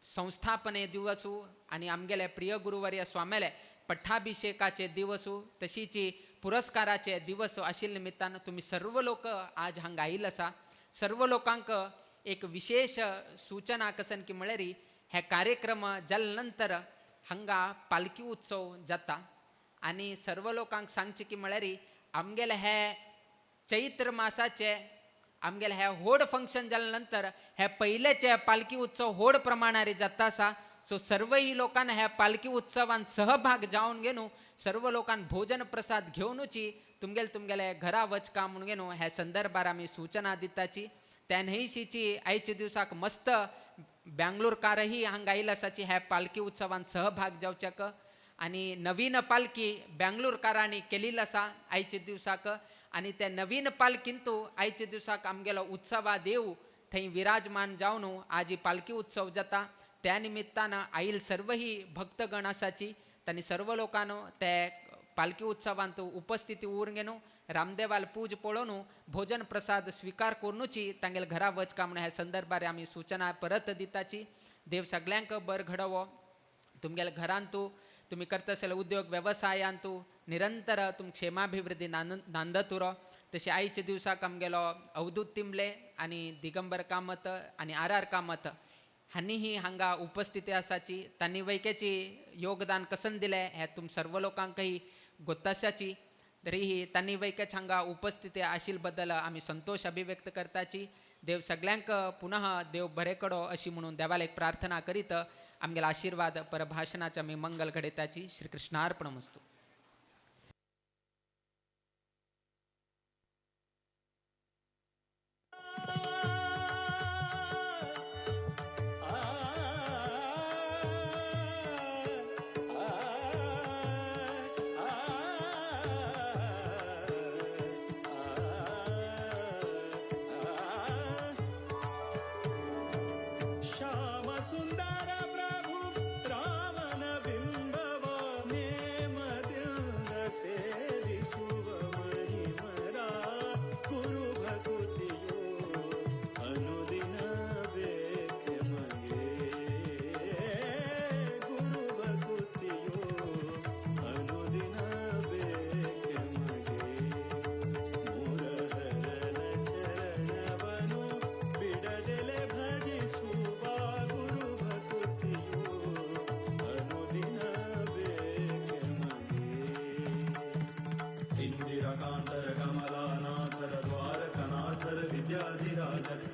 संस्थापने दिवसू आनी आमगेले प्रिय गुरुवर्य स्वामेले पट्टाभिषेकाचे दिवसू तशीची पुरस्काराचे दिवस आशिल्ले निमित्तान तुमी सर्व लोक आज हांगा आयिल्ले आसा. सर्व लोकांक एक विशेष सूचना कसन की म्हळ्यार हे कार्यक्रम जाले नंतर हांगा पालखी उत्सव जाता आनी सर्व लोकांक सांगचें की म्हळ्यार आमगेले हे चैत्र मासाचे आमगेले हे व्हड फंक्शन जाले नंतर हे पयलेचे पालखी उत्सव व्हड प्रमाणार जाता आसा. सो सर्वही लोकांना ह्या पालखी उत्सवान सहभाग जावन घेवन सर्व लोकांक भोजन प्रसाद घेवनुची तुमगेले तुमगेले घरा वचका म्हणून घेवन ह्या संदर्भार आमी सूचना दिताची. त्या न्हयशीची आयच्या दिवसाक मस्त बँगलोरकारही हांगा आयिल्ले आसाची ह्या पालखी उत्सवान सहभाग जावच्याक आनी नवीन पालखी बँगलोरकारांनी केलेली आसा आयच्या दिवसाक आनी त्या नवीन पालखींतू आयच्या दिवसाक आमगेलो उत्सवा देव थंय विराजमान जावन आज पालखी उत्सव जाता. त्या निमित्तान आयल सर्वही भक्तगण आसाची तांणी सर्व लोकांनो ते पालखी उत्सवांत उपस्थिती उरून घेवन रामदेवाल पूज पळोवन भोजन प्रसाद स्विकार करुनूची तांगेले घरा वचका म्हणून ह्या संदर्भार आमी सूचना परत दिताची. देव सगळ्यांक बर घडोवो, तुमगेले घरांतू तुमी करता आसले उद्योग वेवसायांतू निरंतर तुम क्षेमाभिवृद्धी नांदत उरो. तशें आयच्या दिवसाक आमगेलो अवधूत तिंबले आनी दिगंबर कामत आनी आर आर कामत हांणीही हांगा उपस्थिती आसाची तांणी वैक्याची योगदान कसन दिलें हें तुम सर्व लोकांकही गोत्ताशाची. तरीही तांणी वैक्याच हांगा उपस्थिती आशिल्ले बद्दल आमी संतोष अभिव्यक्त करताची. देव सगळ्यांक पुनः देव बरें कडो अशी म्हणून देवाला एक प्रार्थना करीत आमगेला आशीर्वाद परभाषणाचे आमी मंगल घडयताची. श्रीकृष्णार्पणमस्तु.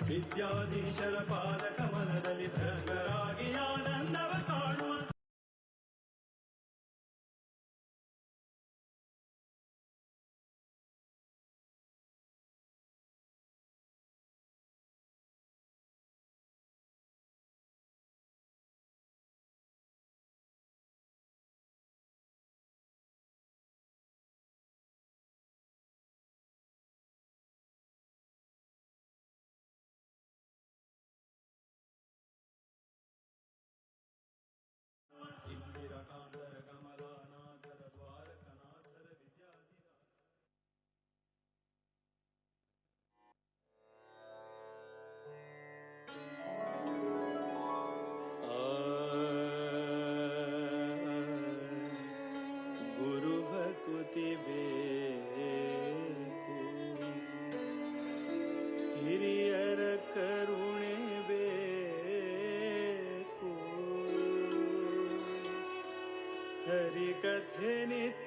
विद्याधीशರ ಪಾದ ಕಮಲದಲ್ಲಿ ಭೃಂಗರಾಗಿ ಆನಂದವ ಕಾಣುವ.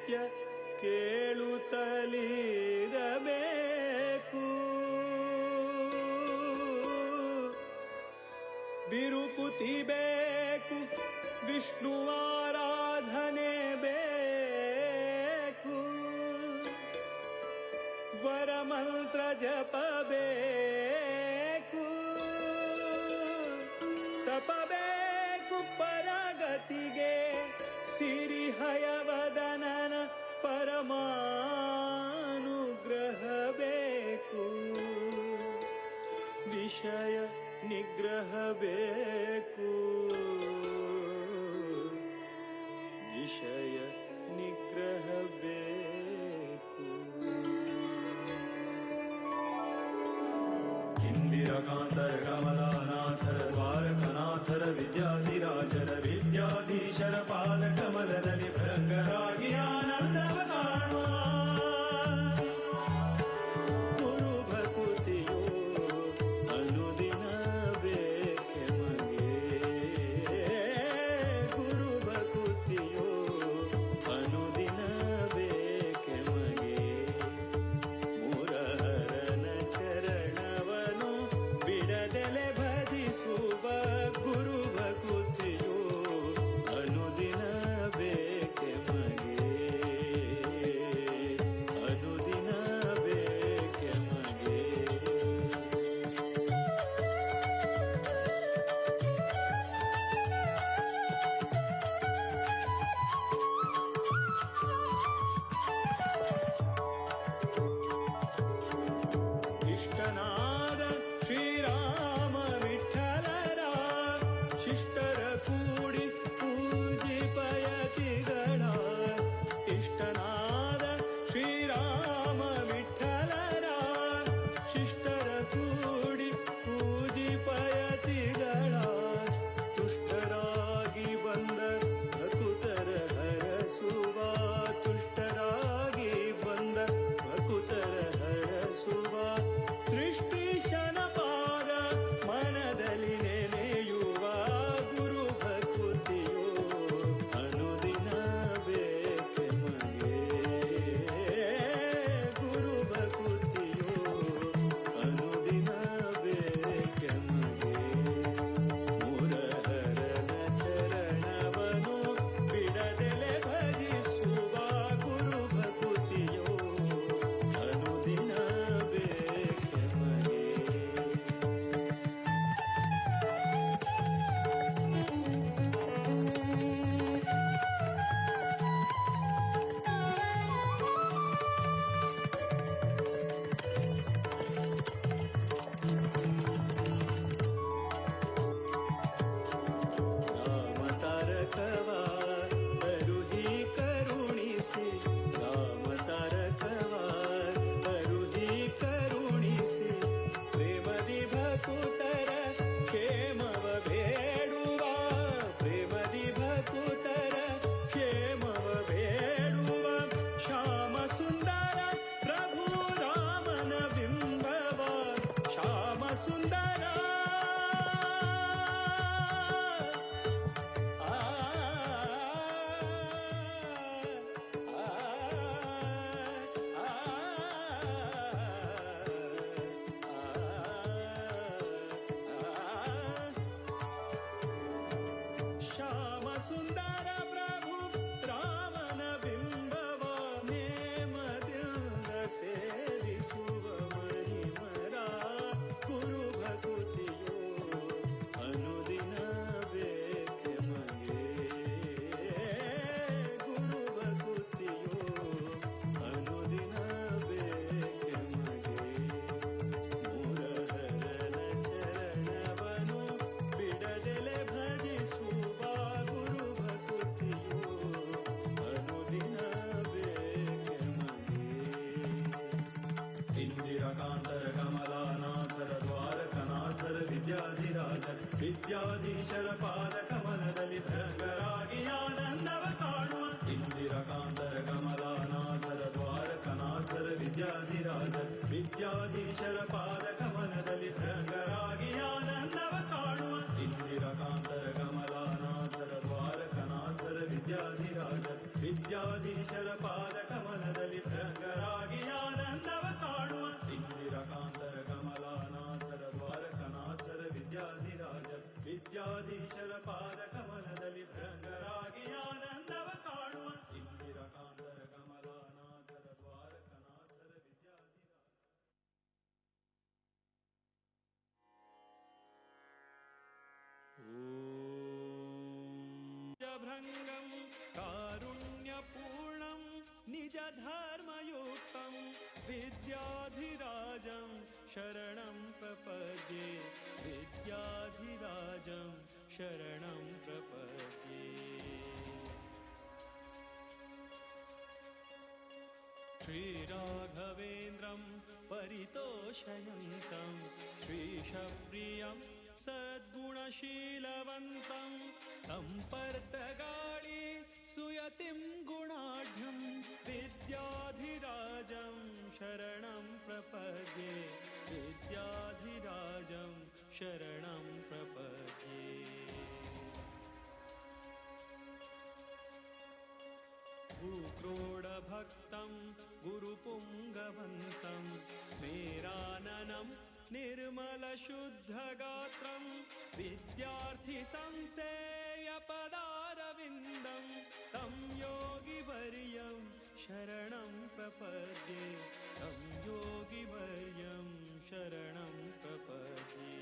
ನಿತ್ಯ ಕೇಳುತ್ತಲಿರಬೇಕು. ವಿರುಕುತಿ ಬೇಕು, ವಿಷ್ಣುವಾರಾಧನೆ ಬೇಕು, ವರಮಂತ್ರ ಜಪ ಬೇಕು, ತಪಬೇಕು ಪರಗತಿಗೆ ಸಿರಿಹಯವದನನ ಪರಮಾನುಗ್ರಹ ಬೇಕು, ವಿಷಯ ನಿಗ್ರಹ ಬೇಕು, ವಿಷಯ ನಿಗ್ರಹ ಬೇಕು. ಇಂದಿರಕಾಂತರ ಕಮಲಾನಾಥರ ದ್ವಾರಕನಾಥರ ವಿದ್ಯಾಧಿರಾಜರ ವಿದ್ಯಾಧೀಶರ ಪಾದ ಕಮಲದಲ್ಲಿ ಭೃಂಗರಾಗಿ ಆನಂದವ ಕಾಣುವ. ಗುರು ಭಕುತಿಯೋ ಅನುದಿನ ಬೇಕೆ ಮಗೆ, ಗುರು ಭಕುತಿಯೋ ಅನುದಿನ ಬೇಕೆ ಮಗೆ, ಮುರಹರನ ಚರಣವನು ಬಿಡದೆಲೆ ಭಜಿಸುವ ಗುರು ಭಕುತಿಯೋ ಅನುದಿನ ಬೇಕೆ ಮಗೆ, ಅನುದಿನ ಬೇಕೆ ಮಗೆ. ಇಷ್ಟನಾದ ಶ್ರೀರಾಮ ವಿಠಲರ ಶಿಷ್ಟರ ಕೂಡಿ ಪೂಜಿಪಯತಿಗಳ, ಇಷ್ಟನಾದ ಶ್ರೀರಾಮ ವಿಠಲರ ಶಿಷ್ಟರ ಕೂಡಿ ಪೂಜಿಪಯತಿಗಳ, ತುಷ್ಟರಾಗಿ ಬಂದ ಭಕುತರ ಹರಸುವ, ತುಷ್ಟರಾಗಿ ಬಂದ ಭಕುತರ ಹರಸುವ, ಸೃಷ್ಟಿಶನ ಪಾದ ಮನದಲ್ಲಿ ನೆನೆಯುವ ಗುರು ಭಕುತಿಯೋ ಅನುದಿನ ಬೇಕೆ ಮಗೆ, ಗುರು ಭಕುತಿಯೋ ಅನುದಿನ ಬೇಕೆ ಮಗೆ, ಮುರಹರನ ಚರಣವನು ಬಿಡದೆಲೆ ಭಜಿಸುವ ಗುರು ಭಕುತಿಯೋ ಅನುದಿನ ಬೇಕೆ ಮಗೆ. ರಾಮ ತಾರಕವ ಅರುಹಿ ಕರುಣಿಸಿ, ರಾಮ ತಾರಕವ ಅರುಹಿ ಕರುಣಿಸಿ, ಪ್ರೇಮದಿ ಭಕುತರ ಕ್ಷೇಮವ ಬೇಡುವ, ಪ್ರೇಮದಿ ಭಕುತರ ಕ್ಷೇಮವ ಬೇಡುವ, ಶ್ಯಾಮ ಸುಂದರ ಪ್ರಭು ರಾಮನ ಬಿಂಬವ, ಶ್ಯಾಮ ಸುಂದರ ಆ ಆ ಶ್ಯಾಮ ಸುಂದರ ಪ್ರಭು ರಾಮನ ಬಿಂಬವ ನೇಮದಿಂದ ಸೇರಿಸುವ ಮಹಿಮರ ಗುರು ಭಕುತಿಯೋ ಅನುದಿನ ಬೇಕೆ ಮಗೆ, ಗುರು ಭಕುತಿಯೋ ಅನುದಿನ ಬೇಕೆ ಮಗೆ, ಮುರಹರನ ಚರಣವನು ಬಿಡದೆಲೆ ಭಜಿಸುವ ಗುರು ಭಕುತಿಯೋ ಅನುದಿನ ಬೇಕೆ ಮಗೆ. ಇಂದಿರಕಾಂತರ ಕಮಲಾನಾಥರ ದ್ವಾರಕನಾಥರ ವಿದ್ಯಾಧಿರಾಜರ ವಿದ್ಯಾಧೀಶರ ಪಾದ ಕಮಲದಲ್ಲಿ ಭೃಂಗರಾಗಿ ಆನಂದವ ಕಾಣುವ. ಇಂದಿರಕಾಂತರ ಕಮಲಾನಾಥರ ದ್ವಾರಕನಾಥರ ವಿದ್ಯಾಧಿರಾಜರ ವಿದ್ಯಾಧೀಶರ ಪಾದ ಕಮಲದಲ್ಲಿ ಭೃಂಗರಾಗಿ ಆನಂದವ ಕಾಣುವ. ಇಂದಿರಕಾಂತರ ಕಮಲಾನಾಥರ ದ್ವಾರಕನಾಥರ ವಿದ್ಯಾಧಿರಾಜರ ವಿದ್ಯಾಧೀಶರ ಪಾದ ವಿದ್ಯಾಧೀಶರ ಪಾದ ಕಮಲದಲ್ಲಿ ಭೃಂಗರಾಗಿ ಆನಂದವ ಕಾಣುವ ಇಂದಿರಕಾಂತರ ಕಮಲಾನಾಥರ ದ್ವಾರಕನಾಥರ ವಿದ್ಯಾಧಿರಾಜ. ಭೃಂಗಂ ಕಾರುಣ್ಯಪೂರ್ಣಂ ನಿಜಧರ್ಮಯುಕ್ತಂ ವಿದ್ಯಾಧಿರಾಜಂ ಶರಣಂ ಪ್ರಪದ್ಯೆ ವಿದ್ಯಾಧಿರಾಜಂ ಶರಣಂ ಪ್ರಪದ್ಯೆ. श्रीराघवेन्द्रं परितोषयन्तं श्रीशप्रियं सद्गुणशीलवन्तं तं पर्तगाळी सुयतिं गुणाढ्यं विद्याधिराजं शरणं प्रपद्ये विद्याधिराजं शरणं प्रपद्ये. भूक्रोडभक्तं गुरुपुङ्गवन्तं स्मेराननं निर्मलशुद्धगात्रं विद्यार्थिसंसेयपदारविन्दं तं योगिवर्यं शरणं प्रपद्ये तं योगिवर्यं शरणं प्रपद्ये.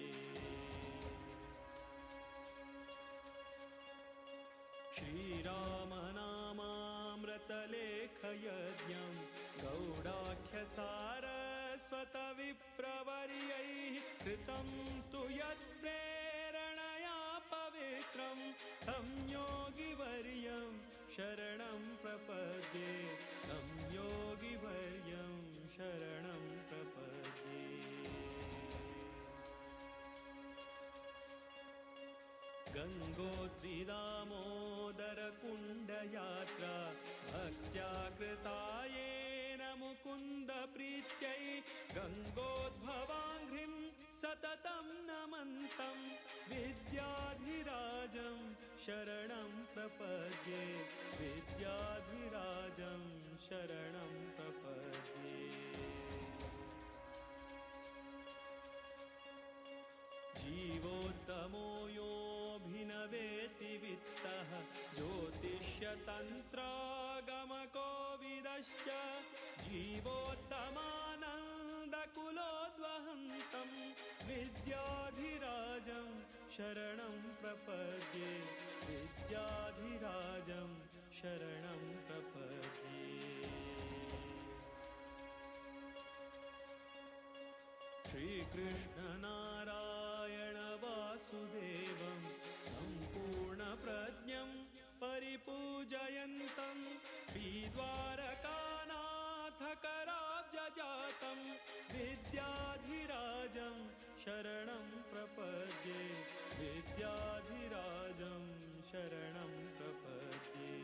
श्रीरामनामामृतलेखयज्ञं गौडाख्यसारस्वतविप्रवर्यैः कृतं तु यत्प्रेरणया पवित्रं तं योगिवर्यं शरणं प्रपद्ये तं योगिवर्यं शरणं प्रपद्ये. गङ्गोत्रिदामोदरकुण्डयात्रा भक्त्या कृता येन मुकुन्दप्रीत्यै गङ्गोद्भवाङ्घ्रिं सततं नमन्तं विद्याधिराजं शरणं प्रपद्ये विद्याधिराजं शरणं प्रपद्ये. जीवोत्तमो योऽभिनवेति वित्तः ज्योतिष्यतन्त्रागमकोविदश्च जीवोत्तमानन्दकुलोद्वहन्तं विद्याधिराजं शरणं प्रपद्ये विद्याधिराजं शरणं प्रपद्ये. श्रीकृष्णनारायण वासुदेवं सम्पूर्णप्रज्ञं परिपूजयन्तं श्रीद्वारकानाथकराब्जजातं विद्याधिराजं शरणं प्रपद्ये विद्याधिराजं शरणं प्रपद्ये.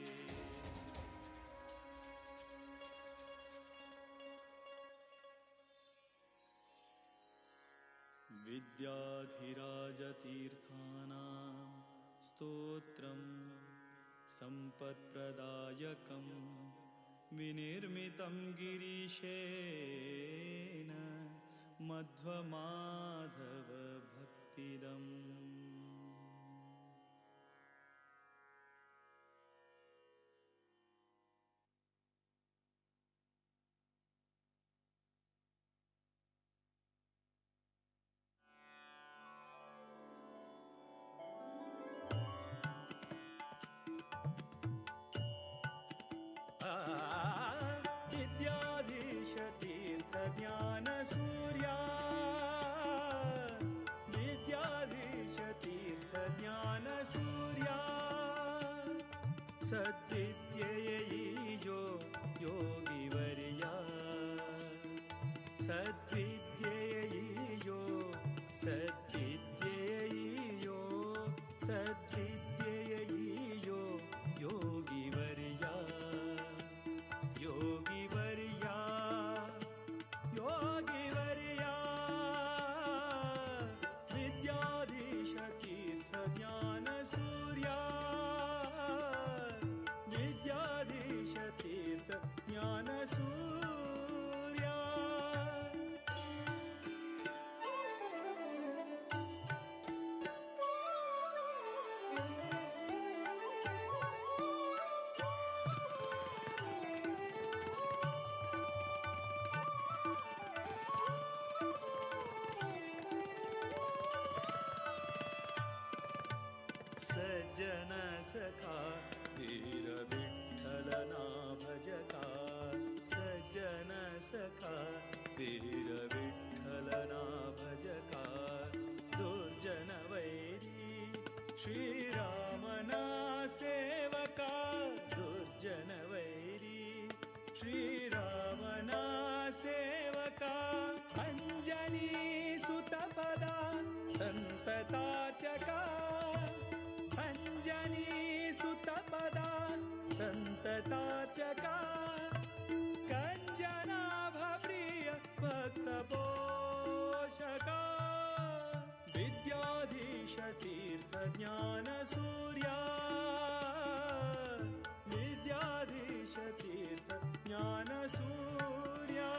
विद्याधिराजतीर्थानां स्तोत्रं सम्पत्प्रदायकं विनिर्मितं गिरीशेन मध्वमाधवभक्तिदम्. विद्याधीश तीर्थ ज्ञान सूर्या विद्याधीश तीर्थ ज्ञान सूर्या सद्विद्येयो योगिवर्या सद्विद्येयो सद्विद्येयो सद्विद्येयो योगिवर्या योगिवर्या योगिवर्या विद्याधीश तीर्थ ज्ञान सूर्या वीर विठ्ठलना भजका दुर्जन वैरी श्रीरामना सेवका दुर्जन वैरी श्रीरामना सेवका अंजनी सुतपदा संतताचका अंजनी सुतपदा संतताचका कंजनाभ प्रिय भक्त पोषका विद्याधीश तीर्थ ज्ञान सूर्या विद्याधीश तीर्थ ज्ञान सूर्या.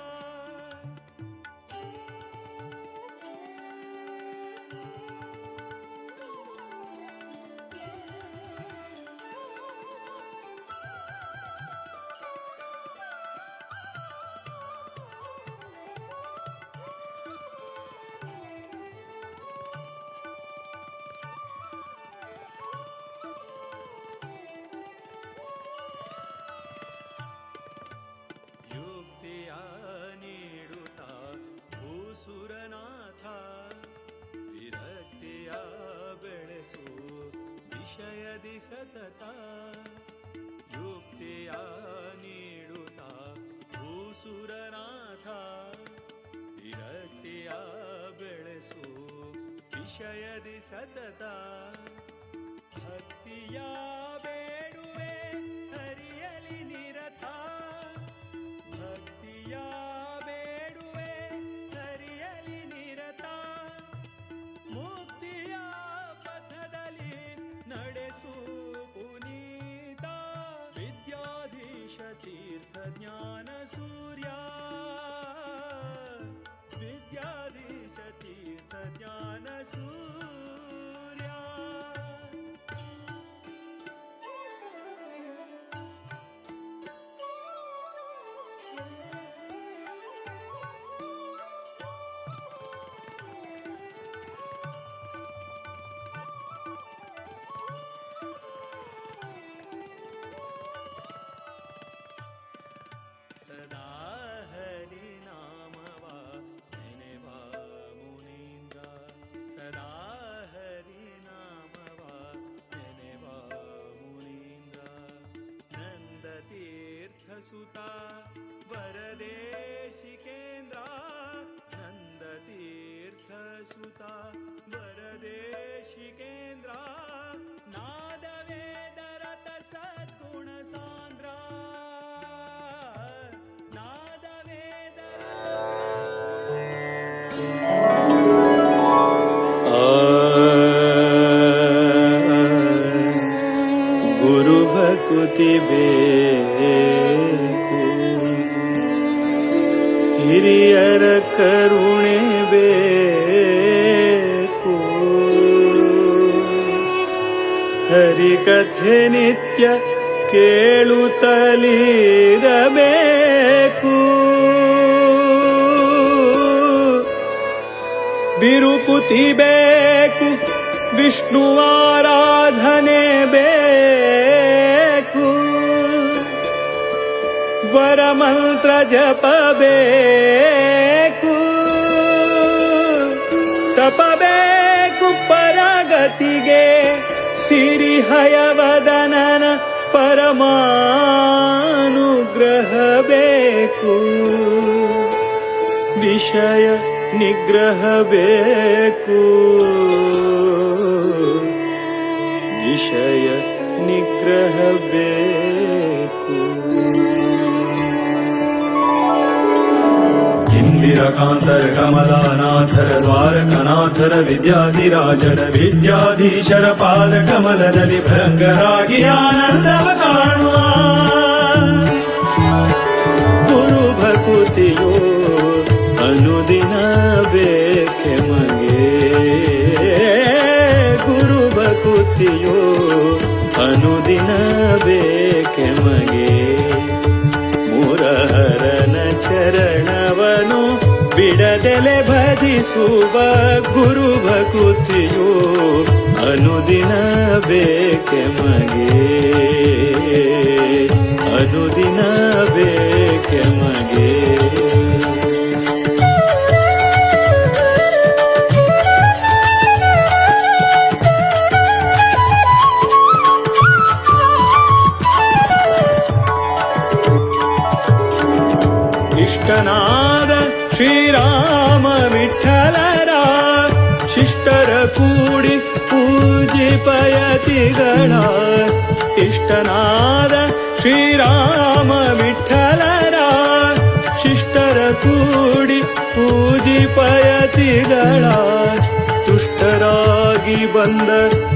युक्ತಿಯ ನೀಡುತ್ತ ಭೂಸುರನಾಥ ವಿರಕ್ತಿಯ ಬೆಳೆಸು ವಿಷಯದಿ ಸತತ ಯುಕ್ತಿಯ ನೀಡುತ್ತ ಭೂಸುರನಾಥ ವಿರಕ್ತಿಯ ಬೆಳೆಸು ವಿಷಯದಿ ಸತತ ಭಕ್ತಿಯ ಬೇಡುವೆ ಹರಿಯಲಿ ನಿರತ ಭಕ್ತಿಯ ಬೇಡುವೆ ಹರಿಯಲಿ ನಿರತ ಮುಕ್ತಿಯ ಪಥದಲ್ಲಿ ನಡೆಸು ಪುನೀತ ವಿದ್ಯಾಧೀಶ ತೀರ್ಥ ಜ್ಞಾನ ಸೂರ್ಯ ವಿದ್ಯಾಧೀಶ ತೀರ್ಥ ಜ್ಞಾನ ಸೂರ್ಯ. ಸದಾ ಹರಿ ನಾಮವ ನೆನೆವ ಮುನೀಂದ್ರ ಸದಾ ಹರಿ ನಾಮವ ನೆನೆವ ಮುನೀಂದ್ರ ನಂದ ತೀರ್ಥ ಸುತ ವರದೇಶಿಕೇಂದ್ರ ನಂದ ತೀರ್ಥ ಸುತ ವರದೇಶಿಕೇಂದ್ರ ನಾದ ವೇದ ರತ ಸದ್ಗುಣ ಸಾಂದ್ರ ನಾದ ವೇದ ಗುರು ಭಕುತಿ ಬೇಕು ಹಿರಿಯರ ಕರುಣೆ ಬೇಕು ಹರಿಕಥೆ ನಿತ್ಯ ಕೇಳುತ್ತಲಿರಬೇಕು ಬಿರುಕುತಿ ಬೇಕು ವಿಷ್ಣುವಾರಾಧನೆ ಬೇಕು ವರಮಂತ್ರ ಜಪ ಬೇಕು ತಪಬೇಕು ಪರಗತಿಗೆ ಸಿರಿ ಹಯವದನನ ಪರಮಾನುಗ್ರಹ ಬೇಕು ವಿಷಯ ನಿಗ್ರಹ ಬೇಕು ವಿಷಯ ನಿಗ್ರಹ ಬೇಕು. ಇಂದಿರಕಾಂತರ ಕಮಲಾನಾಥರ ದ್ವಾರಕನಾಥರ ವಿದ್ಯಾಧಿರಾಜರ ವಿದ್ಯಾಧೀಶರ ಪಾದ ಕಮಲದಲ್ಲಿ ಭೃಂಗರಾಗಿ ಆನಂದವ ಕಾಣುವ ಗುರು ಭಕುತಿಯೋ ಅನುದಿನ ಬೇಕೆ ಮಗೆ ಗುರು ಭಕುತಿಯೋ ಅನುದಿನ ಬೇಕೆ ಮಗೆ ಮುರಹರನ ಚರಣವನು ಬಿಡದೆಲೆ ಭಜಿಸುವ ಗುರು ಭಕುತಿಯೋ ಅನುದಿನ ಬೇಕೆ ಮಗೆ ಅನುದಿನ ಬೇಕೆ ಮಗೆ. ಪೂಜಿಪಯತಿಗಳ ಇಷ್ಟನಾದ ಶ್ರೀರಾಮ ವಿಠಲರ ಶಿಷ್ಟರ ಕೂಡಿ ಪೂಜಿಪಯತಿಗಳ ತುಷ್ಟರಾಗಿ ಬಂದ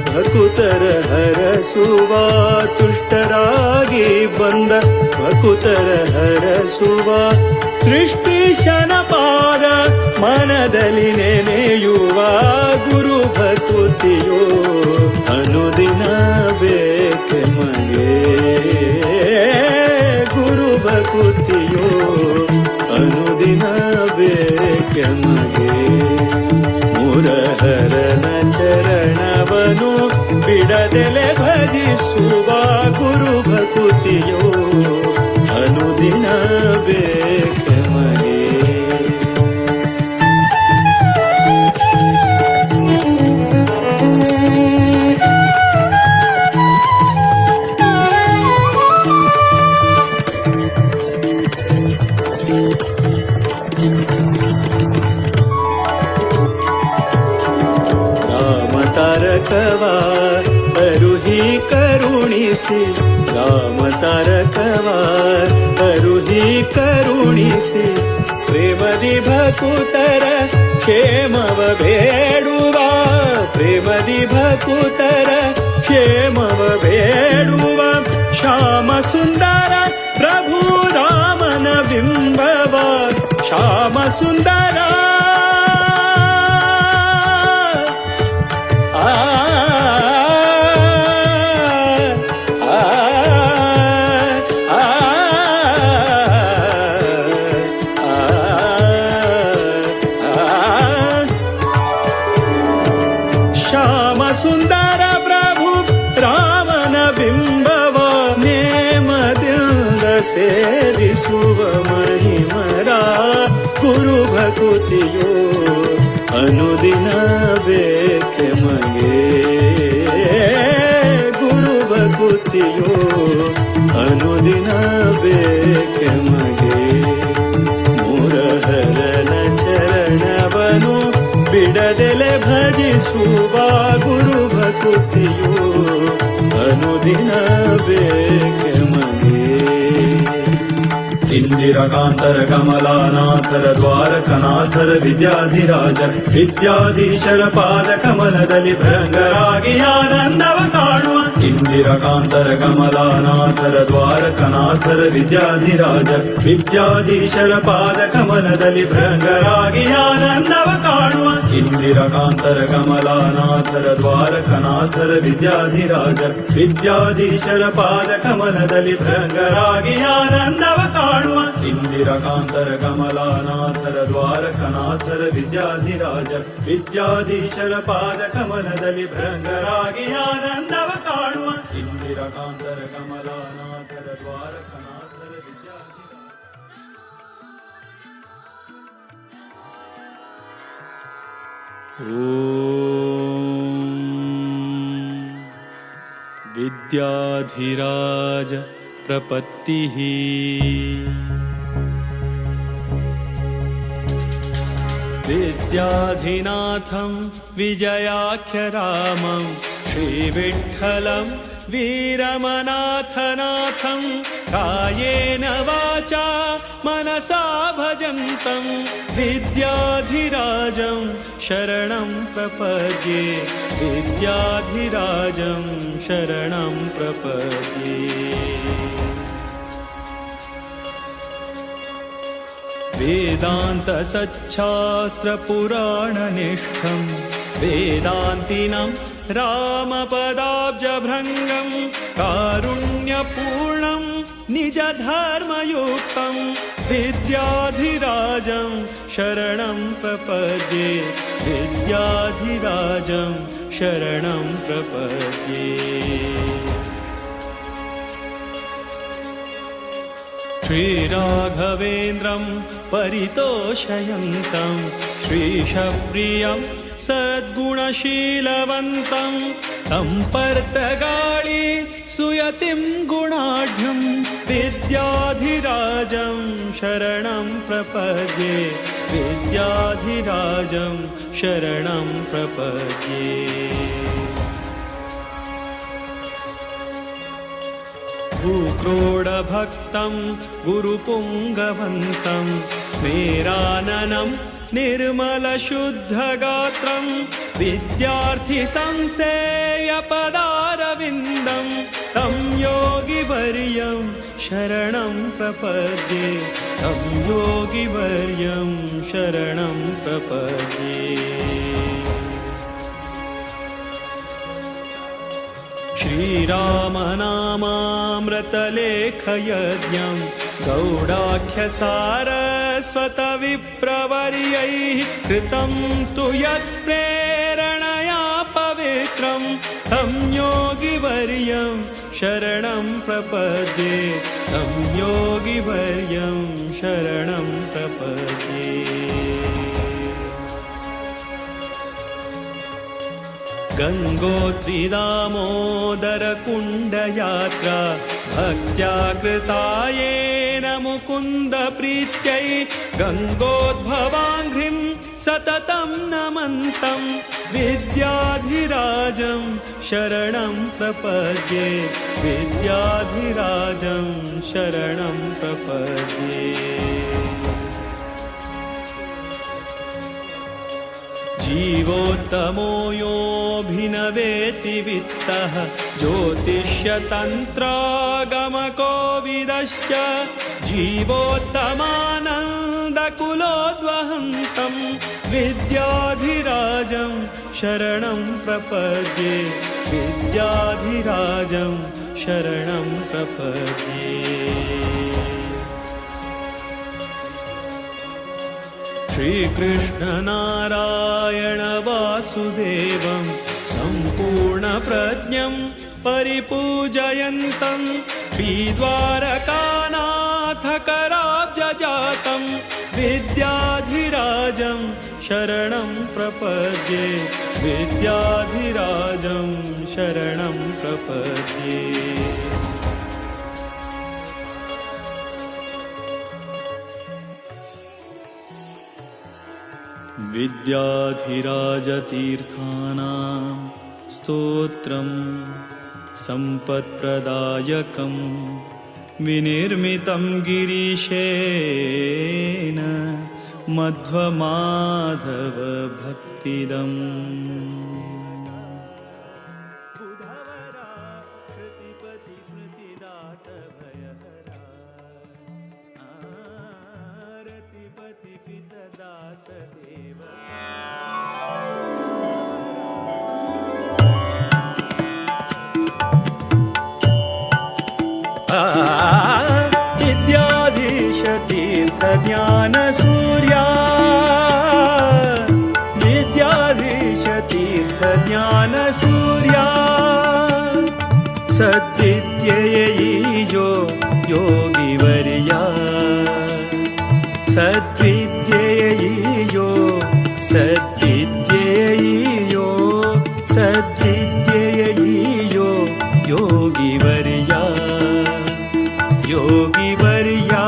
ಭಕುತರ ಹರಸುವ ತುಷ್ಟರಾಗಿ ಬಂದ ಭಕುತರ ಹರಸುವ ಸೃಷ್ಟಿಶನ ಪಾದ ಮನದಲ್ಲಿ ನೆನೆಯುವ ಗುರು ಭಕುತಿಯೋ ಅನುದಿನ ಬೇಕೆ ಮಗೆ ಗುರು ಭಕುತಿಯೋ ಅನುದಿನ ಬೇಕೆ ಮಗೆ ಮುರಹರನ ಚರಣವನು ಬಿಡದೆಲೆ ಭಜಿಸುವ ಗುರು ಭಕುತಿಯೋ ಅನುದಿನ ಬೇಕೆ ಮಗೆ. ರಾಮ ತಾರಕವ ಅರುಹಿ ಕರುಣಿಸಿ ರಾಮ ತಾರಕವ ಅರುಹಿ ಕರುಣಿಸಿ ಪ್ರೇಮದಿ ಭಕುತರ ಕ್ಷೇಮವ ಬೇಡುವ ಪ್ರೇಮದಿ ಭಕುತರ ಕ್ಷೇಮವ ಬೇಡುವ ಶ್ಯಾಮ ಸುಂದರ ಪ್ರಭು ರಾಮನ ಬಿಂಬವ ಶ್ಯಾಮ ಸುಂದರ ಆ ಆ ಆ ಶ್ಯಾಮ ಸುಂದರ ಪ್ರಭು ರಾಮನ ಬಿಂಬವ ನೇಮದಿಂದ ಸೇರಿಸುವ ಮಹಿಮರ ಗುರು ಭಕುತಿಯೋ ಅನುದಿನ ಬೇಕೆ ಮಗೆ ಗುರು ಭಕುತಿಯೋ ಅನುದಿನ ಬೇಕೆ ಮಗೆ ಮುರಹರನ ಚರಣವನು ಬಿಡದೆಲೆ ಭಜಿಸುವ ಗುರು ಭಕುತಿಯೋ ಅನುದಿನ ಬೇಕೆ ಮಗೆ. ಇಂದಿರಕಾಂತರ ಕಮಲಾನಾಥರ ದ್ವಾರಕನಾಥರ ವಿದ್ಯಾಧಿರಾಜ ವಿದ್ಯಾಧೀಶರ ಪಾದ ಕಮಲದಲ್ಲಿ ಭೃಂಗರಾಗಿ ಆನಂದವ ಕಾಣುವ ಇಂದಿರಕಾಂತರ ಕಮಲಾನಾಥರ ದ್ವಾರಕನಾಥರ ವಿದ್ಯಾಧಿರಾಜ ವಿದ್ಯಾಧೀಶರ ಪಾದ ಕಮಲದಲ್ಲಿ ಭೃಂಗರಾಗಿ ಆನಂದವ ಕಾಣುವ ಇಂದಿರಕಾಂತರ ಕಮಲಾನಾಥರ ದ್ವಾರಕನಾಥರ ವಿದ್ಯಾಧಿರಾಜ ವಿದ್ಯಾಧೀಶರ ಪಾದ ಕಮಲದಲ್ಲಿ ಭೃಂಗರಾಗಿ ಆನಂದವ ಕಾಣುವ ಇಂದಿರಕಾಂತರ ಕಮಲಾನಾಥರ ದ್ವಾರಕನಾಥರ ವಿದ್ಯಾಧಿರಾಜ ವಿದ್ಯಾಧೀಶರ ಪಾದ ಕಮಲದಲ್ಲಿ ಭೃಂಗರಾಗಿ ಆನಂದವ ಕಾಣುವ ಇಂದಿರಕಾಂತರ ಕಮಲಾನಾಥರ ದ್ವಾರಕನಾಥರ ವಿದ್ಯಾಧಿ ॐ विद्याधिराज प्रपत्तिः विद्याधिनाथं विजयाख्यरामं श्रीविठ्ठलं वीरमनाथनाथं कायेन वाचा मनसा भजन्तं विद्याधिराजं शरणं प्रपद्ये विद्याधिराजं शरणं प्रपद्ये. वेदान्तसच्छास्त्रपुराणनिष्ठं वेदान्तिनं रामपदाब्जभृङ्गं कारुण्यपूर्णं निजधर्मयुक्तं विद्याधिराजं शरणं प्रपद्ये विद्याधिराजं शरणं प्रपद्ये. श्रीराघवेन्द्रं परितोषयन्तं श्रीशप्रियं सद्गुणशीलवन्तं तं पर्तगाळि सुयतिं गुणाढ्यं विद्याधिराजं शरणं प्रपद्ये विद्याधिराजं शरणं प्रपद्ये. भूक्रोडभक्तं गुरुपुङ्गवन्तं स्मेराननं निर्मलशुद्धगात्रं विद्यार्थिसंसेयपदारविन्दं तं योगिवर्यं शरणं प्रपद्ये तं योगिवर्यं शरणं प्रपद्ये। श्रीरामनामामृतलेखयज्ञं गौडाख्यसारस्वतविप्रवर्यैः कृतं तु यत्प्रेरणया पवित्रं तं योगिवर्यं शरणं प्रपद्ये तं योगिवर्यं शरणं प्रपद्ये। गङ्गोत्रिदामोदरकुण्डयात्रा भक्त्या कृता येन मुकुन्दप्रीत्यै गङ्गोद्भवाङ्घ्रिं सततं नमन्तं विद्याधिराजं शरणं प्रपद्ये विद्याधिराजं शरणं प्रपद्ये। जीवोत्तमो योऽभिनवेति वित्तः ज्योतिष्यतन्त्रागमकोविदश्च जीवोत्तमानन्दकुलोद्वहन्तं विद्याधिराजं शरणं प्रपद्ये विद्याधिराजं शरणं प्रपद्ये। श्रीकृष्णनारायण वासुदेवं सम्पूर्णप्रज्ञं परिपूजयन्तं श्रीद्वारकानाथकराब्जजातं विद्याधिराजं शरणं प्रपद्ये विद्याधिराजं शरणं प्रपद्ये। विद्याधिराजतीर्थानां स्तोत्रं सम्पत्प्रदायकं विनिर्मितं गिरीशेन मध्वमाधवभक्तिदम्। विद्याधीश तीर्थ ज्ञान सूर्या विद्याधीश तीर्थ ज्ञान सूर्या सद्विद्येयीजो योगिवर्या सद्विद्येयीजो सद्विद्येयीजो सद्विद्येयीजो योगिवर्या योगिवर्या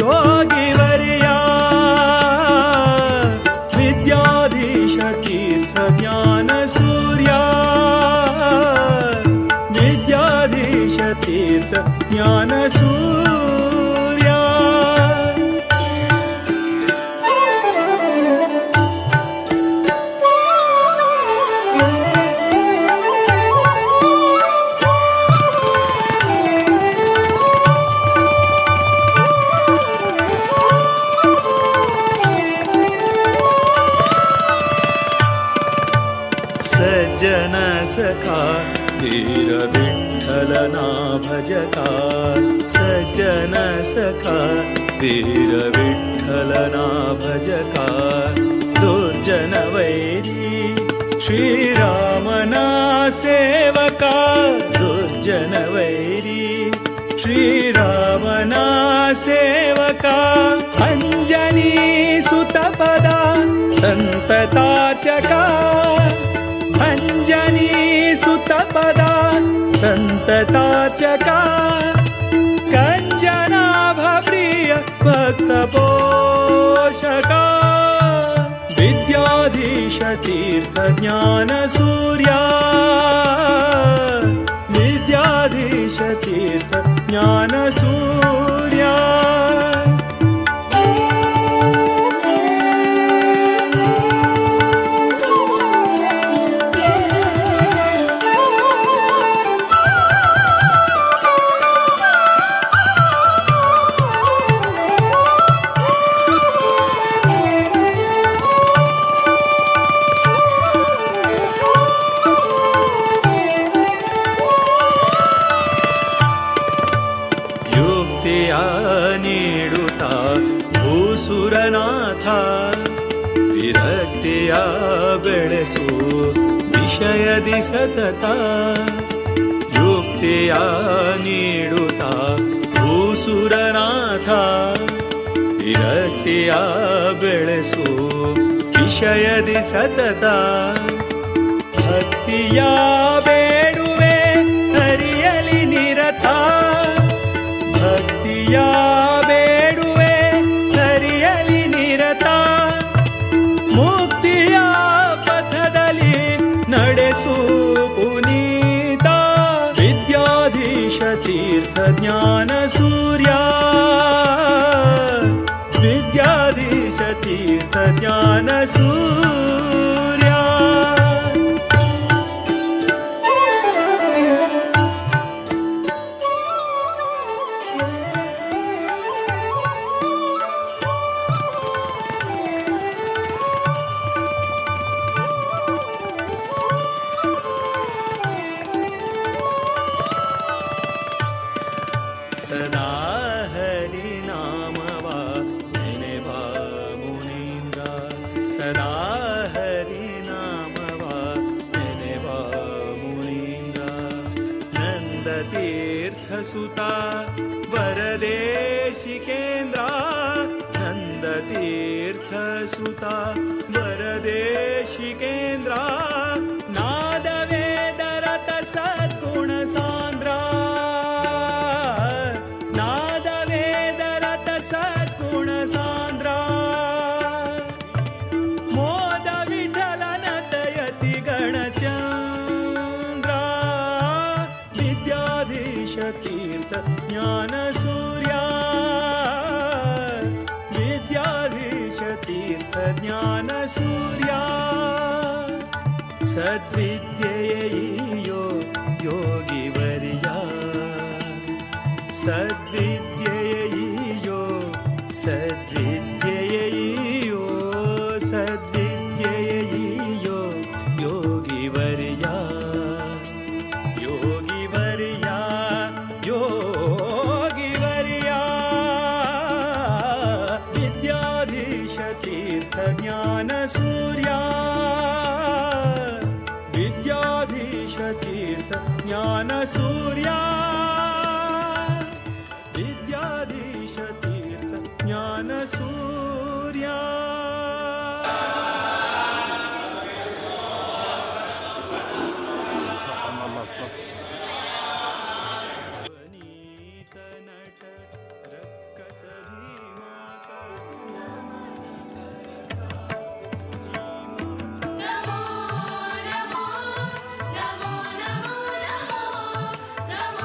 योगिवर्या विद्याधीश तीर्थ ज्ञान सूर्या विद्याधीश तीर्थ ज्ञान सूर्या। सज्जन सखा वीर विठ्ठल ना भजका सज्जन सखा वीर विठ्ठल ना भजका दुर्जन वैरी श्रीराम ना सेवका दुर्जन वैरी श्रीराम ना सेवका अंजनी सुतपदा संततार्चका अंजनी सुतपदा संततार्चका कंजनाभप्रिय भक्तपोषका विद्याधीश तीर्थ ज्ञान सूर्या विद्याधीश विद्याधीश तीर्थ ज्ञान सूर्य. ಯುಕ್ತಿಯ ನೀಡುತ್ತ ಭೂಸುರನಾಥ, ವಿರಕ್ತಿಯ ಬೆಳೆಸು ವಿಷಯದಿ ಸತತ. ಯುಕ್ತಿಯ ನೀಡುತ್ತ ಭೂಸುರನಾಥ, ವಿರಕ್ತಿಯ ಬೆಳೆಸು ವಿಷಯದಿ ಸತತ. ಭಕ್ತಿಯ ಬೇಡುವೆ ಹರಿಯಲಿ ನಿರತ, ಭಕ್ತಿಯ ಬೇಡುವೆ ಹರಿಯಲಿ ನಿರತ. ಮುಕ್ತಿಯ ಪಥದಲ್ಲಿ ನಡೆಸು ಪುನೀತ, ವಿದ್ಯಾಧೀಶ ತೀರ್ಥ ಜ್ಞಾನ ಸೂರ್ಯ, ವಿದ್ಯಾಧೀಶ ತೀರ್ಥ ಜ್ಞಾನ ಸೂರ್ಯ. ಸದಾ ಹರಿ ನಾಮವ ನೆನೆವ ಮುನೀಂದ್ರ, ಸದಾ ಹರಿ ನಾಮವ ನೆನೆವ ಮುನೀಂದ್ರ. ನಂದ ತೀರ್ಥ ಸುತ ವರದೇಶಿಕೇಂದ್ರ, ನಂದ ತೀರ್ಥ ಸುತ ವರದೇಶಿಕೇಂದ್ರ. ನಾದ ವೇದ ರತ ಸದ್ಗುಣ ಸಾಂದ್ರ, ನಾದ ವೇದ ರತ ಸದ್ಗುಣ ಸಾಂದ್ರ. ಮೋದ ವಿಠಲನ ದಯತಿ ಗಣಚಂದ್ರ, ವಿದ್ಯಾಧೀಶ ತೀರ್ಥ ಜ್ಞಾನ ಸೂರ್ಯ, ವಿದ್ಯಾಧೀಶ ತೀರ್ಥ ಜ್ಞಾನ ಸೂರ್ಯ. ಸದ್ವಿದ್ಯೆಯೋ ಯೋಗಿವರ್ಯ, ಸದ್ವಿದ್ಯೆಯೋ ಸದ್ವಿದ್ಯೆಯೋ ಸದ್ವಿದ್ಯೆಯೋ ಯೋಗಿವರ್ಯ, ಯೋಗಿವರ್ಯ ಯೋಗಿವರ್ಯ. ವಿದ್ಯಾಧೀಶ ತೀರ್ಥ ಜ್ಞಾನ ಸೂರ್ಯ, ವಿದ್ಯಾಧೀಶ ತೀರ್ಥ ಜ್ಞಾನ ಸೂರ್ಯ, ವಿದ್ಯಾಧೀಶ ತೀರ್ಥ ಜ್ಞಾನ ಸೂರ್ಯ. ನಟ ರಕ್ಕಸ ಭೀಮಾಕ. ನಮೋ ನಮೋ ನಮೋ ನಮೋ ನಮೋ.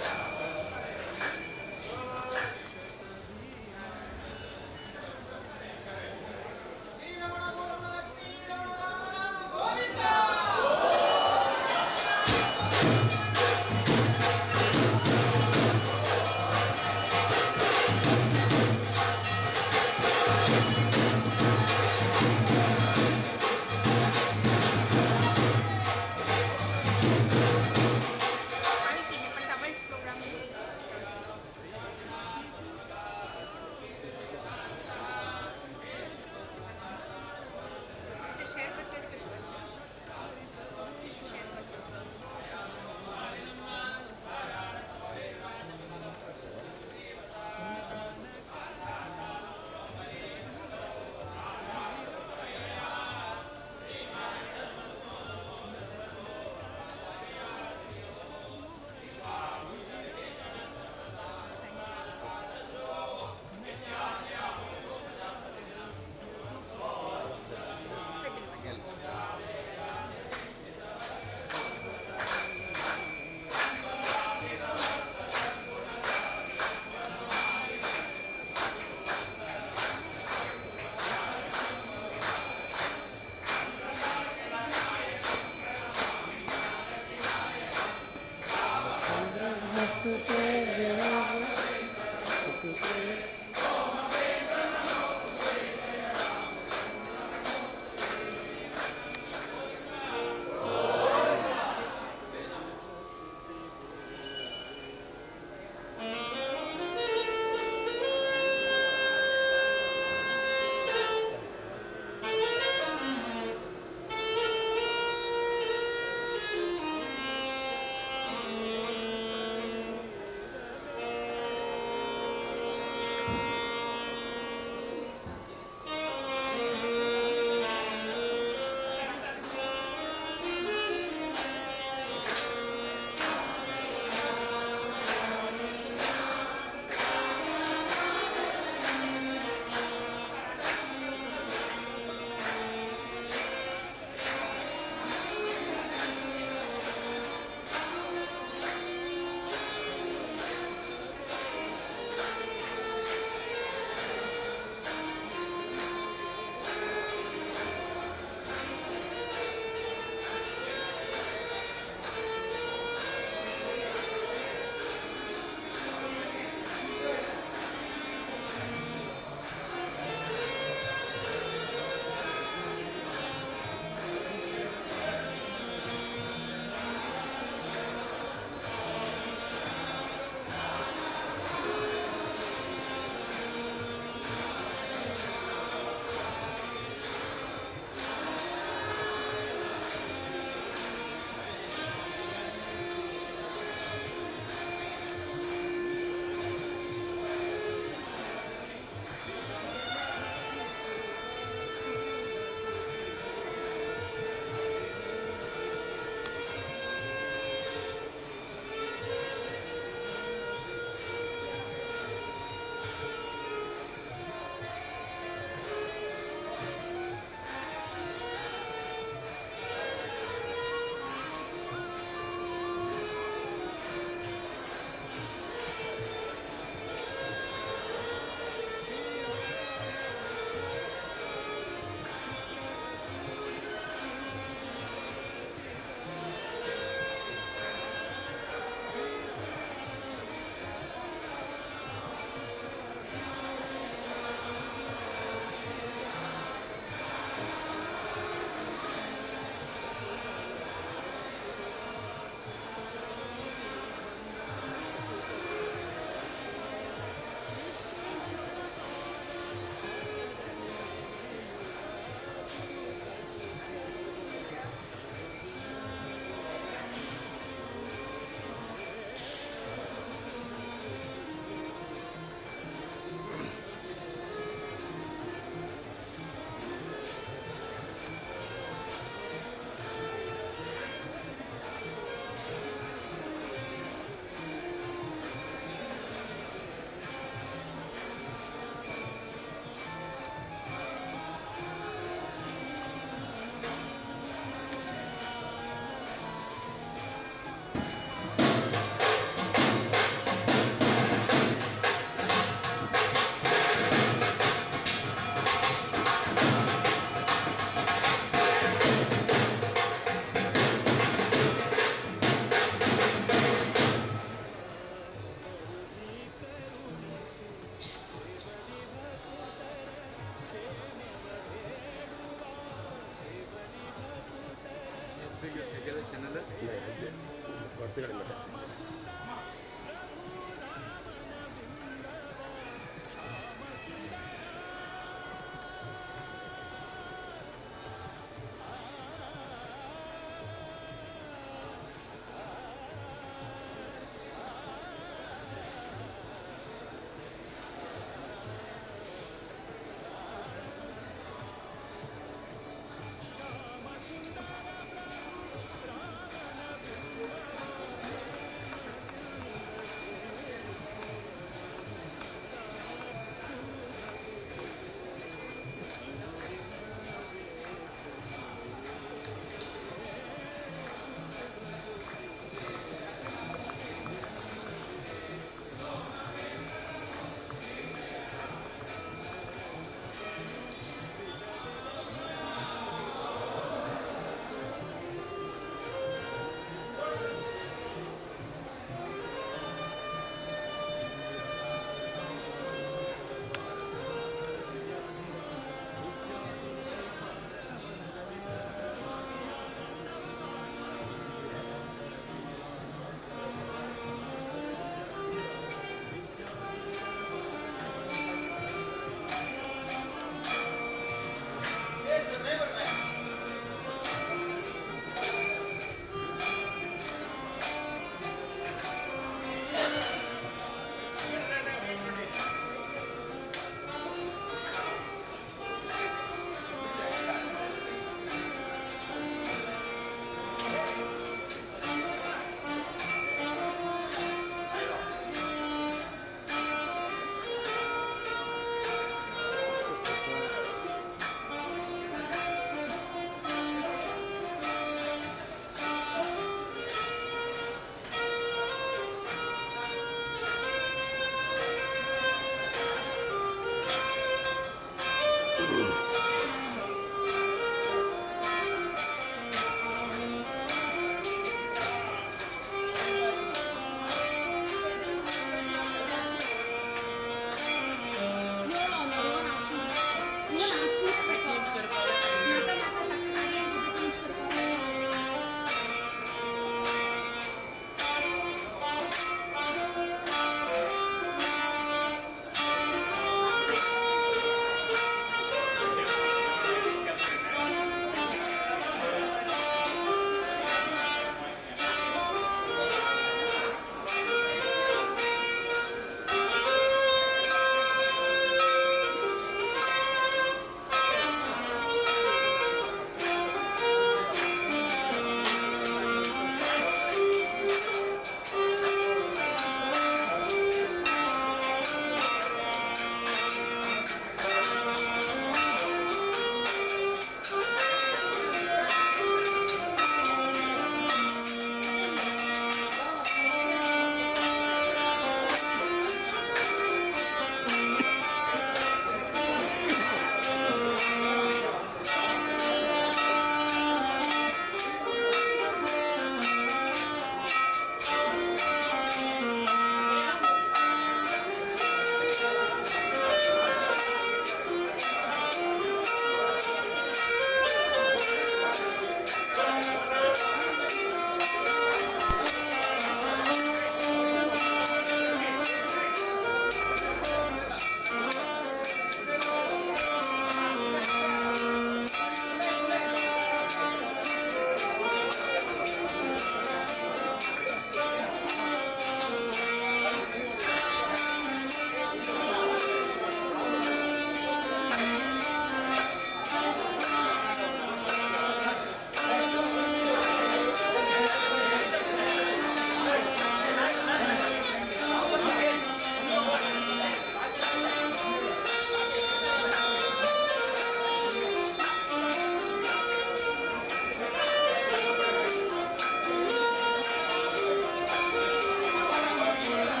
ಿ.